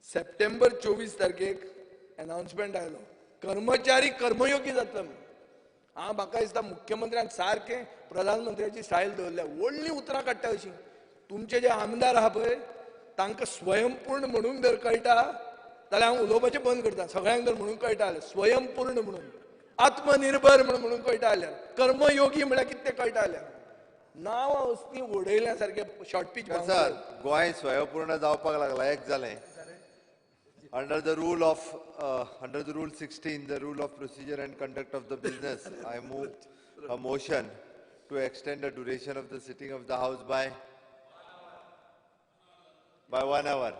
सप्टेंबर 24 तारखेक अनाउन्समेंट आयलो, कर्मचारी कर्मयोगी जातलो म्हणून. हांव म्हाका दिसता मुख्यमंत्र्यान सारकें प्रधानमंत्र्याची स्टायल दवरल्या. व्हडलीं उतरां काडटा अशीं. तुमचे जे आमदार आहा पळय तांकां स्वयंपूर्ण म्हणूंक जर कळटा जाल्यार हांव उलोवपाचें बंद करता. सगळ्यांक जर म्हणूंक कळटा जाल्यार स्वयंपूर्ण म्हणून, आत्मनिर्भर म्हणून म्हणूंक कळटा जाल्यार, कर्मयोगी म्हळ्यार कितें तें कळटा जाल्यार, नांवां असलीं उडयल्या सारकें शॉर्ट पीच. सर, गोंय स्वयंपूर्ण जावपाक लागला. एक जालें. Under the rule of under the rule 16, the rule of procedure and conduct of the business, I move a motion to extend the duration of the sitting of the house by 1 hour.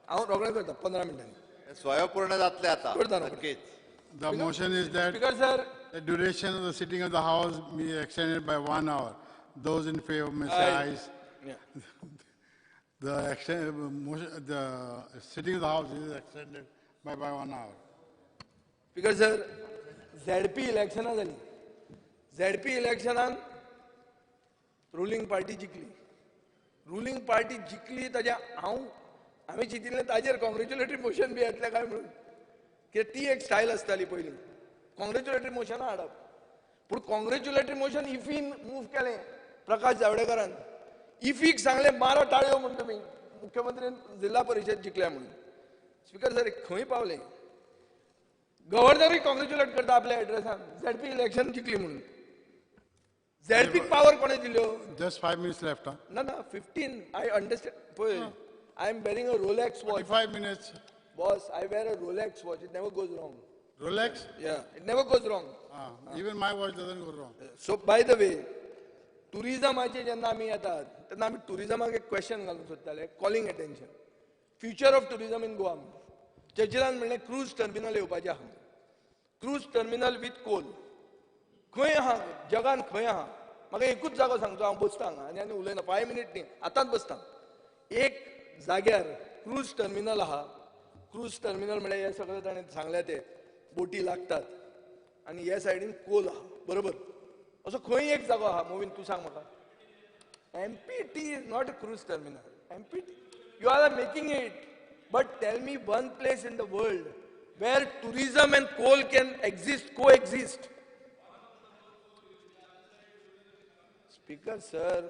हांव रोखडें करता 15 मिनटांनी. स्वयंपूर्ण जातलें आतां. नक्कीच. The motion is that Speaker sir, the duration of the sitting of the house be extended by 1 hour. Those in favor may say ayes. Yeah. The sitting of the house is extended by 1 hour. Speaker sir, ZP इलेक्शनां जाली. ZP इलेक्शनान ruling party जिखली. रुलींग पार्टी जिखली ताज्या हांव आमी चिंतिल्लें ताजेर कॉंग्रेच्युलेटरी मोशन बी येतलें काय म्हणून. कित्याक ती एक स्टायल आसताली पयलीं, कॉंग्रेच्युलेटरी मोशनां हाडप. पूण कॉंग्रेच्युलेटरी मोशन इफीन मूव केलें प्रकाश जावडेकरान. इफीक सांगलें मारा टाळयो म्हूण तुमी, मुख्यमंत्रीन जिल्हा परिशद जिखल्या म्हणून. स्पिकर सर, खंय पावले? गव्हर्नरूय कॉंग्रेच्युलेट करता आपल्या एड्रेसान, ZP election जिखली म्हणून. ZP power कोणें दिल्यो? Just 5 minutes left. ना ना 15. I understand. पळय, I am wearing a Rolex watch. 5 minutes. Boss, I wear a Rolex watch. It never goes wrong. Rolex? Yeah, it never goes wrong. Even my watch doesn't go wrong. So by the way, टुरिजमाचे जेन्ना आमी येतात तेन्ना आमी टुरिजमाक एक क्वेश्चन घालूंक सोदताले, calling attention. Future of tourism in Goa. चर्चिलान म्हणलें क्रूज टर्मिनल येवपाचें आहा. क्रूज टर्मिनल विथ कोल खंय आहा जगान? खंय आहा? म्हाका एकूच जागो सांगचो. हांव बसता हांगा आनी आनी उलयना. 5 मिनीट न्ही, आतांच बसता. एक जाग्यार क्रूज टर्मिनल आहा. क्रूज टर्मिनल म्हळ्यार हे सगळें ताणें सांगलें ते बोटी लागतात आनी हे सायडीन कोल आहा, बरोबर? असो खंय एक जागो आहा मोविन, तूं सांग म्हाका. MPT is not a cruise terminal. MPT, you are making it, but tell me one place in the world where tourism and coal can exist, coexist. Speaker sir,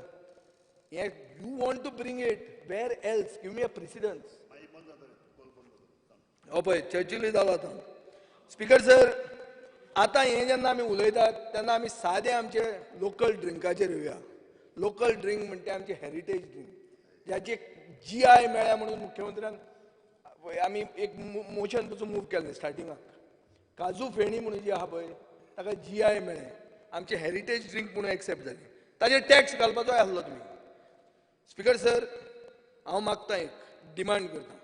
you want to bring it where else? Give me a precedence. हो पळय चर्चिलूय जालो आतां. स्पीकर सर, आतां हें जेन्ना आमी उलयतात तेन्ना आमी सादें आमचे लोकल ड्रिंकाचेर येवया. लोकल ड्रिंक म्हणटा आमचे हेरिटेज ड्रिंक, ज्याची जी आय मेळ्ळ्या म्हणून मुख्यमंत्र्यान आमी एक मोशन पसून मूव केलें स्टार्टिंगाक. काजू फेणी म्हणून जी आहा पळय ताका जी आय मेळ्ळें, आमचे हेरिटेज ड्रिंक म्हणून एक्सेप्ट जालें, ताजेर टॅक्स घालपाचोय आसलो तुमी. स्पीकर सर, हांव मागता एक डिमांड करता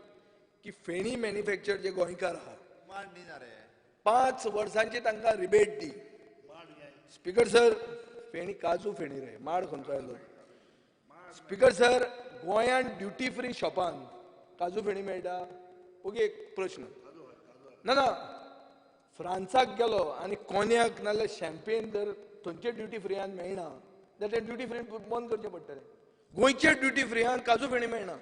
की फेणी मॅन्युफॅक्चर जे गोंयकार आहा 5 वर्सांची तांकां रिबेट दी. स्पीकर सर, फेणी काजू फेणी रे, माड खंयचो आयलो. स्पीकर सर, गोंयांत ड्युटी फ्री शॉपान काजू फेणी मेळटा? ओके, एक प्रश्न. ना ना, फ्रांसाक गेलो आनी कोन्याक नाल्यार शॅम्पेन जर थंयचे ड्युटी फ्रियान मेळना जाल्यार ते ड्युटी फ्री बंद करचें पडटलें. गोंयचे ड्युटी फ्रियान काजू फेणी मेळना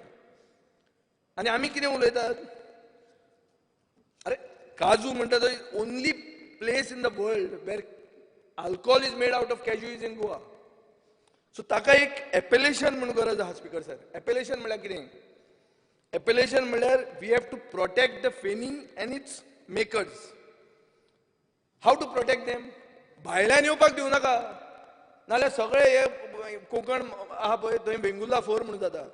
आनी आमी कितें उलयतात? अरे काजू म्हणटा तो only place in the world where alcohol is made out of cashew is in Goa. So ताका एक एपेलेशन म्हणून गरज आहा. स्पीकर सर, एपेलेशन म्हणल्यार कितें? एपेलेशन म्हणल्यार we have to protect the feni and its makers. How to protect them? भायल्यान येवपाक दिवं नाका, नाल्यार सगळे हे कोंकण आहा पळय थंय वेंगुर्ला 4 म्हणून जाता.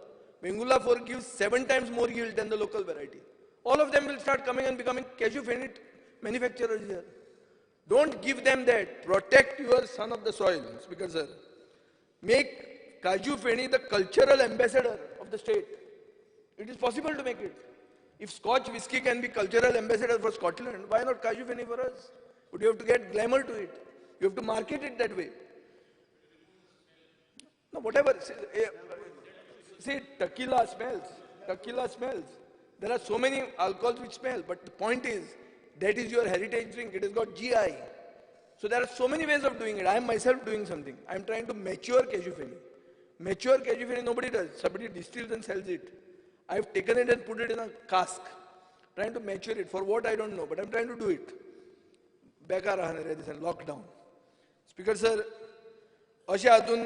Vengurla 4 gives 7 times more yield than the local variety. All of them will start coming and becoming cashew feni manufacturers here. Don't give them that. Protect your son of the soil, Speaker sir. Make Kaju Feni the cultural ambassador of the state. It is possible to make it. If Scotch whiskey can be cultural ambassador for Scotland, why not Kaju Feni for us? But you have to get glamour to it. You have to market it that way. No, whatever. See, tequila smells. Tequila smells. There are so many alcohols which smell, but the point is, that is your heritage drink. It has got GI. So there are so many ways of doing it. I am myself doing something. I am trying to mature cashew feni. Mature cashew feni nobody does. Somebody distills and sells it. I have taken it and put it in a cask. Trying to mature it. For what I don't know, but I am trying to do it. बेकार आहा रे दिसान लॉकडावन. स्पीकर सर, अशें हातून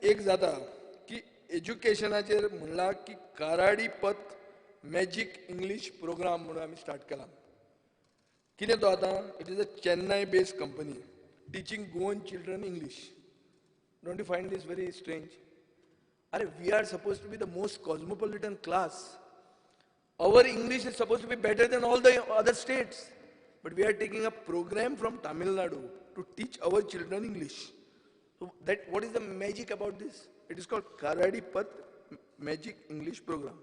एक जाता की एज्युकेशनाचेर म्हणलां की काराडी पथ मॅजीक इंग्लीश प्रोग्राम म्हणून आमी स्टार्ट केला. कितें तो आतां? It is a Chennai based company teaching Goan children English. Don't you find this very strange? अरे, we are suppose to be the most cosmopolitan class. Our English is suppose to be better than all the other states. But we are taking a program from Tamil Nadu to teach our children English. So that, what is the magic about this? It is called Karadi Path Magic English Program.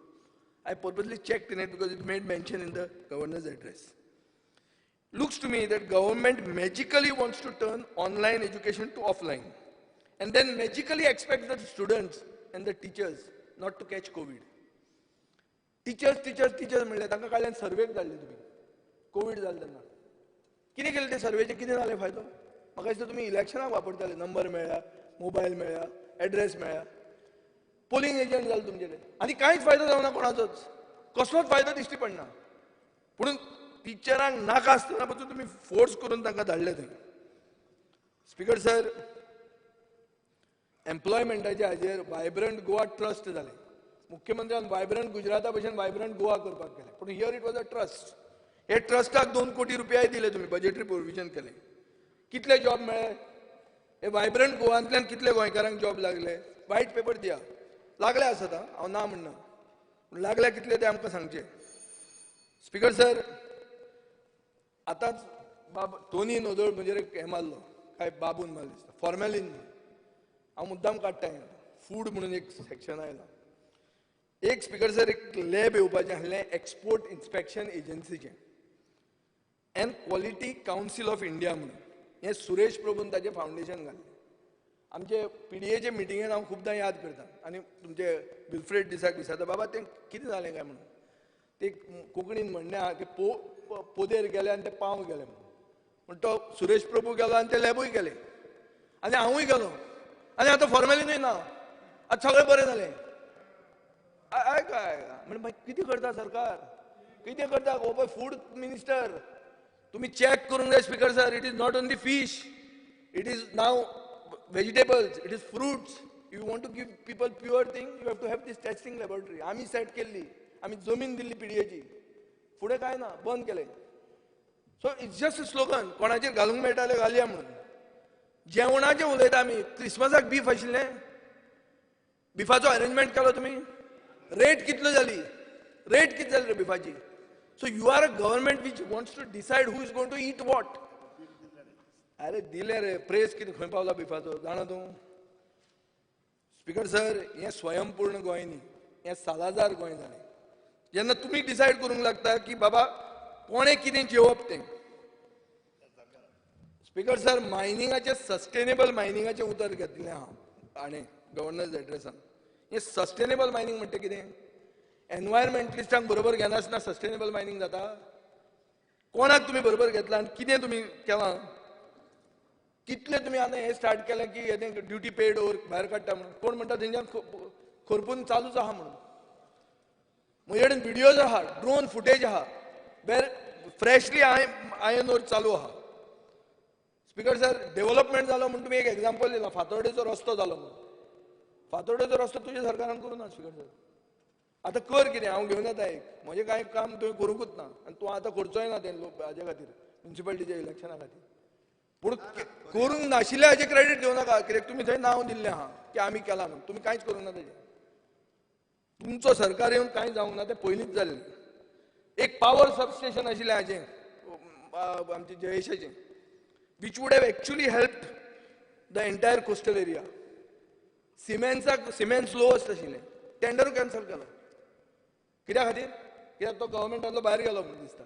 I purposely checked in it because it made mention in the governor's address. Looks to me that government magically wants to turn online education to offline and then magically expects the students and the teachers not to catch COVID. Teachers, teachers, teachers म्हणले तांकां काडल्यान सर्वेक धाडले तुमी. कोवीड जालें तेन्ना कितें केलें ते सर्वेचें कितें जालें फायदो? म्हाका दिसता तुमी इलेक्शनाक वापरताले. नंबर मेळ्ळा, मोबायल मेळ्ळा, एड्रेस मेळ्ळा, पोलिंग एजंट जाले तुमचे कडेन आनी कांयच फायदो जावना कोणाचोच, कसलोच फायदो दिश्टी पडना. पूण टिचरांक नाका आसतना पसून तुमी फोर्स करून तांकां धाडले थंय. स्पीकर सर, एम्प्लॉयमेंटाच्या हाजेर वायब्रंट गोवा ट्रस्ट जालें. मुख्यमंत्र्यान वायब्रंट गुजराता भशेन वायब्रंट गोवा करपाक गेलें, पूण here it was a trust. हे ट्रस्टाक 2 कोटी रुपयाय दिले तुमी, बजेटरी प्रोविजन केलें. कितले जॉब मेळ्ळे? हे वायब्रंट गोवांतल्यान कितले गोंयकारांक जॉब लागले? वायट पेपर दिया. लागले आसत, हांव ना म्हणना, पूण लागले कितले ते आमकां सांगचे. स्पीकर सर, आतांच बाब टोनी नोदोळ म्हजेर एक हें मारलो, काय बाबून मारलो दिसता, फॉर्मेलीन. हांव मुद्दाम काडटा हें. फूड म्हणून एक सेक्शन आयलां. एक स्पीकर सर, एक लॅब येवपाचें आसलें एक्सपोर्ट इन्स्पेक्शन एजन्सीचें and quality council of India म्हणून. हें सुरेश प्रभून ताचें फावंडेशन घाल्लें. आमचे पीडीएचे मिटिंगेन हांव खुबदां याद करता आनी तुमचे विल्फ्रेड दिसाक विचारता, बाबा तें कितें जालें काय म्हणून. ते कोंकणीन म्हणणें आहा की पोदेर गेले आनी ते पाव गेले म्हणून. पूण तो सुरेश प्रभू गेलो आनी ते लॅबूय गेले आनी हांवूय गेलो आनी आतां फॉर्मेलिनूय ना, आतां सगळें बरें जालें. आयक म्हणजे मागीर कितें करता सरकार? कितें करता? हो पळय फूड मिनिस्टर, तुमी चॅक करूंक जाय. Speaker sir, it is not only fish, it is now vegetables, it is fruits. You want to give people pure thing, you have to have this testing laboratory. आमी सेट केल्ली, आमी जमीन दिल्ली पीडीएची, फुडें कांय ना, बंद केलें. So it's just a slogan, कोणाचेर घालूंक मेळटालें घालया म्हणून. जेवणाचें उलयता आमी, क्रिसमसाक बीफ आशिल्लें, बिफाचो अरेंजमेंट केलो तुमी, रेट कितलो जाली, रेट कितें जाली रे बिफाची. So you are a government which wants to decide who is going to eat what. अरे दिले रे प्रेस कितें खंय पावला बिफाचो जाणा तूं. स्पीकर सर, हें स्वयंपूर्ण गोंय न्ही, हें सालाजार गोंय जालें. जेन्ना तुमी डिसायड करूंक लागता की बाबा कोणें कितें जेवप तें. स्पीकर सर, मायनिंगाचें, सस्टेनेबल मायनिंगाचें उतर घेतिल्लें आहा हाणें गव्हर्नर्स एड्रेसान. हें सस्टेनेबल मायनिंग म्हणटा कितें? एनवायरमेंटलिस्टांक बरोबर घेनासतना सस्टेनेबल मायनिंग जाता? कोणाक तुमी बरोबर घेतला आनी कितें तुमी केलां? कितले तुमी आतां हें स्टार्ट केलें की हें ड्युटी पेड ओवर भायर काडटा म्हणून? कोण म्हणटा तेंच्यान खरपून चालूच आहा म्हणून. म्हजे कडेन विडियोज आहा, ड्रोन फुटेज आहा, वेर फ्रेशली आयन ओर चालू आहा. स्पीकर सर, डेव्हलपमेंट जालो म्हूण तुमी एक एग्जाम्पल दिलां, फातोर्डेचो रस्तो जालो म्हणून. फातोर्डेचो रस्तो तुज्या सरकारान करूं ना स्पीकर सर. आतां कर कितें, हांव घेवन येता एक, म्हजें कांय काम तुवें करूंकूच ना आनी तूं आतां करचोय ना तें हाजे खातीर, म्युनिसिपालिटीच्या इलेक्शना खातीर. पूण करूंक नाशिल्लें हाजें क्रेडीट घेवं नाका, कित्याक तुमी थंय नांव दिल्लें आहा की आमी केलां म्हणून. तुमी कांयच करूंक ना तेजें. तुमचो सरकार येवन कांय जावंक ना, तें पयलींच जाल्लें. एक पावर सबस्टेशन आशिल्लें हाजें, आमचें जयेशाचें, which would have actually helped the entire coastal area. सिमेंट्साक, cements lowest आशिल्लें, टेंडरूय कॅन्सल केलो. कित्या खातीर? कित्याक तो गव्हर्मेंटांतलो भायर गेलो म्हणून दिसता.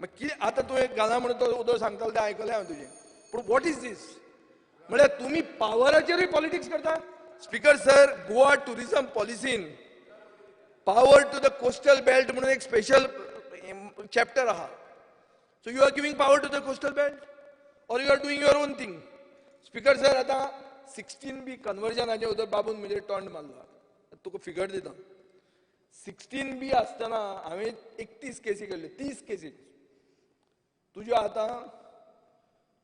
मागीर कितें आतां तुवें घाला म्हणून तो उदय सांगतालो तें आयकलें हांवें तुजें. पूण what is these? म्हळ्यार तुमी पावराचेरूय पॉलिटिक्स करता. स्पीकर सर, गोवा टुरिझम पॉलिसीन power to the coastal belt म्हणून एक स्पेशल चॅप्टर आहा. So you are giving power to the coastal belt or you are doing your own thing. Speaker sir, आतां 16B कन्वर्जनाचें उदय बाबून म्हजेर तोंड मारला, तुका फिगर दिता. 16B आसतना हांवें 31 केसी केल्ल्यो, 30 केसी. तुज्यो आतां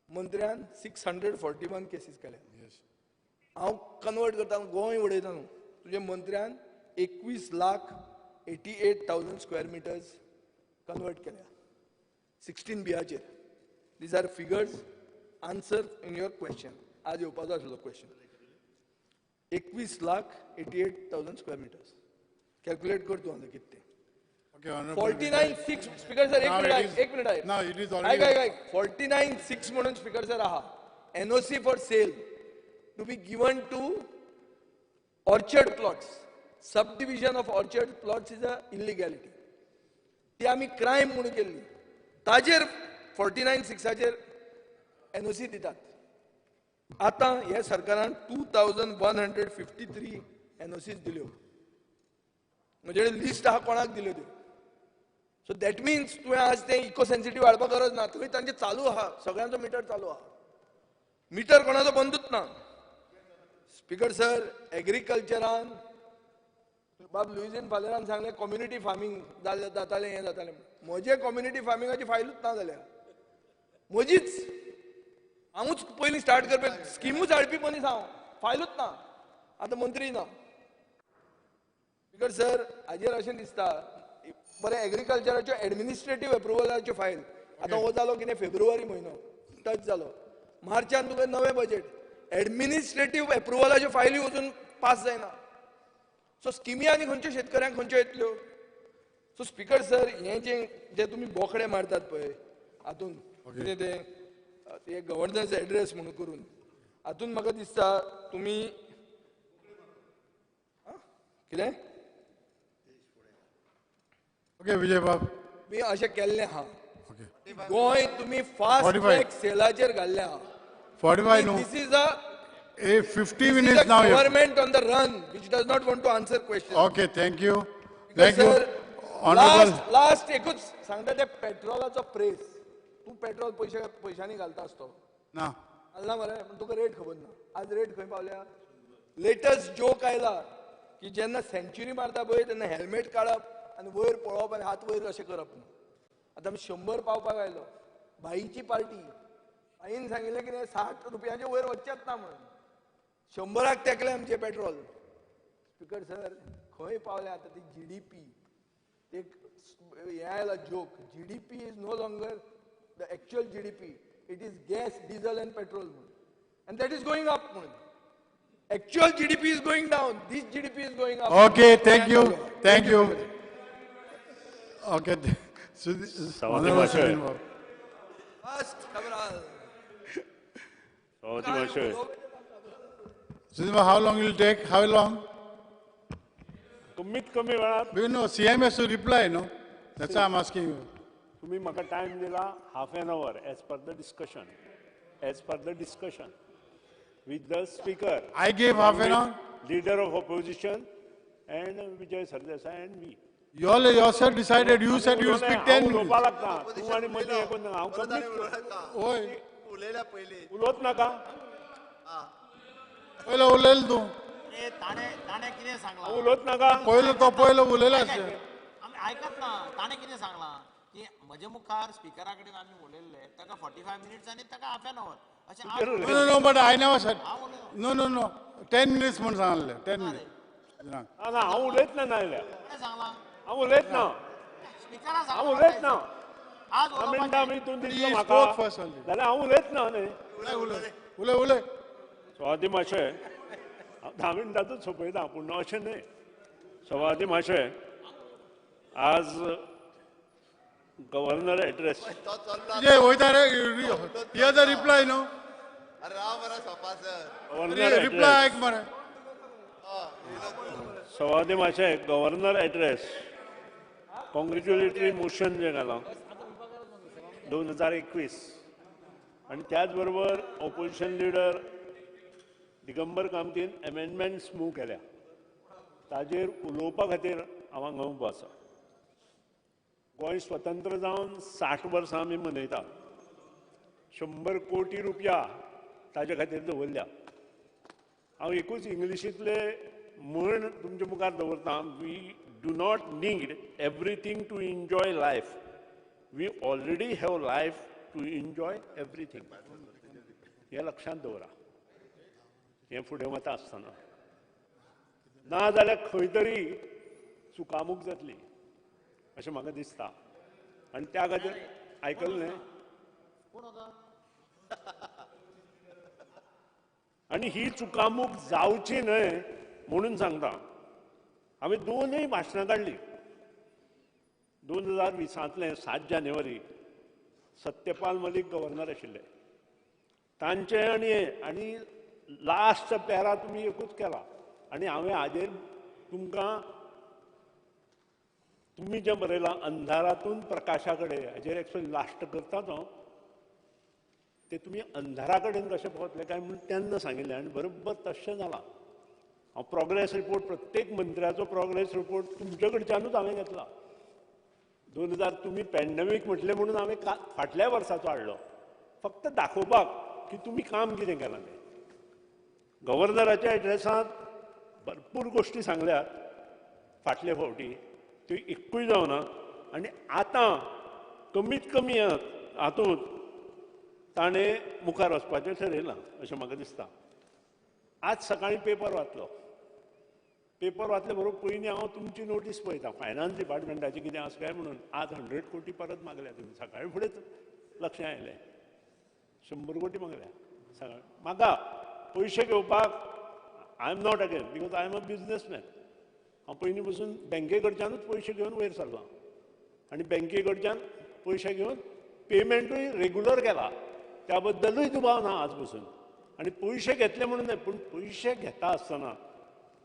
मंत्र्यान 641 केसीस केल्या. हांव कन्वर्ट करता, गोंय उडयता न्हू. तुज्या मंत्र्यान 21,88,000 स्क्वेअर मिटर्स कन्वर्ट केल्या 16Bचेर. These are figures, answer in your question. आज येवपाचो आशिल्लो क्वेश्चन. 21,88,000 स्क्वेअर मिटर्स कॅल्क्युलेट कर तूं आतां कितें तें. 49.6. स्पीकर सर, एक मिनिट, एक मिनिट, आयक आयक आयक. 49.6 म्हणून स्पीकर सर आहा NOC for sale to be given to orchard plots. Sub division of orchard plots is a illegality. ती आमी क्रायम म्हणून केल्ली, ताजेर 49.6चेर एनओसी दितात. आतां ह्या सरकारान 2153 एनओसीज दिल्यो. म्हणजे लिस्ट आहा कोणाक दिल्यो त्यो. सो that means तुवें आज तें इको सेन्सिटीव हाडपाक गरज ना, थंय तांचें चालू आहा, सगळ्यांचो मिटर चालू आहा, मिटर कोणाचो बंदूच ना. स्पीकर सर, एग्रीकल्चरान बाब लुईझीन फादरान सांगलें कम्युनिटी फार्मींग जातालें, हें जातालें. म्हजें कम्युनिटी फार्मिंगाची फायलूच ना जाल्यार म्हजीच, हांवूच पयलीं स्टार्ट करपी, स्किमूच हाडपी मनीस हांव, फायलूच ना, आतां मंत्री ना. स्पीकर सर, हाजेर अशें दिसता बरें एग्रीकल्चराच्यो एडमिनिस्ट्रेटीव एप्रुवलाच्यो फायल आतां हो जालो कितें फेब्रुवारी म्हयनो टच जालो, मार्चान तुका नवें बजेट, एडमिनिस्ट्रेटीव एप्रुवलाच्यो फायली वचून पास जायना. सो स्किमी आनी खंयच्यो शेतकऱ्यांक खंयच्यो येतल्यो? सो स्पीकर सर, हें जे तुमी बोकडे मारतात पळय हातून कितें तें गव्हर्नन्स एड्रेस म्हणून करून हातून म्हाका दिसता तुमी कितें ओके विजय बाब मी अशें केल्लें आहा. गोंय तुमी फास्ट ट्रॅक सेलाचेर घाल्लें आहा. 45 no. This is a 50 minutes now. Government on the run which does not want to answer questions. Okay, thank you. Thank you. Honorable. Last एकूच सांगता ते पेट्रोलाचो प्रेस. तूं पेट्रोल पैशांनी घालता आसतो ना घालना मरे, पूण तुका रेट खबर ना. आज रेट खंय पावल्या? लेटस्ट जोक आयला की जेन्ना सेंच्युरी मारता पळय तेन्ना हेल्मेट काडप आनी वयर पळोवप आनी हात वयर अशें करप. आतां आमी 100 पावपाक आयलो. भाईची पार्टी आईन सांगिल्लें कितें 60 रुपयांचे वयर वचचेच ना म्हणून. 100 तेकलें आमचें पेट्रोल. स्पीकर सर, खंय पावले आतां ती GDP. एक हें आयला joke, GDP is no longer the actual GDP, it is gas, diesel and petrol म्हणून, and that is going up म्हणून. Actual GDP is going down, this GDP is going up. Okay, thank you, thank you. Okay, Sudhima, how long will take? How long? कमीत कमी वेळात. You know, CM has to reply, no? That's why I'm asking you. तुम्ही म्हाका टायम दिला half an hour as per the discussion. As per the discussion with the speaker. I gave half an hour? Leader of opposition and Vijay Sardesai and me. You all yourself decided, you said you will speak 10 minutes. तूं आनी मदीं हें करूं नाका. हांव कमीत होय. उलोवच नाका. पयलो उलयलो तूं. ताणें कितें सांगलां? उलोवच नाका. पयलो तो पयलो उलयला. आमी आयकत ना. ताणें कितें सांगलां की म्हजे मुखार स्पिकरा कडेन आमी उलयल्ले, ताका 45 मिनट्स आनी ताका हाफ एन our. अशें. No no, but I never said. No no no, 10 minutes म्हूण सांगलें. 10 मिनट्स. ना ना, हांव उलयत ना नाजाल्यार. सांगलां. हांव उलयत ना. स्पिकरा हांव उलयत ना. मिनटां आमी तूं दितलो म्हाका जाल्यार हांव उलयत ना न्ही. उलय उलय. सभापती माशे, 10 मिनटांतूच सोंपयता, पूण अशें न्हय. सभापती माशे, आज गव्हर्नर एड्रेस वयता रे. रिप्लाय न्हू. रिप्लाय आयक मरे. सभापती माशे, गव्हर्नर एड्रेस कॉंग्रेच्युलेटरी मोशन जें घालां 2021, आनी त्याच बरोबर ऑपोजिशन लिडर दिगंबर कामतीन एमेंडमेंट्स मूव केल्या, ताजेर उलोवपा खातीर हांव हांगा उबो आसा. गोंय स्वतंत्र जावन 60 वर्सां आमी मनयता. 100 कोटी रुपया ताजे खातीर दवरल्या. हांव एकूच इंग्लिशींतले म्हण तुमचे मुखार दवरता, we do not need everything to enjoy life, we already have life to enjoy everything. हें लक्षांत दवरा. हें फुडें वता आसतना ना जाल्यार खंय तरी चुकामूक जातली अशें म्हाका दिसता. आनी त्या खातीर आयकलें न्हय. आनी ही चुकामूक जावची न्हय म्हणून सांगता. हांवें दोनूय भाशणां काडलीं. 2020 7 जानेवारी सत्यपाल मलीक गव्हर्नर आशिल्ले, तांचे आनी आनी लास्ट पॅरा तुमी एकूच केला. आनी हांवें हाजेर तुमकां तुमी जें बरयलां अंधारातून प्रकाशा कडेन हाजेर एक्सप्लेन लास्ट करताच हांव. ते तुमी अंधारा कडेन कशें पावतले काय म्हूण तेन्ना सांगिल्लें आनी बरोबर तशें जालां. हांव प्रोग्रेस रिपोर्ट, प्रत्येक मंत्र्याचो प्रोग्रेस रिपोर्ट तुमचे कडच्यानूच हांवें घेतला. 2000 तुमी पॅन्डेमीक म्हटलें म्हणून हांवें फाटल्या वर्साचो हाडलो, फक्त दाखोवपाक की तुमी काम कितें केलां तें. गव्हर्नराच्या एड्रेसांत भरपूर गोश्टी सांगल्यात फाटले फावटी, त्यो एकूय जावना. आनी आतां कमीत कमी हातूंत ताणें मुखार वचपाचें ठरयलां अशें म्हाका दिसता. आज सकाळीं पेपर वाचलो. पेपर वाचले बरोबर पयलीं हांव तुमची नोटीस पळयता, फायनान्स डिपार्टमेंटाची कितें आसा काय म्हणून. आज 100 कोटी परत मागल्या तुमी. सकाळीं फुडेंच लक्षां आयलें, 100 कोटी मागल्या सकाळीं. म्हाका पयशे घेवपाक I am not against, because I am a businessman. हांव पयलीं पसून बँके कडच्यानूच पयशे घेवन वयर सरलां आनी बँके कडच्यान पयशे घेवन पेमेंटूय रेगुलर केला, त्या बद्दलूय दुबाव ना आज पसून. आनी पयशे घेतले म्हणून न्हय, पूण पयशे घेता आसतना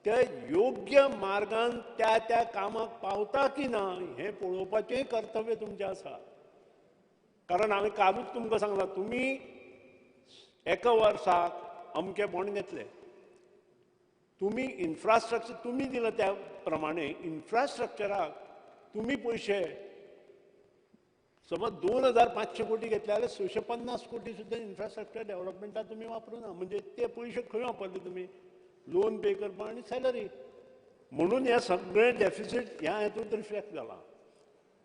ते योग्य मार्गान त्या त्या कामाक पावता की ना हें पळोवपाचेंय कर्तव्य तुमचें आसा. कारण हांवें कालूच तुमकां सांगलां, तुमी एका वर्साक अमके बॉन्ड घेतले, तुमी इन्फ्रास्ट्रक्चर तुमी दिलां त्या प्रमाणे इन्फ्रास्ट्रक्चराक तुमी पयशे समज 2500 कोटी घेतले जाल्यार 650 कोटी सुद्दां इन्फ्रास्ट्रक्चर डेव्हलपमेंटाक तुमी वापरूं ना. म्हणजे ते पयशे खंय वापरले तुमी? लोन पे करपाक आनी सॅलरी. म्हणून हें सगळें डेफिसीट ह्या हेतूंत रिफ्लेक्ट जालां.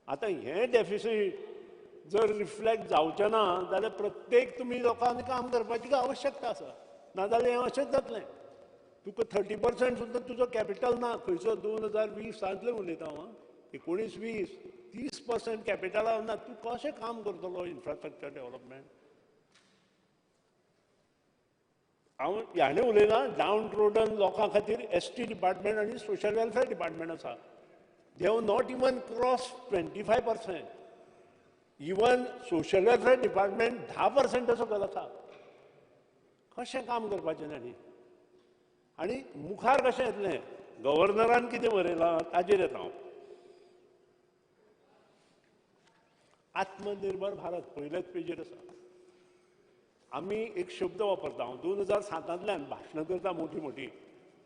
आतां हें डेफिसीट जर रिफ्लेक्ट जावचें ना जाल्यार प्रत्येक तुमी लोकांनी काम करपाची आवश्यकता आसा, नाजाल्यार हें अशेंच जातलें. तुका 30% सुद्दां तुजो कॅपिटल ना खंयचो 2020 उलयता हांव, 19-20 30% कॅपिटल ना, तूं कशें काम करतलो इन्फ्रास्ट्रक्चर डेव्हलपमेंट? हांव ह्याणें उलयना, डावन रोडन लोकां खातीर एस टी डिपार्टमेंट आनी सोशल वेलफेअर डिपार्टमेंट आसा. They have not even cross 25%. Even social welfare department 10% सकयल आसा. कशें काम करपाचें तांणी आनी मुखार कशें येतलें? गव्हर्नरान कितें बरयलां ताजेर येता हांव. आत्मनिर्भर भारत पयल्याच पेजीर आसा. आमी एक शब्द वापरता, हांव 2007 भाशणां करता मोठी मोठी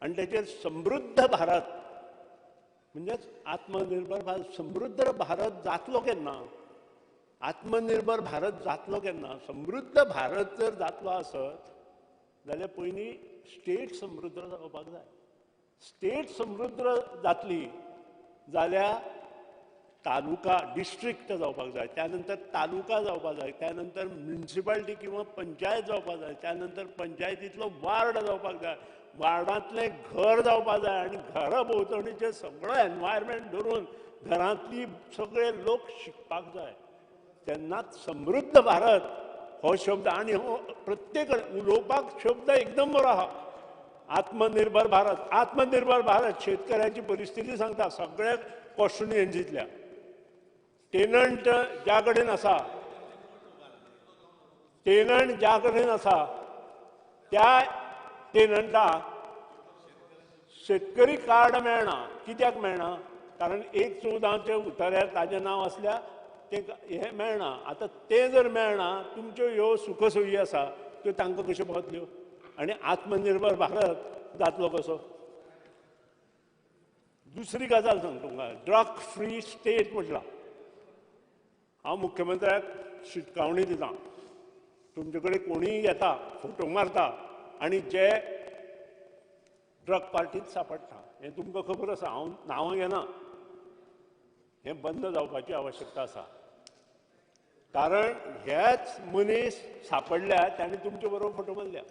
आनी ताचेर समृद्ध भारत म्हणजेच आत्मनिर्भर भारत. समृद्ध भारत जातलो केन्ना? आत्मनिर्भर भारत जातलो केन्ना? समृद्ध भारत जर जातलो आसत जाल्यार पयलीं स्टेट समृद्ध जावपाक जाय. स्टेट समृद्ध जातली जाल्यार तालुका डिस्ट्रिक्ट जावपाक जाय, त्यानंतर तालुका जावपाक जाय, त्यानंतर म्युनिसिपालिटी किंवा पंचायत जावपाक जाय, त्यानंतर पंचायतींतलो वार्ड जावपाक जाय, वार्डांतलें घर जावपाक जाय आनी घरा भोंवतणीचें सगळो एनवायरमेंट धरून घरांतली सगळे लोक शिकपाक जाय. तेन्नाच समृद्ध भारत हो शब्द, आनी हो प्रत्येक उलोवपाक शब्द एकदम बरो आहा. आत्मनिर्भर भारत, आत्मनिर्भर भारत शेतकऱ्याची परिस्थिती सांगता सगळ्या कॉन्स्टिट्युएन्सींतल्या. टेनंट ज्या कडेन आसा, टेनंट ज्या कडेन आसा त्या टेनंटाक शेतकरी कार्ड मेळना. कित्याक मेळना? कारण 1/14 उतार्यार ताजें नांव आसल्यार तें हें मेळना. आतां तें जर मेळना, तुमच्यो ह्यो सुखसोयी आसा त्यो तांकां कश्यो पावतल्यो? आनी आत्मनिर्भर भारत जातलो कसो? दुसरी गजाल सांग तुमकां, ड्रग फ्री स्टेट म्हटलां. हांव मुख्यमंत्र्याक शिटकावणी दितां, तुमचे कडेन कोणीय येता फोटो मारता आनी जे ड्रग पार्टीत सापडटा, हें तुमकां खबर आसा, हांव नांवां घेना. हें बंद जावपाची आवश्यकता आसा, कारण हेच मनीस सापडल्या ताणें तुमचे बरोबर फोटो मारल्या.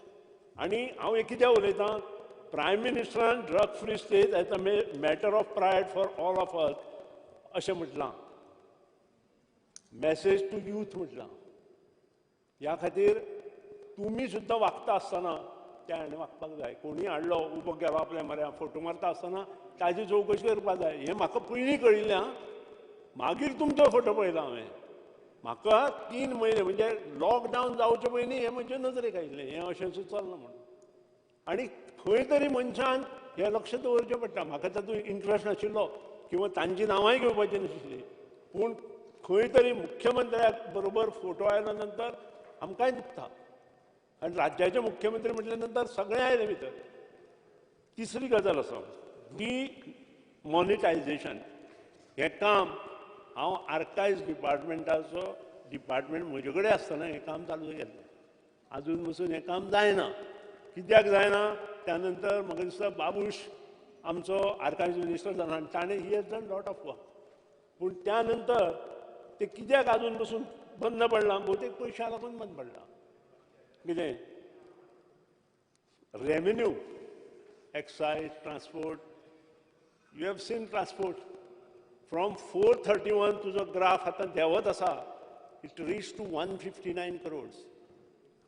आनी हांव हें कित्याक उलयतां, prime मिनिस्टरान drug free state as a matter of pride for all of us अशें म्हटलां, मॅसेज टू यूथ म्हटलां. ह्या खातीर तुमी सुद्दां वागता आसतना त्या हाणें वागपाक जाय. कोणीय हाडलो उबो केलो आपल्या म्हऱ्या फोटो मारता आसतना ताजी चवकशी करपाक जाय. हें म्हाका पयलीं कळिल्लें, आं, मागीर तुमचो फोटो पळयला हांवें. म्हाका 3 म्हयने म्हणजे लॉकडावन जावचे पयलीं हें म्हजे नजरेक आयिल्लें, हें अशें चल्लां म्हणून. आनी खंय तरी मनशान हें लक्ष दवरचें पडटा. म्हाका तातूंत इंट्रस्ट नाशिल्लो किंवा तांची नांवांय घेवपाची नाशिल्ली, पूण खंय तरी मुख्यमंत्र्या बरोबर फोटो आयल्या नंतर आमकांय दुखता. आनी राज्याचे मुख्यमंत्री म्हटल्या नंतर सगळें आयलें भितर. तिसरी गजाल आसा डिमॉनिटायझेशन. हें काम हांव आर्कायव्स डिपार्टमेंटाचो डिपार्टमेंट म्हजे कडेन आसतना हें काम चालू केल्लें. आजून पसून हें काम जायना. कित्याक जायना? त्यानंतर म्हाका दिसता बाबूश आमचो आर्कायव्स मिनिस्टर जाला आनी ताणें he has done lot of work. पूण त्या नंतर ते कित्याक आजून पसून बंद पडलां? भोवतेक पयशां लागून बंद पडलां. कितें revenue, excise, transport, you have seen transport from 431 तुजो ग्राफ आतां देंवत आसा, it reach to 159 crores.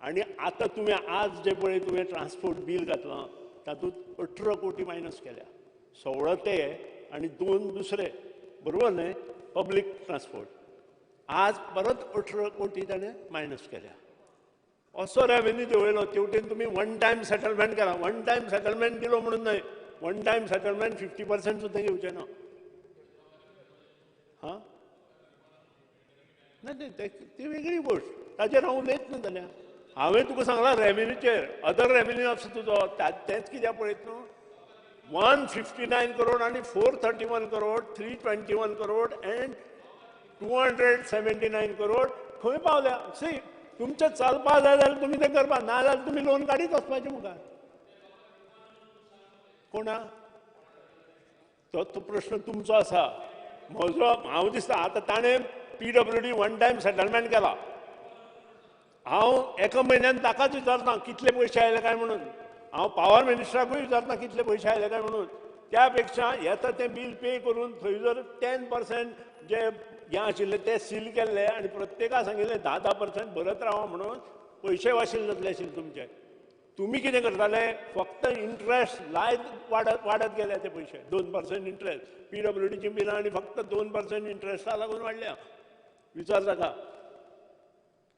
आनी आतां तुवें आज जे पळय तुवें ट्रान्सपोर्ट बील घातलां तातूंत 18 कोटी मायनस केल्या, 16 ते आनी 2 दुसरे, बरोबर न्हय? पब्लीक ट्रान्सपोर्ट आज परत 18 कोटी ताणें मायनस केल्या. असो रेवेन्यू देंवयलो. तेवटेन तुमी वन टायम सेटलमेंट करा. वन टायम सेटलमेंट दिलो म्हणून न्हय, वन टायम सेटलमेंट 50% सुद्दां घेवचें ना. हां, नाही ती वेगळी गोश्ट, ताचेर हांव उलयत ना. जाल्यार हांवें तुका सांगलां रेवेन्यूचेर, अदर रेवेन्यू आसा तुजो, तेंच कित्याक पळयत न्हू. 159 करोड आनी 431 करोड, 321 करोड एंड 279 करोड खंय पावल्या? सी, तुमचें चलपा जाय जाल्यार तुमी तें करपा, ना जाल्यार तुमी लोन काडीत वचपाचें मुखार. कोणा तो प्रश्न तुमचो आसा, म्हजो हांव दिसता आतां ताणें PWD one time settlement केला. हांव एका म्हयन्यान ताकाच विचारता कितले पयशे आयले काय म्हणून, हांव पावर मिनिस्टराकूय विचारता कितले पयशे आयले काय म्हणून. त्या पेक्षा येता तें बील पे करून थंय जर 10% जे हें आशिल्लें तें सील केल्लें आनी प्रत्येका सांगिल्लें 10-10% भरत रावा म्हणून पयशे वाशील जातले आशिल्ले तुमचे. तुमी कितें करताले, फक्त इंट्रस्ट लायत वाडत वाडत गेले ते पयशे. 2% इंट्रस्ट PWDची बिलां आनी फक्त 2% इंट्रस्टा लागून वाडल्या. विचार जाता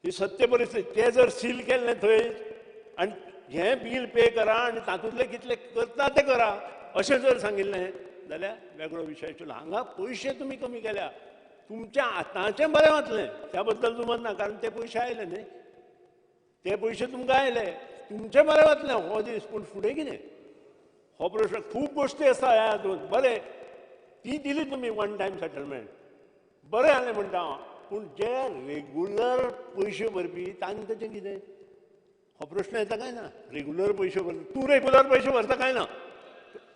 ही सत्य परिस्थिती. ते जर सील केल्लें थंय आनी हें बील पे करा आनी तातूंतले कितले करता ते करा अशें जर सांगिल्लें जाल्यार वेगळो विशय आशिल्लो. हांगा पयशे तुमी कमी केल्या, तुमच्या आतांचें बरें वतलें त्या बद्दल तुमकां ना, कारण ते पयशे आयले न्ही, ते पयशे तुमकां आयले, तुमचें बरें वतलें हो दीस. पूण फुडें कितें हो प्रश्न. खूब गोश्टी आसा ह्या हातूंत. बरें ती दिली तुमी वन टायम सेटलमेंट, बरें जालें म्हणटा हांव, पूण जे रेगुलर पयशे भरपी तांकां कितें हो प्रश्न येता काय ना. रेगुलर पयशे भरता तूं, रेगुलर पयशे भरता काय ना,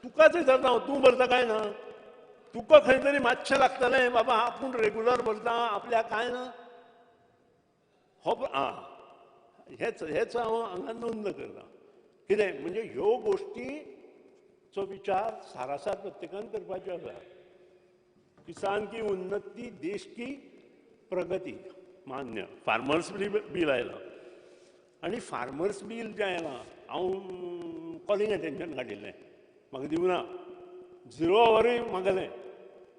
तुकाच विचारता हांव, तूं भरता काय ना, तुका खंय तरी मातशें लागतलें बाबा आपूण रेगुलर भरता आपल्याक काय ना. हो आं हेच हेच हांव हांगा नोंद करता. कितें म्हणजे ह्यो गोश्टीचो विचार सारासार प्रत्येकान करपाच्यो आसा. किसान की उन्नती देश की प्रगती मान्य. फार्मर्स बील आयलां आनी फार्मर्स बील जें आयलां हांव कॉलिंग अटेन्शन काडिल्लें, म्हाका दिवना, 0 आवरूय मागलें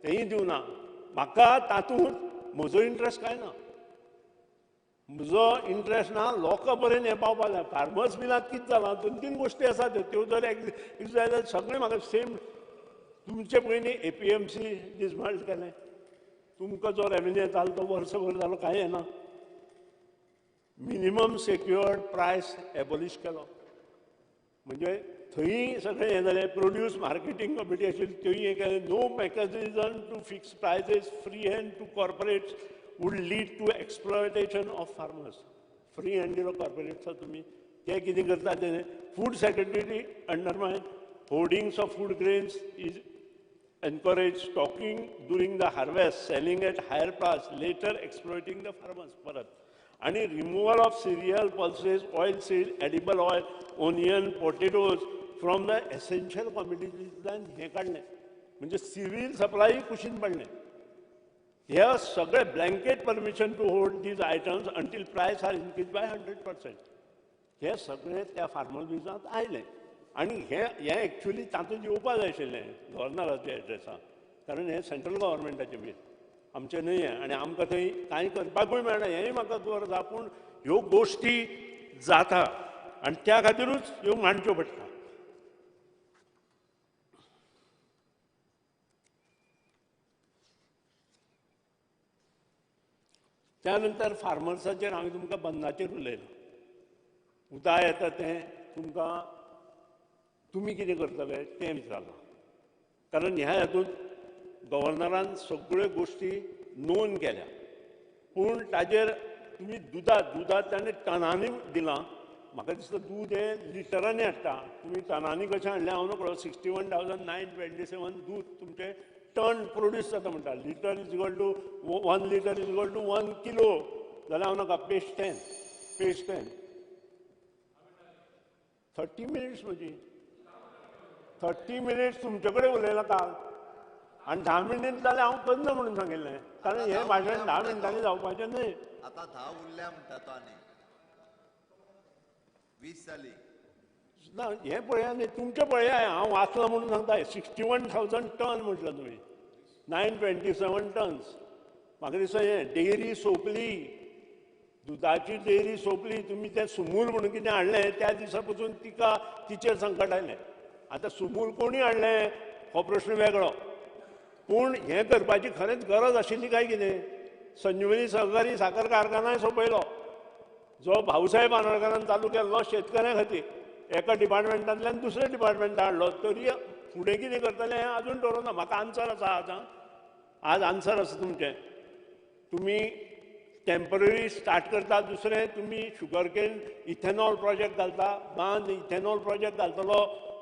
तेंय दिवना. म्हाका तातूंत म्हजो इंट्रस्ट कांय ना, म्हजो इंट्रस्ट ना लोकां पर्यंत हें पावपाक जाय. फार्मर्स बिलांत कितें जालां, 2-3 गोश्टी आसा त्यो जर जाय जाल्यार सगळें म्हाका सेम. तुमचे पयलीं APMC डिसमाल्ट केलें, तुमकां जो रेवेन्यू येतालो तो वर्सभर जालो कांय येना. मिनिमम सेक्युअर्ड प्रायस एबॉलिश केलो, म्हणजे थंय सगळें हें जालें. प्रोड्यूस मार्केटींग कमिटी आशिल्ली थंय हें केलें. No mechanism to fix prices, free hand to corporates would lead to exploitation of farmers. Free hand दिलो कॉर्पोरेट्सा तुमी, ते कितें करता तें. Food security undermine, hoardings of food grains is encourage, stocking during the harvest, selling at higher price, later exploiting the farmers परत. आनी removal of cereal, pulses, oil seed, edible oil, onion, potatoes from the essential कॉमोडिटींतल्यान हें काडलें, म्हणजे सिवील सप्लाय कुशीन पडलें. हे सगळे blanket permission to hold these items until price are increase by 100%. हे सगळे त्या फार्मर बिजांत आयले आनी हें हें एक्चुली तातूंत येवपा जाय आशिल्लें गव्हर्नराच्या एड्रेसान, कारण हें सेंट्रल गव्हर्मेंटाचें बील, आमचें न्हय हें. आनी आमकां थंय कांय करपाकूय मेळना हेंय म्हाका खबर आसा, पूण ह्यो गोश्टी जाता आनी त्या खातीरूच ह्यो मांडच्यो पडटा. त्या नंतर फार्मर्साचेर हांवें तुमकां बंदाचेर उलयलां. उदक येता तें तुमकां तुमी कितें करतले तें विचारलां, कारण ह्या हातूंत गव्हर्नरान सगळ्यो गोश्टी नोंद केल्या, पूण ताजेर तुमी दुदांत ताणें टनांनी दिलां. म्हाका दिसता दूद हें लिटरांनी हाडटा, तुमी टनांनी कशें हाडलें हांव नकळो. 61,927 दूद तुमचें टन प्रोड्यूस जाता म्हणटा. Litre is equal to 1 litre is equal to 1 kilo जाल्यार हांव नाका. पेज 10, पेज 10, 30 मिनिट्स म्हजी, 30 मिनिट्स तुमचे कडेन उलयलां काल, आनी 10 मिनट जाल्यार हांव करना म्हणून सांगिल्लें, कारण हें भाशण 10 मिनटांनी जावपाचें न्हय. आतां 10 उरल्या म्हणटा तो, आनी 20 जाली ना. हें पळया न्ही, तुमचें पळया, हांव वाचलां म्हणून सांगता. 61,000 टन म्हटलं तुमी, 927 टन्स. म्हाका दिसता हें डेअरी सोंपली, दुदाची डेअरी सोंपली. तुमी तें सुमूल म्हणून कितें हाडलें त्या दिसा पसून तिका तिचेर संकट आयलें. आतां सुमूल कोणी हाडलें हो प्रश्न वेगळो, पूण हें करपाची खरेंच गरज आशिल्ली काय कितें. संजीवनी सहकारी साखर कारखानाय सोंपयलो, जो भाऊसाहेब बांदोडकारान चालू केल्लो शेतकऱ्यां खातीर, एका डिपार्टमेंटांतल्यान दुसऱ्या डिपार्टमेंटान हाडलो. तरी फुडें कितें करतलें हें अजून ठरोवना. म्हाका आन्सर आसा आतां, आज आन्सर आसा तुमचें. तुमी टेम्पररी स्टार्ट करता, दुसरें तुमी शुगर केन इथेनॉल प्रोजेक्ट घालता, बांद इथेनॉल प्रोजेक्ट घालतलो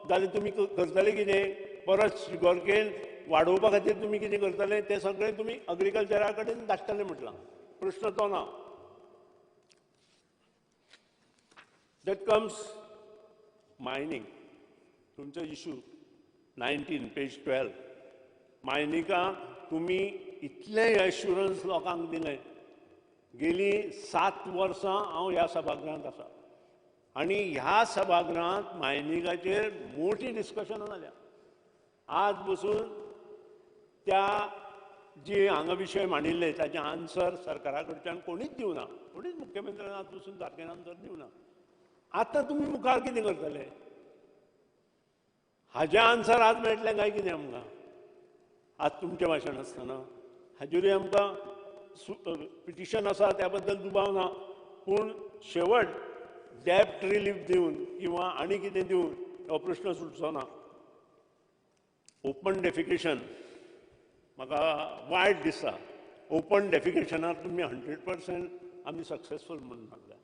जाल्यार तुमी करतले कितें, परत शुगर केन वाडोवपा खातीर तुमी कितें करतले तें सगळें तुमी अग्रिकल्चरा कडेन धाडटले म्हटलां, प्रश्न तो ना. That comes mining. तुमचो इशू 19 पेज 12. मायनिंगाक तुमी इतलें एश्युरन्स लोकांक दिलें. गेली 7 वर्सां हांव ह्या सभागृहांत आसा आनी ह्या सभागृहांत मायनिंगाचेर मोठी डिस्कशनां जाल्या. आज बसून त्या जी हांगा विशय मांडिल्ले ताचे आन्सर सरकारा कडच्यान कोणीच दिवना, कोणीच मुख्यमंत्र्यान आज बसून सारकें आन्सर दिवना. आतां तुमी मुखार कितें करतले हाजें आन्सर आज मेळटलें काय कितें आमकां? आज तुमचें भाशण आसतना हाजेरूय आमकां पिटिशन आसा त्या बद्दल दुबाव ना, पूण शेवट डेप्ट रिलीफ दिवन किंवा आनी कितें दिवन हो प्रश्न सुटचो ना. ओपन डेफिकेशन म्हाका वायट दिसता. ओपन डेफिकेशनार तुमी 100% आमी सक्सेसफूल म्हणून मागल्या.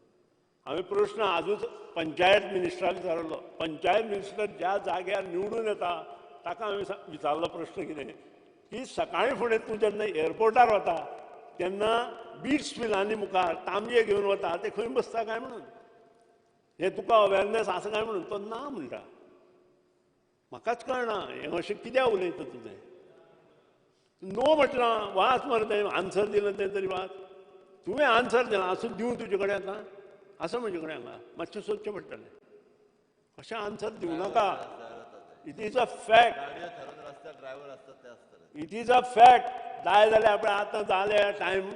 हांवें प्रश्न आजूच पंचायत मिनिस्टराक विचारलो. पंचायत मिनिस्टर ज्या जाग्यार निवडून येता ताका हांवें विचारलो प्रश्न कितें की सकाळीं फुडें तूं जेन्ना एअरपोर्टार वता तेन्ना बीच फिलांनी मुखार तांबये घेवन वता ते खंय बसता काय म्हणून, हें तुका अवेरनेस आसा काय म्हणून. तो ना म्हणटा. म्हाकाच कळना हें अशें कित्याक उलयता तुजें. नो म्हटलां वाच मरे तें आन्सर दिलें तें तरी वाच. तुवें आन्सर दिलां आसूं दिवं तुजे कडेन आतां आसा म्हजे कडेन हांगा मातशें सोदचें पडटलें. अशें आन्सर दिवं नाका. It is a fact. It is a fact. जाय जाल्यार आपणें आतां जालें टायम,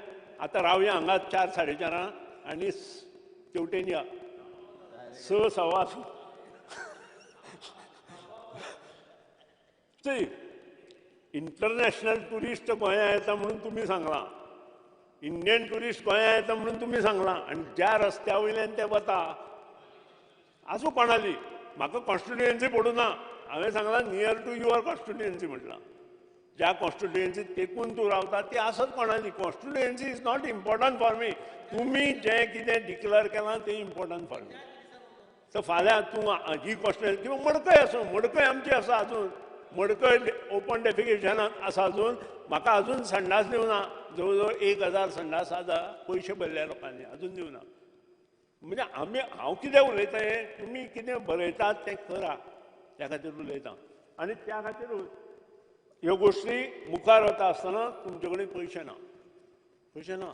आतां रावया हांगा 4 साडे 4 आनी तेवटेन या 6 सव्वा. इंटरनॅशनल ट्युरिस्ट गोंया येता म्हणून तुमी सांगलां, इंडियन ट्युरिस्ट गोंया येता म्हणून तुमी सांगलां, आनी ज्या रस्त्या वयल्यान ते वता आसूं कोणाली, म्हाका कॉन्स्टिट्युएन्सी पडूं ना. हांवें सांगलां नियर टू your constituency म्हटलां. ज्या कॉन्स्टिट्युएन्सी तेकून तूं रावता ती आसत कोणाली. Constituency is not important for me. तुमी जें कितें डिक्लेअर केलां तें इम्पॉर्टंट फॉर मी. सो फाल्यां तूं ही कॉन्स्टिट्युएन्सी किंवा मडकय आसूं, मडकय आमची आसा अजून, मडकय ओपन डेफिकेशनाक आसा अजून, म्हाका अजून संडास दिवना. जवळ जवळ 1000 संडास आतां पयशे भरल्या लोकांनी अजून दिवना. म्हणजे आमी हांव कितें उलयता हें तुमी कितें बरयतात तें करा, त्या खातीर उलयता. आनी त्या खातीरूच ह्यो गोश्टी मुखार वता आसतना तुमचे कडेन पयशे ना, पयशे ना,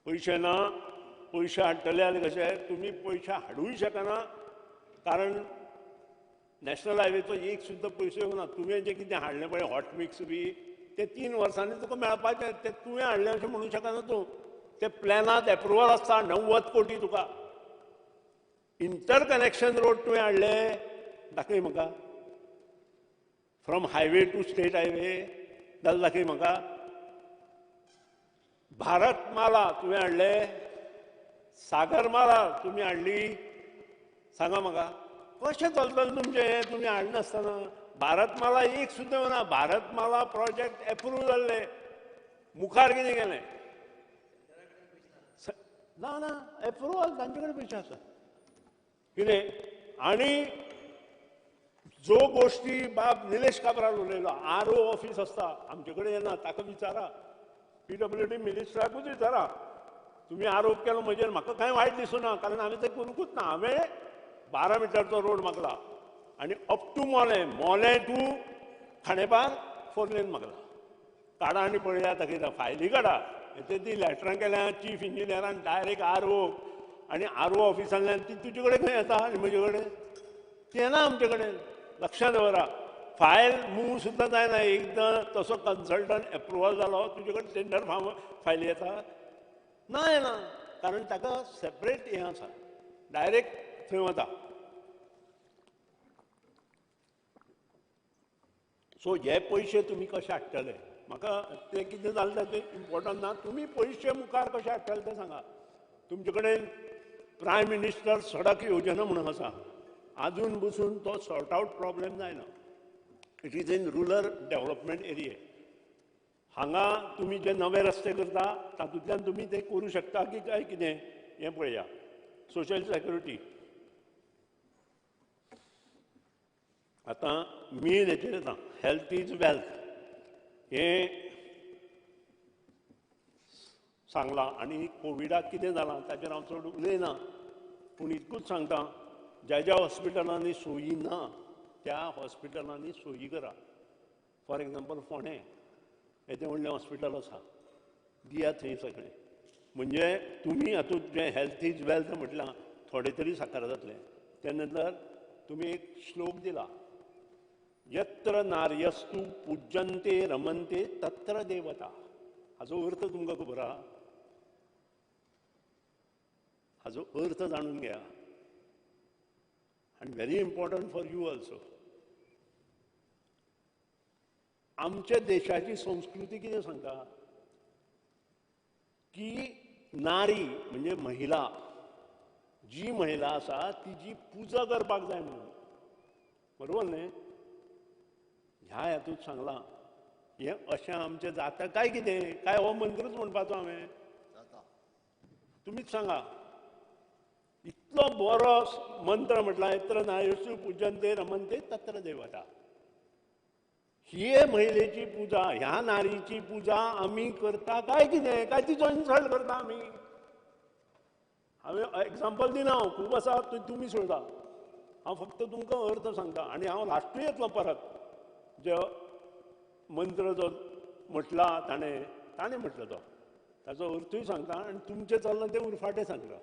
पयशे ना. पयशे हाडटले जाल्यार कशें तुमी पयशे हाडूय शकना, कारण नॅशनल हायवेचो एक सुद्दां पयसो येवना. तुवें जें कितें हाडलें पळय हॉट मिक्स बी ते 3 वर्सांनी तुका मेळपाचें, तें तुवें हाडलें अशें म्हणूंक शकना तूं. ते प्लॅनांत एप्रुवल आसता 90 कोटी तुका. इंटर कनेक्शन रोड तुवें हाडले दाखय म्हाका, from highway to state highway जाल्यार दाखय म्हाका. भारतमाला तुवें हाडले, सागरमाला तुमी हाडली, सांगा म्हाका कशें चलतलें तुमचें हें तुमी हाडनासतना. भारतमाला एक सुद्दां ना. भारतमाला प्रोजेक्ट एप्रूव जाल्ले, मुखार कितें गेलें ना ना एप्रुवल तांचे कडेन पयशे आसा कितें. आनी जो गोश्टी बाब निलेश काब्राल उलयलो, आर ओ ऑफीस आसता आमचे कडेन येना, ताका विचारा, PWD मिनिस्टराकूच विचारा. तुमी आरोप केलो म्हजेर, म्हाका कांय वायट दिसना, कारण हांवें तें करूंकूच ना. हांवें 12 मिटरचो रोड मागला आनी up to Mollem, Mollem to Khandepar 4 lane मागला. काडा आनी पळया दाखयता, फायली काडा. ते ती लॅटरां केल्या चीफ इंजिनियरान डायरेक्ट आर ओ, आनी आर ओ ऑफिसांतल्यान ती तुजे कडेन खंय येता आनी म्हजे कडेन ती येना आमचे कडेन. लक्षांत दवरा, फायल मूव सुद्दां जायना. एकदां तसो कन्सल्टंट एप्रुवल जालो तुजे कडेन टेंडर फार्म फायली येता ना येना, कारण ताका सेपरेट हें आसा, डायरेक्ट थंय वता. सो हे पयशे तुमी कशे हाडटले म्हाका तें कितें जालें तें इम्पॉर्टंट ना. तुमी पयशे मुखार कशे हाडटले तें सांगा. तुमचे कडेन प्रायम मिनिस्टर सडक योजना म्हणून आसा, आजून बसून तो सॉर्ट आवट प्रॉब्लेम जायना. It is in rural development area. हांगा तुमी जे नवे रस्ते करता तातूंतल्यान तुमी ते करूं शकता की काय कितें हें पळया. Social security आतां मेन हेचेर येता, हेल्थ is wealth हें सांगलां आनी कोविडाक कितें जालां ताचेर हांव चड उलयना, पूण इतकूच सांगता, ज्या ज्या हॉस्पिटलांनी सोयी ना त्या हॉस्पिटलांनी सोयी करा. फॉर एग्जाम्पल फोंडें येदें व्हडलें हॉस्पिटल आसा, दिया थंय सगळें. म्हणजे तुमी हातूंत जें हेल्थ is wealth म्हटलां थोडें तरी साकार जातलें. त्या नंतर तुमी एक श्लोक दिला, यत्र नार्यस्तु पूज्यन्ते रमन्ते तत्र देवता. हाजो अर्थ तुमकां खबर आहा? हाजो अर्थ जाणून घ्या आनी very important for you also. आमच्या देशाची संस्कृती कितें सांगता की नारी म्हणजे महिला, जी महिला आसा तिजी पुजा करपाक जाय म्हणून, बरोबर न्ही? ह्या हातूंत सांगलां हें अशें आमचें जाता काय कितें काय हो मंत्रूच म्हणपाचो हांवें? तुमीच सांगा. इतलो बरो मंत्र म्हटला, यत्र नार्यस्तु पूजन्ते रमन्ते तत्र देवता. ही महिलेची पुजा, ह्या नारीची पुजा आमी करता काय कितें काय तिचो इन्सल्ट करता आमी? हांवें एग्जाम्पल दिना, हांव खूब आसा तुमी सोडता, हांव फक्त तुमकां अर्थ सांगता. आनी हांव लास्टूय येतलो परत, जो मंत्र जो म्हटला ताणें ताणें म्हटलो तो ताचो अर्थूय सांगता आनी तुमचें चल्लां तें उरफाटें सांगता,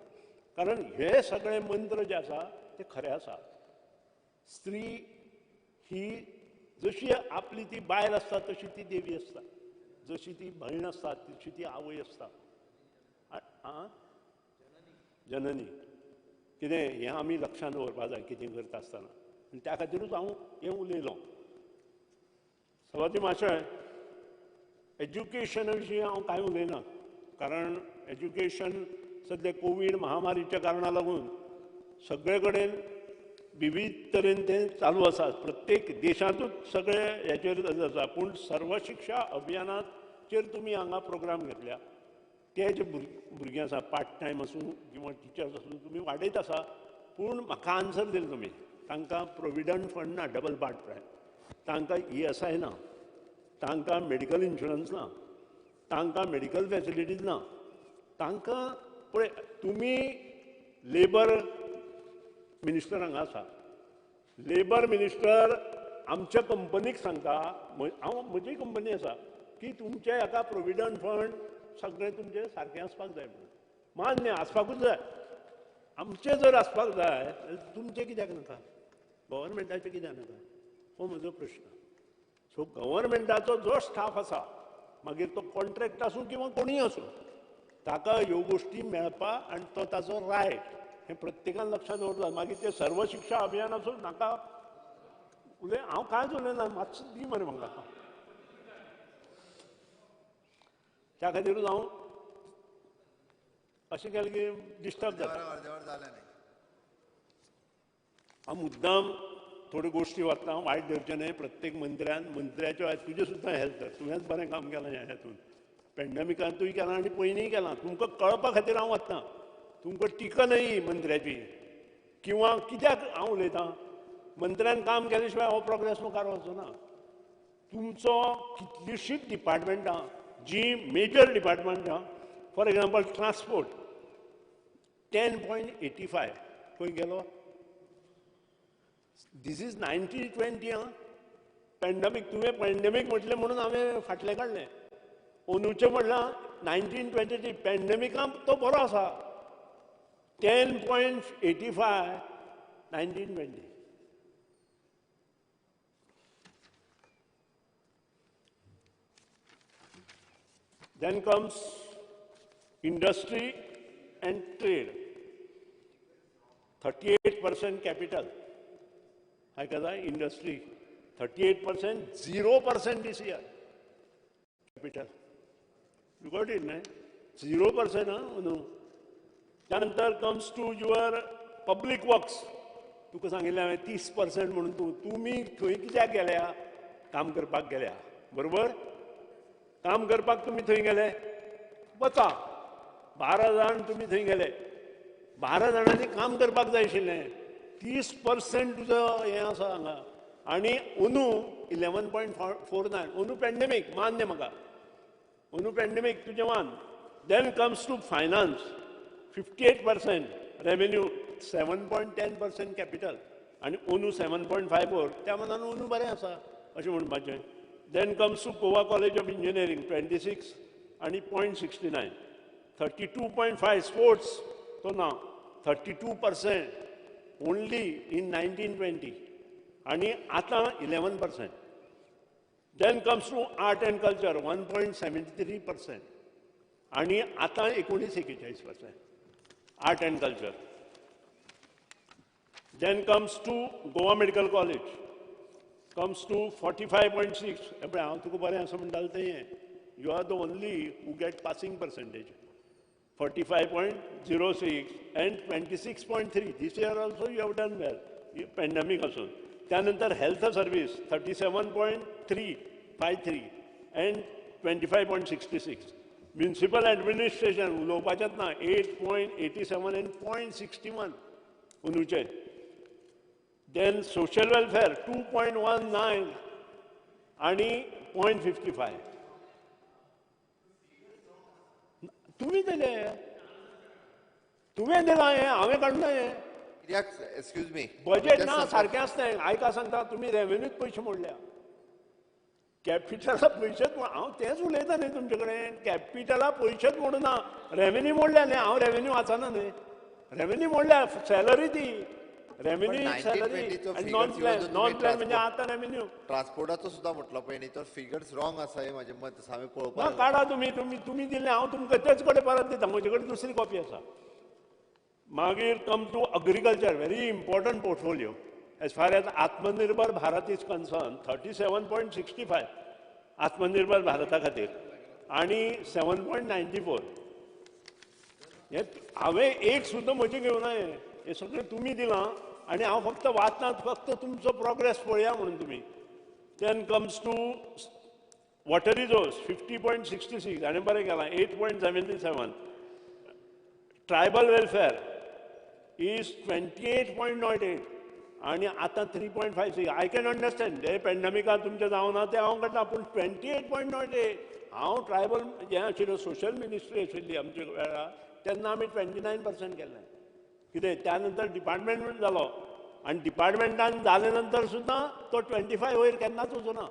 कारण हे सगळे मंत्र जे आसा ते खरे आसा. स्त्री ही जशी आपली ती बायल आसता तशी ती देवी आसता, जशी ती भयण आसता तशी ती आवय आसता, जननी. कितें हें आमी लक्षांत दवरपाक जाय कितें करता आसतना, आनी त्या खातीरूच हांव हें उलयलों. सभापती माशय, एज्युकेशना विशीं हांव कांय उलयना, कारण एज्युकेशन सद्या कोवीड महामारीच्या कारणा लागून सगळे कडेन विविध तरेन तें चालू आसा, प्रत्येक देशांतूच सगळे हेचेर आसा. पूण सर्व शिक्षा अभियानाचेर तुमी हांगा प्रोग्राम घेतल्या, ते जे भुरगीं आसा पार्ट टायम आसूं किंवा टिचर्स आसूं तुमी वाडयत आसा, पूण म्हाका आन्सर दिले तुमी, तांकां प्रोविडंट फंड ना, डबल पार्ट टायम, तांकां ESI ना, तांकां मेडिकल इन्शुरन्स ना, तांकां मेडिकल फॅसिलिटीज ना, तांकां पळय तुमी लेबर मिनिस्टर हांगा आसा, लेबर मिनिस्टर आमच्या कंपनीक सांगता, हांव म्हजी कंपनी आसा की तुमचे हाका प्रोविडंट फंड सगळें तुमचें सारकें आसपाक जाय म्हणून. मान्य आसपाकूच जाय, आमचें जर आसपाक जाय जाल्यार तुमचें कित्याक नाका, गव्हर्मेंटाचें कित्याक नाका, हो म्हजो प्रश्न. सो गव्हर्मेंटाचो जो स्टाफ आसा, मागीर तो कॉन्ट्रॅक्ट आसूं किंवा कोणूय आसूं, ताका ह्यो गोश्टी मेळपा आनी तो ताचो रायट, हें प्रत्येकान लक्षांत दवरता. मागीर तें सर्व शिक्षा अभियान आसूं नाका उलय, हांव कांयच उलयना, मातशें दी मरे म्हाका. त्या खातीरूच हांव अशें केलें की डिस्टर्ब जाता. हांव मुद्दाम थोड्यो गोश्टी वता, वायट धरचें न्हय. प्रत्येक मंत्र्यान मंत्र्याच्यो तुजें सुद्दां हेल्थ, तुवेंच बरें काम केलां ह्या हातूंत, पेंडमिकांतूय केलां आनी पयलींय केलां. तुमकां कळपा खातीर हांव वता, तुमकां टिका न्हय मंत्र्याची किंवा कित्याक हांव उलयतां, मंत्र्यान काम केल्या शिवाय हो प्रोग्रेस मुखार वचचो ना. तुमचो कितलींशींच डिपार्टमेंटां जी मेजर डिपार्टमेंटां, फॉर एग्जाम्पल ट्रान्सपोर्ट 10.85 खंय गेलो? This is 1920. आं, पेंडमीक तुवें पेंडमीक म्हटलें म्हणून हांवें फाटलें काडलें. अंदूचें म्हणलां 1923 पेंडमिकान तो बरो आसा, 10.85 1920. Then comes industry and trade, 38% capital. आयकता, industry 38%, 0% this year capital. You got it, न्हय? 0% आं न्हू. त्यानंतर comes to your public works. तुका सांगिल्लें हांवें 30% म्हणून तूं तुमी थंय कित्याक गेल्या? काम करपाक गेल्या, बरोबर? काम करपाक तुमी थंय गेले, वचा 12 जाण तुमी थंय गेले, 12 जाणांनी काम करपाक जाय आशिल्लें. 30% तुजो हें आसा हांगा. आनी अंदू 11.49. अंदू पॅन्डेमीक मान्य म्हाका, अंदू पॅन्डेमीक तुजें मान. Then comes to finance, 58% revenue, 7.10% capital आनी अंदू 7.54. त्या मानान अंदू बरें आसा अशें म्हणपाचें. Then comes to Goa college of engineering 26 आनी 0.69. 32.5 स्पोर्ट्स तो ना, 32% ओन्ली इन 1920 आनी आतां 11%. Then comes to art and culture 1.73% आनी आतां 19-41% art and culture. Then comes to Goa medical college comes to 45.6. पळय हांव तुका बरें आसा म्हणटालें तें हें, you are the only who get passing percentage 45.06 and 26.3. This year also you have done well, pandemic आसून. त्यानंतर health service 37.353 and 25.66. Municipal administration उलोवपाचेंच ना, 8.87 and 0.61 अंदूचे. Then social welfare 2.19 आनी 0.55. तुमी दिले, तुवें दिलां हें, हांवें काडूंक ना हें. कित्याक एक्सक्यूज मी, बजेट ना सारकें आसता. आयका सांगता, तुमी रेवेन्यूत पयशे मोडल्या, कॅपिटला पयशेच. हांव तेंच उलयता न्ही तुमचे कडेन, कॅपिटला पयशेच मोडूना, रेवेन्यू मोडल्या न्ही. हांव रेवेन्यू वाचना न्ही, रेवेन्यू मोडल्या, सॅलरी ती रेवेन्यू सॅलरी आनी नॉन प्लॅन, नॉन प्लॅन म्हणजे आतां रेवेन्यू. ट्रान्सपोर्टाचो सुद्दां म्हटलो पळय न्ही, तो फिगर्स रॉंग आसा हें म्हाजें मत आसा. हांवें पळोवपाक काडा तुमी, तुमी तुमी दिल्लें हांव तुमकां तेच कडेन परत दिता, म्हजे कडेन दुसरी कॉपी आसा. मागीर come to agriculture, very important portfolio as far as Atmanirbhar Bharat is concern. 37.65 Atmanirbhar भारता खातीर आनी 7.94. हे हांवें एक सुद्दां म्हजें घेवना, हें सगळें तुमी दिलां आनी हांव फक्त वाचना, फक्त तुमचो प्रोग्रेस पळया म्हणून तुमी. Then comes to water resource 50.66 आनी बरें केलां, 8.77. ट्रायबल वेलफेअर is 28.08 आनी आतां 3.56. I can understand हे पॅन्डेमिकान तुमचें जावना तें हांव करता, पूण 28.08 हांव ट्रायबल हें आशिल्लो, सोशल मिनिस्ट्री आशिल्ली आमच्या वेळार, तेन्ना आमी 29% केल्लें कितें. त्या नंतर डिपार्टमेंट जालो आनी डिपार्टमेंटान जाले नंतर सुद्दां तो 25 वयर केन्नाच वचूना,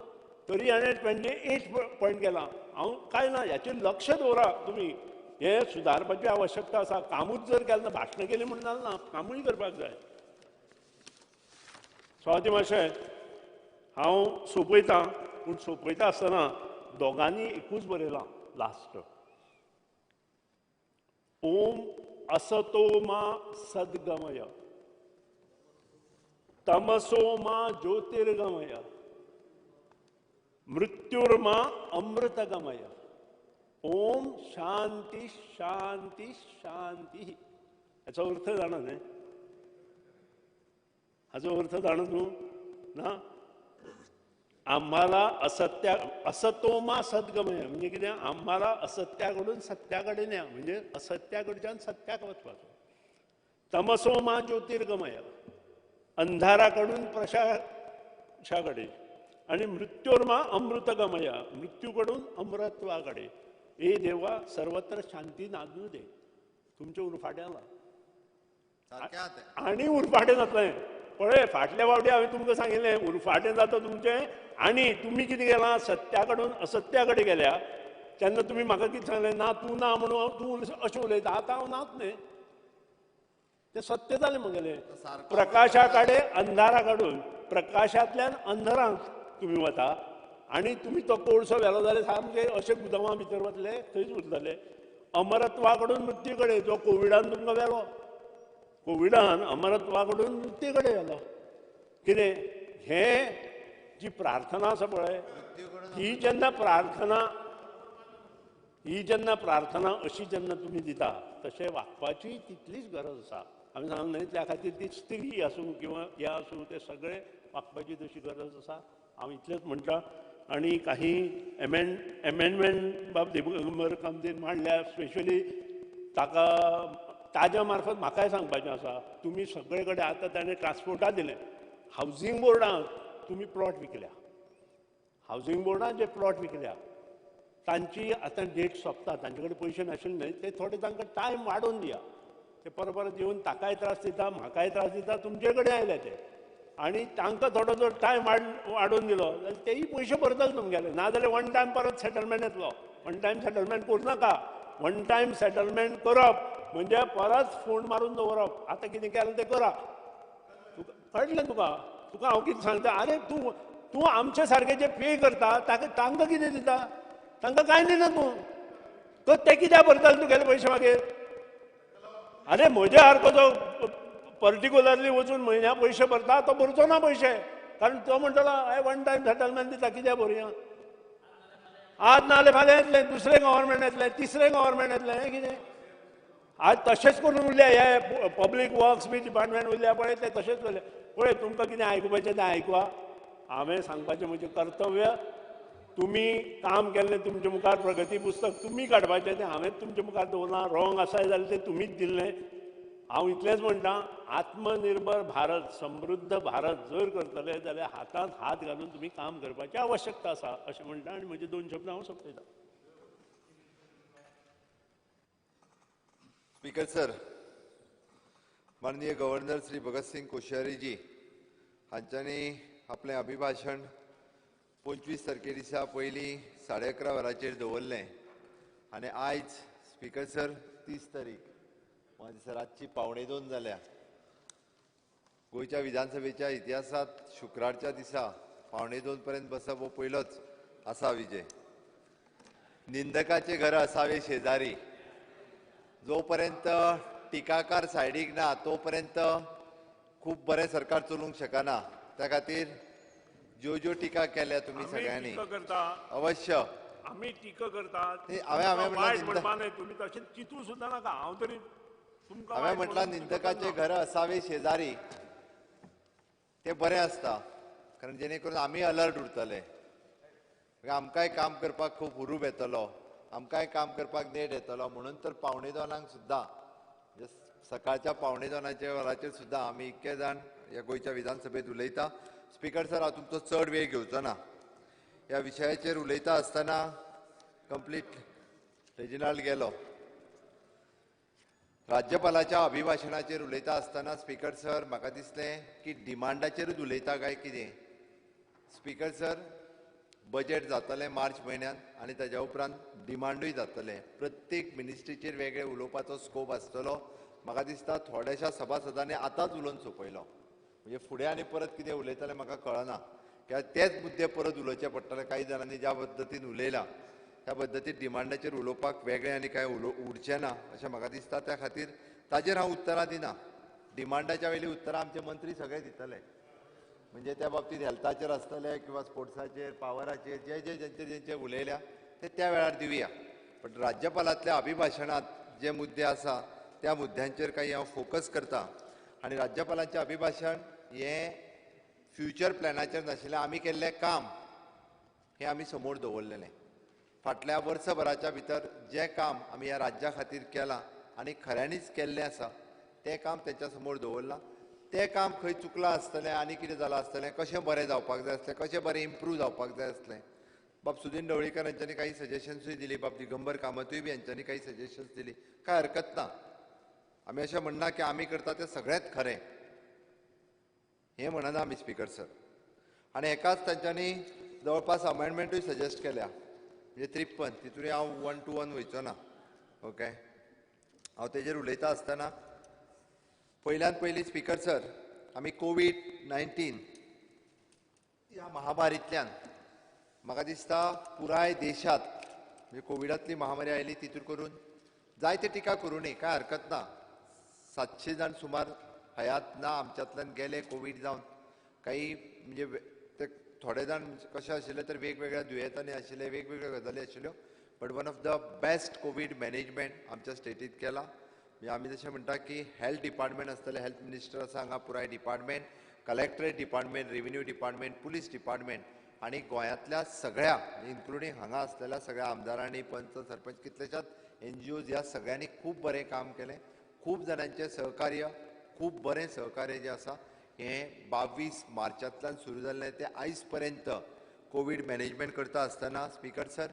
तरी हाणें 28 पॉयंट केलां. हांव कांय ना, हाचेर लक्ष दवरा तुमी, हें सुदारपाची आवश्यकता आसा. कामूच जर केलें ना, भाशणां केलीं म्हूण जालें ना, कामूय करपाक जाय. स्वाती मातशें हांव सोंपयतां, पूण सोंपयता आसतना दोगांनी एकूच बरयलां लास्ट, ओम असतो मा सद्गमय तमसो मा ज्योतिर्गमय मृत्युर्मा अमृतगमय ओम शांती शांती शांती. हाचो अर्थ जाणा न्ही? हाचो अर्थ जाणा तूं ना? आम्हाला असत्या असतो मा सद्गमय म्हणजे कितें, आम्हाला असत्याकडून सत्याकडेन या, म्हणजे असत्याकडच्यान सत्याक वचपाचो. तमसो मा ज्योतिर्गमय, अंधाराकडून प्रकाशाकडे, आणि मृत्योर्मा अमृतगमय, मृत्यूकडून अमृतत्वाकडे. हे देवा सर्वत्र शांती नांदू दे. तुमच्या उरफाट्याला आनी उरफाटें जातलें. पळय फाटल्या फावटी हांवें तुमकां सांगिल्लें उरफाटें जाता तुमचें, आनी तुमी कितें केलां, सत्या कडून असत्या कडेन गेल्या. तेन्ना तुमी म्हाका कितें सांगलें, ना तूं ना म्हणून तूं अशें उलयता, आतां हांव नाच न्ही, तें सत्य जालें म्हगेलें. प्रकाशा कडेन अंधारा कडून, प्रकाशांतल्यान अंधारांत तुमी वता आनी तुमी तो कोळसो व्हेलो जाल्यार सामके अशे गुदांवां भितर वतले, थंयच उरतले. अमरत्वा कडून मृत्यू कडेन, जो कोविडान तुमकां व्हेलो, कोविडान अमरत्वा कडून मृत्यू कडेन व्हेलो. कितें हें जी प्रार्थना आसा पळय, ही जेन्ना प्रार्थना, ही जेन्ना प्रार्थना अशी जेन्ना तुमी दिता, तशें वागपाची तितलीच गरज आसा. आमी सांगलें न्ही, त्या खातीर ती स्त्री आसूं किंवा हे आसूं, ते सगळे वागपाची तशी गरज आसा. हांव इतलेंच म्हणटा. आनी काही एमेंडमेंट बाब दिगंबर कामतीन मांडल्या, स्पेशली ताका ताज्या मार्फत म्हाकाय सांगपाचें आसा, तुमी सगळे कडेन आतां ताणें ट्रान्सपोर्टा दिलें, हावजींग बोर्डांत तुमी प्लॉट विकल्या, हावजींग बोर्डान जे प्लॉट विकल्या तांची आतां डेट सोंपता, तांचे कडेन पयशे नाशिल्ले न्हय, ते थोडे तांकां टायम वाडोवन दिया. ते परत परत येवन ताकाय त्रास दिता, म्हाकाय त्रास दिता, तुमचे कडेन आयले ते, आनी तांकां थोडो जर टायम वाडोवन दिलो जाल्यार तेय पयशे भरतले तुमगेले, नाजाल्यार वन टायम परत सेटलमेंट येतलो. वन टायम सेटलमेंट करूं नाका. वन टायम सेटलमेंट करप म्हणजे परत फोन मारून दवरप, आतां कितें केलें तें करा. तुका कळटलें, तुका तुका हांव कितें सांगता. आरे तूं तूं आमचे सारके जे पे करता ताका तांकां कितें दिता, तांकां कांय दिना तूं, तर ते कित्याक भरतले तुगेले पयशे मागीर? अरे म्हज्या सारको जो पर्टिक्युलरली वचून म्हयन्या पयशे भरता तो भरचो ना पयशे, कारण तो म्हणटलो हे वन टायम सेटलमेंट दिता, कित्याक भरुया, आज ना जाल्यार फाल्यां येतलें, दुसरें गव्हर्मेंट येतलें, तिसरें गव्हर्मेंट येतलें, हें कितें? आज तशेंच करून उरल्या हे पब्लीक वर्क्स बी डिपार्टमेंट उरल्या पळय, ते तशेंच उरले पळय. तुमकां कितें आयकुपाचें तें आयकुवा, हांवें सांगपाचें म्हजें कर्तव्य. तुमी काम केल्लें तुमचे मुखार प्रगती पुस्तक तुमी काडपाचें तें हांवें तुमचे मुखार दवरलां. रॉंग आसा जाल्यार तें तुमीच दिल्लें. हांव इतलेंच म्हणटा, आत्मनिर्भर भारत, समृद्ध भारत जर करतले जाल्यार हातांत हात घालून तुमी काम करपाची आवश्यकता आसा अशें म्हणटा आनी म्हजे दोन शब्द हांव सोंपयतां. स्पीकर सर, माननीय गव्हर्नर श्री भगतसिंग कोश्यारीजी हांच्यांनी आपलें अभिभाशण 25 तारखे दिसा पयलीं 11:30 वरांचेर दवरलें आनी आयज स्पीकर सर 30 तारीख म्हाका दिसता रातची 1:45 जाल्या. गोंयच्या विधानसभेच्या इतिहासांत शुक्रारच्या दिसा 1:45 पर्यंत बसप हो पयलोच आसा विजय. निंदकाचे घर असावे शेजारी, जो पर्यंत टिकाकार सायडीक ना तो पर्यंत खूब बरें सरकार चलूंक शकना. त्या खातीर ज्यो ज्यो टिका केल्या तुमी सगळ्यांनी अवश्य आमी टिका करतात. हांवें तुमी तशें चिंतू सुद्दां नाका. हांव तरी हांवें म्हटलां निंदकाचे घर असावे शेजारी, ते बरें आसता, कारण जेणे करून आमी अलर्ट उरतले, आमकांय काम करपाक खूब हुरूप येतलो, आमकांय काम करपाक नेट येतलो. म्हणून तर 1:45 सुद्दां, सकाळच्या 1:45 वरांचेर सुद्दां आमी इतके जाण ह्या गोंयच्या विधानसभेत उलयता. स्पीकर सर, हांव तुमचो चड वेळ घेवचो ना. ह्या विशयाचेर उलयता आसतना कंप्लीट रेजिनाल्ड गेलो. राज्यपालाच्या अभिभाशणाचेर उलयता आसतना स्पीकर सर म्हाका दिसलें की डिमांडाचेरूच उलयता काय कितें. स्पीकर सर, बजेट जातलें मार्च म्हयन्यांत आनी ताज्या उपरांत डिमांडूय जातलें. प्रत्येक मिनिस्ट्रीचेर वेगळे उलोवपाचो स्कोप आसतलो. म्हाका दिसता थोड्याशा सभासदांनी आतांच उलोवन सोंपयलो, म्हणजे फुडें आनी परत कितें उलयतलें म्हाका कळना, कित्याक तेच मुद्दे परत उलोवचे पडटले. कांय जाणांनी ज्या पद्दतीन उलयलां त्या पद्दतीन डिमांडाचेर उलोवपाक वेगळें आनी कांय उरचें ना अशें म्हाका दिसता. त्या खातीर ताजेर हांव उत्तरां दिना. डिमांडाच्या वयलीं उत्तरां आमचे मंत्री सगळे दितले, म्हणजे त्या बाबतींत हेल्थाचेर आसतले किंवा स्पोर्ट्साचेर, पावराचेर, जे जे जेंचे जेंचे उलयल्या ते त्या वेळार दिवया. पण राज्यपालांतल्या अभिभाशणांत जे मुद्दे आसा त्या मुद्द्यांचेर काही हांव फोकस करता. आनी राज्यपालांचें अभिभाशण हें फ्युचर प्लॅनाचेर नाशिल्लें, आमी केल्लें काम हें आमी समोर दवरलेलें. फाटल्या वर्सभराच्या भितर जें काम आमी ह्या राज्या खातीर केलां आनी खऱ्यांनीच केल्लें आसा तें काम तेंच्या समोर दवरलां. तें काम खंय चुकलां आसतलें आनी कितें जालां आसतलें, कशें बरें जावपाक जाय आसलें, कशें बरें इम्प्रूव जावपाक जाय आसलें. बाब सुदीन ढवळीकर हांच्यांनी काही सजेशन्सूय दिली, बाब दिगंबर कामतूय बी हांच्यांनी काही सजेशन्स दिली. कांय हरकत ना. आमी अशें म्हणना की आमी करता तें सगळेंच खरें हें म्हणना आमी स्पीकर सर. आनी एकाच तांच्यांनी जवळपास अमेंडमेंटूय सजेस्ट केल्या, म्हणजे 53, तितून हांव 1 to 1 वयचो ना. ओके, हांव तेजेर उलयता आसतना पयल्यान पयलीं स्पीकर सर, आमी कोवीड-19 ह्या महामारींतल्यान म्हाका दिसता पुराय देशांत, म्हणजे कोविडांतली महामारी आयली तितून करून जायते टिका करूं न्ही, कांय हरकत ना. 700 जाण सुमार हयात ना आमच्यांतल्यान गेले कोवीड जावन. काही म्हणजे ते थोडे जाण कशे आशिल्ले तर वेगवेगळ्या दुयेंतांनी आशिल्ले, वेगवेगळ्यो गजाली आशिल्ल्यो. But one of the best COVID management आमच्या स्टेटींत केला. म्हणजे आमी जशें म्हणटा की हेल्थ डिपार्टमेंट आसतलें, हेल्थ मिनिस्टर आसा हांगा, पुराय department, collectorate department, revenue department, police department आनी गोंयांतल्या सगळ्या इन्क्लुडींग हांगा आसलेल्या सगळ्या आमदारांनी, पंच, सरपंच, कितलेशाच एनजीओज ह्या सगळ्यांनी खूब बरें काम केलें. खूब जाणांचें सहकार्य, खूब बरें सहकार्य जें आसा हें 22 मार्चांतल्यान सुरू जाल्लें तें आयज पर्यंत कोवीड मॅनेजमेंट करता आसतना स्पीकर सर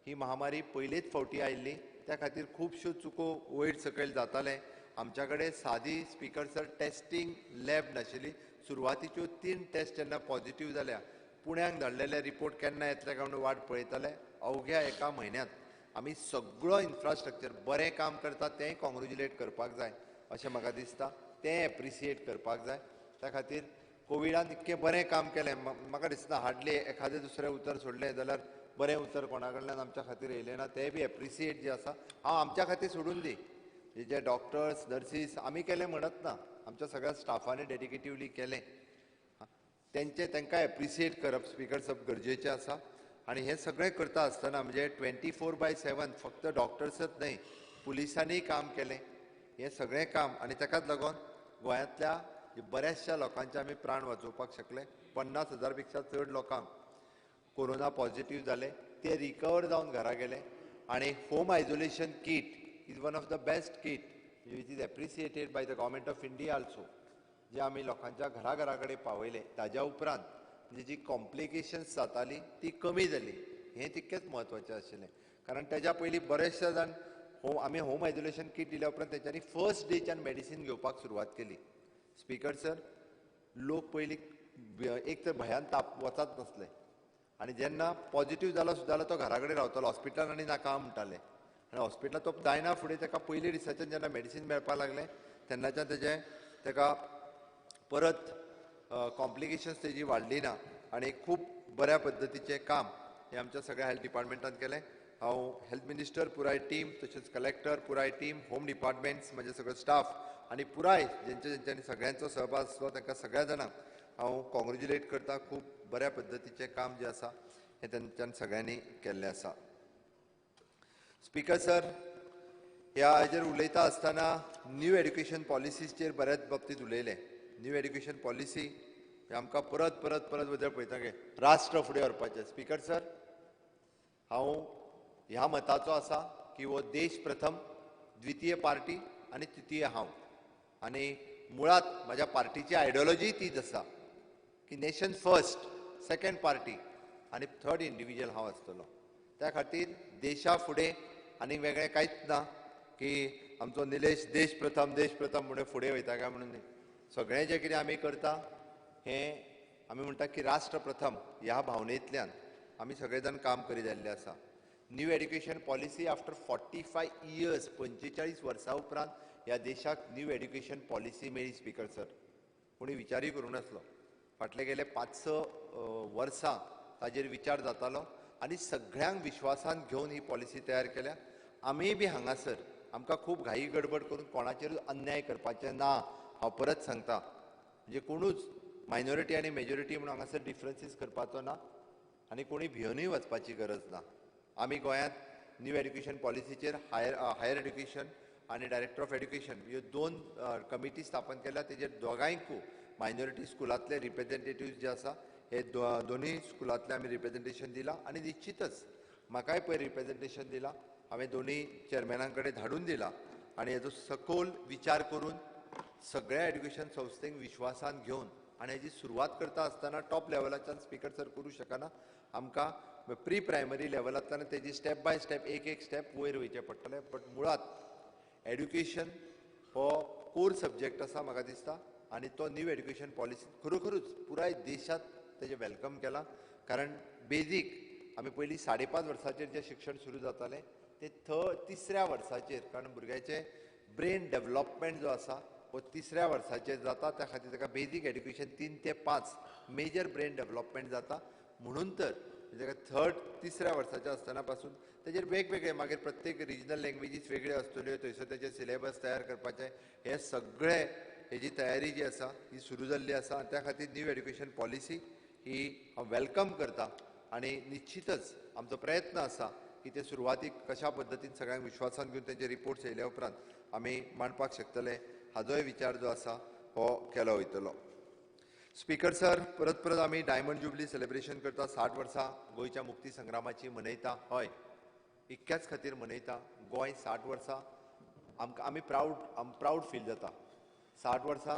ही महामारी पयलेच फावटी आयिल्ली, त्या खातीर खुबश्यो चुको वयर सकयल जाताले. आमच्या कडेन सादी स्पीकर सर टेस्टिंग लॅब नाशिल्ली. सुरवातीच्यो 3 टेस्ट जेन्ना पॉझिटिव्ह जाल्या पुण्याक धाडलेले रिपोर्ट केन्ना येतले काय म्हणून वाट पळयताले. अवघ्या एका म्हयन्यांत आमी सगळो इन्फ्रास्ट्रक्चर बरें काम करता तें कॉंग्रेच्युलेट करपाक जाय अशें म्हाका दिसता, तें एप्रिसिएट करपाक जाय. त्या खातीर कोविडान इतकें बरें काम केलें, म्हाका दिसना हार्डली एखादें दुसरें उतर सोडलें जाल्यार बरें उतर कोणा कडल्यान आमच्या खातीर येयलें ना, तें बी एप्रिसिएट जें आसा हांव आमच्या खातीर सोडून दी. जे डॉक्टर्स नर्सीस आमी केलें म्हणत ना, आमच्या सगळ्या स्टाफांनी डेडिकेटिवली केलें, तेंचे तांकां एप्रिसिएट करप स्पीकर सब गरजेचें आसा. आनी हें सगळें करता आसतना म्हणजे 24/7 फक्त डॉक्टर्सच न्हय पुलिसांनीय काम केलें, हें सगळें काम. आनी ताकाच लागून गोंयांतल्या बऱ्याचशा लोकांचे आमी प्राण वाचोवपाक शकले. 50,000 पेक्षा चड लोकांक कोरोना पॉझिटिव्ह जाले, ते रिकवर जावन घरा गेले. आनी home isolation kit is one of the best kit which is appreciated by the government of India also, जे आमी लोकांच्या घरा घरा कडेन पावयले. ताज्या उपरांत म्हणजे जी कॉम्प्लिकेशन्स जाताली ती कमी जाली, हें तितकेंच म्हत्वाचें आशिल्लें. कारण ताज्या पयलीं बरेचशे जाण आमी होम आयजोलेशन कीट दिल्या उपरांत तेंच्यांनी फर्स्ट डेच्यान मेडिसीन घेवपाक सुरवात केली. स्पीकर सर लोक पयलीं एक तर भंयान ताप वचात नासले आनी जेन्ना पॉझिटिव्ह जालो सुद्दां जाल्यार तो घरा कडेन रावतालो, हॉस्पिटलान आनी नाका म्हणटाले. आनी हॉस्पिटलान तो जायना फुडें ताका पयले दिसाच्यान जेन्ना मेडिसीन मेळपाक लागलें तेन्नाच्यान तेजें ताका परत कॉम्प्लिकेशन्स तेजी वाडली ना आनी खूब बऱ्या पद्दतीचें काम हें आमच्या सगळ्या हेल्थ डिपार्टमेंटान केलें. हांव हेल्थ मिनिस्टर पुराय टीम, तशेंच कलेक्टर पुराय टीम, होम डिपार्टमेंट्स म्हजे सगळे स्टाफ आनी पुराय जेंच्या जेंच्यांनी सगळ्यांचो सहभाग आसलो तांकां सगळ्या जाणांक हांव कॉंग्रेच्युलेट करता. खूब बऱ्या पद्दतीचें काम जें आसा हें तेंच्यान सगळ्यांनी केल्लें आसा. स्पीकर सर ह्या हाजेर उलयता आसतना न्यू एड्युकेशन पॉलिसीचेर बऱ्याच बाबतींत उलयलें. न्यू एड्युकेशन पॉलिसी आमकां परत परत परत बदल पळयता की राष्ट्र फुडें व्हरपाचें. स्पीकर सर हांव ह्या मताचो आसा की हो देश प्रथम, द्वितीय पार्टी आनी तृतीय हांव. आनी मुळांत म्हाज्या पार्टीची आयडियोलॉजी तीच आसा की नेशन फर्स्ट, सेकंड पार्टी आनी थर्ड इंडिविज्युअल हांव आसतलो. त्या खातीर देशा फुडें आनी वेगळें कांयच ना की आमचो निलेश देश प्रथम देश प्रथम म्हणून फुडें वयता काय म्हणून न्ही. सगळें जें कितें आमी करता हें आमी म्हणटा की राष्ट्र प्रथम ह्या भावनेंतल्यान आमी सगळे जाण काम करीत आयिल्ले आसा. New education policy after 45 years 45 वर्सां उपरांत ह्या देशाक न्यू एड्युकेशन पॉलिसी मेळ्ळी. स्पीकर सर कोणी विचारूय करूं नासलो, फाटले गेले 5-6 वर्सां ताजेर विचार जातालो आनी सगळ्यांक विश्वासान घेवन ही पॉलिसी तयार केल्या. आमीय बी हांगासर आमकां खूब घाई गडबड करून कोणाचेरूच अन्याय करपाचें ना, हांव परत सांगता. म्हणजे कोणूच मायनॉरिटी आनी मेजॉरिटी म्हणून हांगासर डिफरन्सीस करपाचो ना आनी कोणी भियोनूय वचपाची गरज ना. आमी गोंयांत न्यू एड्युकेशन पॉलिसीचेर हायर एड्युकेशन आनी डायरेक्टर ऑफ एड्युकेशन ह्यो 2 कमिटी स्थापन केल्या. तेजेर दोगांयकूय मायनॉरिटी स्कुलांतले रिप्रेझेंटेटिव्ह जे आसा हे दोनूय स्कुलांतले आमी रिप्रेझेंटेशन दिलां आनी निश्चितच म्हाकाय पळय रिप्रेझेंटेशन दिलां, हांवें दोनूय चेअरमॅनां कडेन धाडून दिलां आनी हेजो सखोल विचार करून सगळ्या एड्युकेशन संस्थेक विश्वासान घेवन आनी हेजी सुरवात करता आसतना टॉप लेवलाच्यान स्पीकर सर करूं शकना, आमकां प्री प्रायमरी लेवलांतल्यान तेजी स्टेप बाय स्टेप एक एक स्टेप वयर वयचें पडटलें. बट मुळांत एड्युकेशन हो कोर सब्जेक्ट आसा म्हाका दिसता आनी तो न्यू एड्युकेशन पॉलिसी खरोखरूच पुराय देशांत तेजें welcome केलां. कारण बेजीक आमी पयलीं 5.5 वर्सांचेर जें शिक्षण सुरू जातालें तें तिसऱ्या वर्साचेर, कारण भुरग्याचें ब्रेन डेवलपमेंट जो आसा हो तिसऱ्या वर्साचेर जाता, त्या खातीर ताका बेजीक एड्युकेशन 3 ते 5 मेजर ब्रेन डेवलपमेंट जाता. म्हणून तर ताका तिसऱ्या वर्साच्या आसतना पासून तेजेर वेगवेगळे मागीर प्रत्येक रिजनल लँग्वेजीस वेगळ्यो आसतल्यो, थंयसर तेजे सिलेबस तयार करपाचे हे सगळे हेजी तयारी जी आसा ही सुरू जाल्ली आसा. आनी त्या खातीर न्यू एड्युकेशन पॉलिसी ही हांव welcome करता आनी निश्चितच आमचो प्रयत्न आसा की ते सुरवातीक कशा पद्दतीन सगळ्यांक विश्वासान घेवन तेंचे रिपोर्ट्स येयल्या उपरांत आमी मांडपाक शकतले हाजोय विचार जो आसा हो केलो वयतलो. स्पीकर सर परत परत आमी डायमंड जुबली सेलिब्रेशन करता, 60 वर्सां गोंयच्या मुक्ती संग्रामाची मनयता. हय, इतक्याच खातीर मनयता, गोंय 60 वर्सां आमकां आमी प्रावड फील जाता. 60 वर्सां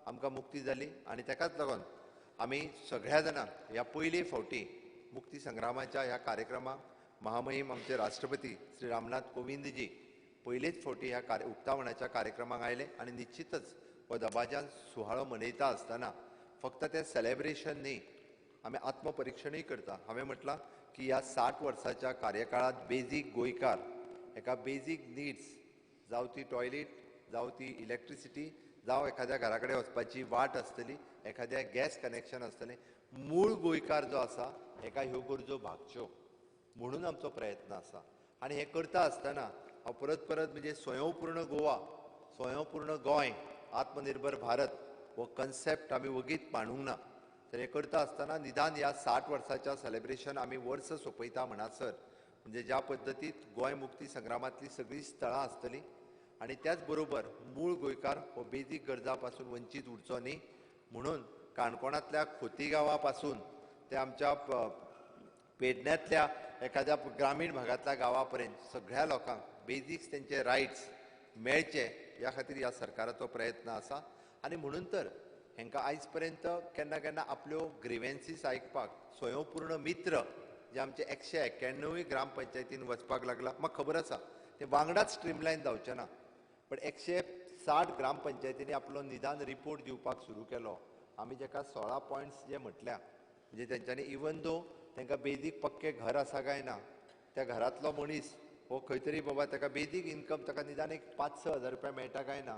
आमकां मुक्ती जाली आनी ताकाच लागून आमी सगळ्या जाणांक ह्या पयले फावटी मुक्ती संग्रामाच्या ह्या कार्यक्रमाक महामहीम आमचे राष्ट्रपती श्री रामनाथ कोविंदजी पयलेच फावटी ह्या उक्तावणाच्या कार्यक्रमाक आयले आनी निश्चितच हो दबाज्यान सुवाळो मनयता आसतना फक्त तें सेलेब्रेशन न्ही, आमी आत्मपरिक्षणूय करता. हांवें म्हटलां की ह्या 60 वर्साच्या कार्यकाळांत बेजीक गोंयकार एका बेजीक निड्स, जावं ती टॉयलेट, जावं ती इलेक्ट्रिसिटी, जावं एखाद्या घरा कडेन वचपाची वाट आसतली, एखाद्या गॅस कनेक्शन आसतलें, मूळ गोंयकार जो आसा हेका ह्यो गरजो भागच्यो म्हणून आमचो प्रयत्न आसा. आनी हें करता आसतना हांव परत परत म्हणजे स्वयंपूर्ण गोवा, स्वयंपूर्ण गोंय, आत्मनिर्भर भारत हो कन्सेप्ट आमी वगीत मांडूंक ना. तर हें करता आसतना निदान ह्या 60 वर्साच्या सेलेब्रेशन आमी वर्स सोंपयता म्हणसर म्हणजे ज्या पद्दतीत गोंय मुक्ती संग्रामांतली सगळीं स्थळां आसतलीं आनी त्याच बरोबर मूळ गोंयकार हो बेजीक गरजा पासून वंचीत उरचो न्ही म्हणून काणकोणांतल्या खोती गांवा पासून ते आमच्या पेडण्यांतल्या एखाद्या ग्रामीण भागांतल्या गांवा पर्यंत सगळ्या लोकांक बेजिक्स तेंचे रायट्स मेळचे ह्या खातीर ह्या सरकाराचो प्रयत्न आसा. आनी म्हणून तर हेंकां आयज पर्यंत केन्ना केन्ना आपल्यो ग्रिवेन्सीस आयकपाक स्वयंपूर्ण मित्र जे आमचे 191 ग्रामपंचायतीन वचपाक लागला, म्हाका खबर आसा ते वांगडाच स्ट्रीमलायन जावचें ना, पण 160 ग्रामपंचायतींनी आपलो निदान रिपोर्ट दिवपाक सुरू केलो. आमी जेका 16 पॉयंट्स जे म्हटल्या म्हणजे तेंच्यांनी इवन दो तांकां बेजीक पक्कें घर आसा काय ना, त्या घरांतलो मनीस हो खंय तरी बाबा ताका बेजीक इनकम ताका निदान एक 5-6 हजार रुपया मेळटा काय ना,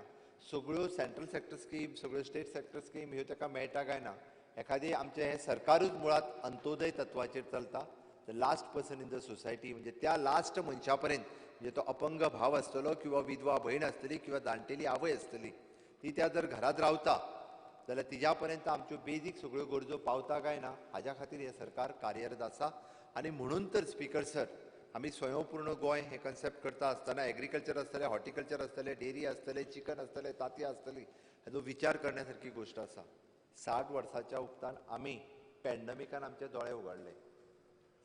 सगळ्यो सेंट्रल सेक्टर स्कीम, सगळ्यो स्टेट सेक्टर स्कीम ह्यो ताका मेळटा काय ना. एखादी आमचें हें सरकारूच मुळांत अंत्योदय तत्वाचेर चलता, the last person in the society म्हणजे त्या लास्ट मनशा पर्यंत, म्हणजे तो अपंग भाव आसतलो किंवा विधवा भयण आसतली किंवा जाणटेली आवय आसतली, ती त्या जर घरांत रावता जाल्यार तिज्या पर्यंत आमच्यो बेजीक सगळ्यो गरजो पावता काय ना हाज्या खातीर हें सरकार कार्यरत आसा. आनी म्हणून तर स्पीकर सर आमी स्वयंपूर्ण गोंय हें कन्सेप्ट करता आसतना एग्रीकल्चर आसतलें, हॉर्टिकल्चर आसतलें, डेअरी आसतलें, चिकन आसतलें, तांतयां आसतलीं, हाजो विचार करण्या सारकी गोश्ट आसा. 60 वर्साच्या उपरांत आमी पॅन्डमिकान आमचे दोळे उगाडले.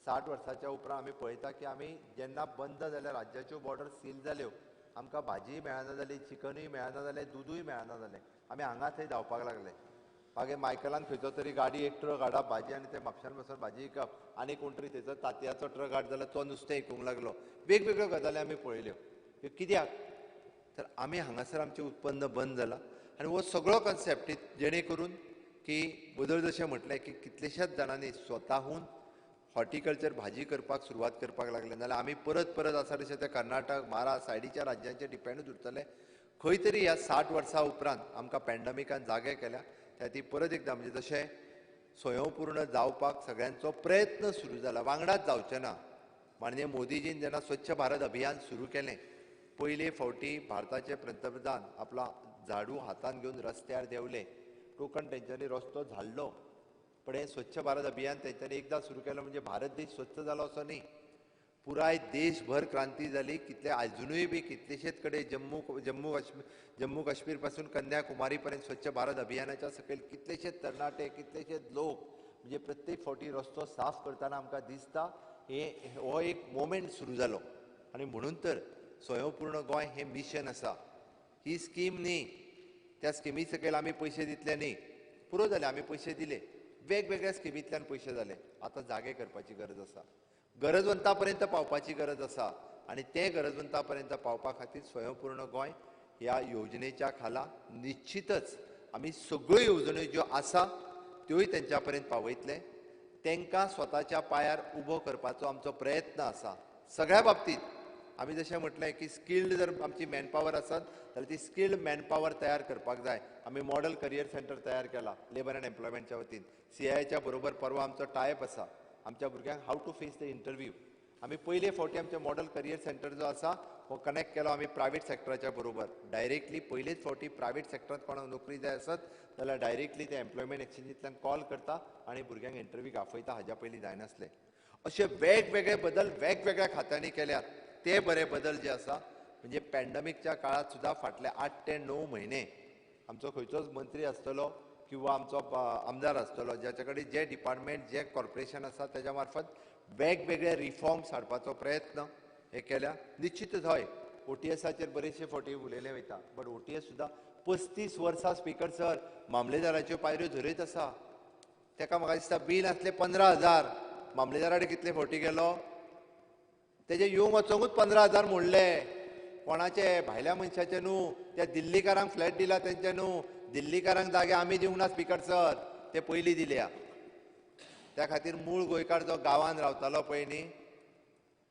60 वर्साच्या उपरांत आमी पळयता की आमी जेन्ना बंद जाल्या, राज्याच्यो बॉर्डर सील जाल्यो, आमकां भाजीय मेळना जाली, चिकनूय मेळना जालें, दुदूय मेळना जालें, आमी हांगा थंय धांवपाक लागले. मागीर मायकलान खंयचो तरी गाडी एक ट्रक हाडप भाजी आनी ते म्हापश्यान बसून भाजी विकप, आनी कोण तरी थंयचो तांतयाचो ट्रक हाड जाल्यार तो नुस्तें विकूंक लागलो. वेगवेगळ्यो गजाली आमी पळयल्यो. ह्यो कित्याक तर आमी हांगासर आमचें उत्पन्न बंद जालां. आनी हो सगळो कन्सेप्ट जेणे करून की बदल जशें म्हटलें की कितलेश्याच जाणांनी स्वताहून हॉर्टिकल्चर भाजी करपाक सुरवात करपाक लागले, नाजाल्यार आमी परत परत आसा तशें ते कर्नाटक, महाराष्ट्र सायडीच्या राज्यांचेर डिपेंडूच उरतले. खंय तरी ह्या 60 वर्सां उपरांत आमकां पॅन्डमिकान जागे केल्या, त्या ती परत एकदां म्हणजे जशें स्वयंपूर्ण जावपाक सगळ्यांचो प्रयत्न सुरू जाला, वांगडाच जावचें ना. माननीय मोदीजीन जेन्ना स्वच्छ भारत अभियान सुरू केलें, पयले फावटी भारताचे पंतप्रधान आपला झाडू हातान घेवन रस्त्यार देंवले, टोकन तेंच्यांनी रस्तो झाडलो. पण हें स्वच्छ भारत अभियान तेंच्यांनी एकदां सुरू केलें म्हणजे भारत देश स्वच्छ जालो असो न्ही, पुराय देशभर क्रांती जाली. कितले आजुनूय बी कितलेशेच कडेन जम्मू काश्मीर पासून कन्याकुमारी पर्यंत स्वच्छ भारत अभियानाच्या सकयल कितलेशेच तरणाटे, कितलेशेच लोक म्हणजे प्रत्येक फावटी रस्तो साफ करतना आमकां दिसता. हे हो एक मोमेंट सुरू जालो. आनी म्हणून तर स्वयंपूर्ण गोंय हें मिशन आसा, ही स्कीम न्ही. त्या स्किमी सकयल आमी पयशे दितले न्ही, पुरो जाले आमी पयशे दिले, वेगवेगळ्या स्किमींतल्यान पयशे जाले. आतां जागे करपाची गरज आसा, गरजवंता पर्यंत पावपाची गरज आसा. आनी ते गरजवंता पर्यंत पावपा खातीर स्वयंपूर्ण गोंय ह्या योजनेच्या खाला निश्चितच आमी सगळ्यो येवजण्यो ज्यो आसा त्योय तेंच्या पर्यंत पावयतले. तेंकां स्वताच्या पांयार उबो करपाचो आमचो प्रयत्न आसा सगळ्या बाबतींत. आमी जशें म्हटलें की स्किल्ड जर आमची मॅनपावर आसत जाल्यार ती स्किल्ड मॅनपावर तयार करपाक जाय. आमी मॉडल करियर सेंटर तयार केला लेबर अँड एम्प्लॉयमेंटच्या वतीन, सीआयच्या बरोबर परवा आमचो टायप आसा आमच्या भुरग्यांक how to face the interview. आमी पयले फावटी आमचें मॉडल करियर सेंटर जो आसा हो कनेक्ट केलो आमी प्रायवेट सेक्टराच्या बरोबर. डायरेक्टली पयलेच फावटी प्रायवेट सेक्टरांत कोणाक नोकरी जाय आसत जाल्यार डायरेक्टली ते एम्प्लॉयमेंट एक्सचेंजींतल्यान कॉल करता आनी भुरग्यांक इंटरव्यूक आपयता, हाज्या पयलीं जायनासलें. अशे वेगवेगळे बदल वेगवेगळ्या खात्यांनी केल्यात. ते बरे बदल जे आसा म्हणजे पॅन्डमिकच्या काळांत सुद्दां फाटले 8 ते 9 म्हयने आमचो खंयचोच मंत्री आसतलो किंवा आमचो आमदार आसतलो ज्याच्या कडेन जे डिपार्टमेंट जे कॉर्पोरेशन आसा तेज्या मार्फत वेगवेगळे रिफॉर्म्स हाडपाचो प्रयत्न हे केल्या. निश्चितच हय ओटीएसाचेर बरेचशे फावटी उलयले वयता, बट ओटीएस सुद्दां 35 वर्सां स्पीकर सर मामलेदाराच्यो पायऱ्यो झरयत आसा. तेका म्हाका दिसता बील आसलें 15,000, मामलेदारा कडेन कितले फावटी गेलो, तेजे येवंक वचोंकूच 15,000 मोडले. कोणाचे? भायल्या मनशाचे न्हू, त्या दिल्लीकारांक फ्लॅट दिला तेंचे न्हू. दिल्लीकारांक जागे आमी दिवंक ना स्पीकर सर, ते पयलीं दिल्या. त्या खातीर मूळ गोंयकार जो गांवान रावतालो पळय न्ही,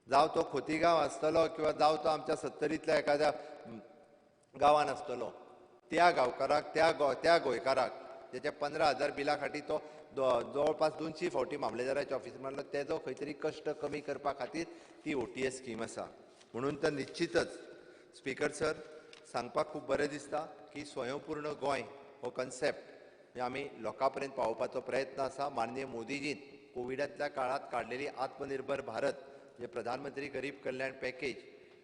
जावं तो खोतीगांव आसतलो किंवा जावं तो आमच्या सत्तरींतल्या एखाद्या गांवान आसतलो, त्या गांवकाराक त्या गोंयकाराक जेच्या 15,000 बिला खातीर तो जवळपास 200 फावटी मामलेदाराच्या ऑफिस मारलो, तेजो खंय तरी कश्ट कमी करपा खातीर ती ओटीएस स्कीम आसा. म्हणून तर निश्चितच स्पीकर सर सांगपाक खूब बरें दिसता की स्वयंपूर्ण गोंय हो कन्सेप्ट म्हणजे आमी लोकां पर्यंत पावोवपाचो प्रयत्न आसा. माननीय मोदीजीन कोविडांतल्या काळांत काडलेली आत्मनिर्भर भारत म्हणजे प्रधानमंत्री गरीब कल्याण पॅकेज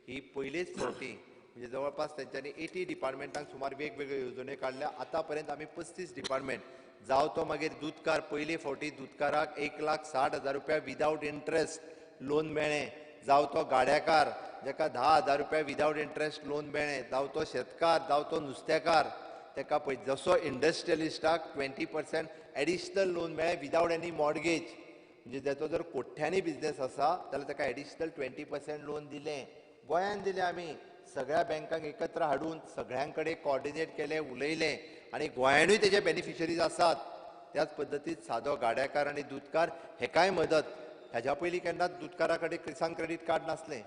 ही पयलीच फावटी म्हणजे जवळपास तेंच्यांनी 80 डिपार्टमेंटांक सुमार वेगवेगळ्यो येवजण्यो काडल्या. आतां पर्यंत आमी 35 डिपार्टमेंट, जावं तो मागीर दुदकार, पयले फावटी दुदकाराक 1,60,000 रुपया विदावट इंट्रस्ट लोन मेळ्ळें, जावं तो गाड्याकार जाका 10,000 रुपया विदावट इंट्रस्ट लोन मेळ्ळें, जावं तो शेतकार, जावं तो नुस्तेकार, तेका पळय जसो इंडस्ट्रियलिस्टाक 20% एडिशनल लोन मेळ्ळें विदावट एनी मॉर्गेज, म्हणजे जाचो जर कोट्यांनी बिजनेस आसा जाल्यार ताका एडिशनल 20% लोन दिलें. गोंयान दिलें आमी, सगळ्या बँकांक एकत्र हाडून सगळ्यां कडेन कॉर्डिनेट केलें, उलयलें आनी गोंयानूय तेजे बेनिफिशरीज आसात. त्याच पद्दतीन सादो गाड्याकार आनी दुदकार हेकाय मदत. हेज्या पयलीं केन्नाच दुदकारा कडेन किसान क्रेडीट कार्ड नासलें,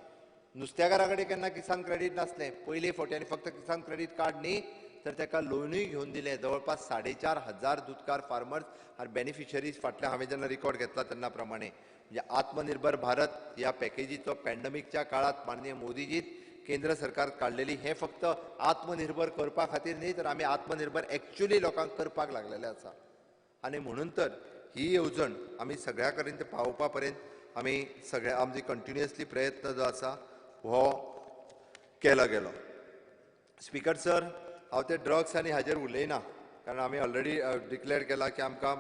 नुस्त्याकारा कडेन केन्ना किसान क्रेडीट नासलें. पयले फावटी आनी फक्त किसान क्रेडीट कार्ड न्ही तर ताका लोनूय घेवन दिलें. जवळपास 4,500 दुदकार फार्मर्स आनी बेनिफिशरीज फाटल्या हांवें जेन्ना रिकॉर्ड घेतला तेन्ना प्रमाणे. म्हणजे आत्मनिर्भर भारत ह्या पॅकेजीचो पॅन्डमिकच्या काळांत माननीय मोदीजीन केंद्र सरकार काडलेली, हें फक्त आत्मनिर्भर करपा खातीर न्ही तर आमी आत्मनिर्भर एक्च्युअली लोकांक करपाक लागलेले आसा. आनी म्हणून तर ही येवजण आमी सगळ्या कडेन पावोवपा पर्यंत आमी सगळे आमचे कंटिन्युअसली प्रयत्न जो आसा हो केलो गेलो. स्पीकर सर, हांव ते ड्रग्स आनी हाजेर उलयना, कारण आमी ऑलरेडी डिक्लेअर केला की आमकां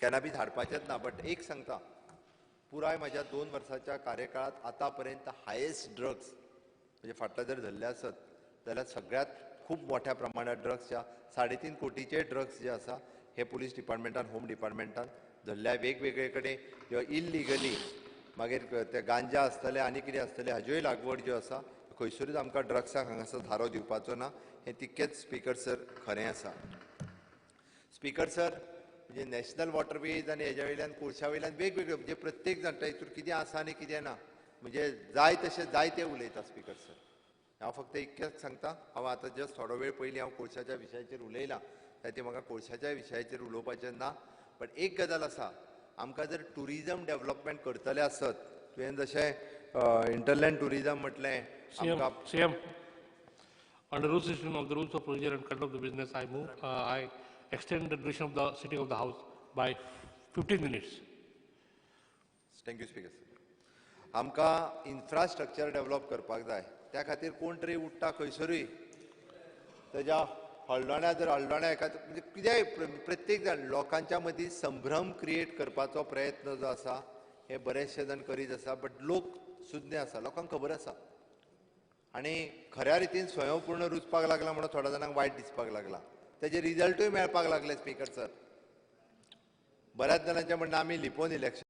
कॅनाबीस हाडपाचेंच ना. बट एक सांगता, पुराय म्हज्या 2 वर्साच्या कार्यकाळांत आतां पर्यंत हायेस्ट ड्रग्स म्हणजे फाटल्या जर धरले आसत जाल्यार सगळ्यांत खूब मोठ्या प्रमाणात ड्रग्सच्या 3.5 कोटीचे ड्रग्स जे आसा हे पुलीस डिपार्टमेंटान, होम डिपार्टमेंटान धरल्या. वेगवेगळे कडेन ज्यो इल्लिगली मागीर ते गांजा आसतले आनी कितें आसतलें हाज्योय लागवड ज्यो आसा, खंयसरूच आमकां ड्रग्साक हांगासर धारो दिवपाचो ना, हें तितकेंच स्पीकर सर खरें आसा. स्पीकर सर, म्हणजे नॅशनल वॉटरवेज आनी हेज्या वयल्यान कोळशा वयल्यान वेगवेगळे म्हणजे प्रत्येक जाण हितून कितें आसा आनी कितें ना, म्हणजे जाय तशें जाय तें उलयता स्पीकर सर. हांव फक्त इतकेंच सांगता, हांव आतां जस्ट थोडो वेळ पयलीं हांव कोळशाच्या विशयाचेर उलयलां, ते म्हाका कोळशाच्या विशयाचेर उलोवपाचें ना. बट एक गजाल आसा, आमकां जर ट्युरिजम डेवलपमेंट करतले आसत, तुवें जशें इंटरलँड ट्युरिजम म्हटलें, CM, under rule system of the rules of procedure and conduct of the business, I move, I extend the duration of the sitting of the house by 15 minutes. Thank you speaker sir. आमकां इन्फ्रास्ट्रक्चर डेवलप करपाक जाय, त्या खातीर कोण तरी उठ्ठा खंयसरूय तेज्या हळदोण्या, जर हळदोण्या एका म्हणजे कितेंय प्रत्येक जाण लोकांच्या मदीं संभ्रम क्रिएट करपाचो प्रयत्न जो आसा हे बरेचशे जाण करीत आसा. बट लोक सुज्ञ आसा, लोकांक खबर आसा आनी खऱ्या रितीन स्वयंपूर्ण रुजपाक लागला म्हणून थोड्या जाणांक वायट दिसपाक लागला, तेजे रिजल्टूय मेळपाक लागले स्पीकर सर. बऱ्याच जाणांचें म्हणणें आमी लिपोवन इलेक्शन